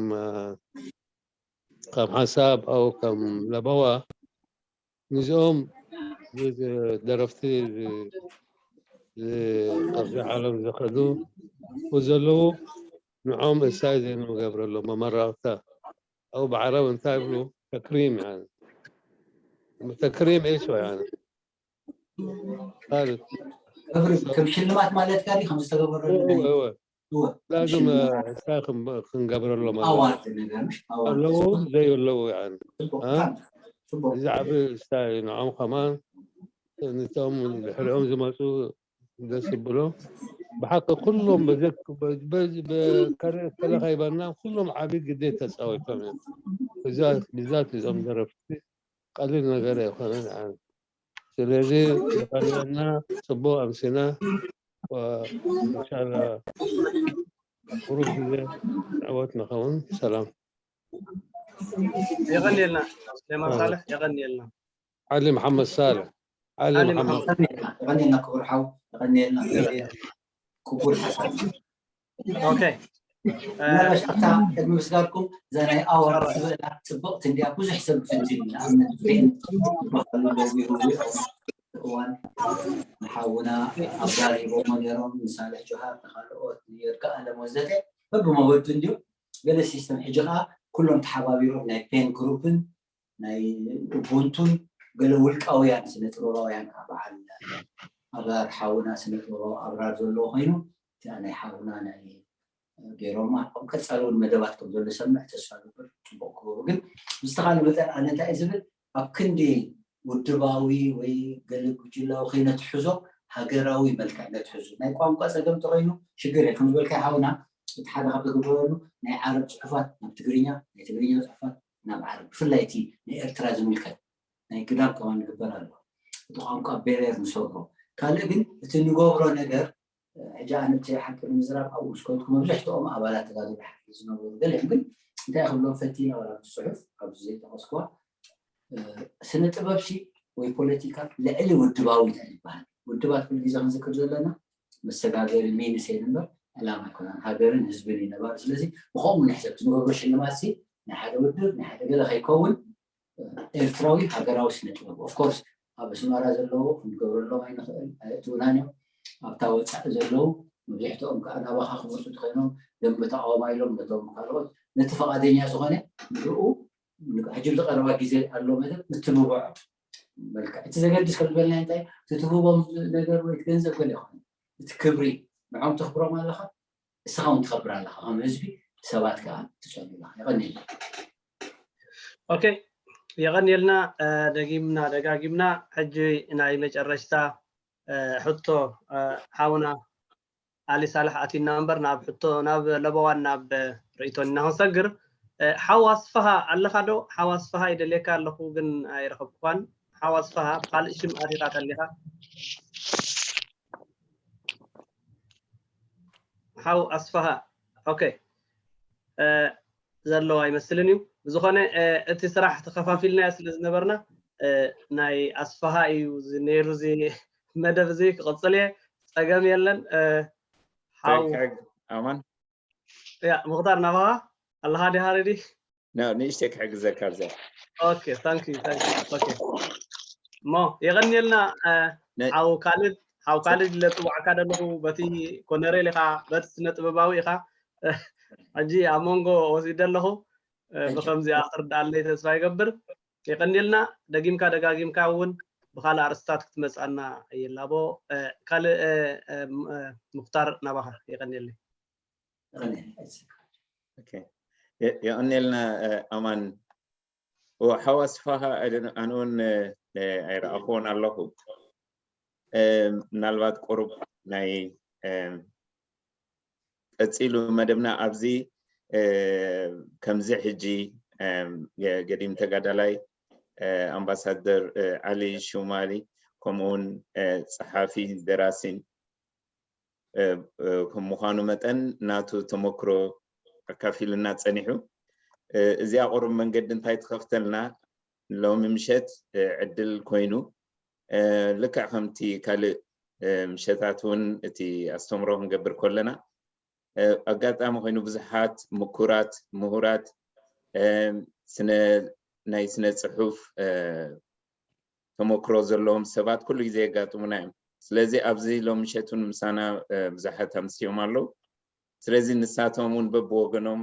ከም ሓሳብ ኣው ከም ለበዋ ንዚኦም ደረፍቲ ካብዚ ዓለም ዝኸዱ ዘለዉ ንዖም እሳይ ዘይንገብረሎም መመራቕታ ኣው ብዓረብ እንታይ ይብሉ ተክሪም ተክሪም ኤሽ ከም ሽልማት ማለት ጋር ከም ዝተገበረሉ ላዝም እንታይ ክንገብረሎም ኣለዉ ዘይብለዉ ብዛዕቢ ስታይ ንዖም ከማን ንቶም ድሕሪኦም ዝመፁ ደስ ይብሎ። ብሓቂ ኩሎም ከለኻይባና ኩሎም ዓብይ ግዴ ተፃወቶም እዮም። ብዛት እዞም ደረፍቲ ቀሊል ነገር ኣይኮነን። ስለዚ ይቐልበና፣ ፅቡቅ ኣምሲና። እንሻላ ቁሩብ ግዜ ዕወት ንኸውን። ሰላም። የቐንየልና ሌማን ሳልሕ፣ የቐንየልና። ዓሊ መሓመድ ሳልሕ፣ ዓሊ መሓመድ። የቐንየልና ክቡር ሓው፣ የቐንየልና። ቅቡል ሓሳብ። ኦኬ። ምናልባሽ ኣብታ ቅድሚ ምስጋድኩም እዛ ናይ ኣወር ዝበላ ፅብቕቲ እንዲያ ብዙሕ ሰብ ፍትን ንኣብነት ዝበሃሉ እዋን ንሓውና ኣብራር ሂቦሞ ነይሮም ንሳልሕ ጆሃር ንካልኦት ንየርጋ ኣለም ወዘተ በብመበቱ እንዲዩ ገለ ሲስተም ሕጂ ከዓ ኩሎም ተሓባቢሮም ናይ ፔን ግሩፕን ናይ ኡቡንቱን ገለ ውልቃውያን ስነ ጥበባውያን ከዓ በዓል ኣብራር ሓውና ስነ ጥበባዊ ኣብራር ዘለዎ ኮይኑ እቲኣ ናይ ሓውና ናይ ገይሮማ ኣብ ቀፃሊ እውን መደባት ከም ዘሎ ሰምዕ ተስፋ ግብር ፅቡቅ ክገብሩ ግን ብዝተካለ መጠን ኣነ እንታይ ዝብል ኣብ ክንዲ ውድባዊ ወይ ገለ ጉጅላዊ ከይነትሕዞ ሃገራዊ መልክዕ ነትሕዙ ናይ ቋንቋ ፀገም ተኮይኑ ሽግር እየ ከም ዝበልካ ሓውና እቲ ሓደ ካብ ተግበረሉ ናይ ዓረብ ፅሑፋት ናብ ትግርኛ ናይ ትግርኛ ፅሑፋት ናብ ዓረብ ብፍላይ እቲ ንኤርትራ ዝምልከት ናይ ግዳም ከማን ንግበር ኣለዎ እቲ ቋንቋ ቤሬር ንሰብሮ ካልእ ግን እቲ ንገብሮ ነገር ሕጂ ኣነ ብቲ ሓቂ ንምዝራብ ኣብኡ ስኮትኩ መብዝሕትኦም ኣባላት ተጋድሎ ሓቂ ዝነበሩ ገሊኦም ግን እንታይ ክብሎም ፈቲና ወላ ኣብቲ ፅሑፍ ኣብዚ ዘይጠቀስኩዋ ስነ ጥበብ ሲ ወይ ፖለቲካ ልዕሊ ውድባዊት ኣይበሃል ውድባት ኩሉ ግዜ ክንዝክር ዘለና መሰጋገሪ ሚንስ የን እምበር ዕላማ ኣይኮነን ሃገርን ህዝብን እዩ ነባር ስለዚ ብከምኡ ንሕሰብ ትንገብሮ ሽልማት ሲ ናይ ሓደ ውድብ ናይ ሓደ ገለ ከይከውን ኤርትራዊ ሃገራዊ ስነ ጥበብ ኦፍኮርስ ኣብ ኣስመራ ዘለዉ ክንገብረሎም ኣይንኽእል ኣይእትውናን እዮም ኣብታ ወፃኢ ዘለዉ መብዝሕትኦም ከዓ ናባኻ ክመፁ ተኮይኖም ደንበ ተቃወማ ኢሎም ነቶም ካልኦት ነቲ ፈቃደኛ ዝኾነ ንኡ ሕጂ ብዝቀረባ ግዜ ኣሎ መደብ ምትብብዖ መልክዕ እቲ ዘገድስ ከም ዝበልና እንታይ ትትህቦም ነገር ወይ ገንዘብ ገለ ይኮነ እቲ ክብሪ ንዖም ተኽብሮም ኣለኻ እስኻ እውን ትኸብር ኣለኻ ከም ህዝቢ ሰባት ከዓ ትፀሉ ኣለኻ ይቀኒልና ኦኬ የቐንየልና ደጊምና ደጋጊምና ሕጂ ናይ መጨረሽታ ሕቶ ሓውና ኣሊ ሳልሕ ኣቲና እምበር ናብ ሕቶ ናብ ለበዋን ናብ ርእይቶን ኢና ክንሰግር ሓው ኣስፍሃ ኣለኻ ዶ ሓው ኣስፍሃ ይደልየካ ኣለኹ ግን ኣይረኸብኳን ሓው ኣስፍሃ ካልእ ሽም ኣቲኻ ተሊኻ ሓው ኣስፍሃ ኦኬ ዘለዎ ኣይመስልን እዩ ብዝኾነ እቲ ስራሕ ተኸፋፊልናዮ ስለ ዝነበርና ናይ ኣስፍሃ እዩ ነይሩ እዚ መደብ እዚ ክቕፅል እየ ፀገም የለን ሓው ኣማን ያ ምኽታር ናባኻ ኣለኻ ዲኻ ሬዲ ንእሽተይ ክሕግዘካ ኣብዛ ኦኬ ታንክ ዩ ታንክ ዩ ኦኬ እሞ የቐንየልና ሓው ካልድ ሓው ካልድ ለፅዋዕካ ዘለኹ በቲ ኮነሬል ኢኻ በቲ ስነ ጥበባዊ ኢኻ ሕጂ ኣብ መንጎ ወሲደ ኣለኹ ብከምዚኣ ክርዳኣለይ ተስፋ ይገብር የቐንየልና ደጊምካ ደጋጊምካ እውን ብካልእ ኣርስታት ክትመፅኣና ይላቦ ካልእ ሙክታር ናባኻ የቐንየለይ የቐንየልና ኣማን ሓው ኣስፋሃ ኣነ እውን ኣይረኣኽዎን ኣለኹ ምናልባት ቁሩብ ናይ ቀፂሉ መደብና ኣብዚ ከምዚ ሕጂ ገዲም ተጋዳላይ ኣምባሳደር ዓሊ ሹማሊ ከምኡውን ፀሓፊ ደራሲን ከም ምዃኑ መጠን ናቱ ተመክሮ ኣካፊልና ፀኒሑ። እዚኣ ቁሩብ መንገዲ እንታይ ትኸፍተልና ሎሚ ምሸት ዕድል ኮይኑ ልክዕ ከምቲ ካልእ ምሸታት እውን እቲ ኣስተምሮ ክንገብር ከለና ኣጋጣሚ ኮይኑ ብዙሓት ምኩራት ምሁራት ስነ ናይ ስነ ፅሑፍ ተመክሮ ዘለዎም ሰባት ኩሉ ግዜ የጋጥሙና እዮም። ስለዚ ኣብዚ ሎሚ ምሸት እውን ምሳና ብዙሓት ኣምስዮም ኣለዉ። ስለዚ ንሳቶም እውን በብወገኖም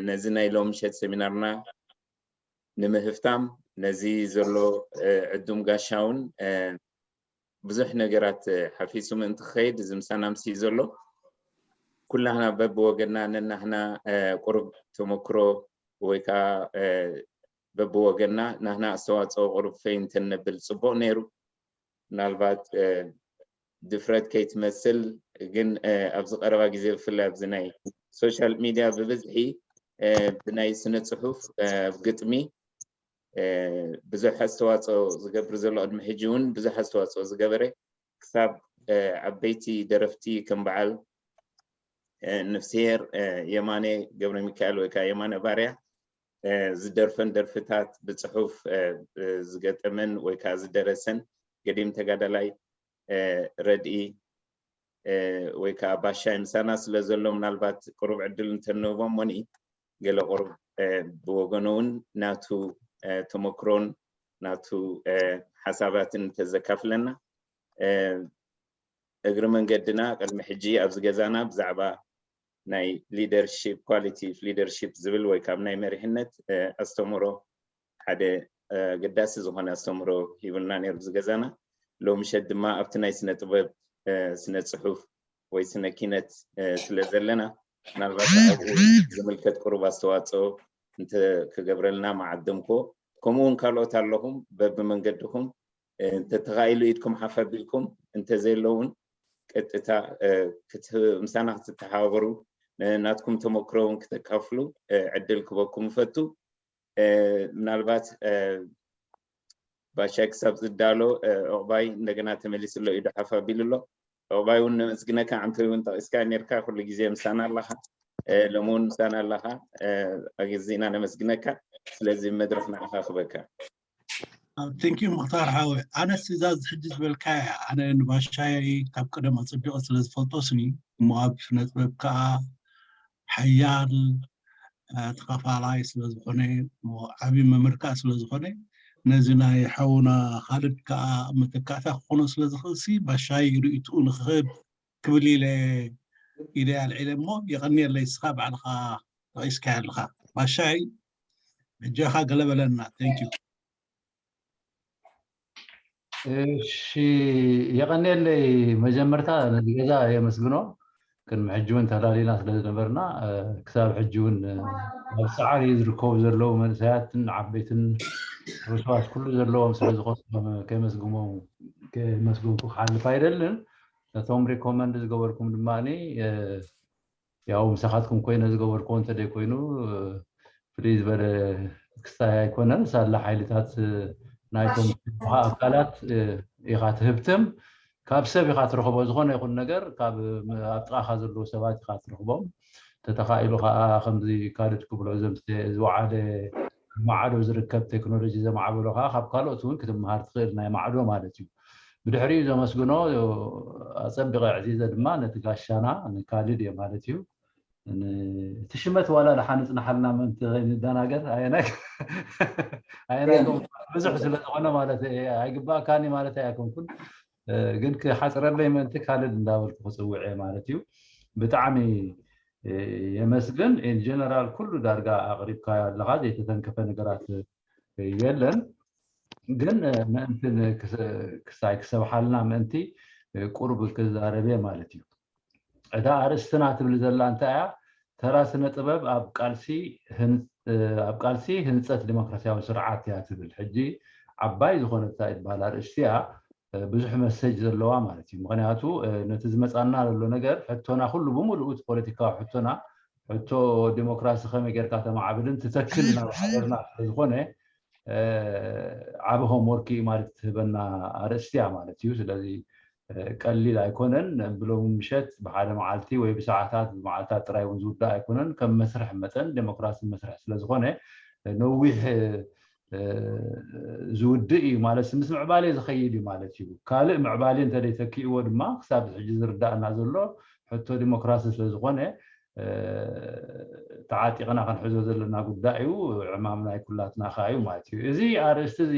ነዚ ናይ ሎሚ ምሸት ሰሚናርና ንምህፍታም ነዚ ዘሎ ዕዱም ጋሻ እውን ብዙሕ ነገራት ሓፊሱ ምእንቲ ክኸይድ እዚ ምሳና ኣምስዩ ዘሎ ኩላህና በብወገንና ነናህና ቁሩብ ተመክሮ ወይ ከዓ በብወገንና ናህና ኣስተዋፅኦ ቁሩብ ፈይንተን ነብል ፅቡቕ ነይሩ። ምናልባት ድፍረት ከይትመስል ግን ኣብዚ ቀረባ ግዜ ብፍላይ ኣብዚ ናይ ሶሻል ሚድያ ብብዝሒ ብናይ ስነ ፅሑፍ ግጥሚ ብዙሕ ኣስተዋፅኦ ዝገብር ዘሎ ቅድሚ ሕጂ እውን ብዙሕ ኣስተዋፅኦ ዝገበረ ክሳብ ዓበይቲ ደረፍቲ ከም በዓል ንፍስሄር የማነ ገብረ ሚካኤል ወይ ከዓ የማነ ባርያ ዝደርፈን ደርፍታት ብፅሑፍ ዝገጠመን ወይ ከዓ ዝደረሰን ገዲም ተጋዳላይ ረድኢ ወይ ከዓ ባሻይ ምሳና ስለ ዘሎ ምናልባት ቁሩብ ዕድል እንተንህቦም ሞኒ ገለ ቁሩብ ብወገኑ እውን ናቱ ተመክሮን ናቱ ሓሳባትን እንተዘካፍለና እግሪ መንገድና ቅድሚ ሕጂ ኣብዚ ገዛና ብዛዕባ ናይ leadership quality leadership ዝብል ወይ ካብ ናይ መሪሕነት ኣስተምህሮ ሓደ ኣገዳሲ ዝኾነ ኣስተምህሮ ሂቡና ነይሩ ኣብዚ ገዛና። ሎሚ ምሸት ድማ ኣብቲ ናይ ስነ ጥበብ ስነ ፅሑፍ ወይ ስነ ኪነት ስለ ዘለና ምናልባት ኣብኡ ዝምልከት ቁሩብ ኣስተዋፅኦ እንተ ክገብረልና ምዓደምክዎ። ከምኡ እውን ካልኦት ኣለኹም በብመንገድኹም እንተተኻኢሉ ኢድኩም ሓፍ ኣቢልኩም እንተዘየሎ እውን ቀጥታ ምሳና ክትተሓባበሩ ናትኩም ተመክሮ እውን ክተካፍሉ ዕድል ክበኩም እፈቱ። ምናልባት ባሻይ ክሳብ ዝዳሎ ዕቑባይ እንደገና ተመሊሱ ኣሎ ኢዱ ሓፍ ኣቢሉ ኣሎ። ዕቑባይ እውን ነመስግነካ። ዓንተይ እውን ጠቒስካ ነርካ ኩሉ ግዜ ምሳና ኣለኻ። ሎሚ እውን ምሳና ኣለኻ። ኣገዚእና ነመስግነካ። ስለዚ መድረኽ ንዓኻ ክበካ። Thank you ሙክታር ሓወይ። ኣነስ እዛ ሕጂ ዝበልካያ ኣነ ንባሻይ ካብ ቀደም ኣፀቢቐ ስለ ዝፈልጦ ስኒ እሞ ኣብ ስነ ጥበብ ከዓ ሓያል ተኻፋላይ ስለ ዝኾነ ዓብዪ መምህር ከዓ ስለ ዝኾነ ነዚ ናይ ሓውና ካልድ ከዓ መተካእታ ክኾኖ ስለ ዝኽእል ሲ ባሻይ ርእይትኡ ንክህብ ክብል ኢለ ኢደ ኣልዒለ እሞ የቐንየለይ እስኻ ባዕልኻ ጠቒስካዮ ኣለኻ ባሻይ እጃኻ ገለ በለና thank you እሺ የቐንየለይ መጀመርታ ነዚ ገዛ የመስግኖ ቅድሚ ሕጂ እውን ተላሊና ስለ ዝነበርና ክሳብ ሕጂ እውን ኣብ ሰዓሪ ዝርከቡ ዘለዉ መንእሰያትን ዓበይትን ርሱባት ኩሉ ዘለዎም ስለ ዝኾኑ ከመስግሞም ከመስግንኩ ክሓልፍ ኣይደልን ነቶም recommend ዝገበርኩም ድማ ያው ምሳኻትኩም ኮይነ ዝገበርክዎ እንተደይ ኮይኑ ፍልይ ዝበለ ክስታይ ኣይኮነን ሳላ ሓይልታት ናይቶም ኣካላት ኢኻ ትህብትም ካብ ሰብ ኢኻ ትረኽቦ ዝኾነ ይኹን ነገር ካብ ኣብ ጥቓኻ ዘለዉ ሰባት ኢኻ ትረኽቦም ተተኻኢሉ ከዓ ከምዚ ካልድ ክብሎ ዘምስተ ዝወዓለ ማዕዶ ዝርከብ ቴክኖሎጂ ዘማዕበሎ ከዓ ካብ ካልኦት እውን ክትመሃር ትኽእል ናይ ማዕዶ ማለት እዩ ብድሕሪኡ ዘመስግኖ ኣፀቢቐ ዕዚዘ ድማ ነቲ ጋሻና ንካልድ እየ ማለት እዩ እቲ ሽመት ዋላ ደሓን ንፅናሓልና ምእንቲ ከይንደናገር ኣየናይ ኣየናይ ብዙሕ ስለ ዝኾነ ማለት ኣይግባእካኒ ማለት ኣይኮንኩን ግን ክሓፅረለይ ምእንቲ ካልድ እንዳበልኩ ክፅውዕ እየ ማለት እዩ ብጣዕሚ የመስግን in general ኩሉ ዳርጋ ኣቕሪብካዮ ኣለኻ ዘይተተንከፈ ነገራት የለን ግን ምእንቲ ክሳይ ክሰብሓልና ምእንቲ ቁሩብ ክዛረብ እየ ማለት እዩ እታ ኣርእስትና ትብል ዘላ እንታይ እያ ተራ ስነ ጥበብ ኣብ ቃልሲ ኣብ ቃልሲ ህንፀት ዲሞክራሲያዊ ስርዓት እያ ትብል ሕጂ ዓባይ ዝኾነት እታ ይበሃል ኣርእስቲ እያ ብዙሕ መሰጅ ዘለዋ ማለት እዩ። ምክንያቱ ነቲ ዝመፃና ዘሎ ነገር ሕቶና ኩሉ ብምሉኡ እቲ ፖለቲካዊ ሕቶና ሕቶ ዲሞክራሲ ከመይ ጌርካ ተማዕብልን ትተክል ናብ ሓገርና ስለዝኮነ ዓብ ሆምወርክ እዩ ማለት ትህበና ኣርእስቲ እያ ማለት እዩ። ስለዚ ቀሊል ኣይኮነን። ብሎም ምሸት ብሓደ መዓልቲ ወይ ብሰዓታት ብመዓልታት ጥራይ እውን ዝውዳእ ኣይኮነን። ከም መስርሕ መጠን ዴሞክራሲ መስርሕ ስለዝኮነ ነዊሕ ዝውድእ እዩ ማለት ምስ ምዕባሌ ዝኸይድ እዩ ማለት እዩ። ካልእ ምዕባሌ እንተደይተኪእዎ ድማ ክሳብ ሕጂ ዝርዳእና ዘሎ ሕቶ ዲሞክራሲ ስለዝኮነ ተዓጢቕና ክንሕዞ ዘለና ጉዳይ እዩ። ዕማም ናይ ኩላትና ከ እዩ ማለት እዩ። እዚ ኣርእስቲ እዚ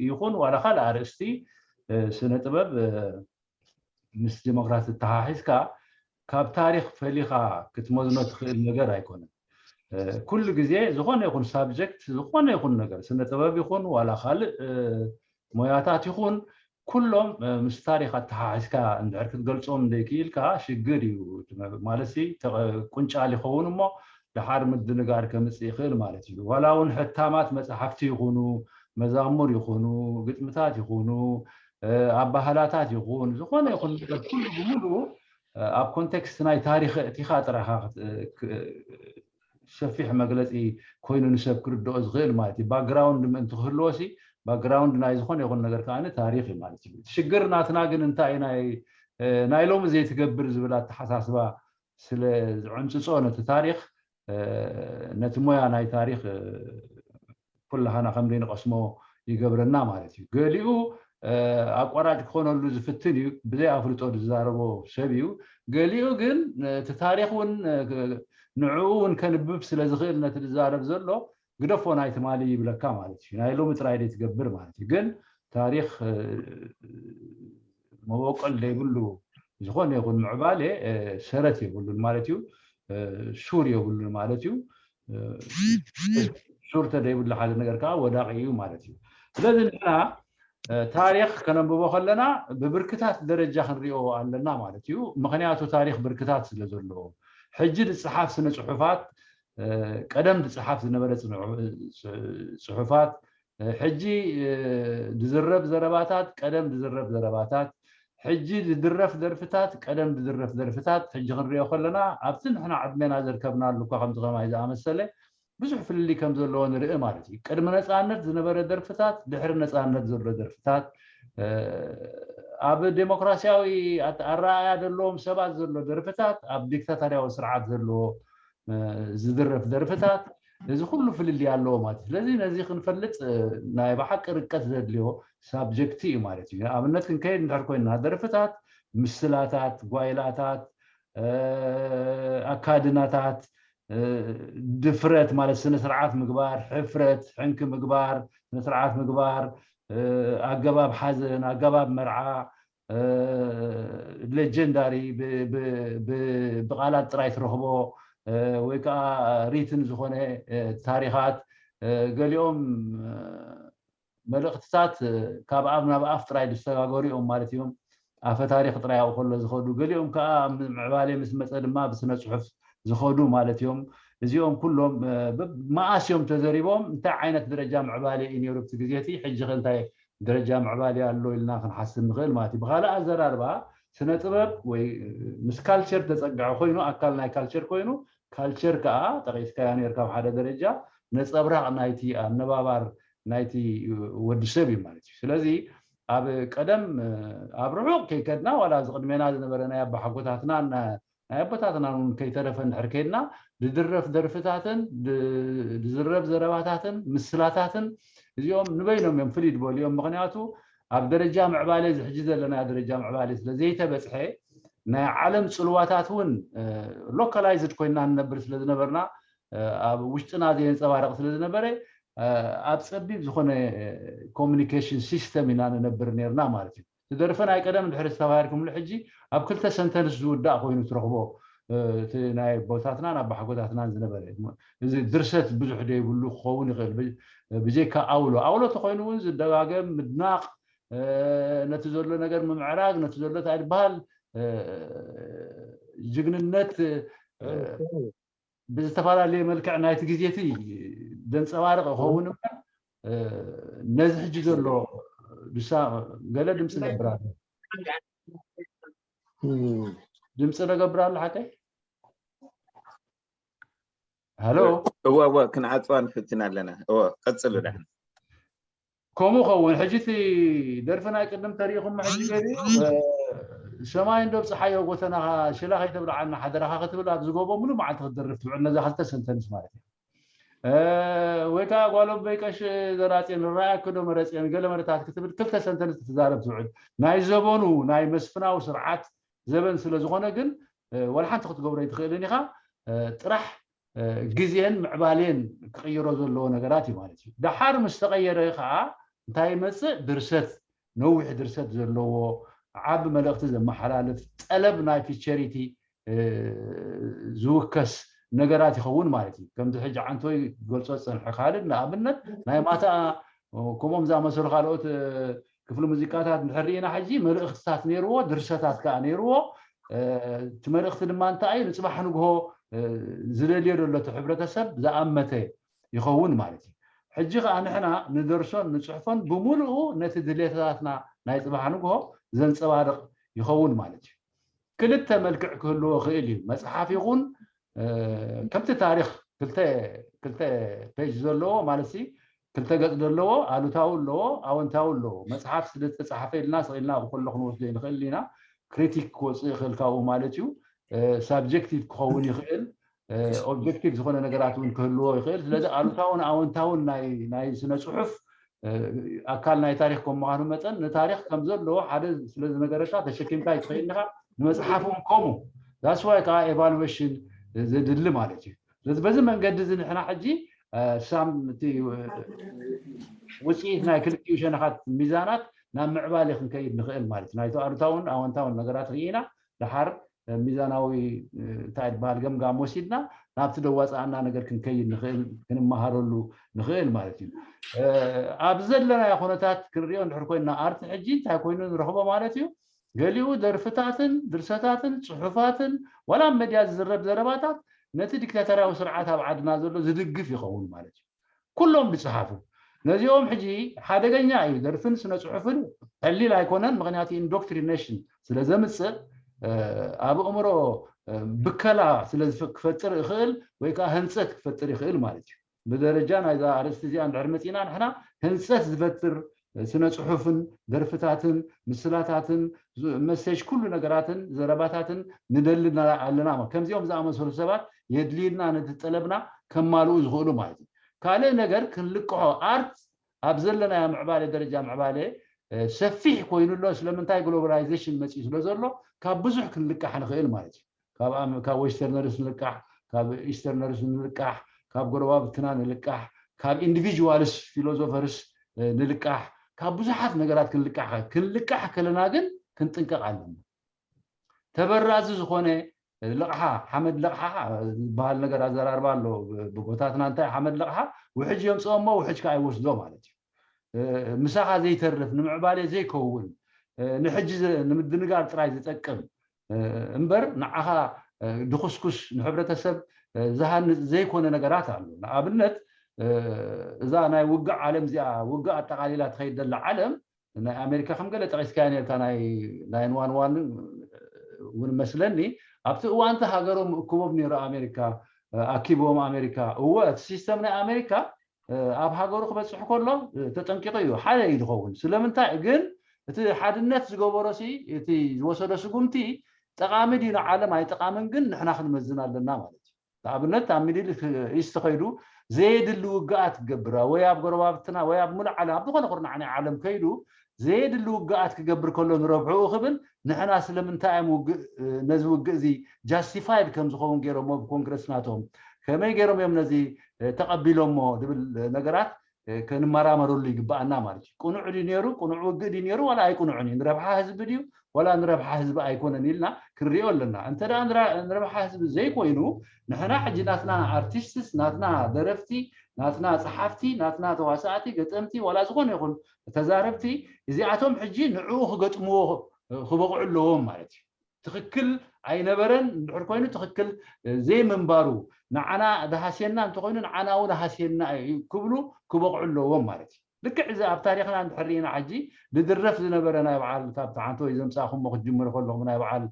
ይኹን ዋላ ካልእ ኣርእስቲ ስነ ጥበብ ምስ ዲሞክራሲ ተሓሒዝካ ካብ ታሪክ ፈሊኻ ክትመዝኖ ትኽእል ነገር ኣይኮነን። ኩሉ ግዜ ዝኾነ ይኹን ሳብጀክት ዝኾነ ይኹን ነገር ስነ ጥበብ ይኹን ዋላ ካልእ ሞያታት ይኹን ኩሎም ምስ ታሪክ ኣተሓሒዝካ እንድሕር ክትገልፆም እንደይክኢልካ ሽግር እዩ ማለት ቁንጫል ይኸውን እሞ ደሓር ምድንጋር ከምፅእ ይኽእል ማለት እዩ። ዋላ እውን ሕታማት መፅሓፍቲ ይኹኑ መዛሙር ይኹኑ ግጥምታት ይኹኑ ኣባህላታት ይኹን ዝኾነ ይኹን ነገር ኩሉ ብምሉ ኣብ ኮንቴክስት ናይ ታሪክ እቲኻ ጥራኻ ሰፊሕ መግለፂ ኮይኑ ንሰብ ክርድኦ ዝኽእል ማለት እዩ። ባክግራውንድ ምእንቲ ክህልዎ ሲ ባክግራውንድ ናይ ዝኾነ ይኹን ነገር ከዓ ታሪክ እዩ ማለት እዩ። ሽግር ናትና ግን እንታይ ናይ ሎሚ ዘይትገብር ዝብል ኣተሓሳስባ ስለ ዝዕንፅፆ ነቲ ታሪክ ነቲ ሞያ ናይ ታሪክ ኩላሃና ከም ዘይንቐስሞ ይገብረና ማለት እዩ። ገሊኡ ኣቋራጭ ክኾነሉ ዝፍትን እዩ፣ ብዘይ ኣፍልጦ ዝዛረቦ ሰብ እዩ። ገሊኡ ግን እቲ ታሪክ እውን ንዕኡ እውን ከንብብ ስለ ዝኽእል ነቲ ዝዛረብ ዘሎ ግደፎ ናይ ትማሊ ይብለካ ማለት እዩ። ናይ ሎሚ ጥራይ ደይ ትገብር ማለት እዩ። ግን ታሪክ መበቆል ዘይብሉ ዝኾነ ይኹን ምዕባሌ ሰረት የብሉን ማለት እዩ። ሹር የብሉን ማለት እዩ። ሹር ተደይብሉ ሓደ ነገር ከዓ ወዳቂ እዩ ማለት እዩ። ስለዚ ንሕና ታሪክ ከነንብቦ ከለና ብብርክታት ደረጃ ክንሪኦ ኣለና ማለት እዩ። ምክንያቱ ታሪክ ብርክታት ስለ ዘለዎ ሕጂ ዝፀሓፍ ስነ ፅሑፋት ቀደም ዝፀሓፍ ዝነበረ ፅሑፋት ሕጂ ዝዝረብ ዘረባታት ቀደም ዝዝረብ ዘረባታት ሕጂ ዝድረፍ ደርፍታት ቀደም ዝድረፍ ደርፍታት ሕጂ ክንሪኦ ከለና ኣብቲ ንሕና ዕድሜና ዘርከብናሉ እኳ ከምዚ ከማይ ዝኣመሰለ ብዙሕ ፍልልይ ከም ዘለዎ ንርኢ ማለት እዩ። ቅድሚ ነፃነት ዝነበረ ደርፍታት ድሕሪ ነፃነት ዘሎ ደርፍታት ኣብ ዴሞክራሲያዊ ኣረኣያ ዘለዎም ሰባት ዘሎ ደርፍታት ኣብ ዲክታታርያዊ ስርዓት ዘለዎ ዝድረፍ ደርፍታት እዚ ኩሉ ፍልልይ ኣለዎ ማለት እዩ። ስለዚ ነዚ ክንፈልጥ ናይ ብሓቂ ርቀት ዘድልዮ ሳብጀክት እዩ ማለት እዩ። ንኣብነት ክንከይድ እንድሕር ኮይንና ደርፍታት፣ ምስላታት፣ ጓይላታት፣ ኣካድናታት፣ ድፍረት ማለት ስነ ስርዓት ምግባር፣ ሕፍረት፣ ሕንኪ ምግባር፣ ስነ ስርዓት ምግባር፣ ኣገባብ ሓዘን፣ ኣገባብ መርዓ፣ ሌጀንዳሪ ብቃላት ጥራይ ትረኽቦ ወይ ከዓ ሪትን ዝኾነ ታሪኻት ገሊኦም መልእኽትታት ካብ ኣብ ናብ ኣፍ ጥራይ ዝሰጋገሩ እዮም ማለት እዮም። ኣፈ ታሪክ ጥራይ ኣብኡ ከሎ ዝኸዱ ገሊኦም ከዓ ምዕባሌ ምስ መፀ ድማ ብስነ ፅሑፍ ዝኸዱ ማለት እዮም። እዚኦም ኩሎም መኣስ እዮም ተዘሪቦም እንታይ ዓይነት ደረጃ ምዕባሌ እዩ ነይሩ ብቲ ግዜ እቲ ሕጂ ከ እንታይ ደረጃ ምዕባሌ ኣሎ ኢልና ክንሓስብ ንኽእል ማለት እዩ። ብካልእ ኣዘራርባ ስነ ጥበብ ወይ ምስ ካልቸር ተፀግዐ ኮይኑ ኣካል ናይ ካልቸር ኮይኑ ካልቸር ከዓ ጠቂስካዮ ነርካ ኣብ ሓደ ደረጃ ነፀብራቅ ናይቲ ኣነባባር ናይቲ ወዲ ሰብ እዩ ማለት እዩ። ስለዚ ኣብ ቀደም ኣብ ርሑቅ ከይከድና ዋላ እዚ ቅድሜና ዝነበረ ናይ ኣባሓጎታትና ናይ ኣቦታትና እውን ከይተረፈ እንድሕር ከይድና ዝድረፍ ደርፍታትን ዝዝረብ ዘረባታትን ምስላታትን እዚኦም ንበይኖም እዮም ፍልይ ዝበሉ እዮም። ምክንያቱ ኣብ ደረጃ ምዕባለ እዚ ሕጂ ዘለና ደረጃ ምዕባለ ስለ ዘይተበፅሐ ናይ ዓለም ፅልዋታት እውን ሎካላይዝድ ኮይና ንነብር ስለ ዝነበርና ኣብ ውሽጥና ዘየንፀባረቕ ስለ ዝነበረ ኣብ ፀቢብ ዝኾነ ኮሚኒኬሽን ሲስተም ኢና ንነብር ነርና ማለት እዩ። ዝደርፈ ናይ ቀደም ድሕሪ ዝተባሃርኩምሉ ሕጂ ኣብ ክልተ ሰንተንስ ዝውዳእ ኮይኑ ትረኽቦ እቲ ናይ ኣቦታትናን ኣባሓጎታትናን ዝነበረ እዚ ድርሰት ብዙሕ ደይብሉ ክኸውን ይኽእል ብጀካ ኣውሎ ኣውሎ ተኮይኑ እውን ዝደጋገም ምድናቕ ነቲ ዘሎ ነገር ምምዕራግ ነቲ ዘሎ እንታይ ዝበሃል ጅግንነት ብዝተፈላለየ መልክዕ ናይቲ ግዜ እቲ ዘንፀባርቕ ይኸውን እምበር ነዚ ሕጂ ዘሎ ብሳ ገለ ድምፂ ገብር ኣሎ። ድምፂ ዶ ገብር ኣሎ ሓቀይ? ሃሎ። እወ እወ፣ ክንዓፅዋ ንፍትን ኣለና። እወ፣ ቀፅሉ ዳሕና። ከምኡ ኸውን። ሕጂ እቲ ደርፊ ናይ ቅድም ተሪኢኹም ሕጂ ገሊኡ ሰማይ እንዶ ብፀሓዮ ጎተናኻ ሽላ ከይተብልዓና ሓደራኻ ክትብል ኣብዚ ጎቦ ሙሉእ መዓልቲ ክትደርፍ ትውዕል ነዛ ክልተ ሰንተንስ ማለት እዩ። ወይ ከዓ ጓሎም በይቀሽ ዘራፅየን ራእያ ክዶ መረፅየን ገለ መረታት ክትብል ክልተ ሰንተንስ ክትዛረብ ትውዕል። ናይ ዘበኑ ናይ መስፍናዊ ስርዓት ዘበን ስለ ዝኾነ ግን ዋላ ሓንቲ ክትገብሮ ኣይትኽእልን ኢኻ። ጥራሕ ግዜን ምዕባሌን ክቕይሮ ዘለዎ ነገራት እዩ ማለት እዩ። ደሓር ምስ ተቐየረ ከዓ እንታይ ይመፅእ? ድርሰት፣ ነዊሕ ድርሰት ዘለዎ፣ ዓቢ መልእኽቲ ዘመሓላልፍ፣ ጠለብ ናይ ፊቸሪቲ ዝውከስ ነገራት ይኸውን ማለት እዩ። ከምዚ ሕጂ ዓንቶይ ገልጾ ዝጸንሐ ካልድ ንኣብነት ናይ ማታ ከምኦም ዝኣመሰሉ ካልኦት ክፍሊ ሙዚቃታት እንድሕር ርኢና ሕጂ መልእኽትታት ነይርዎ፣ ድርሰታት ከዓ ነይርዎ። እቲ መልእኽቲ ድማ እንታይ እዩ? ንፅባሕ ንግሆ ዝደልዮ ዘሎ እቲ ሕብረተሰብ ዝኣመተ ይኸውን ማለት እዩ። ሕጂ ከዓ ንሕና ንደርሶን ንፅሕፎን ብምሉኡ ነቲ ድሌታትና ናይ ፅባሕ ንግሆ ዘንፀባርቕ ይኸውን ማለት እዩ። ክልተ መልክዕ ክህልዎ ክእል እዩ። መፅሓፍ ይኹን ከምቲ ታሪክ ክልተ ፔጅ ዘለዎ ማለት ክልተ ገፅ ዘለዎ ኣሉታዊ ኣለዎ፣ ኣወንታዊ ኣለዎ። መፅሓፍ ስለ ዝተፃሓፈ ኢልና ስቕ ኢልና ብኩሎ ክንወስዶ ንኽእል ኢና። ክሪቲክ ክወፅእ ይኽእል ካብኡ ማለት እዩ። ሳብጀክቲቭ ክኸውን ይኽእል፣ ኦብጀክቲቭ ዝኾነ ነገራት እውን ክህልዎ ይኽእል። ስለዚ ኣሉታውን ኣወንታውን ናይ ስነ ፅሑፍ ኣካል ናይ ታሪክ ከም ምዃኑ መጠን ንታሪክ ከም ዘለዎ ሓደ ስለ ዝነገረካ ተሸኪምካ ይትኽእል ኢኻ። ንመፅሓፍ እውን ከምኡ። ዳስ ዋይ ከዓ ኤቫሉዌሽን ዘድሊ ማለት እዩ። ስለዚ በዚ መንገዲ እዚ ንሕና ሕጂ ሳም እቲ ውፅኢት ናይ ክልቲኡ ሸነኻት ሚዛናት ናብ ምዕባሌ ክንከይድ ንኽእል ማለት እዩ። ናይቲ ኣሉታውን ኣወንታውን ነገራት ርኢና ደሓር ሚዛናዊ እንታይ ዝበሃል ገምጋም ወሲድና ናብቲ ደዋፅኣና ነገር ክንከይድ ንኽእል፣ ክንመሃረሉ ንኽእል ማለት እዩ። ኣብ ዘለናዮ ኩነታት ክንሪኦ እንድሕር ኮይንና ኣርቲ ሕጂ እንታይ ኮይኑ ንረኽቦ ማለት እዩ? ገሊኡ ደርፍታትን ድርሰታትን ፅሑፋትን ዋላ ኣብ መድያ ዝዝረብ ዘረባታት ነቲ ዲክታተርያዊ ስርዓት ኣብ ዓድና ዘሎ ዝድግፍ ይኸውን ማለት እዩ። ኩሎም ዝፅሓፉ ነዚኦም ሕጂ ሓደገኛ እዩ። ደርፍን ስነ ፅሑፍን ቀሊል ኣይኮነን። ምክንያቱ ኢንዶክትሪኔሽን ስለ ዘምፅእ ኣብ ኣእምሮ ብከላ ስለ ክፈጥር ይኽእል ወይ ከዓ ህንፀት ክፈጥር ይኽእል ማለት እዩ። ብደረጃ ናይዛ ኣርእስቲ እዚኣ እንድሕር መፂና ንሕና ህንፀት ዝፈጥር ስነ ፅሑፍን ደርፍታትን ምስላታትን መሴጅ ኩሉ ነገራትን ዘረባታትን ንደሊ ኣለና። ከምዚኦም ዝኣመሰሉ ሰባት የድልዩና ነቲ ጠለብና ከማልኡ ዝኽእሉ ማለት እዩ። ካልእ ነገር ክንልቅሖ ኣርት ኣብ ዘለናዮ ምዕባለ ደረጃ ምዕባለ ሰፊሕ ኮይኑ ኣሎ። ስለምንታይ ግሎባላይዜሽን መፅኡ ስለ ዘሎ ካብ ብዙሕ ክንልቃሕ ንኽእል ማለት እዩ። ካብ ዌስተርነርስ ንልቃሕ፣ ካብ ኢስተርነርስ ንልቃሕ፣ ካብ ጎረባብትና ንልቃሕ፣ ካብ ኢንዲቪጁዋልስ ፊሎዞፈርስ ንልቃሕ፣ ካብ ብዙሓት ነገራት ክንልቃሕ ክንልቃሕ ከለና ግን ክንጥንቀቕ ኣለና። ተበራዚ ዝኾነ ልቕሓ ሓመድ ልቕሓ ዝበሃል ነገር ኣዘራርባ ኣሎ። ብቦታትና እንታይ ሓመድ ልቕሓ ውሕጅ የምፅኦ እሞ ውሕጅ ከዓ ይወስዶ ማለት እዩ። ምሳኻ ዘይተርፍ ንምዕባሌ ዘይከውን ንሕጂ ንምድንጋር ጥራይ ዝጠቅም እምበር ንዓኻ ድኹስኩስ ንሕብረተሰብ ዝሃንፅ ዘይኮነ ነገራት ኣሎ። ንኣብነት እዛ ናይ ውግእ ዓለም እዚኣ ውግእ ኣጠቓሊላ ትኸይድ ዘላ ዓለም ናይ ኣሜሪካ ከም ገለ ጠቂስካያ ነርካ ናይ ናይን ዋን ዋን እውን መስለኒ ኣብቲ እዋንቲ ሃገሮም እክቦም ነይሩ ኣሜሪካ ኣኪቦም ኣሜሪካ እወ እቲ ሲስተም ናይ ኣሜሪካ ኣብ ሃገሩ ክበፅሕ ከሎ ተጠንቂቑ እዩ ሓደ እዩ ዝኸውን። ስለምንታይ ግን እቲ ሓድነት ዝገበሮ ሲ እቲ ዝወሰዶ ስጉምቲ ጠቓሚ ድዩ ንዓለም ኣይጠቓምን ግን ንሕና ክንመዝን ኣለና ማለት እዩ። ንኣብነት ኣብ ሚድል ኢስት ከይዱ ዘየድሊ ውግኣት ክገብር ወይ ኣብ ጎረባብትና ወይ ኣብ ሙሉእ ዓለም ኣብ ዝኾነ ኩርናዕ ናይ ዓለም ከይዱ ዘየድሊ ውግኣት ክገብር ከሎ ንረብሕኡ ክብል ንሕና ስለምንታይ እዮም ውግእ ነዚ ውግእ እዚ ጃስቲፋይድ ከም ዝኸውን ገይሮሞ ብኮንግረስ ናቶም ከመይ ገይሮም እዮም ነዚ ተቐቢሎሞ ዝብል ነገራት ከንመራመረሉ ይግባኣና ማለት እዩ። ቅኑዕ ድዩ ነይሩ? ቅኑዕ ውግእ ድዩ ነይሩ ዋላ ኣይቅኑዕን እዩ? ንረብሓ ህዝቢ ድዩ ዋላ ንረብሓ ህዝቢ ኣይኮነን ኢልና ክንሪኦ ኣለና። እንተ ደኣ ንረብሓ ህዝቢ ዘይኮይኑ ንሕና ሕጂ ናትና ኣርቲስትስ ናትና ደረፍቲ ናትና ጸሓፍቲ ናትና ተዋሳእቲ ገጠምቲ ዋላ ዝኾነ ይኹን ተዛረብቲ እዚኣቶም ሕጂ ንዕኡ ክገጥምዎ ክበቕዑ ኣለዎም ማለት እዩ። ትኽክል ኣይነበረን እንድሕር ኮይኑ ትኽክል ዘይምንባሩ ንዓና ዝሃስየና እንተኮይኑ ንዓና እውን ሃስየና እዩ ክብሉ ክበቕዑ ኣለዎም ማለት እዩ። ልክዕ እዚ ኣብ ታሪኽና እንድሕር ርኢና ሕጂ ዝድረፍ ዝነበረ ናይ በዓል ካብ ትሓንቶ ወይ ዘምፃእኹሞ ክትጅምሩ ከለኹም ናይ በዓል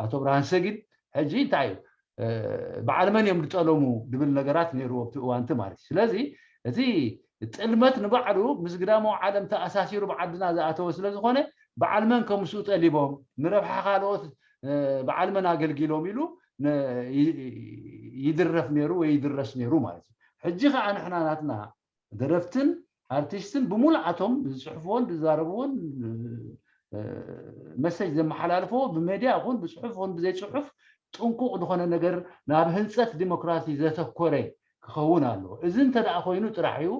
ኣቶ ብርሃን ሰጊድ ሕጂ እንታይ እዩ በዓል መን እዮም ዝጠለሙ ዝብል ነገራት ነይሩ ኣብቲ እዋንቲ ማለት እዩ። ስለዚ እቲ ጥልመት ንባዕሉ ምስ ግዳማዊ ዓለም ተኣሳሲሩ ብዓድና ዝኣተወ ስለ ዝኾነ በዓል መን ከምስኡ ጠሊቦም ንረብሓ ካልኦት በዓል መን ኣገልጊሎም ኢሉ ይድረፍ ነይሩ ወይ ይድረስ ነይሩ ማለት እዩ። ሕጂ ከዓ ንሕና ናትና ደረፍትን ኣርቲስትን ብምሉኣቶም ዝፅሕፍዎን ዝዛረብዎን መሰጅ ዘመሓላልፍዎ ብሜድያ ይኹን ብፅሑፍ ይኹን ብዘይፅሑፍ ጥንቁቕ ዝኾነ ነገር ናብ ህንፀት ዲሞክራሲ ዘተኮረ ክኸውን ኣለዎ። እዚ እንተ ደኣ ኮይኑ ጥራሕ እዩ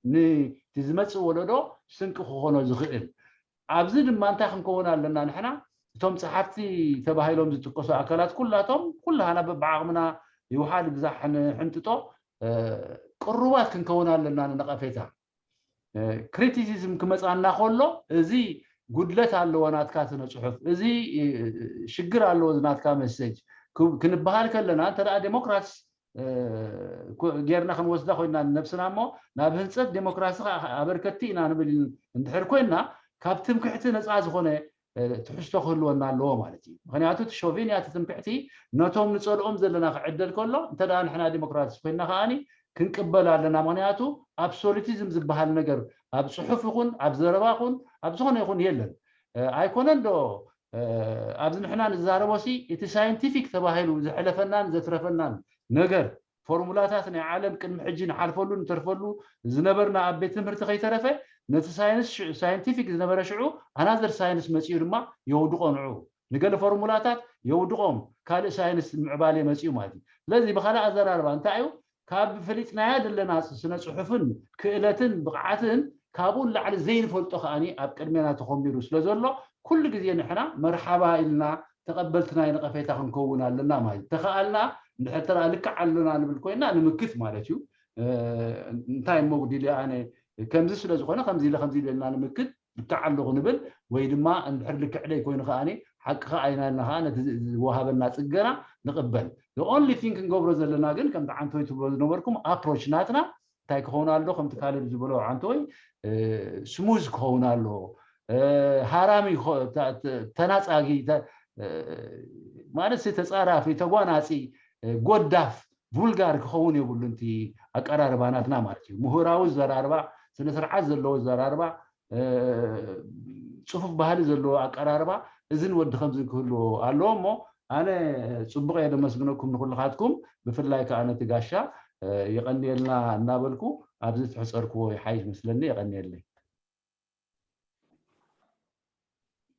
ንቲ ዝመፅእ ወለዶ ስንቂ ክኾኖ ዝኽእል። ኣብዚ ድማ እንታይ ክንከውን ኣለና ንሕና እቶም ፀሓፍቲ ተባሂሎም ዝጥቀሱ ኣካላት ኩላቶም ኩላሃና በብዓቕምና ይውሓድ ብዛሕ ንሕንጥጦ ቅሩባት ክንከውን ኣለና ንነቐፌታ። ክሪቲሲዝም ክመፃና ከሎ እዚ ጉድለት ኣለዎ ናትካ ስነ ፅሑፍ፣ እዚ ሽግር ኣለዎ ናትካ መሰጅ ክንበሃል ከለና እንተ ዴሞክራሲ ጌርና ክንወስዳ ኮይና ንነብስና እሞ ናብ ህንፀት ዴሞክራሲ ኣበርከቲ ኢና ንብል እንድሕር ኮይና ካብ ትምክሕቲ ነፃ ዝኾነ ትሕዝቶ ክህልወና ኣለዎ ማለት እዩ። ምክንያቱ እቲ ሾቪንያ እቲ ትምክሕቲ ነቶም ንፀልኦም ዘለና ክዕደል ከሎ እንተ ንሕና ዴሞክራሲ ኮይና ከዓኒ ክንቅበል ኣለና። ምክንያቱ ኣብሶሉቲዝም ዝበሃል ነገር ኣብ ፅሑፍ ይኹን ኣብ ዘረባ ይኹን ኣብ ዝኾነ ይኹን የለን። ኣይኮነን ዶ ኣብዚ ንሕና ንዛረቦ ሲ እቲ ሳይንቲፊክ ተባሂሉ ዝሕለፈናን ዘትረፈናን ነገር ፎርሙላታት ናይ ዓለም ቅድሚ ሕጂ ንሓልፈሉ ንተርፈሉ ዝነበርና ኣብ ቤት ትምህርቲ ከይተረፈ ነቲ ሳይንስ ሳይንቲፊክ ዝነበረ ሽዑ ኣናዘር ሳይንስ መፅኡ ድማ የውድቆ ንዑ ንገለ ፎርሙላታት የውድቆም ካልእ ሳይንስ ምዕባለ መፅኡ ማለት እዩ። ስለዚ ብካልእ ኣዘራርባ እንታይ እዩ ካብ ፈሊጥናያ ዘለና ስነ ፅሑፍን ክእለትን ብቕዓትን ካብኡ ንላዕሊ ዘይንፈልጦ ከዓኒ ኣብ ቅድሜና ተኾሚሩ ስለ ዘሎ ኩሉ ግዜ ንሕና መርሓባ ኢልና ተቐበልቲ ናይ ነቐፌታ ክንከውን ኣለና ማለት እዩ። ተኸኣልና እንድሕር ተራ ልክዕ ኣለና ንብል ኮይና ንምክት ማለት እዩ። እንታይ እሞ ጉዲለ ኣነ ከምዚ ስለ ዝኾነ ከምዚ ኢለ ከምዚ ኢለ ኢልና ንምክት ልክዕ ኣለኹ ንብል ወይ ድማ እንድሕር ልክዕ ደይ ኮይኑ ከዓኒ ሓቂ ከዓይና ኢልና ከዓ ነቲ ዝወሃበና ፅገና ንቕበል። The only thing ክንገብሮ ዘለና ግን ከምቲ ዓንቶይ ትብሎ ዝነበርኩም ኣፕሮች ናትና እንታይ ክኸውን ኣሎ ከምቲ ካልድ ዝበሎ ዓንቶይ ስሙዝ ክኸውን ኣሎ። ሃራሚ ተናፃጊ ማለት ተፃራፊ ተጓናፂ ጎዳፍ ቡልጋር ክኸውን የብሉ ንቲ ኣቀራርባ ናትና ማለት እዩ። ምሁራዊ ዘራርባ ስነ ስርዓት ዘለዎ ዘራርባ ፅፉፍ ባህሊ ዘለዎ ኣቀራርባ እዝን ወዲ ከምዝን ክህልዎ ኣለዎ እሞ ኣነ ፅቡቕ እየ ደመስግነኩም ንኩልኻትኩም ብፍላይ ከዓ ነቲ ጋሻ የቐንየልና እናበልኩ ኣብዚ ትሕፀርክዎ ይሓይሽ መስለኒ። የቐንየለይ።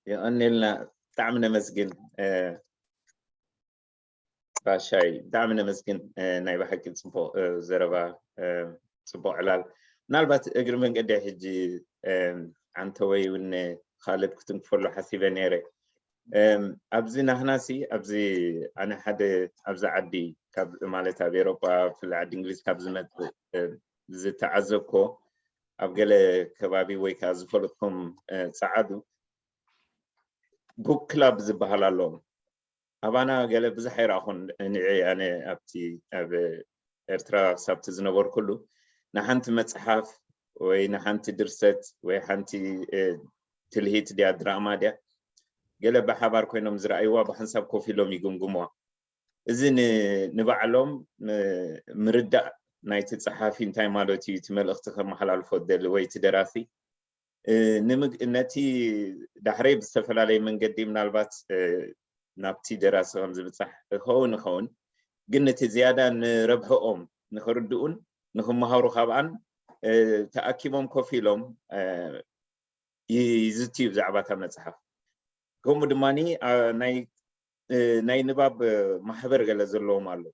የቐንየልና ብጣዕሚ ነመስግን ባሻይ ብጣዕሚ ነመስግን። ናይ ብሓቂ ፅቡቕ ዘረባ፣ ፅቡቕ ዕላል። ምናልባት እግሪ መንገዲ ሕጂ ኣንተወይ እውን ካልድ ክትንክፈሉ ሓሲበ ነይረ። ኣብዚ ናህናሲ ኣብዚ ኣነ ሓደ ኣብዚ ዓዲ ማለት ኣብ ኤሮጳ ብፍላይ ዓዲ እንግሊዝ ካብ ዝመፅእ ዝተዓዘብኮ ኣብ ገለ ከባቢ ወይ ከዓ ዝፈለጥኩም ፀዓዱ ቡክ ክላብ ዝበሃል ኣለዎም። ኣባና ገለ ብዙሕ ኣይረኣኹን ንዒ ኣነ ኣብቲ ኣብ ኤርትራ ክሳብቲ ዝነበርኩሉ ንሓንቲ መፅሓፍ ወይ ንሓንቲ ድርሰት ወይ ሓንቲ ትልሂት ድያ ድራማ ድያ ገለ ብሓባር ኮይኖም ዝረኣይዋ ብሓንሳብ ኮፍ ኢሎም ይግምግምዋ። እዚ ንባዕሎም ምርዳእ ናይቲ ፀሓፊ እንታይ ማለት እዩ እቲ መልእኽቲ ከመሓላልፎ ደሊ ወይ እቲ ደራሲ ነቲ ዳሕረይ ብዝተፈላለየ መንገዲ ምናልባት ናብቲ ደራሲ ከም ዝብፃሕ ይኸውን ይኸውን ግን ነቲ ዝያዳ ንረብሕኦም ንክርድኡን ንክመሃሩ ካብኣን ተኣኪቦም ኮፍ ኢሎም ይዝትዩ ብዛዕባ እታ መፅሓፍ። ከምኡ ድማ ናይ ንባብ ማሕበር ገለ ዘለዎም ኣሎ።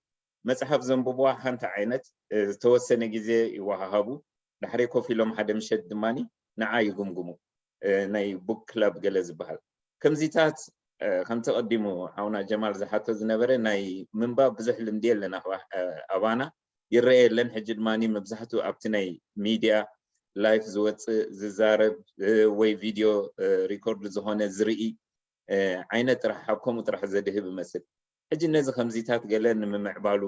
መፅሓፍ ዘንብብዋ ሓንቲ ዓይነት ዝተወሰነ ግዜ ይወሃሃቡ። ዳሕሪ ኮፍ ኢሎም ሓደ ምሸት ድማ ንዓ ይግምግሙ። ናይ ቡክ ክለብ ገለ ዝበሃል ከምዚታት ከምቲ ቀዲሙ ሓውና ጀማል ዝሓቶ ዝነበረ ናይ ምንባብ ብዙሕ ልምዲ የለን ኣባና ይረአ የለን። ሕጂ ድማ መብዛሕትኡ ኣብቲ ናይ ሚድያ ላይፍ ዝወፅእ ዝዛረብ ወይ ቪድዮ ሪኮርድ ዝኾነ ዝርኢ ዓይነት ጥራሕ ኣብ ከምኡ ጥራሕ ዘድህብ ይመስል። ሕጂ ነዚ ከምዚታት ገለ ንምምዕባሉ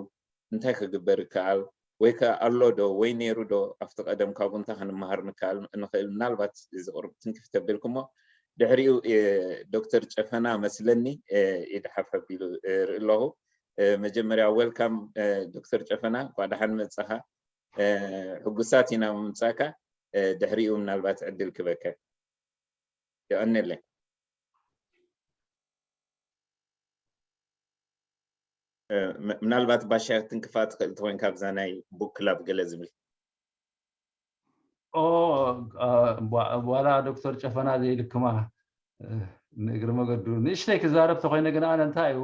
እንታይ ክግበር ይከኣል? ወይ ከ ኣሎ ዶ ወይ ነይሩ ዶ ኣብቲ ቀደም ካብኡ እንታይ ክንመሃር ንከኣል ንኽእል? ምናልባት እዚ ቁርብ ትንክፍ ተቢልኩሞ ድሕሪኡ እ፣ ዶክተር ጨፈና መስለኒ እ፣ ኢድ ሓፍ ኣቢሉ እ፣ ርኢ ኣለኹ። እ፣ መጀመርያ ዌልካም እ፣ ዶክተር ጨፈና እንኳዕ ደሓን መጻኻ። እ፣ ሕጉሳት ኢና ምምጻእካ። እ፣ ድሕሪኡ ምናልባት ዕድል ክበከ። የቐንየለይ። እ፣ ም- ምናልባት ባሻ ትንክፋ ትኽእል ተኮይንካ ኣብዛ ናይ ቡክ ክላብ ገለ ዝብል ኦ አ፣ ቧ- ዋላ ዶክተር ጨፈና ዘይልክማ እ፣ ንእግሪ መገዱ ንእሽተይ ክዛረብ ተኮይነ ግን ኣነ እንታይ እዩ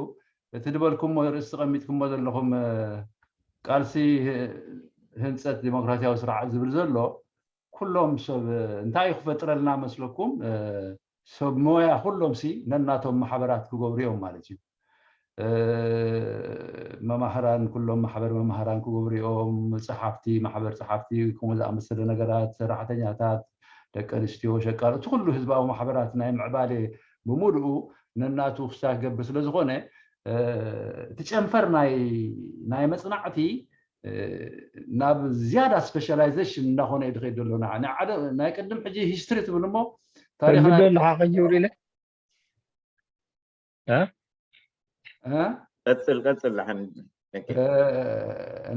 እቲ ዝበልኩሞ ርእሲ ተቐሚጥኩሞ ዘለኹም እ፣ ቃልሲ ህ- ህንፀት ዲሞክራሲያዊ ስርዓት ዝብል ዘሎ ኩሎም ሰብ እ፣ እንታይ እዩ ክፈጥረልና መስለኩም እ፣ ሰብ ሞያ ኩሎም ሲ ነናቶም ማሕበራት ክገብሩ እዮም ማለት እዩ እ፣ መማህራን ኩሎም ማሕበር መማህራን ክገብሩ እዮም፣ ፀሓፍቲ ማሕበር ፀሓፍቲ ከምኡ ዝኣመሰለ ነገራት፣ ሰራሕተኛታት፣ ደቂ ኣንስትዮ፣ ሸቃሎ እቲ ኩሉ ህዝባዊ ማሕበራት ናይ ምዕባሌ ብምሉኡ ነናቱ ክስታይ ክገብር ስለ ዝኾነ እ፣ እቲ ጨንፈር ናይ ናይ መፅናዕቲ እ፣ ናብ ዝያዳ ስፔሻላይዜሽን እናኾነ እዩ ዝኸይድ ዘሎ። ንዓ- ንዓደ- ናይ ቅድም ሕጂ ሂስትሪ ትብል እሞ ታሪኽ ሕጂ ናይ ዶ ኣለኻ ከይውሪለ እ? ቀፅል ቀፅል ደሓን ኦኬ። እ፣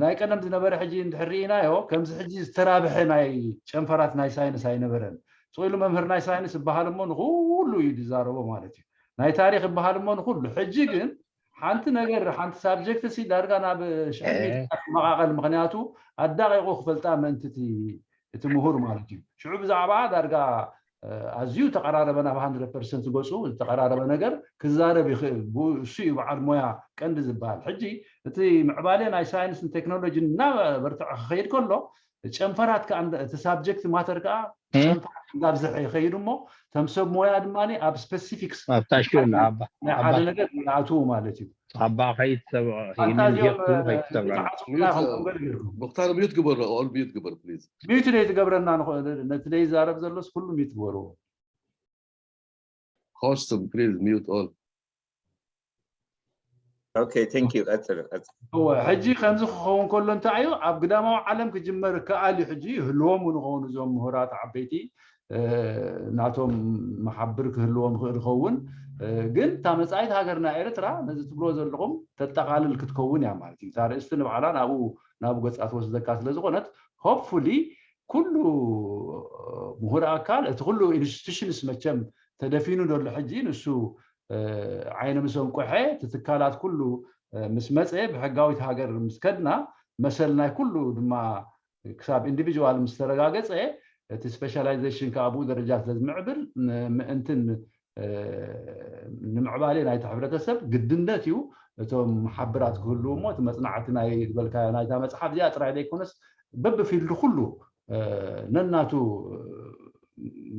ናይ ቀደም ዝነበረ ሕጂ እንድሕር ርኢናዮ ከምዚ ሕጂ ዝተራብሐ ናይ ጨንፈራት ናይ ሳይንስ ኣይነበረን። ስቕ ኢሉ መምህር ናይ ሳይንስ ዝበሃል እሞ ንኩሉ እዩ ዝዛረቦ ማለት እዩ። ናይ ታሪክ ይበሃል እሞ ንኩሉ። ሕጂ ግን ሓንቲ ነገር ሓንቲ ሳብጀክት ሲ ዳርጋ ናብ ሽሕ ሚእቲ መቃቀል ምክንያቱ ኣዳቂቁ ክፈልጣ ምእንቲ እቲ እቲ ምሁር ማለት እዩ። ሽዑ ብዛዕባ ዳርጋ ኣዝዩ ተቐራረበ ናብ ሃንድረድ ፐርሰንት ገፁ ዝተቐራረበ ነገር ክዛረብ ይኽእል። ብኡ እሱ እዩ በዓል ሞያ ቀንዲ ዝበሃል። ሕጂ እቲ ምዕባለ ናይ ሳይንስን ቴክኖሎጂን እናበርትዐ ክኸይድ ከሎ ጨንፈራት ከዓ እንዳ- እቲ ሳብጀክት ማተር ከዓ ጨንፈራት እንዳብዝሐ ይኸይድ እሞ እቶም ሰብ ሞያ ድማ ኣብ ስፔሲፊክስ ኣብታ ሽዑ ንዓባ ናይ ሓደ ነገር ይኣትዉ ማለት እዩ። ኣባ ከይትሰብዖ ኣንታ ይንን እዚኦም ጌርኩም ከይትሰብዖ ዝዓፅሙና ይኹን ገለ ጌርኩም ሙክታር ሚዩት ግበሮ ኦል ሚዩት ግበር ፕሊዝ። ሚዩት ደይ ትገብረና ንኾ- ነቲ ደይ ዛረብ ዘሎስ ኩሉ ሚዩት ግበርዎ። ሆስት ፕሊዝ ሚዩት ኦል። ኦኬ ቴንክ ዩ ቀፅል ቀፅል። እወ ሕጂ ከምዚ ክኸውን ከሎ እንታይ እዩ ኣብ ግዳማዊ ዓለም ክጅመር ከኣል እዩ። ሕጂ ይህልዎም ንኸውን እዞም ምሁራት ዓበይቲ እ፣ ናቶም መሓብር ክህልዎም ይኽእል ይኸውን እ፣ ግን እታ መፃኢት ሃገርና ኤርትራ ነዚ ትብሎ ዘለኹም ተጠቓልል ክትከውን እያ ማለት እዩ። እታ ርእስቲ ንባዕላ ናብኡ ናብኡ ገፃ ትወስደካ ስለ ዝኾነት ሆፕፉሊ ኩሉ ምሁር ኣካል እቲ ኩሉ ኢንስቲቱሽንስ መቸም ተደፊኑ ዘሎ ሕጂ ንሱ እ፣ ዓይኒ ምስ ኣንቆሐ እቲ ትካላት ኩሉ እ፣ ምስ መፀ ብሕጋዊት ሃገር ምስ ከድና መሰል ናይ ኩሉ ድማ ክሳብ ኢንዲቪጅዋል ምስ ተረጋገፀ እቲ ስፔሻላይዜሽን ከዓ ብኡ ደረጃ ስለ ዝምዕብል ን- ምእንትን እ፣ ንምዕባሌ ናይቲ ሕብረተሰብ ግድነት እዩ እቶም ሓብራት ክህልው እሞ እቲ መፅናዕቲ ናይ ዝበልካዮ ናይታ መፅሓፍ እዚኣ ጥራይ ዘይኮነስ በብፊልዱ ኩሉ እ፣ ነናቱ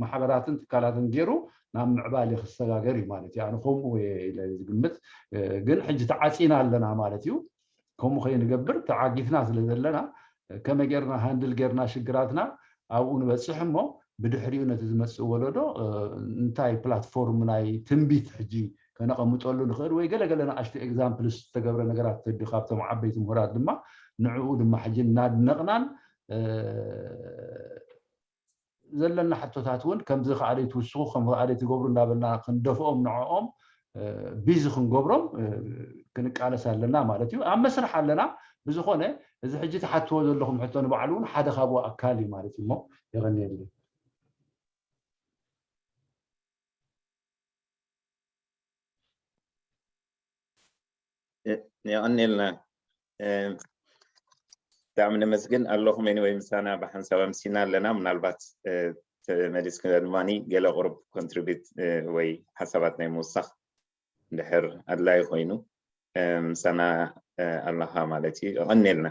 ማሕበራትን ትካላትን ገይሩ ናብ ምዕባሌ ክሰጋገር እዩ ማለት እዩ። ኣነ ከምኡ እየ ኢለ ዝግምት እ፣ ግን ሕጂ ተዓፂና ኣለና ማለት እዩ። ከምኡ ከይንገብር ተዓጊትና ስለ ዘለና ከመይ ጌርና ሃንድል ጌርና ሽግራትና ኣብኡ ንበፅሕ እሞ ብድሕሪኡ ነቲ ዝመፅእ ወለዶ እ፣ እንታይ ፕላትፎርም ናይ ትንቢት ሕጂ ከነቐምጠሉ ንኽእል ወይ ገለገለ ንኣሽቱ ኤግዛምፕልስ ዝተገብረ ነገራት ተዲ ካብቶም ዓበይቲ ምሁራት ድማ ንዕኡ ድማ ሕጂ እናድነቕናን እ፣ ዘለና ሕቶታት እውን ከምዚ ከኣለይ ትውስኹ ከም ከኣለይ ትገብሩ እንዳበልና ክንደፍኦም ንዕኦም እ፣ ቢዚ ክንገብሮም እ፣ ክንቃለስ ኣለና ማለት እዩ። ኣብ መስርሕ ኣለና። ብዝኾነ እዚ ሕጂ ትሓትዎ ዘለኹም ሕቶ ንባዕሉ እውን ሓደ ካብኡ ኣካል እዩ ማለት እዩ። እሞ የቐንየለይ። የቐንየልና። እ፣ ብጣዕሚ ነመስግን ኣለኹም። ኤኒወይ ምሳና ብሓንሳብ ኣምሲና ኣለና። ምናልባት እ፣ ተመሊስካ ድማ ገለ ቁሩብ ኮንትሪቢዩት እ፣ ወይ ሓሳባት ናይ ምውሳኽ እንድሕር ኣድላዪ ኮይኑ እ፣ ምሳና እ፣ ኣለኻ ማለት እዩ። የቐንየልና።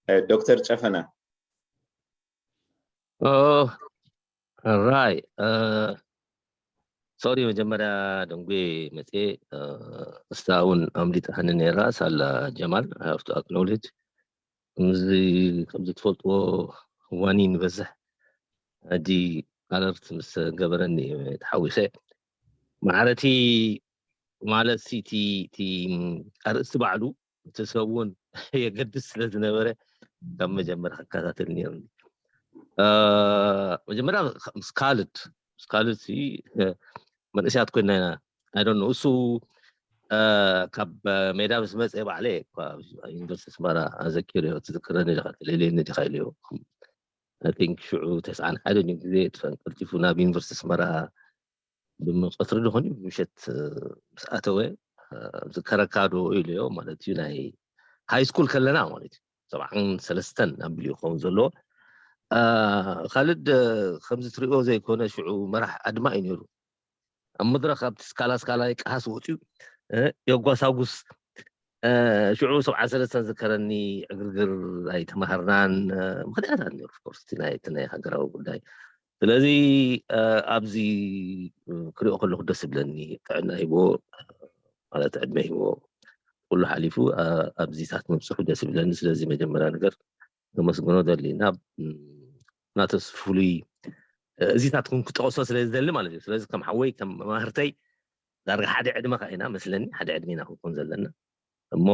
እ፣ ዶክተር ጨፈና ኦ ራይ ሶሪ መጀመርያ ደንጉ መፅየ እስታ እውን ኣምሊጣኒ ነይራ ሳላ ጀማል ሃፍቱ ኣክኖሌጅ ከምዚ ከምዚ ትፈልጥዎ ዋኒን ይበዝሕ ሕጂ ኣለርት ምስ ገበረኒ ተሓዊሰ ማዕረቲ ማለት እቲ ኣርእስቲ ባዕሉ እቲ ሰብ እውን የገድስ ስለ ዝነበረ ካብ መጀመርያ ክከታተል ነይሩ። መጀመርያ ምስ ካልድ ምስ ካልድ መንእስያት ኮይና ኢና። I don't know፣ እሱ ካብ ሜዳ ምስ መፀ ባዕለ ዩኒቨርሲቲ ኣስመራ ኣዘኪርዮ። ትዝክረኒ ዲኻ? ትልእልየኒ ዲኻ ኢልዮ። I think ሽዑ ተስዓን ሓደን እዩ ግዜ ተፈንቀልጢፉ ናብ ዩኒቨርሲቲ ኣስመራ ብመቐትሪ ዝኾን እዩ ምሸት ምስ ኣተወ ዝከረካዶ ኢልዮ ማለት እዩ። ናይ ሃይ ስኩል ከለና ማለት እዩ፣ ሰብዓን ሰለስተን ኣቢሉ ይኸውን ዘሎ። ካልድ ከምዚ ትሪኦ ዘይኮነ ሽዑ መራሕ ኣድማ እዩ ነይሩ። ኣብ መድረኽ ኣብቲ ስካላ ስካላ ይቀሃስ ወፅዩ የጓሳጉስ። ሽዑ ሰብዓ ሰለስተን ዝከረኒ ዕግርግር ኣይተማሃርናን ምክንያታት ነይሩ። ኦፍኮርስ ናይ ናይ ሃገራዊ ጉዳይ። ስለዚ ኣብዚ ክሪኦ ከለኩ ደስ ይብለኒ። ጥዕና ሂቦ ማለት ዕድመ ሂቦ ኩሉ ሓሊፉ ኣብዚታት ምብፅሑ ደስ ይብለኒ። ስለዚ መጀመርያ ነገር ከመስግኖ ደሊ ናብ ናተስ ፍሉይ እዚታት ኩን ክጠቕሶ ስለ ዝደሊ ማለት እዩ። ስለዚ ከም ሓወይ ከም መማህርተይ ዳርጋ ሓደ ዕድመ ከ ኢና መስለኒ፣ ሓደ ዕድመ ኢና ክንኮን ዘለና። እሞ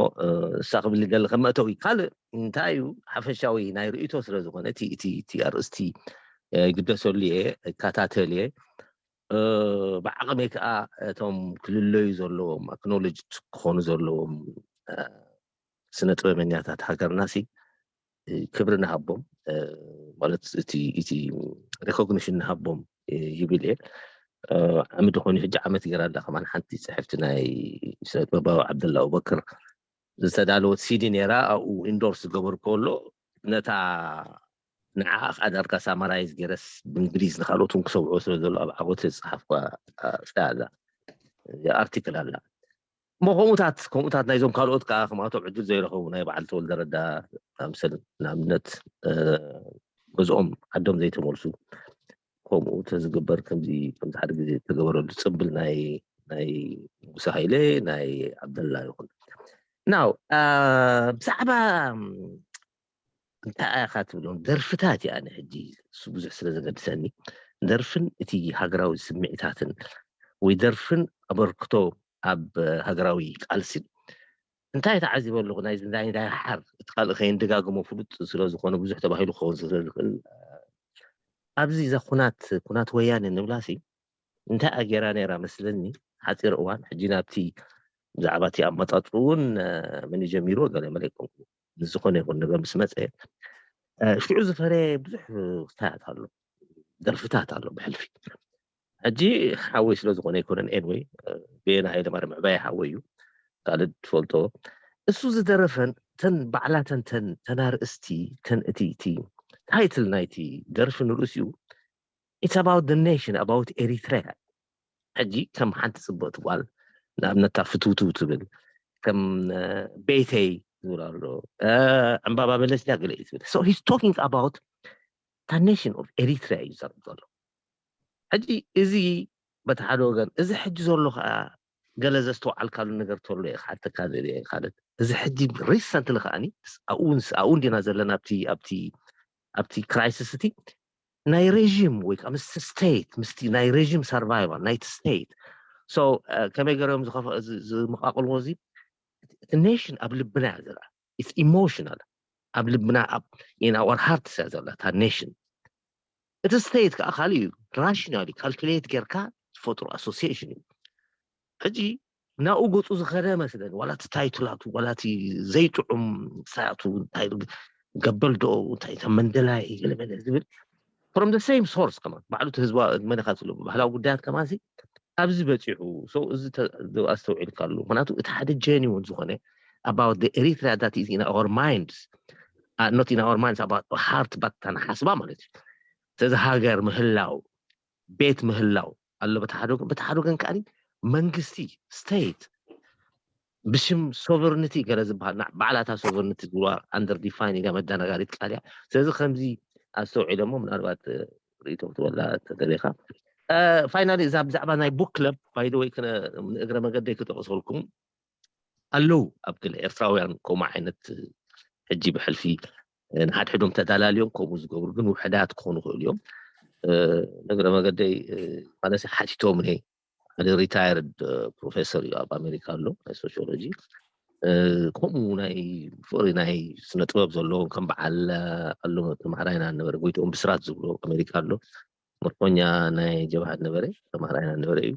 እሳ ክብል ደሊ ከም መእተዊ ካልእ እንታይ እዩ ሓፈሻዊ ናይ ርእይቶ ስለ ዝኾነ እቲ እቲ እቲ ኣርእስቲ ይግደሰሉ እየ፣ እከታተል እየ። ብዓቕመይ ከዓ እቶም ክልለዩ ዘለዎም ኣክኖሎጅ ክኾኑ ዘለዎም ስነ ጥበበኛታት ሃገርና ሲ ክብሪ ንሃቦም ማለት እቲ እቲ ሬኮግኒሽን ንሃቦም ይብል እየ። ዓሚ ድኾኑ ሕጂ ዓመት ገይራ ኣላ ከማን ሓንቲ ፅሕፍቲ ናይ ስነ ጥበባዊ ዓብደላ ኣቡበክር ዝተዳለወት ሲዲ ነይራ። ኣብኡ ኢንዶርስ ዝገበርኩ ኣሎ ነታ ንዓ ከዓ ዳርጋ ሳማራይዝ ገይረስ ብእንግሊዝ ንካልኦት እውን ክሰብዖ ስለ ዘሎ ኣብ ዓወት ዝፀሓፍኳ ስታ ኣላ ኣርቲክል ኣላ። እሞ ከምኡታት ከምኡታት ናይዞም ካልኦት ከዓ ከምኣቶም ዕድል ዘይረኸቡ ናይ በዓል ተወልደ ረዳ ኣምሰል ንኣብነት ገዝኦም ዓዶም ዘይተመልሱ ከምኡ ተዝግበር ከምዚ ከምዚ ሓደ ግዜ ተገበረሉ ፅብል ናይ ናይ ንጉሰ ሃይለ ናይ ዓብደላ ይኹን ናው ብዛዕባ እንታይ ኢኻ ትብሎም ደርፍታት እያ። ኣነ ሕጂ እሱ ብዙሕ ስለ ዘገድሰኒ ደርፍን እቲ ሃገራዊ ስምዒታትን ወይ ደርፍን ኣበርክቶ ኣብ ሃገራዊ ቃልሲን እንታይ ተዓዚበ ኣለኹ ናይ ናይ ዳይሓር እቲ ካልእ ከይንደጋግሞ ፍሉጥ ስለ ዝኾነ ብዙሕ ተባሂሉ ክኸውን ስለ ዝኽእል ኣብዚ እዛ ኩናት ኩናት ወያነ ንብላሲ እንታይ ኣጌራ ነይራ መስለኒ ሓፂር እዋን ሕጂ ናብቲ ብዛዕባ እቲ ኣመጣፅኡ እውን መን ጀሚርዎ ገለ መለ ኣይኮንኩ ምስ ዝኾነ ይኹን ነገር ምስ መፀ ሽዑ ዝፈረየ ብዙሕ ክስታያት ኣሎ ደርፍታት ኣሎ ብሕልፊ ሕጂ ሓወይ ስለ ዝኾነ ኣይኮነን ኤንወይ ቤና ሃይለማርያም ዕባየ ሓወይ እዩ ካልእ ትፈልጦ እሱ ዝደረፈን ተን ባዕላተን ተን ተናርእስቲ ተን እቲ እቲ ታይትል ናይቲ ደርፊ ንርእሲኡ it's about the nation about Eritrea ሕጂ ከም ሓንቲ ፅብቕቲ ጓል ንኣብነታ ፍትውትው ትብል ከም ቤተይ ዝብል ኣሎ ዕምባባ መለስ ያ ገለ እዩ ትብል so he's talking about the nation of Eritrea እዩ ዘርብ ዘሎ ሕጂ እዚ በቲ ሓደ ወገን እዚ ሕጂ ዘሎ ከዓ ገለ ዘስተውዓልካሉ ነገር ተሎ እየ ክሓተካ ደልየ ካልድ እዚ ሕጂ ሪሰንትሊ ከዓኒ ኣብኡ እንዲና ዘለና ኣብቲ ኣብቲ ኣብቲ ክራይሲስ እቲ ናይ ሬዥም ወይ ከዓ ምስ ስቴት ምስቲ ናይ ሬዥም ሰርቫይቫል ናይቲ ስቴት so ከመይ ገይሮም ዝመቃቅልዎ እዚ እቲ ኔሽን ኣብ ልብና እያ ዘላ ኢትስ ኢሞሽናል ኣብ ልብና in our hearts እያ ዘላ እታ ኔሽን እቲ ስቴት ከዓ ካልእ እዩ ራሽናሊ ካልኩሌት ጌርካ ዝፈጥሩ ኣሶሲሽን እዩ ሕጂ ናብኡ ገፁ ዝኸደ መስለኒ ዋላ እቲ ታይትላቱ ዋላ እቲ ዘይጥዑም ሳያቱ እንታይ ገበል ዶ እንታይ መንደላይ ገለመለ ዝብል from the same source ከማን ባዕሉ እቲ ህዝባ መነካ ዝብሎ ባህላዊ ጉዳያት ከማን ኣብዚ በፂሑ so እዚ ኣስተውዒልካሉ ምክንያቱ እቲ ሓደ ጀኒውን ዝኾነ about the Eritrea that is in our minds uh, not in our minds about heart but ተነሓስባ ማለት እዩ ስለዚ ሃገር ምህላው ቤት ምህላው ኣሎ በቲ ሓደ ወገን በቲ ሓደ ወገን ከዓ መንግስቲ ስቴት ብሽም ሶቨርኒቲ ገለ ዝበሃል ባዕላታ ሶቨርኒቲ ዝብልዋ ኣንደር ዲፋይን ኢላ መዳናጋሪት ቃል እያ ስለዚ ከምዚ ኣስተውዒሎሞ ምናልባት ርእቶ ክትበላ ተደሊኻ ፋይናሊ እዛ ብዛዕባ ናይ ቡክ ክለብ ባይደወይ ንእግረ መገደይ ክጠቕሰልኩም ኣለዉ ኣብ ገለ ኤርትራውያን ከምኡ ዓይነት ሕጂ ብሕልፊ ንሓድሕዶም ተዳላልዮም ከምኡ ዝገብሩ ግን ውሕዳት ክኾኑ ይኽእሉ እዮም ነግረ መገደይ ማለት ሓቲቶም ነ ሓደ ሪታየርድ ፕሮፌሰር እዩ ኣብ ኣሜሪካ ኣሎ ናይ ሶሲዮሎጂ ከምኡ ናይ ፍቕሪ ናይ ስነ ጥበብ ዘለዎም ከም በዓል ኣሎ ተማሃራይና ነበረ፣ ጎይትኦም ብስራት ዝብሎ ኣሜሪካ ኣሎ፣ መርኮኛ ናይ ጀብሃ ነበረ፣ ተማሃራይና ነበረ እዩ።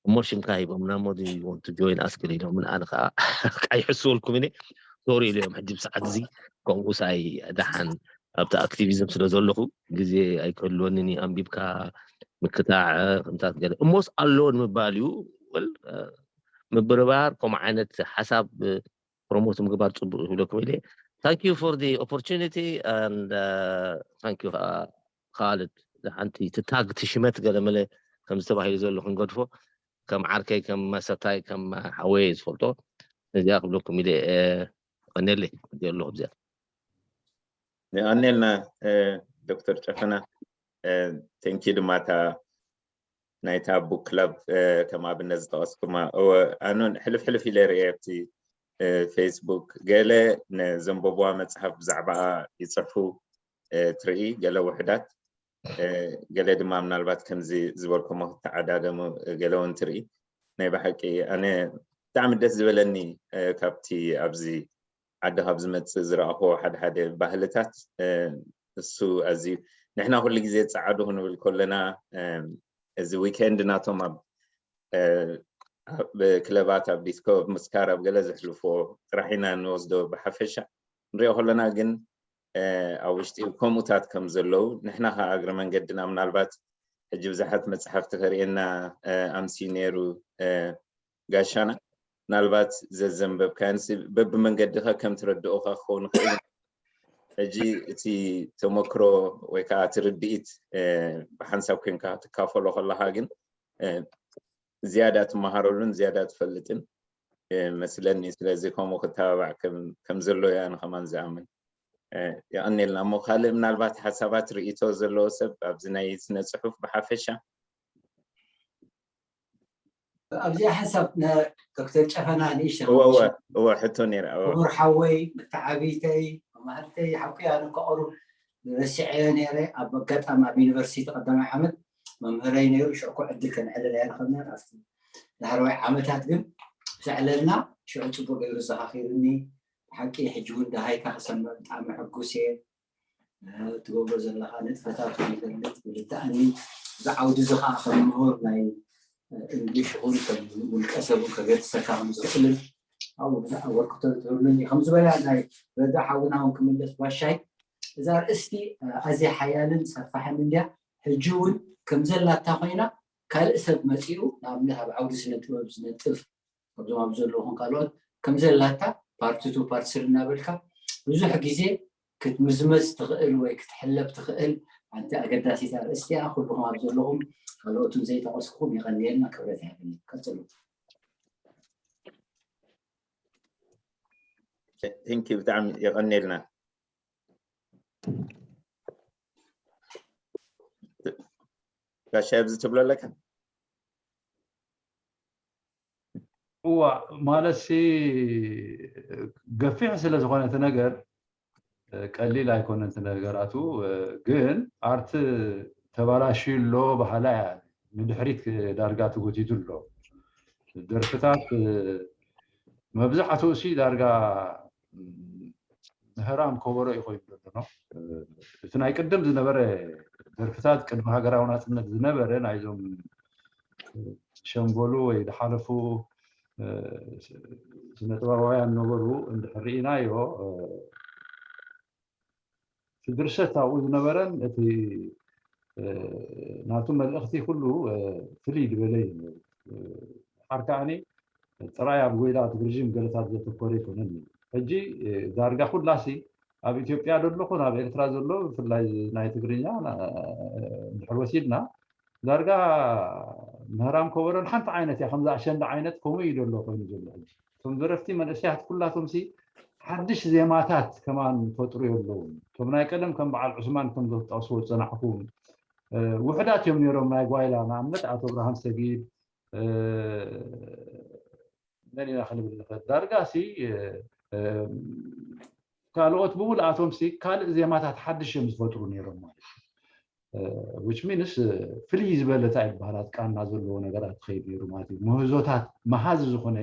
እሞ ሽምካ ሂቦምና፣ እሞ ሞዲ ወንቱ ጆይን ኣስክል ኢሎም፣ ኣነ ከዓ ቃይ ሕስወልኩም ኢለ ሶሪ ኢለዮም። ሕጂ ብሰዓት እዚ ከምኡ ሳይ ደሓን ኣብቲ ኣክቲቪዝም ስለ ዘለኹ ግዜ ኣይክህልወንን እዩ። ኣንቢብካ ምክታዕ ከምታት ገለ እሞስ ኣሎ ንምባል እዩ። ወል ምብርባር ከምኡ ዓይነት ሓሳብ ፕሮሞት ምግባር ፅቡቅ ይብለኩም ኢለ። Thank you for the opportunity and thank you ካልድ ሓንቲ ትታግ ትሽመት ገለመለ ከምዚ ተባሂሉ ዘሎ ክንገድፎ ከም ዓርከይ ከም መሰታይ ከም ሓወየ ዝፈልጦ ነዚኣ ክብለኩም ኢለ። ቀኔለ ኣለኹ ብዚኣ። የቐኔልና ዶክተር ጨፈና። ቴንኪ ድማ እታ ናይታ ቡክ ክለብ ከም ኣብነት ዝጠቐስኩማ ኣኖን ሕልፍ ሕልፍ ኢለ ርእየ ኣብቲ ፌስቡክ ገለ ንዘንበብዋ መፅሓፍ ብዛዕባኣ ይፅሕፉ ትርኢ፣ ገለ ውሕዳት፣ ገለ ድማ ምናልባት ከምዚ ዝበልኩሞ ክተዓዳደሙ ገለ እውን ትርኢ። ናይ ብሓቂ ኣነ ብጣዕሚ ደስ ዝበለኒ ካብቲ ኣብዚ ዓዲ ካብ ዝመፅእ ዝረኣኹዎ ሓደ ሓደ ባህልታት እሱ ኣዝዩ ንሕና ኩሉ ግዜ ፀዓዱ ክንብል ከለና እዚ ዊኬንድ ናቶም ኣብ ኣብ ክለባት ኣብ ዲስኮ ኣብ ምስካር ኣብ ገለ ዘሕልፍዎ ጥራሕ ኢና እንወስዶ። ብሓፈሻ ንሪኦ ከለና ግን ኣብ ውሽጢ ከምኡታት ከም ዘለዉ ንሕና ከዓ እግረ መንገድና ምናልባት ሕጂ ብዙሓት መፅሓፍቲ ከርእየና ኣምስዩ ነይሩ ጋሻና። ምናልባት ዘዘንበብካዮን በብመንገድኻ ከም ትረድኦኻ ክኸውን ይኽእል። ሕጂ እቲ ተመክሮ ወይ ከዓ እቲ ርድኢት ብሓንሳብ ኮንካ ትካፈሎ ከለኻ ግን ዝያዳ ትመሃረሉን ዝያዳ ትፈልጥን መስለኒ። ስለዚ ከምኡ ክተባባዕ ከም ዘሎ እየ ኣነ ከማን ዝኣምን። የቐኔልና እሞ ካልእ ምናልባት ሓሳባት ርእይቶ ዘለዎ ሰብ ኣብዚ ናይ ስነ ፅሑፍ ብሓፈሻ? ኣብዚኣ ሓሳብ ዶክተር ጨፈና ንእሽተ እወ ሕቶ ነይራ። ክቡር ሓወይ፣ መተዓብይተይ፣ መማህርተይ ሓቂ ኣነ ከቕሩ ረሲዐዮ ነይረ። ኣብ ኣጋጣሚ ኣብ ዩኒቨርሲቲ ቀዳማይ ዓመት መምህረይ ነይሩ። ሽዕኮ ዕድል ከነዕልል ኣይረኸብናን። ኣብቲ ዳሕረዋይ ዓመታት ግን ምስ ኣዕለልና ሽዑ ፅቡቅ ገይሩ ዘኻኺሩኒ። ብሓቂ ሕጂ እውን ደሃይካ ክሰምዕ ብጣዕሚ ሕጉስ እየ። ትገብሮ ዘለኻ ንጥፈታት ይፈልጥ ይርዳእኒ። እዚ ዓውዲ እዚ ከዓ ከም ምሁር ናይ እንግሊሽ ይኹን ከም ውልቀ ሰብ እውን ከገድሰካ ከም ዝኽእልን ኣብኡ ብዙሕ ኣበርክቶ ትህብሉኒ ከም ዝበላ ናይ ረዳ ሓውና እውን ክምለስ ባሻይ እዛ ርእስቲ ኣዝያ ሓያልን ሰፋሕን እንድያ። ሕጂ እውን ከም ዘላታ ኮይና ካልእ ሰብ መፂኡ ንኣብነት ኣብ ዓውዲ ስነ ጥበብ ዝነጥፍ ካብዞም ኣብ ዘለኹም ካልኦት ከም ዘላታ ፓርት ቱ ፓርት ስሪ እናበልካ ብዙሕ ግዜ ክትምዝመዝ ትኽእል ወይ ክትሕለብ ትኽእል ሓንቲ ኣገዳሲት ኣርእስቲ እያ። ኩልኹም ኣብ ዘለኹም ካልኦት እውን ዘይጠቐስኩም የቐንየልና፣ ክብረት ይሃበልና። ቀፅሉ። ቴንኪ ብጣዕሚ የቐንየልና። ጋሻ ኣብዚ ትብሎ ኣለካ? እዋ ማለትሲ ገፊሕ ስለ ዝኾነ እቲ ነገር ቀሊል ኣይኮነን እቲ ነገራቱ። ግን ኣርት ተባላሽዩ ኣሎ በሃላ እያ ንድሕሪት ዳርጋ ተጎቲቱ ኣሎ። ደርፍታት መብዛሕትኡ ሲ ዳርጋ ምህራም ከበሮ እዩ ኮይኑ ዘሎ። እቲ ናይ ቅድም ዝነበረ ደርፍታት ቅድሚ ሃገራዊ ናፅነት ዝነበረ ናይዞም ሸምበሉ ወይ ዝሓለፉ ስነጥበባውያን ነበሩ እንድሕር ርኢናዮ እቲ ድርሰት ኣብኡ ዝነበረን እቲ ናቱ መልእኽቲ ኩሉ ፍልይ ዝበለ እዩ። ሓር ከዓኒ ጥራይ ኣብ ጎይላ እቲ ግርዥም ገለታት ዘተኮረ ኣይኮነን። ሕጂ ዳርጋ ኩላሲ ኣብ ኢትዮጵያ ዘሎ ኮነ ኣብ ኤርትራ ዘሎ ብፍላይ ናይ ትግርኛ እንድሕር ወሲድና ዳርጋ ምህራም ከበሮን ሓንቲ ዓይነት እያ። ከምዛ ኣሸንዳ ዓይነት ከምኡ እዩ ዘሎ ኮይኑ ዘሎ። ሕጂ እቶም ደረፍቲ መንእሰያት ኩላቶም ሲ ሓድሽ ዜማታት ከማን ፈጥሩ የለውን። እቶም ናይ ቀደም ከም በዓል ዑስማን ከም ዘጠቕስዎ ዝፀናሕኩም ውሕዳት እዮም ነይሮም። ናይ ጓይላ ንኣብነት ኣቶ እብርሃም ሰጊድ መን ኢና ክንብል ንኽእል? ዳርጋ ሲ ካልኦት ብምልኣቶም ሲ ካልእ ዜማታት ሓድሽ እዮም ዝፈጥሩ ነይሮም ማለት እዩ። ዊች ሚንስ ፍልይ ዝበለ እንታይ ይበሃል ኣትቃና ዘለዎ ነገራት ትኸይድ ነይሩ ማለት እዩ። ምህዞታት መሃዚ ዝኾነ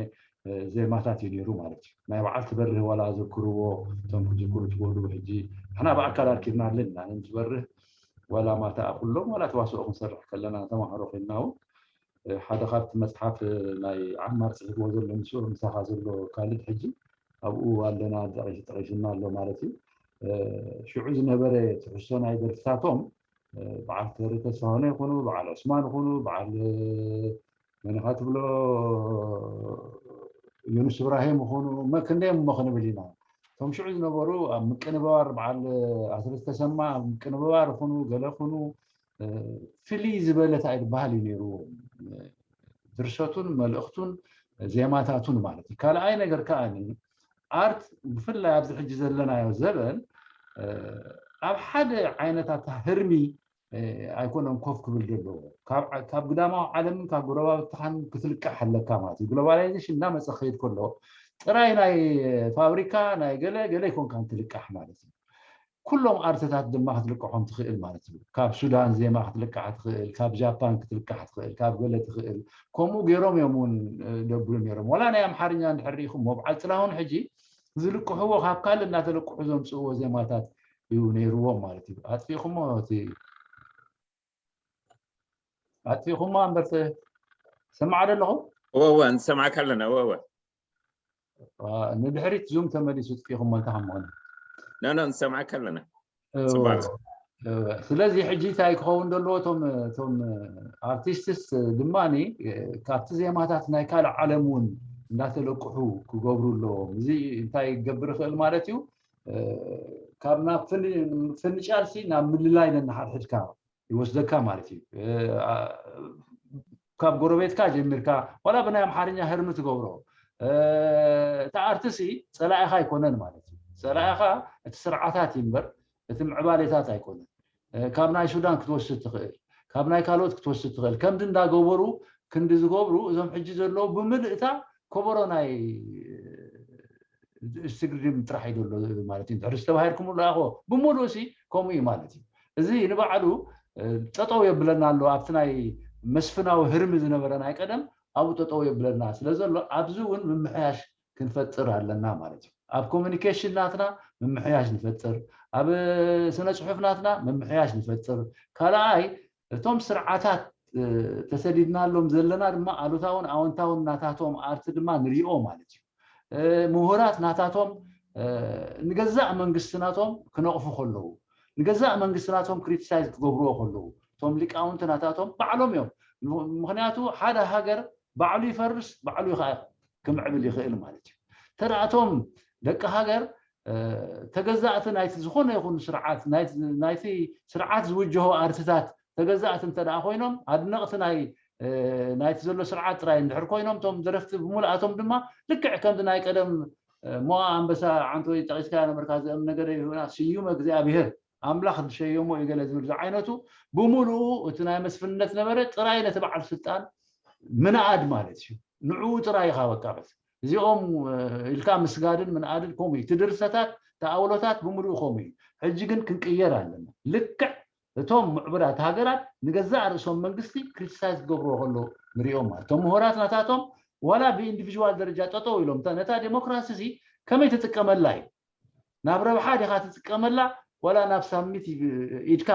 ዜማታት እዩ ነይሩ ማለት እዩ። ናይ በዓል ትበርህ ዋላ ዘክርዎ እቶም ሕጂ ኩሉ ትበሉ ሕጂ ንሕና ብኣካል ኣርኪብና ኣለና። ኣነ ምስ በርህ ዋላ ማታ ኩሎም ዋላ ተዋስኦ ክንሰርሕ ከለና ተማሃሮ ኮይንና እውን ሓደ ካብቲ መፅሓፍ ናይ ዓማር ፅሒፍዎ ዘሎ ምስኡ ምሳኻ ዘሎ ካልድ ሕጂ ኣብኡ ኣለና ጠቂስና ኣሎ ማለት እዩ። ሽዑ ዝነበረ ትሕዝቶ ናይ ደርፍታቶም በዓል ተሪ ተስፋሁነ ይኹኑ በዓል ዑስማን ይኹኑ በዓል መን ኢኻ ትብሎ ዩኑስ እብራሂም ይኹኑ ክንደዮም እሞ ክንብል ኢና። እቶም ሽዑ ዝነበሩ ኣብ ምቅንባር በዓል ኣስረስ ተሰማ ኣብ ምቅንባር ይኹኑ ገለ ይኹኑ ፍልይ ዝበለ እንታይ ዝበሃል እዩ ነይሩ ድርሰቱን መልእኽቱን ዜማታቱን ማለት እዩ። ካልኣይ ነገር ከኣ ኣርት ብፍላይ ኣብዚ ሕጂ ዘለናዮ ዘበን ኣብ ሓደ ዓይነት ኣታ ህርሚ ኣይኮነን ኮፍ ክብል ዘለዎ ካብ ግዳማዊ ዓለምን ካብ ጎረባብትኻን ክትልቃሕ ኣለካ ማለት እዩ። ግሎባላይዜሽን እንዳመፀ ክኸይድ ከሎ ጥራይ ናይ ፋብሪካ ናይ ገለ ገለ ኣይኮንካን ትልቃሕ ማለት እዩ። ኩሎም ኣርትታት ድማ ክትልቅሖም ትኽእል ማለት እዩ። ካብ ሱዳን ዜማ ክትልቃሕ ትኽእል፣ ካብ ጃፓን ክትልቃሕ ትኽእል፣ ካብ ገለ ትኽእል። ከምኡ ገይሮም እዮም እውን ደብሉ ነይሮም። ዋላ ናይ ኣምሓርኛ እንድሕር ርኢኹም ሞብዓል ጥላሁን ሕጂ ዝልቅሕዎ ካብ ካልእ እናተለቅሑ ዘምፅእዎ ዜማታት እዩ ነይርዎም ማለት እዩ። ኣጥፊእኹሞ እቲ ኣጥፊእኹሞ እምበር ሰማዕ ዶ ኣለኹ? እወ እወ ንሰማዕካ ኣለና እወ እወ ንድሕሪት ዙም ተመሊሱ ጥፊእኹሞ እንታይ ከም ምኾነ ኖ ኖ ንሰማዕካ ኣለና ስለዚ ሕጂ እንታይ ክኸውን ዘለዎ እቶም እቶም ኣርቲስትስ ድማ ካብቲ ዜማታት ናይ ካልእ ዓለም እውን እንዳተለቅሑ ክገብሩ ኣለዎም። እዚ እንታይ ክገብር ይኽእል ማለት እዩ? ካብ ናብ ፍንጫልሲ ናብ ምልላይ ነንሓድሕድካ ይወስደካ ማለት እዩ። ካብ ጎረቤትካ ጀሚርካ ዋላ ብናይ ኣምሓርኛ ህርሚ ትገብሮ እቲ ኣርትሲ ፀላኢኻ ኣይኮነን ማለት እዩ። ፀላኢኻ እቲ ስርዓታት እዩ እምበር እቲ ምዕባሌታት ኣይኮነን። ካብ ናይ ሱዳን ክትወስድ ትኽእል፣ ካብ ናይ ካልኦት ክትወስድ ትኽእል። ከምዚ እንዳገበሩ ክንዲ ዝገብሩ እዞም ሕጂ ዘለዉ ብምልእታ ከበሮ ናይ ስግሪድም ጥራሕ እዩ ዘሎ ማለት እዩ። ድሕሪ ዝተባሂልኩም ለኣኾ ብምሉእ ሲ ከምኡ እዩ ማለት እዩ። እዚ ንባዕሉ ጠጠው የብለና ኣሎ ኣብቲ ናይ መስፍናዊ ህርሚ ዝነበረ ናይ ቀደም ኣብኡ ጠጠው የብለና ስለ ዘሎ ኣብዚ እውን ምምሕያሽ ክንፈጥር ኣለና ማለት እዩ። ኣብ ኮሚኒኬሽን ናትና ምምሕያሽ ንፈጥር፣ ኣብ ስነ ፅሑፍ ናትና ምምሕያሽ ንፈጥር። ካልኣይ እቶም ስርዓታት ተሰዲድናሎም ዘለና ድማ ኣሉታውን ኣወንታውን ናታቶም ኣርቲ ድማ ንሪኦ ማለት እዩ። ምሁራት ናታቶም ንገዛእ መንግስቲ ናቶም ክነቕፉ ከለዉ ንገዛእ መንግስቲ ናቶም ክሪቲሳይዝ ክገብርዎ ከለዉ እቶም ሊቃውንቲ ናታቶም ባዕሎም እዮም። ምክንያቱ ሓደ ሃገር ባዕሉ ይፈርስ ባዕሉ ከዓ ክምዕብል ይኽእል ማለት እዩ። ተዳእቶም ደቂ ሃገር ተገዛእቲ ናይቲ ዝኾነ ይኹን ስርዓት ናይቲ ስርዓት ዝውጀሆ ኣርትታት ተገዛእቲ እንተ ኮይኖም ኣድነቕቲ ናይ ናይቲ ዘሎ ስርዓት ጥራይ እንድሕር ኮይኖም እቶም ደረፍቲ ብምልኣቶም ድማ ልክዕ ከምዚ ናይ ቀደም ሞኣ ኣንበሳ ዓንቶ ጠቂስካ ነበርካ ዘም ነገር ይሁና ስዩመ እግዚኣብሔር ኣምላኽ ዝሸየሞ እዩ ገለ ዝብል ዝዓይነቱ ብምሉኡ እቲ ናይ መስፍንነት ነበረ ጥራይ ነቲ በዓል ስልጣን ምንኣድ ማለት እዩ። ንዕኡ ጥራይ ኢኻ በቃ በስ እዚኦም ኢልካ ምስጋድን ምንኣድን ከምኡ እዩ። እቲ ድርሰታት ተኣውሎታት ብምሉኡ ከምኡ እዩ። ሕጂ ግን ክንቅየር ኣለና። ልክዕ እቶም ምዕቡላት ሃገራት ንገዛእ ርእሶም መንግስቲ ክሪቲሳይዝ ክገብርዎ ከሎ ንሪኦም ማለት እቶም ምሁራት ናታቶም ዋላ ብኢንዲቪዥዋል ደረጃ ጠጠው ኢሎም ነታ ዴሞክራሲ ሲ ከመይ ትጥቀመላ እዩ ናብ ረብሓ ዲኻ ትጥቀመላ ዋላ ናብ ሳሚት ኢድካ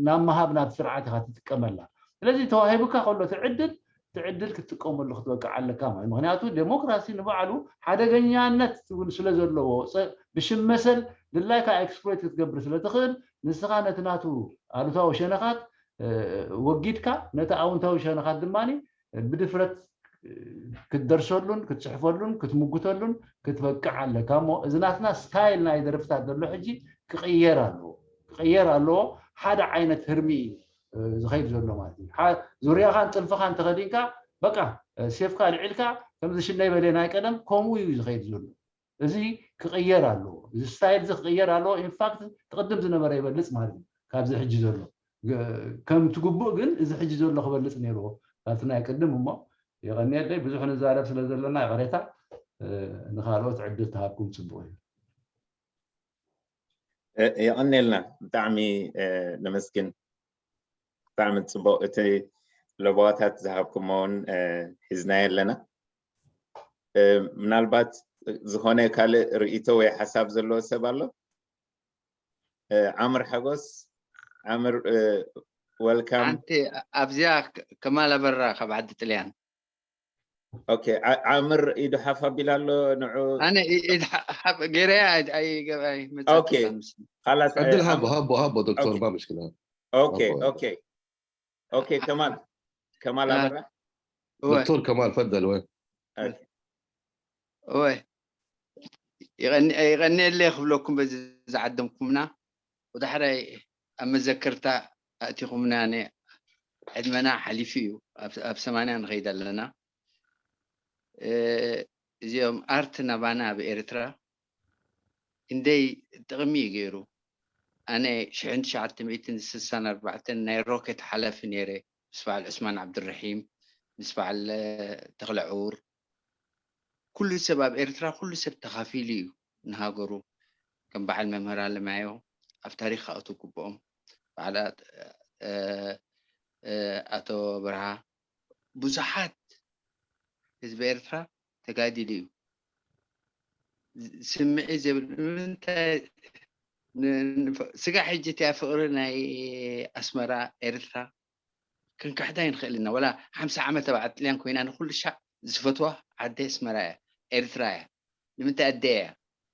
ናብ ምሃብ ናብ ስርዓት ኢኻ ትጥቀመላ። ስለዚ ተዋሂቡካ ከሎ ትዕድል ትዕድል ክትጥቀመሉ ክትበቅዕ ኣለካ ማለት ምክንያቱ ዴሞክራሲ ንባዕሉ ሓደገኛነት እውን ስለ ዘለዎ ብሽም መሰል ድላይካ ኤክስፕሎይት ክትገብር ስለ ትኽእል ንስኻ ነቲ ናቱ ኣሉታዊ ሸነኻት ወጊድካ ነቲ ኣውንታዊ ሸነኻት ድማ ብድፍረት ክትደርሰሉን ክትፅሕፈሉን ክትምጉተሉን ክትበቅዕ ኣለካ እሞ እዚ ናትና ስታይል ናይ ደርፍታት ዘሎ ሕጂ ክቕየር ኣለዎ ክቕየር ኣለዎ ሓደ ዓይነት ህርሚ እዩ ዝኸይድ ዘሎ ማለት እዩ ዙርያኻን ጥልፍኻን ተኸዲንካ በቃ ሴፍካ ልዒልካ ከምዚ ሽነይ በለ ናይ ቀደም ከምኡ እዩ ዝኸይድ ዘሎ እዚ ክቕየር ኣለዎ እዚ ስታይል እዚ ክቕየር ኣለዎ ኢንፋክት ትቕድም ዝነበረ ይበልፅ ማለት እዩ ካብዚ ሕጂ ዘሎ ከም ትግቡእ ግን እዚ ሕጂ ዘሎ ክበልፅ ነይርዎ ካብቲ ናይ ቅድም እሞ የቐንየለይ ብዙሕ ንዛረብ ስለ ዘለና ይቐሬታ ንካልኦት ዕድል ተሃብኩም ፅቡቅ እዩ የቐንየልና ብጣዕሚ ነመስግን ብጣዕሚ ፅቡቅ እቲ ለበዋታት ዝሃብኩሞ እውን ሒዝናዮ ኣለና ምናልባት ዝኾነ ካልእ ርእይቶ ወይ ሓሳብ ዘለዎ ሰብ ኣሎ? ዓምር ሓጎስ፣ ዓምር፣ ወልካም። ሓንቲ ኣብዚኣ ከማል ኣበራ ካብ ዓዲ ጥልያን። ኦኬ፣ ዓምር ኢዱ ሓፍ ኣቢላ ኣሎ። ንዑ ኣነ ኢድ ሓፍ ገይረያ ኣይገባይ። ኦኬ፣ ካላስ ዕድል ሃቦ ሃቦ ሃቦ ዶክተር፣ ማ ምሽክላ። ኦኬ ኦኬ ኦኬ። ከማል ከማል ኣበራ። ዶክተር ከማል ፈደል ወይ ወይ ይቐንየለይ ክብለኩም በዚ ዝዓደምኩምና። ወዳሕራይ ኣብ መዘከርታ ኣእቲኹምና። ዕድመና ሓሊፉ እዩ፣ ኣብ ሰማንያ ንኸይድ ኣለና። እዚኦም ኣርት ናባና ኣብ ኤርትራ ክንደይ ጥቕሚ እዩ ገይሩ። ኣነ ሽሕን ትሽዓተ ሚእትን ስሳን ኣርባዕተን ናይ ሮኬት ሓላፊ ነይረ፣ ምስ በዓል ዑስማን ዓብድረሒም፣ ምስ በዓል ተኽለ ዕዉር፣ ኩሉ ሰብ ኣብ ኤርትራ ኩሉ ሰብ ተኻፊሉ እዩ ንሃገሩ። ከም በዓል መምህር ኣለማዮ ኣብ ታሪኽ ክኣትዉ ግብኦም፣ በዓል ኣቶ ብርሃ፣ ብዙሓት ህዝቢ ኤርትራ ተጋዲሉ እዩ። ስምዒት ዘይብል ንምንታይ ስጋ ሕጂ እቲያ ፍቕሪ ናይ ኣስመራ ኤርትራ ክንክሕዳ ይንኽእል ኢና። ወላ ሓምሳ ዓመት ኣብ ዓጥልያን ኮይና ንኩሉ ሻዕ ዝፈትዋ ዓዲ ኣስመራ እያ፣ ኤርትራ እያ። ንምንታይ ኣደ እያ?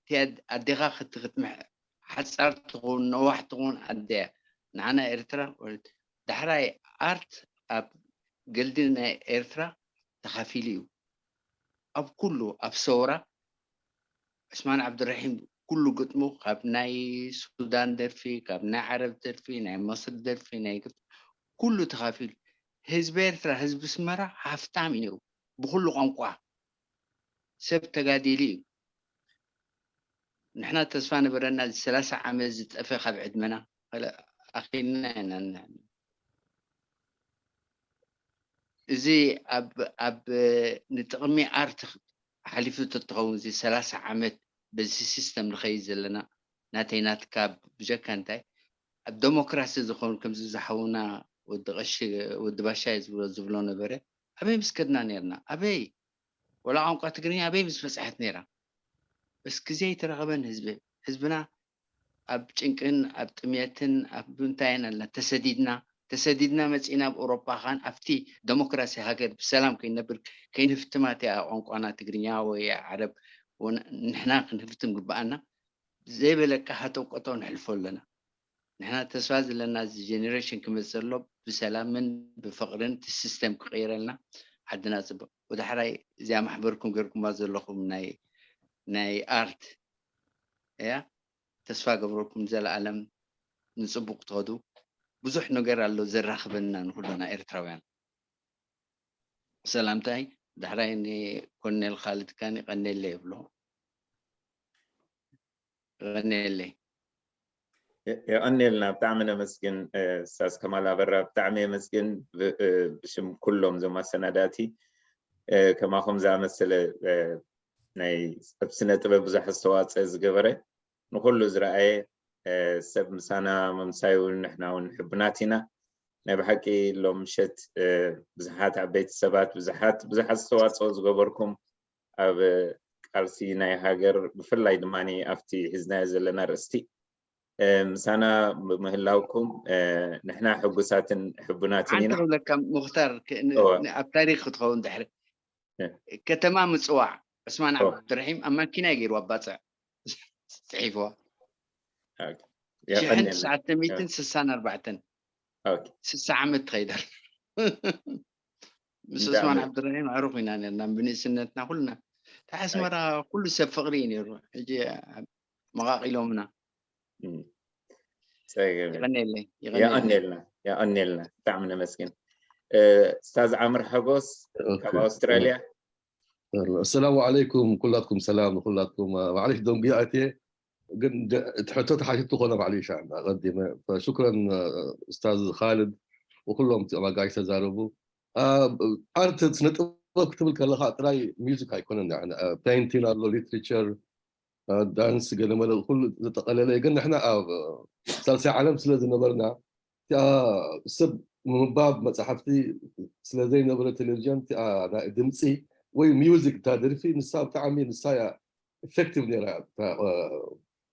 እቲያ ኣዴኻ ክትምሕ ሓጻር ትኹን ነዋሕ ትኹን ኣደ እያ። ንዓና ኤርትራ ዳሕራይ ኣርት ኣብ ገልዲ ናይ ኤርትራ ተኻፊሉ እዩ። ኣብ ኩሉ ኣብ ሰውራ ዑስማን ዓብድራሒም ኩሉ ግጥሙ ካብ ናይ ሱዳን ደርፊ፣ ካብ ናይ ዓረብ ደርፊ፣ ናይ መስሪ ደርፊ፣ ናይ ግብፂ ኩሉ ተኻፊሉ። ህዝቢ ኤርትራ ህዝቢ ኣስመራ ሃፍታም እዩ ነይሩ ብኩሉ ቋንቋ። ሰብ ተጋዲሉ እዩ። ንሕና ተስፋ ነበረና እዚ ሰላሳ ዓመት ዝጠፈ ካብ ዕድመና ኣኺልና ኢና። እዚ ኣብ ንጥቕሚ ኣርት ሓሊፉ ተትኸውን እዚ ሰላሳ ዓመት በዚ ሲስተም ንኸይድ ዘለና ናተይ ናትካ ብጀካ እንታይ ኣብ ደሞክራሲ ዝኾኑ ከምዚ ዝሓውና ወዲ ቀሺ ወዲ ባሻይ ዝብሎ ነበረ ኣበይ ምስ ከድና ነርና ኣበይ ወላ ቋንቋ ትግርኛ ኣበይ ምስ በፅሐት ነይራ በስ ግዜ ኣይተረኸበን ህዝቢ ህዝብና ኣብ ጭንቅን ኣብ ጥምየትን ኣብ ብንታይን ኣለና ተሰዲድና ተሰዲድና መፂና ኣብ ኤውሮጳ ካን ኣብቲ ደሞክራሲ ሃገር ብሰላም ከይነብር ከይንህፍትማ እቲኣ ቋንቋና ትግርኛ ወይ ዓረብ ንሕና ክንህፍትም ግበኣና ዘይበለካ ሃተው ቀተው ንሕልፎ ኣለና ንሕና ተስፋ ዘለና እዚ ጀኔሬሽን ክመፅእ ዘሎ ብሰላምን ብፍቅርን እቲ ሲስተም ክቅይረልና ዓድና ፅቡቅ ወዳሕራይ እዚኣ ማሕበርኩም ገርኩማ ዘለኹም ናይ ናይ ኣርት እያ ተስፋ ገብረኩም ዘለኣለም ንፅቡቅ ትኸዱ ብዙሕ ነገር ኣሎ ዘራኽበና ንኩልና ኤርትራውያን ሰላምታይ ዳሕራይ ንኮኔል ካልድ ካን ይቀኔለ ይብሎ ይቀኔለይ የቀኔልና ብጣዕሚ ነመስግን ስታዝ ከማል ኣበራ ብጣዕሚ የመስግን ብሽም ኩሎም ዞም ኣሰናዳእቲ ከማኹም ዝኣመሰለ ናይ ኣብ ስነ ጥበብ ብዙሕ ኣስተዋፅኦ ዝገበረ ንኩሉ ዝረኣየ ሰብ ምሳና ምምሳይ እውን ንሕና እውን ሕቡናት ኢና ናይ ብሓቂ ሎም ምሸት ብዙሓት ዓበይቲ ሰባት ብዙሓት ብዙሕ ኣስተዋፅኦ ዝገበርኩም ኣብ ቃልሲ ናይ ሃገር ብፍላይ ድማ ኣብቲ ሒዝናዮ ዘለና ርእስቲ ምሳና ብምህላውኩም ንሕና ሕጉሳትን ሕቡናትን ኢና። ሓንቲ ክብለካ ሙክታር ኣብ ታሪክ ክትኸውን ድሕሪ ከተማ ምፅዋዕ ዑስማን ዓብድርሒም ኣብ ማኪና ገይሩ ኣባፅዕ ፅሒፍዋ ሽሕን ትሽዓተ ሚእትን ስሳን ኣርባዕተን ስሳ ዓመት ትኸይዳ ምስ ዑስማን ዓብድራሂም ኣዕሩኽ ኢና ነርና ብንእስነትና ኩልና እቲ ኣስመራ ኩሉ ሰብ ፍቕሪ እዩ ነይሩ ሕጂ መቓቒሎምና የቐኔልና የቐኔልና ብጣዕሚ ነመስግን ስታዝ ዓምር ሓጎስ ካብ ኣውስትራልያ السلام عليكم ኩላትኩም ሰላም ንኩላትኩም ማዕለሽ ደንጉያ እትየ ግን እቲ ሕቶ ተሓቲቱ ኮነ ባዕሉ ይሻዕ ኣቐዲመ ሽክረን ኡስታዝ ካልድ ወኩሎም እቲኦም ኣጋይሽ ተዛረቡ ኣርት ስነ ጥበብ ክትብል ከለካ ጥራይ ሚውዚክ ኣይኮነን ፔይንቲን ኣሎ ሊትሬቸር ዳንስ ገለመለ ኩሉ ዘጠቀለለ ግን ንሕና ኣብ ሳልሳይ ዓለም ስለ ዝነበርና እቲኣ ሰብ ምንባብ መፅሓፍቲ ስለዘይነበረ ቴሌቪዥን እቲኣ ናይ ድምፂ ወይ ሚውዚክ እታ ደርፊ ንሳ ብጣዕሚ ንሳ እያ ኢፌክቲቭ ነይራ።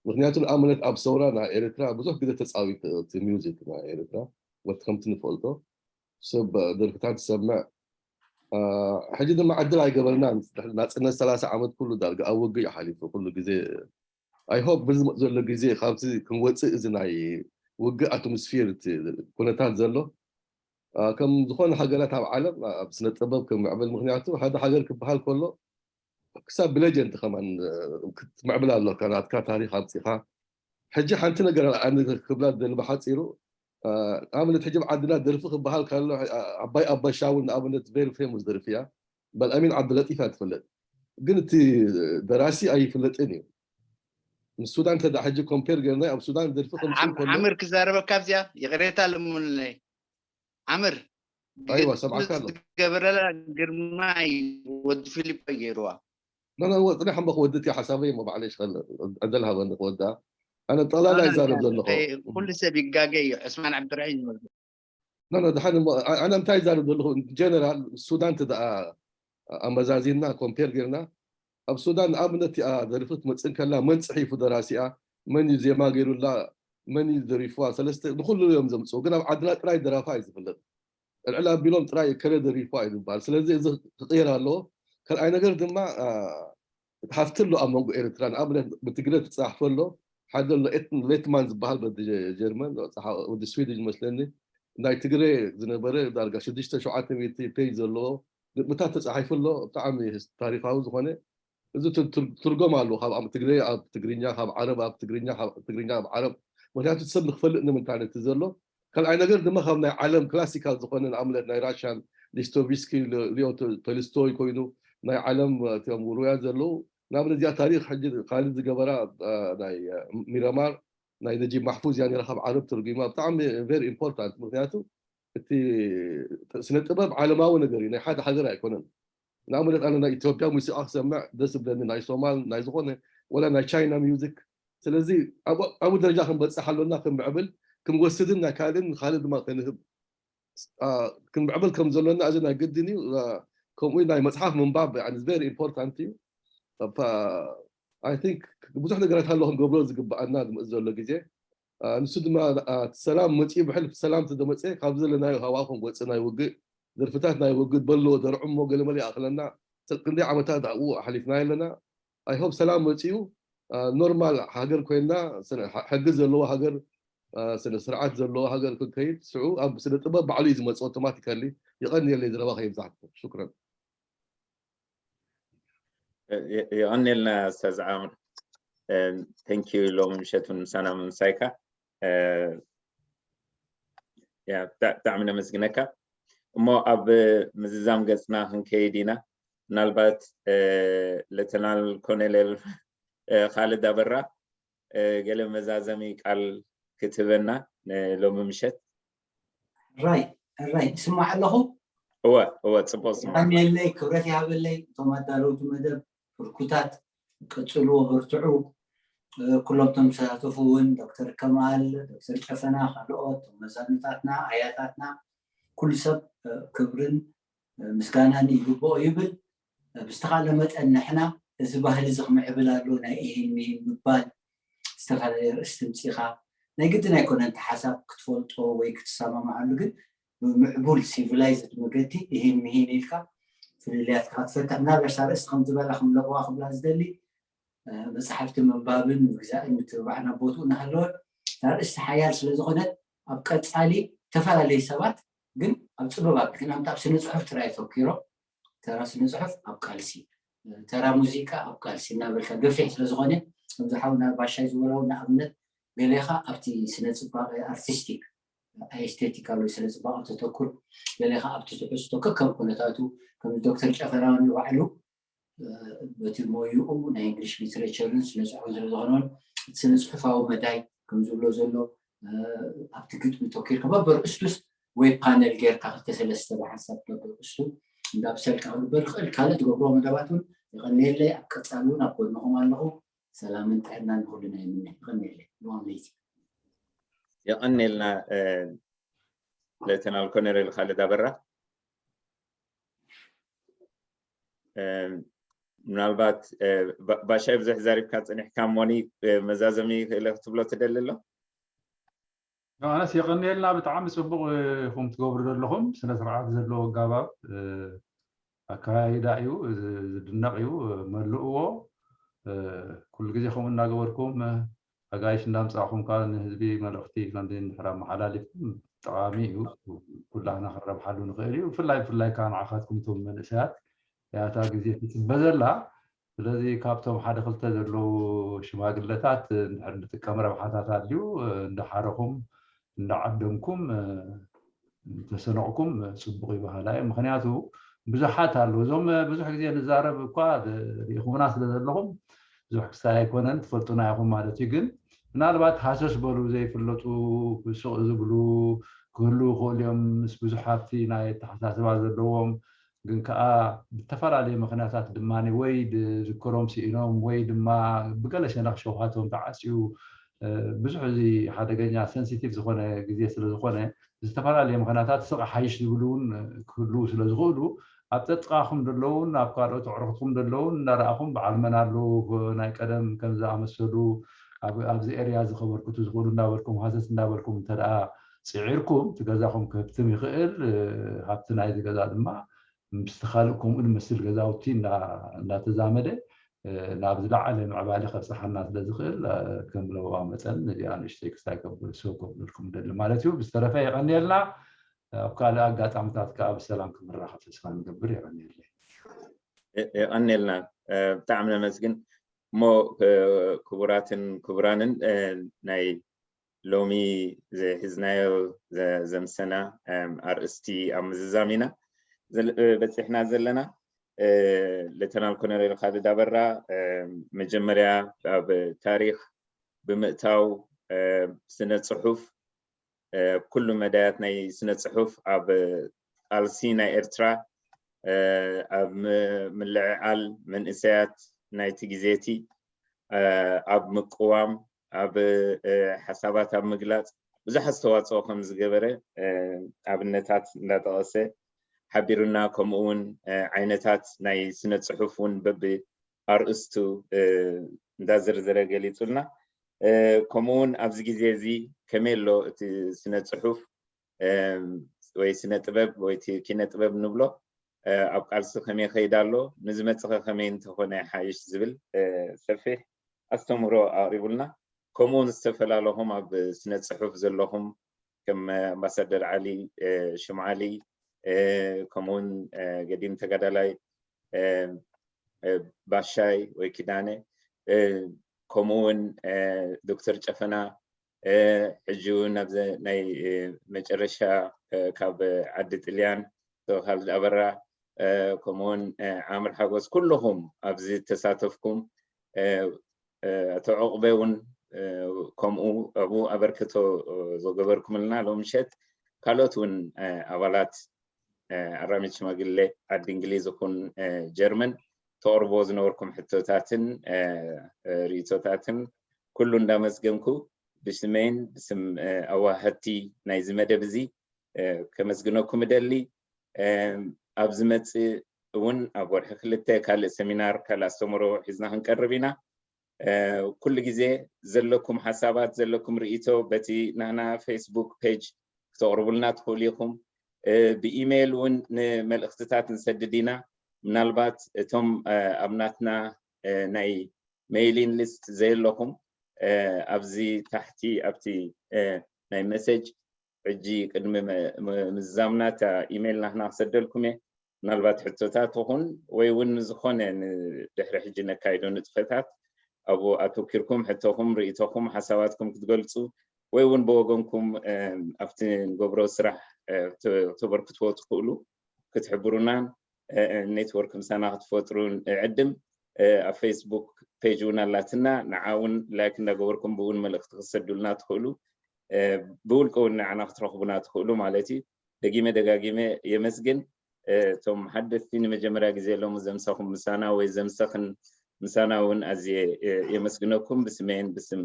ምክንያቱ ንኣብነት ኣብ ሰውራ ናይ ኤርትራ ብዙሕ ግዜ ተፃዊት እቲ ሚውዚክ ናይ ኤርትራ ወቲ ከምቲ ንፈልጦ ሰብ ደርፍታት ትሰምዕ። ሕጂ ድማ ዕድል ኣይገበርና። ናፅነት ሰላሳ ዓመት ኩሉ ዳርጋ ኣብ ውግእ እዩ ሓሊፉ ኩሉ ግዜ። ኣይ ሆፕ ብዝመፅ ዘሎ ግዜ ካብዚ ክንወፅእ እዚ ናይ ውግእ ኣትሞስፌር እቲ ኩነታት ዘሎ ከም ዝኾነ ሃገራት ኣብ ዓለም ኣብ ስነ ጥበብ ክምዕብል። ምክንያቱ ሓደ ሃገር ክበሃል ከሎ ክሳብ ብሌጀንድ ከማን ክትምዕብል ኣለካ ናትካ ታሪክ ኣምፂኻ። ሕጂ ሓንቲ ነገር ኣነ ክብላ ደሊ ብሓፂሩ ኣብነት ሕጂ ዓድና ደርፊ ክበሃል ካሎ ኣባይ ኣባሻውን ንኣብነት ቬሪ ፌሙስ ደርፊ እያ። በልኣሚን ዓብዱለጢፍ እያ ትፍለጥ፣ ግን እቲ ደራሲ ኣይፍለጥን እዩ። ምስ ሱዳን ተዳ ሕጂ ኮምፔር ገርና ኣብ ሱዳን ደርፊ ከምፅእ ከሎ ዓምር ክዛረበካ ኣብዚኣ ይቕሬታ ልሙንለይ ዓምር ኣይዋ ሰብዓካ ኣሎ ዝገበረላ ግርማይ ወዲ ፊሊፖ ገይርዋ ኖ ኖ ወጥና ሕምበ ክወድት እያ ሓሳበይ እሞ ባዕለይ ሽኸል ዕደል ሃበኒ ክወዳ ኣነ ጠቕላላ ይዛረብ ዘለኹ ኩሉ ሰብ ይጋገ እዩ ዕስማን ዓብድራሒም ኖ ኖ ድሓን እሞ ኣነ እንታይ ይዛረብ ዘለኹ ጀነራል ሱዳን ትደኣ ኣመዛዚና ኮምፔር ጌርና ኣብ ሱዳን ንኣብነት እቲኣ ደርፊ ትመፅእ ከላ መን ፅሒፉ ደራሲኣ መን እዩ ዜማ ገይሩላ መን እዩ ደሪፍዋ ሰለስተ ንኩሉ እዮም ዘምፅኡ ግን ኣብ ዓድና ጥራይ ደራፋ እዩ ዝፍለጥ ዕልዕል ኣቢሎም ጥራይ እከለ ደሪፍዋ እዩ ዝበሃል ስለዚ እዚ ክቅየር ኣለዎ ካልኣይ ነገር ድማ እቲ ሃፍቲ ኣሎ ኣብ መንጎ ኤርትራ ንኣብነት ብትግረ ትፅሓፍ ከሎ ሓደ ኣሎ ሌትማን ዝበሃል ወዲ ጀርመን ወዲ ስዊድን ይመስለኒ ናይ ትግረ ዝነበረ ዳርጋ ሽዱሽተ ሸውዓተ ሚእቲ ፔጅ ዘለዎ ግጥምታት ተፃሒፉ ኣሎ ብጣዕሚ ታሪካዊ ዝኾነ እዚ ትርጎም ኣለዎ ካብ ትግረ ኣብ ትግርኛ ካብ ዓረብ ኣብ ትግርኛ ካብ ትግርኛ ኣብ ዓረብ ምክንያቱ ሰብ ንክፈልጥ ንምንታይ ነቲ ዘሎ ካልኣይ ነገር ድማ ካብ ናይ ዓለም ክላሲካል ዝኾነ ንኣብነት ናይ ራሽያን ሊስቶቪስኪ ሊዮ ቶልስቶይ ኮይኑ ናይ ዓለም እቲኦም ውሩያት ዘለዉ ንኣብነት እዚኣ ታሪክ ሕጂ ካልድ ዝገበራ ናይ ሚረማር ናይ ነጂብ ማሕፉዝ እያ ነራ ካብ ዓረብ ተርጉማ ብጣዕሚ ቨሪ ኢምፖርታንት ምክንያቱ እቲ ስነ ጥበብ ዓለማዊ ነገር እዩ ናይ ሓደ ሃገር ኣይኮነን ንኣብነት ኣነ ናይ ኢትዮጵያ ሙዚቃ ክሰምዕ ደስ ዝብለኒ ናይ ሶማል ናይ ዝኾነ ወላ ናይ ቻይና ሚውዚክ ስለዚ ኣብኡ ደረጃ ክንበፅሕ ኣሎና ክንምዕብል ክንወስድን ናይ ካልእን ንካልእ ድማ ከንህብ ክንምዕብል ከም ዘሎና እዚ ናይ ግድን እዩ ከምኡ ናይ መፅሓፍ ምንባብ ቨሪ ኢምፖርታንት እዩ I think ብዙሕ ነገራት ኣሎ ክንገብሮ ዝግበኣና ዝመፅ ዘሎ ግዜ ንሱ ድማ ሰላም መፅኡ ብሕልፍ ሰላም ተደመፀ ካብ ዘለናዮ ሃዋ ክንወፅእ ናይ ውግእ ደርፍታት ናይ ውግእ በሎ ደርዑሞ ገለመለ ይኣክለና ክንደይ ዓመታት ኣብኡ ኣሕሊፍና ኣለና I hope ሰላም መፅኡ ኖርማል ሃገር ኮይና ሕጊ ዘለዎ ሃገር ስነ ስርዓት ዘለዎ ሃገር ክንከይድ ስዑ ኣብ ስነ ጥበብ ባዕሉ እዩ ዝመፅእ ኣውቶማቲካሊ ይቐንየለይ ዘረባ ከይብዛሕኩም ሽክረን የቐንየልና ኣስታዝ ዓምር thank you ሎም ምሸቱን ምሳና ምምሳይካ ብጣዕሚ ነመስግነካ እሞ ኣብ ምዝዛም ገፅና ክንከይድ ኢና ምናልባት ሌተናል ኮሎኔል ካልድ ኣበራ ገለ መዛዘሚ ቃል ክትህበና ሎሚ ምሸት ራይ ራይ ይስማዕ ኣለኹ እወ እወ ፅቡቅ ስማ የለይ ክብረት ይሃበለይ እቶም ኣዳለውቲ መደብ ብርኩታት ቀፅልዎ በርትዑ ኩሎም ተመሳተፉ እውን ዶክተር ከማል ዶክተር ጨፈና ካልኦት መዛኑታትና ኣያታትና ኩሉ ሰብ ክብርን ምስጋናን ይግብኦ ይብል ብዝተኻለ መጠን ንሕና እዚ ባህሊ እዚ ክምዕብል ኣሎ ናይ ኢሂን ምሂን ምባል ዝተፈላለየ ርእስቲ ምፂኻ ናይ ግድን ኣይኮነን እቲ ሓሳብ ክትፈልጦ ወይ ክትሰማማዓሉ ግን ብምዕቡል ሲቪላይዝድ መገዲ ኢሂን ምሂን ኢልካ ፍልልያትካ ክትፈትሕ ምናልባሽ እታ ርእስቲ ከም ዝበላ ከም ለቕዋ ክብላ ዝደሊ መፅሓፍቲ ምንባብን ምግዛእን ምትብባዕን ኣብ ቦትኡ እናሃለወ እታ ርእስቲ ሓያል ስለ ዝኾነት ኣብ ቀፃሊ ዝተፈላለዩ ሰባት ግን ኣብ ፅበብ ኣቢልክን ኣምጣ ኣብ ስነ ፅሑፍ ጥራይ ኣተኪሮም ተራ ስነ ፅሑፍ ኣብ ቃልሲ ተራ ሙዚቃ ኣብ ቃልሲ እናበልካ ገፊሕ ስለ ዝኾነ ከምዚ ሓውና ባሻይ ዝበሎ ንኣብነት ገሌኻ ኣብቲ ስነ ፅባቐ ኣርቲስቲክ ኣስቴቲካል ወይ ስነ ፅባቐ ተተኩር ገሌኻ ኣብቲ ትሕዝቶ ከከም ኩነታቱ ከም ዶክተር ጨፈራ ንባዕሉ በቲ ሞይኡ ናይ እንግሊሽ ሊትሬቸርን ስነ ፅሑፍ ስለ ዝኾነን እቲ ስነ ፅሑፋዊ መዳይ ከም ዝብሎ ዘሎ ኣብቲ ግጥሚ ተኪርካ በበርእስቱስ ወይ ፓነል ጌርካ ክልተ ሰለስተ ብሓሳብ በበርእስቱ እንዳብሰልካ ክግበር ይኽእል ካልእ ትገብርዎ መደባት እውን የቐንየለይ ኣብ ቀፃሊ እውን ኣብ ጎድንኹም ኣለኹ ሰላምን ጥዕናን ንኹልና ይምነ ይቐንየለይ ልዋም ለይቲ የቐንየልና ሌተናል ኮሎኔል ካልድ ኣበራ ምናልባት ባሻይ ብዙሕ ዛሪብካ ፀኒሕካ፣ ሞኒ መዛዘሚ ክእለ ክትብሎ ትደሊ ኣሎ? ዮሃንስ፣ የቐንየልና። ብጣዕሚ ፅቡቕ ኢኹም ትገብሩ ዘለኹም። ስነ ስርዓት ዘለዎ ኣጋባብ ኣካይዳ እዩ፣ ዝድነቕ እዩ። መልእዎ ኩሉ ግዜ ከምኡ እናገበርኩም ኣጋይሽ እንዳምፃእኹም ከዓ ንህዝቢ መልእኽቲ ከምዚ እንድሕር ኣመሓላሊፍኩም ጠቓሚ እዩ። ኩላህና ክንረብሓሉ ንኽእል እዩ። ብፍላይ ብፍላይ ከዓ ንዓኻትኩም እቶም መንእሰያት ያታ ግዜ ትፅበ ዘላ። ስለዚ ካብቶም ሓደ ክልተ ዘለዉ ሽማግለታት እንድሕር ንጥቀም ረብሓታት ኣድልዩ እንዳሓረኹም እንዳዓደምኩም እንተሰነቕኩም ፅቡቕ ይበሃላ እየ። ምክንያቱ ብዙሓት ኣለዉ። እዞም ብዙሕ ግዜ ንዛረብ እኳ ርኢኹምና ስለ ዘለኹም ብዙሕ ክሳይ ኣይኮነን፣ ትፈልጡና ኢኹም ማለት እዩ። ግን ምናልባት ሃሰስ በሉ ዘይፍለጡ ስቕ ዝብሉ ክህልዉ ይኽእሉ እዮም። ምስ ብዙሕ ሃፍቲ ናይ ኣተሓሳስባ ዘለዎም ግን ከዓ ብተፈላለየ ምክንያታት ድማ ወይ ዝከሮም ስኢኖም ወይ ድማ ብገለ ሸነኽ ሸውሃቶም ተዓፅዩ ብዙሕ እዚ ሓደገኛ ሰንሲቲቭ ዝኾነ ግዜ ስለ ዝኾነ ዝተፈላለየ ምኽንያታት ስቕ ሓይሽ ዝብሉ እውን ክህልዉ ስለ ዝኽእሉ ኣብ ፀጥቓኹም ዘለውን ኣብ ካልኦት ኣዕሩኽትኩም ዘለውን እንዳረኣኹም በዓል መን ኣለዉ ናይ ቀደም ከም ዝኣመሰሉ ኣብዚ ኤርያ እዚ ከበርክቱ ዝኽእሉ እንዳበልኩም ሃሰስ እንዳበልኩም እንተ ደኣ ፅዒርኩም እቲ ገዛኹም ክህብትም ይኽእል። ሃብቲ ናይዚ ገዛ ድማ ምስቲ ካልእ ከምኡ ዝመስል ገዛውቲ እንዳተዛመደ ናብ ዝለዓለ ምዕባለ ከብፅሓና ስለ ዝኽእል ከም ለበዋ መፀን እዚኣ ንእሽተይ ክስታይ ከብልሶ ከብልልኩም ደሊ ማለት እዩ። ብዝተረፈ የቐንየልና። ኣብ ካልእ ኣጋጣምታት ከዓ ብሰላም ክንራኸብ ተስፋ ንገብር። የቐንየለይ። የቐንየልና። ብጣዕሚ ነመስግን። እሞ ክቡራትን ክቡራንን ናይ ሎሚ ዝሕዝናዮ ዘምሰና ኣርእስቲ ኣብ ምዝዛም ኢና በፂሕና ዘለና። ሌተናል ኮነሬል ካልድ ኣበራ መጀመርያ ኣብ ታሪክ ብምእታው ስነ ፅሑፍ ኣብ ኩሉ መዳያት ናይ ስነ ፅሑፍ ኣብ ቃልሲ ናይ ኤርትራ ኣብ ምልዕዓል መንእሰያት ናይቲ ግዜቲ ኣብ ምቅዋም ኣብ ሓሳባት ኣብ ምግላጽ ብዙሕ ኣስተዋፅኦ ከም ዝገበረ ኣብነታት እንዳጠቐሰ ሓቢሩና። ከምኡ እውን ዓይነታት ናይ ስነ ፅሑፍ እውን በቢ ኣርእስቱ እንዳዝርዝረ ገሊፁልና። ከምኡ እውን ኣብዚ ግዜ እዚ ከመይ ኣሎ እቲ ስነ ፅሑፍ ወይ ስነ ጥበብ ወይ ኪነ ጥበብ ንብሎ ኣብ ቃልሲ ከመይ ከይድ ኣሎ፣ ንዝመፅኸ ከመይ እንተኾነ ሓይሽ ዝብል ሰፊሕ ኣስተምህሮ ኣቕሪቡልና። ከምኡውን ዝተፈላለኹም ኣብ ስነ ፅሑፍ ዘለኹም ከም ኣምባሳደር ዓሊ ሽምዓሊ ከምኡውን ገዲም ተጋዳላይ ባሻይ ወይ ኪዳነ ከምኡውን ዶክተር ጨፈና ሕጂ እውን ኣብዚ ናይ መጨረሻ ካብ ዓዲ ጥልያን ተወካል ኣበራ ከምኡውን ዓምር ሓጎስ ኩልኹም ኣብዚ ተሳተፍኩም ኣቶ ዕቑበ እውን ከምኡ ኣብኡ ኣበርክቶ ዝገበርኩምልና ሎም ምሸት ካልኦት እውን ኣባላት ኣራሚት ሽማግሌ ዓዲ እንግሊዝ ይኹን ጀርመን ተቕርቦ ዝነበርኩም ሕቶታትን ርእቶታትን ኩሉ እንዳመስገንኩ ብስመይን ብስም ኣዋሃድቲ ናይዚ መደብ እዚ ከመስግነኩም እደሊ። ኣብ ዝመፅእ እውን ኣብ ወርሒ ክልተ ካልእ ሰሚናር ካልእ ኣስተምሮ ሒዝና ክንቀርብ ኢና። ኩሉ ግዜ ዘለኩም ሓሳባት ዘለኩም ርእቶ በቲ ናህና ፌስቡክ ፔጅ ክተቕርቡልና ትኽእሉ ኢኹም። ብኢሜይል እውን ንመልእኽትታት ንሰድድ ኢና። ምናልባት እቶም ኣብ ናትና ናይ ሜይሊን ሊስት ዘየለኹም ኣብዚ ታሕቲ ኣብቲ ናይ መሰጅ ሕጂ ቅድሚ ምዝዛምና እታ ኢሜይል ናህና ክሰደልኩም እየ። ምናልባት ሕቶታት ይኹን ወይ እውን ዝኾነ ንድሕሪ ሕጂ ነካይዶ ንጥፈታት ኣብኡ ኣተኪርኩም ሕቶኹም ርእቶኹም ሓሳባትኩም ክትገልፁ ወይ እውን ብወገንኩም ኣብቲ ንገብሮ ስራሕ ክተበርክትዎ ትኽእሉ ክትሕብሩናን ኔትወርክ ምሳና ክትፈጥሩ ንዕድም። ኣብ ፌስቡክ ፔጅ እውን ኣላትና፣ ንዓ እውን ላይክ እንዳገበርኩም ብእውን መልእኽቲ ክትሰዱልና ትኽእሉ። ብውልቂ እውን ንዓና ክትረኽቡና ትኽእሉ ማለት እዩ። ደጊመ ደጋጊመ የመስግን። እቶም ሓደስቲ ንመጀመርያ ግዜ ሎሚ ዘምሰኹም ምሳና ወይ ዘምሰኽን ምሳና እውን ኣዝየ የመስግነኩም ብስመይን ብስም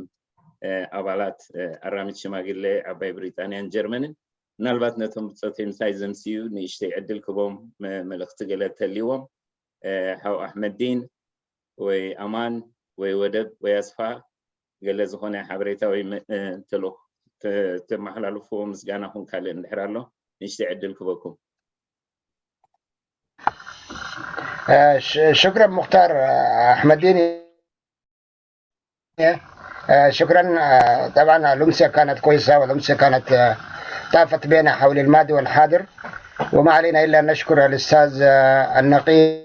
ኣባላት ኣራሚት ሽማግሌ ዓባይ ብሪጣንያን ጀርመንን። ምናልባት ነቶም ብፆተይ ምሳይ ዘምስዩ ንእሽተይ ዕድል ክቦም መልእኽቲ ገለ ተልዎም። ሓው ኣሕመዲን ወይ ኣማን ወይ ወደብ ወይ ኣስፋ ገለ ዝኾነ ሓበሬታ ወይ ተልእኾ ተመሓላልፍዎ ምስጋናኹም ካልእ እንድሕር ኣሎ ንእሽተይ ዕድል ክበኩም። ሽክረን ሙክታር ኣሕመዲን። شكرا. طبعا الأمسية كانت كويسة، والأمسية كانت طافت بنا حول الماضي والحاضر، وما علينا إلا أن نشكر الأستاذ النقيب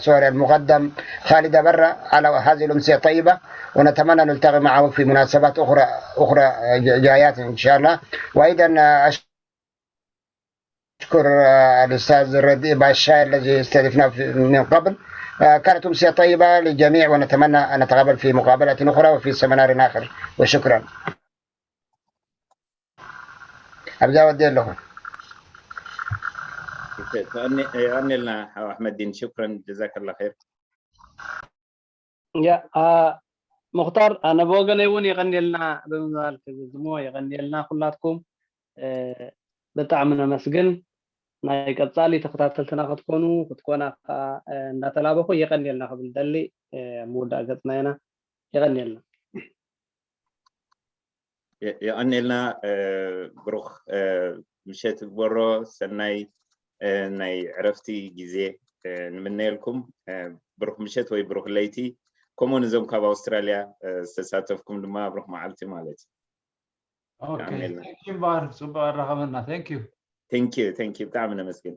سوري المقدم خالد برا على هذه الأمسية الطيبة، ونتمنى نلتقي معه في مناسبات أخرى أخرى جايات إن شاء الله. وأيضا أشكر الأستاذ ردي باشا الذي استضفنا من قبل. كانت أمسية طيبة للجميع، ونتمنى أن نتقابل في مقابلة أخرى وفي سيمينار آخر. وشكرا. أبدا ودي لهم. يغني لنا أحمد الدين، شكرا، جزاك الله خير. ያ ሙክታር፣ ኣነ ብወገነይ እውን የቐንየልና ብምባል ክዝዝሞ የቐንየልና ኩላትኩም። ብጣዕሚ ነመስግን። ናይ ቀፃሊ ተኸታተልትና ክትኮኑ ክትኮና ከዓ እንዳተላበኹ የቐንየልና ክብል ደሊ። ምውዳእ ገፅና ኢና። የቐንየልና። የቐንየልና። ብሩኽ ምሸት ግበሮ። ሰናይ ናይ ዕረፍቲ ግዜ ንምነየልኩም። ብሩኽ ምሸት ወይ ብሩኽ ለይቲ። ከምኡ ንዞም ካብ ኣውስትራልያ ዝተሳተፍኩም ድማ ብሩኽ መዓልቲ ማለት እዩ። ባር፣ ፅቡቅ ኣራኸበና። Thank you። Thank you፣ thank you። ብጣዕሚ ነመስግን።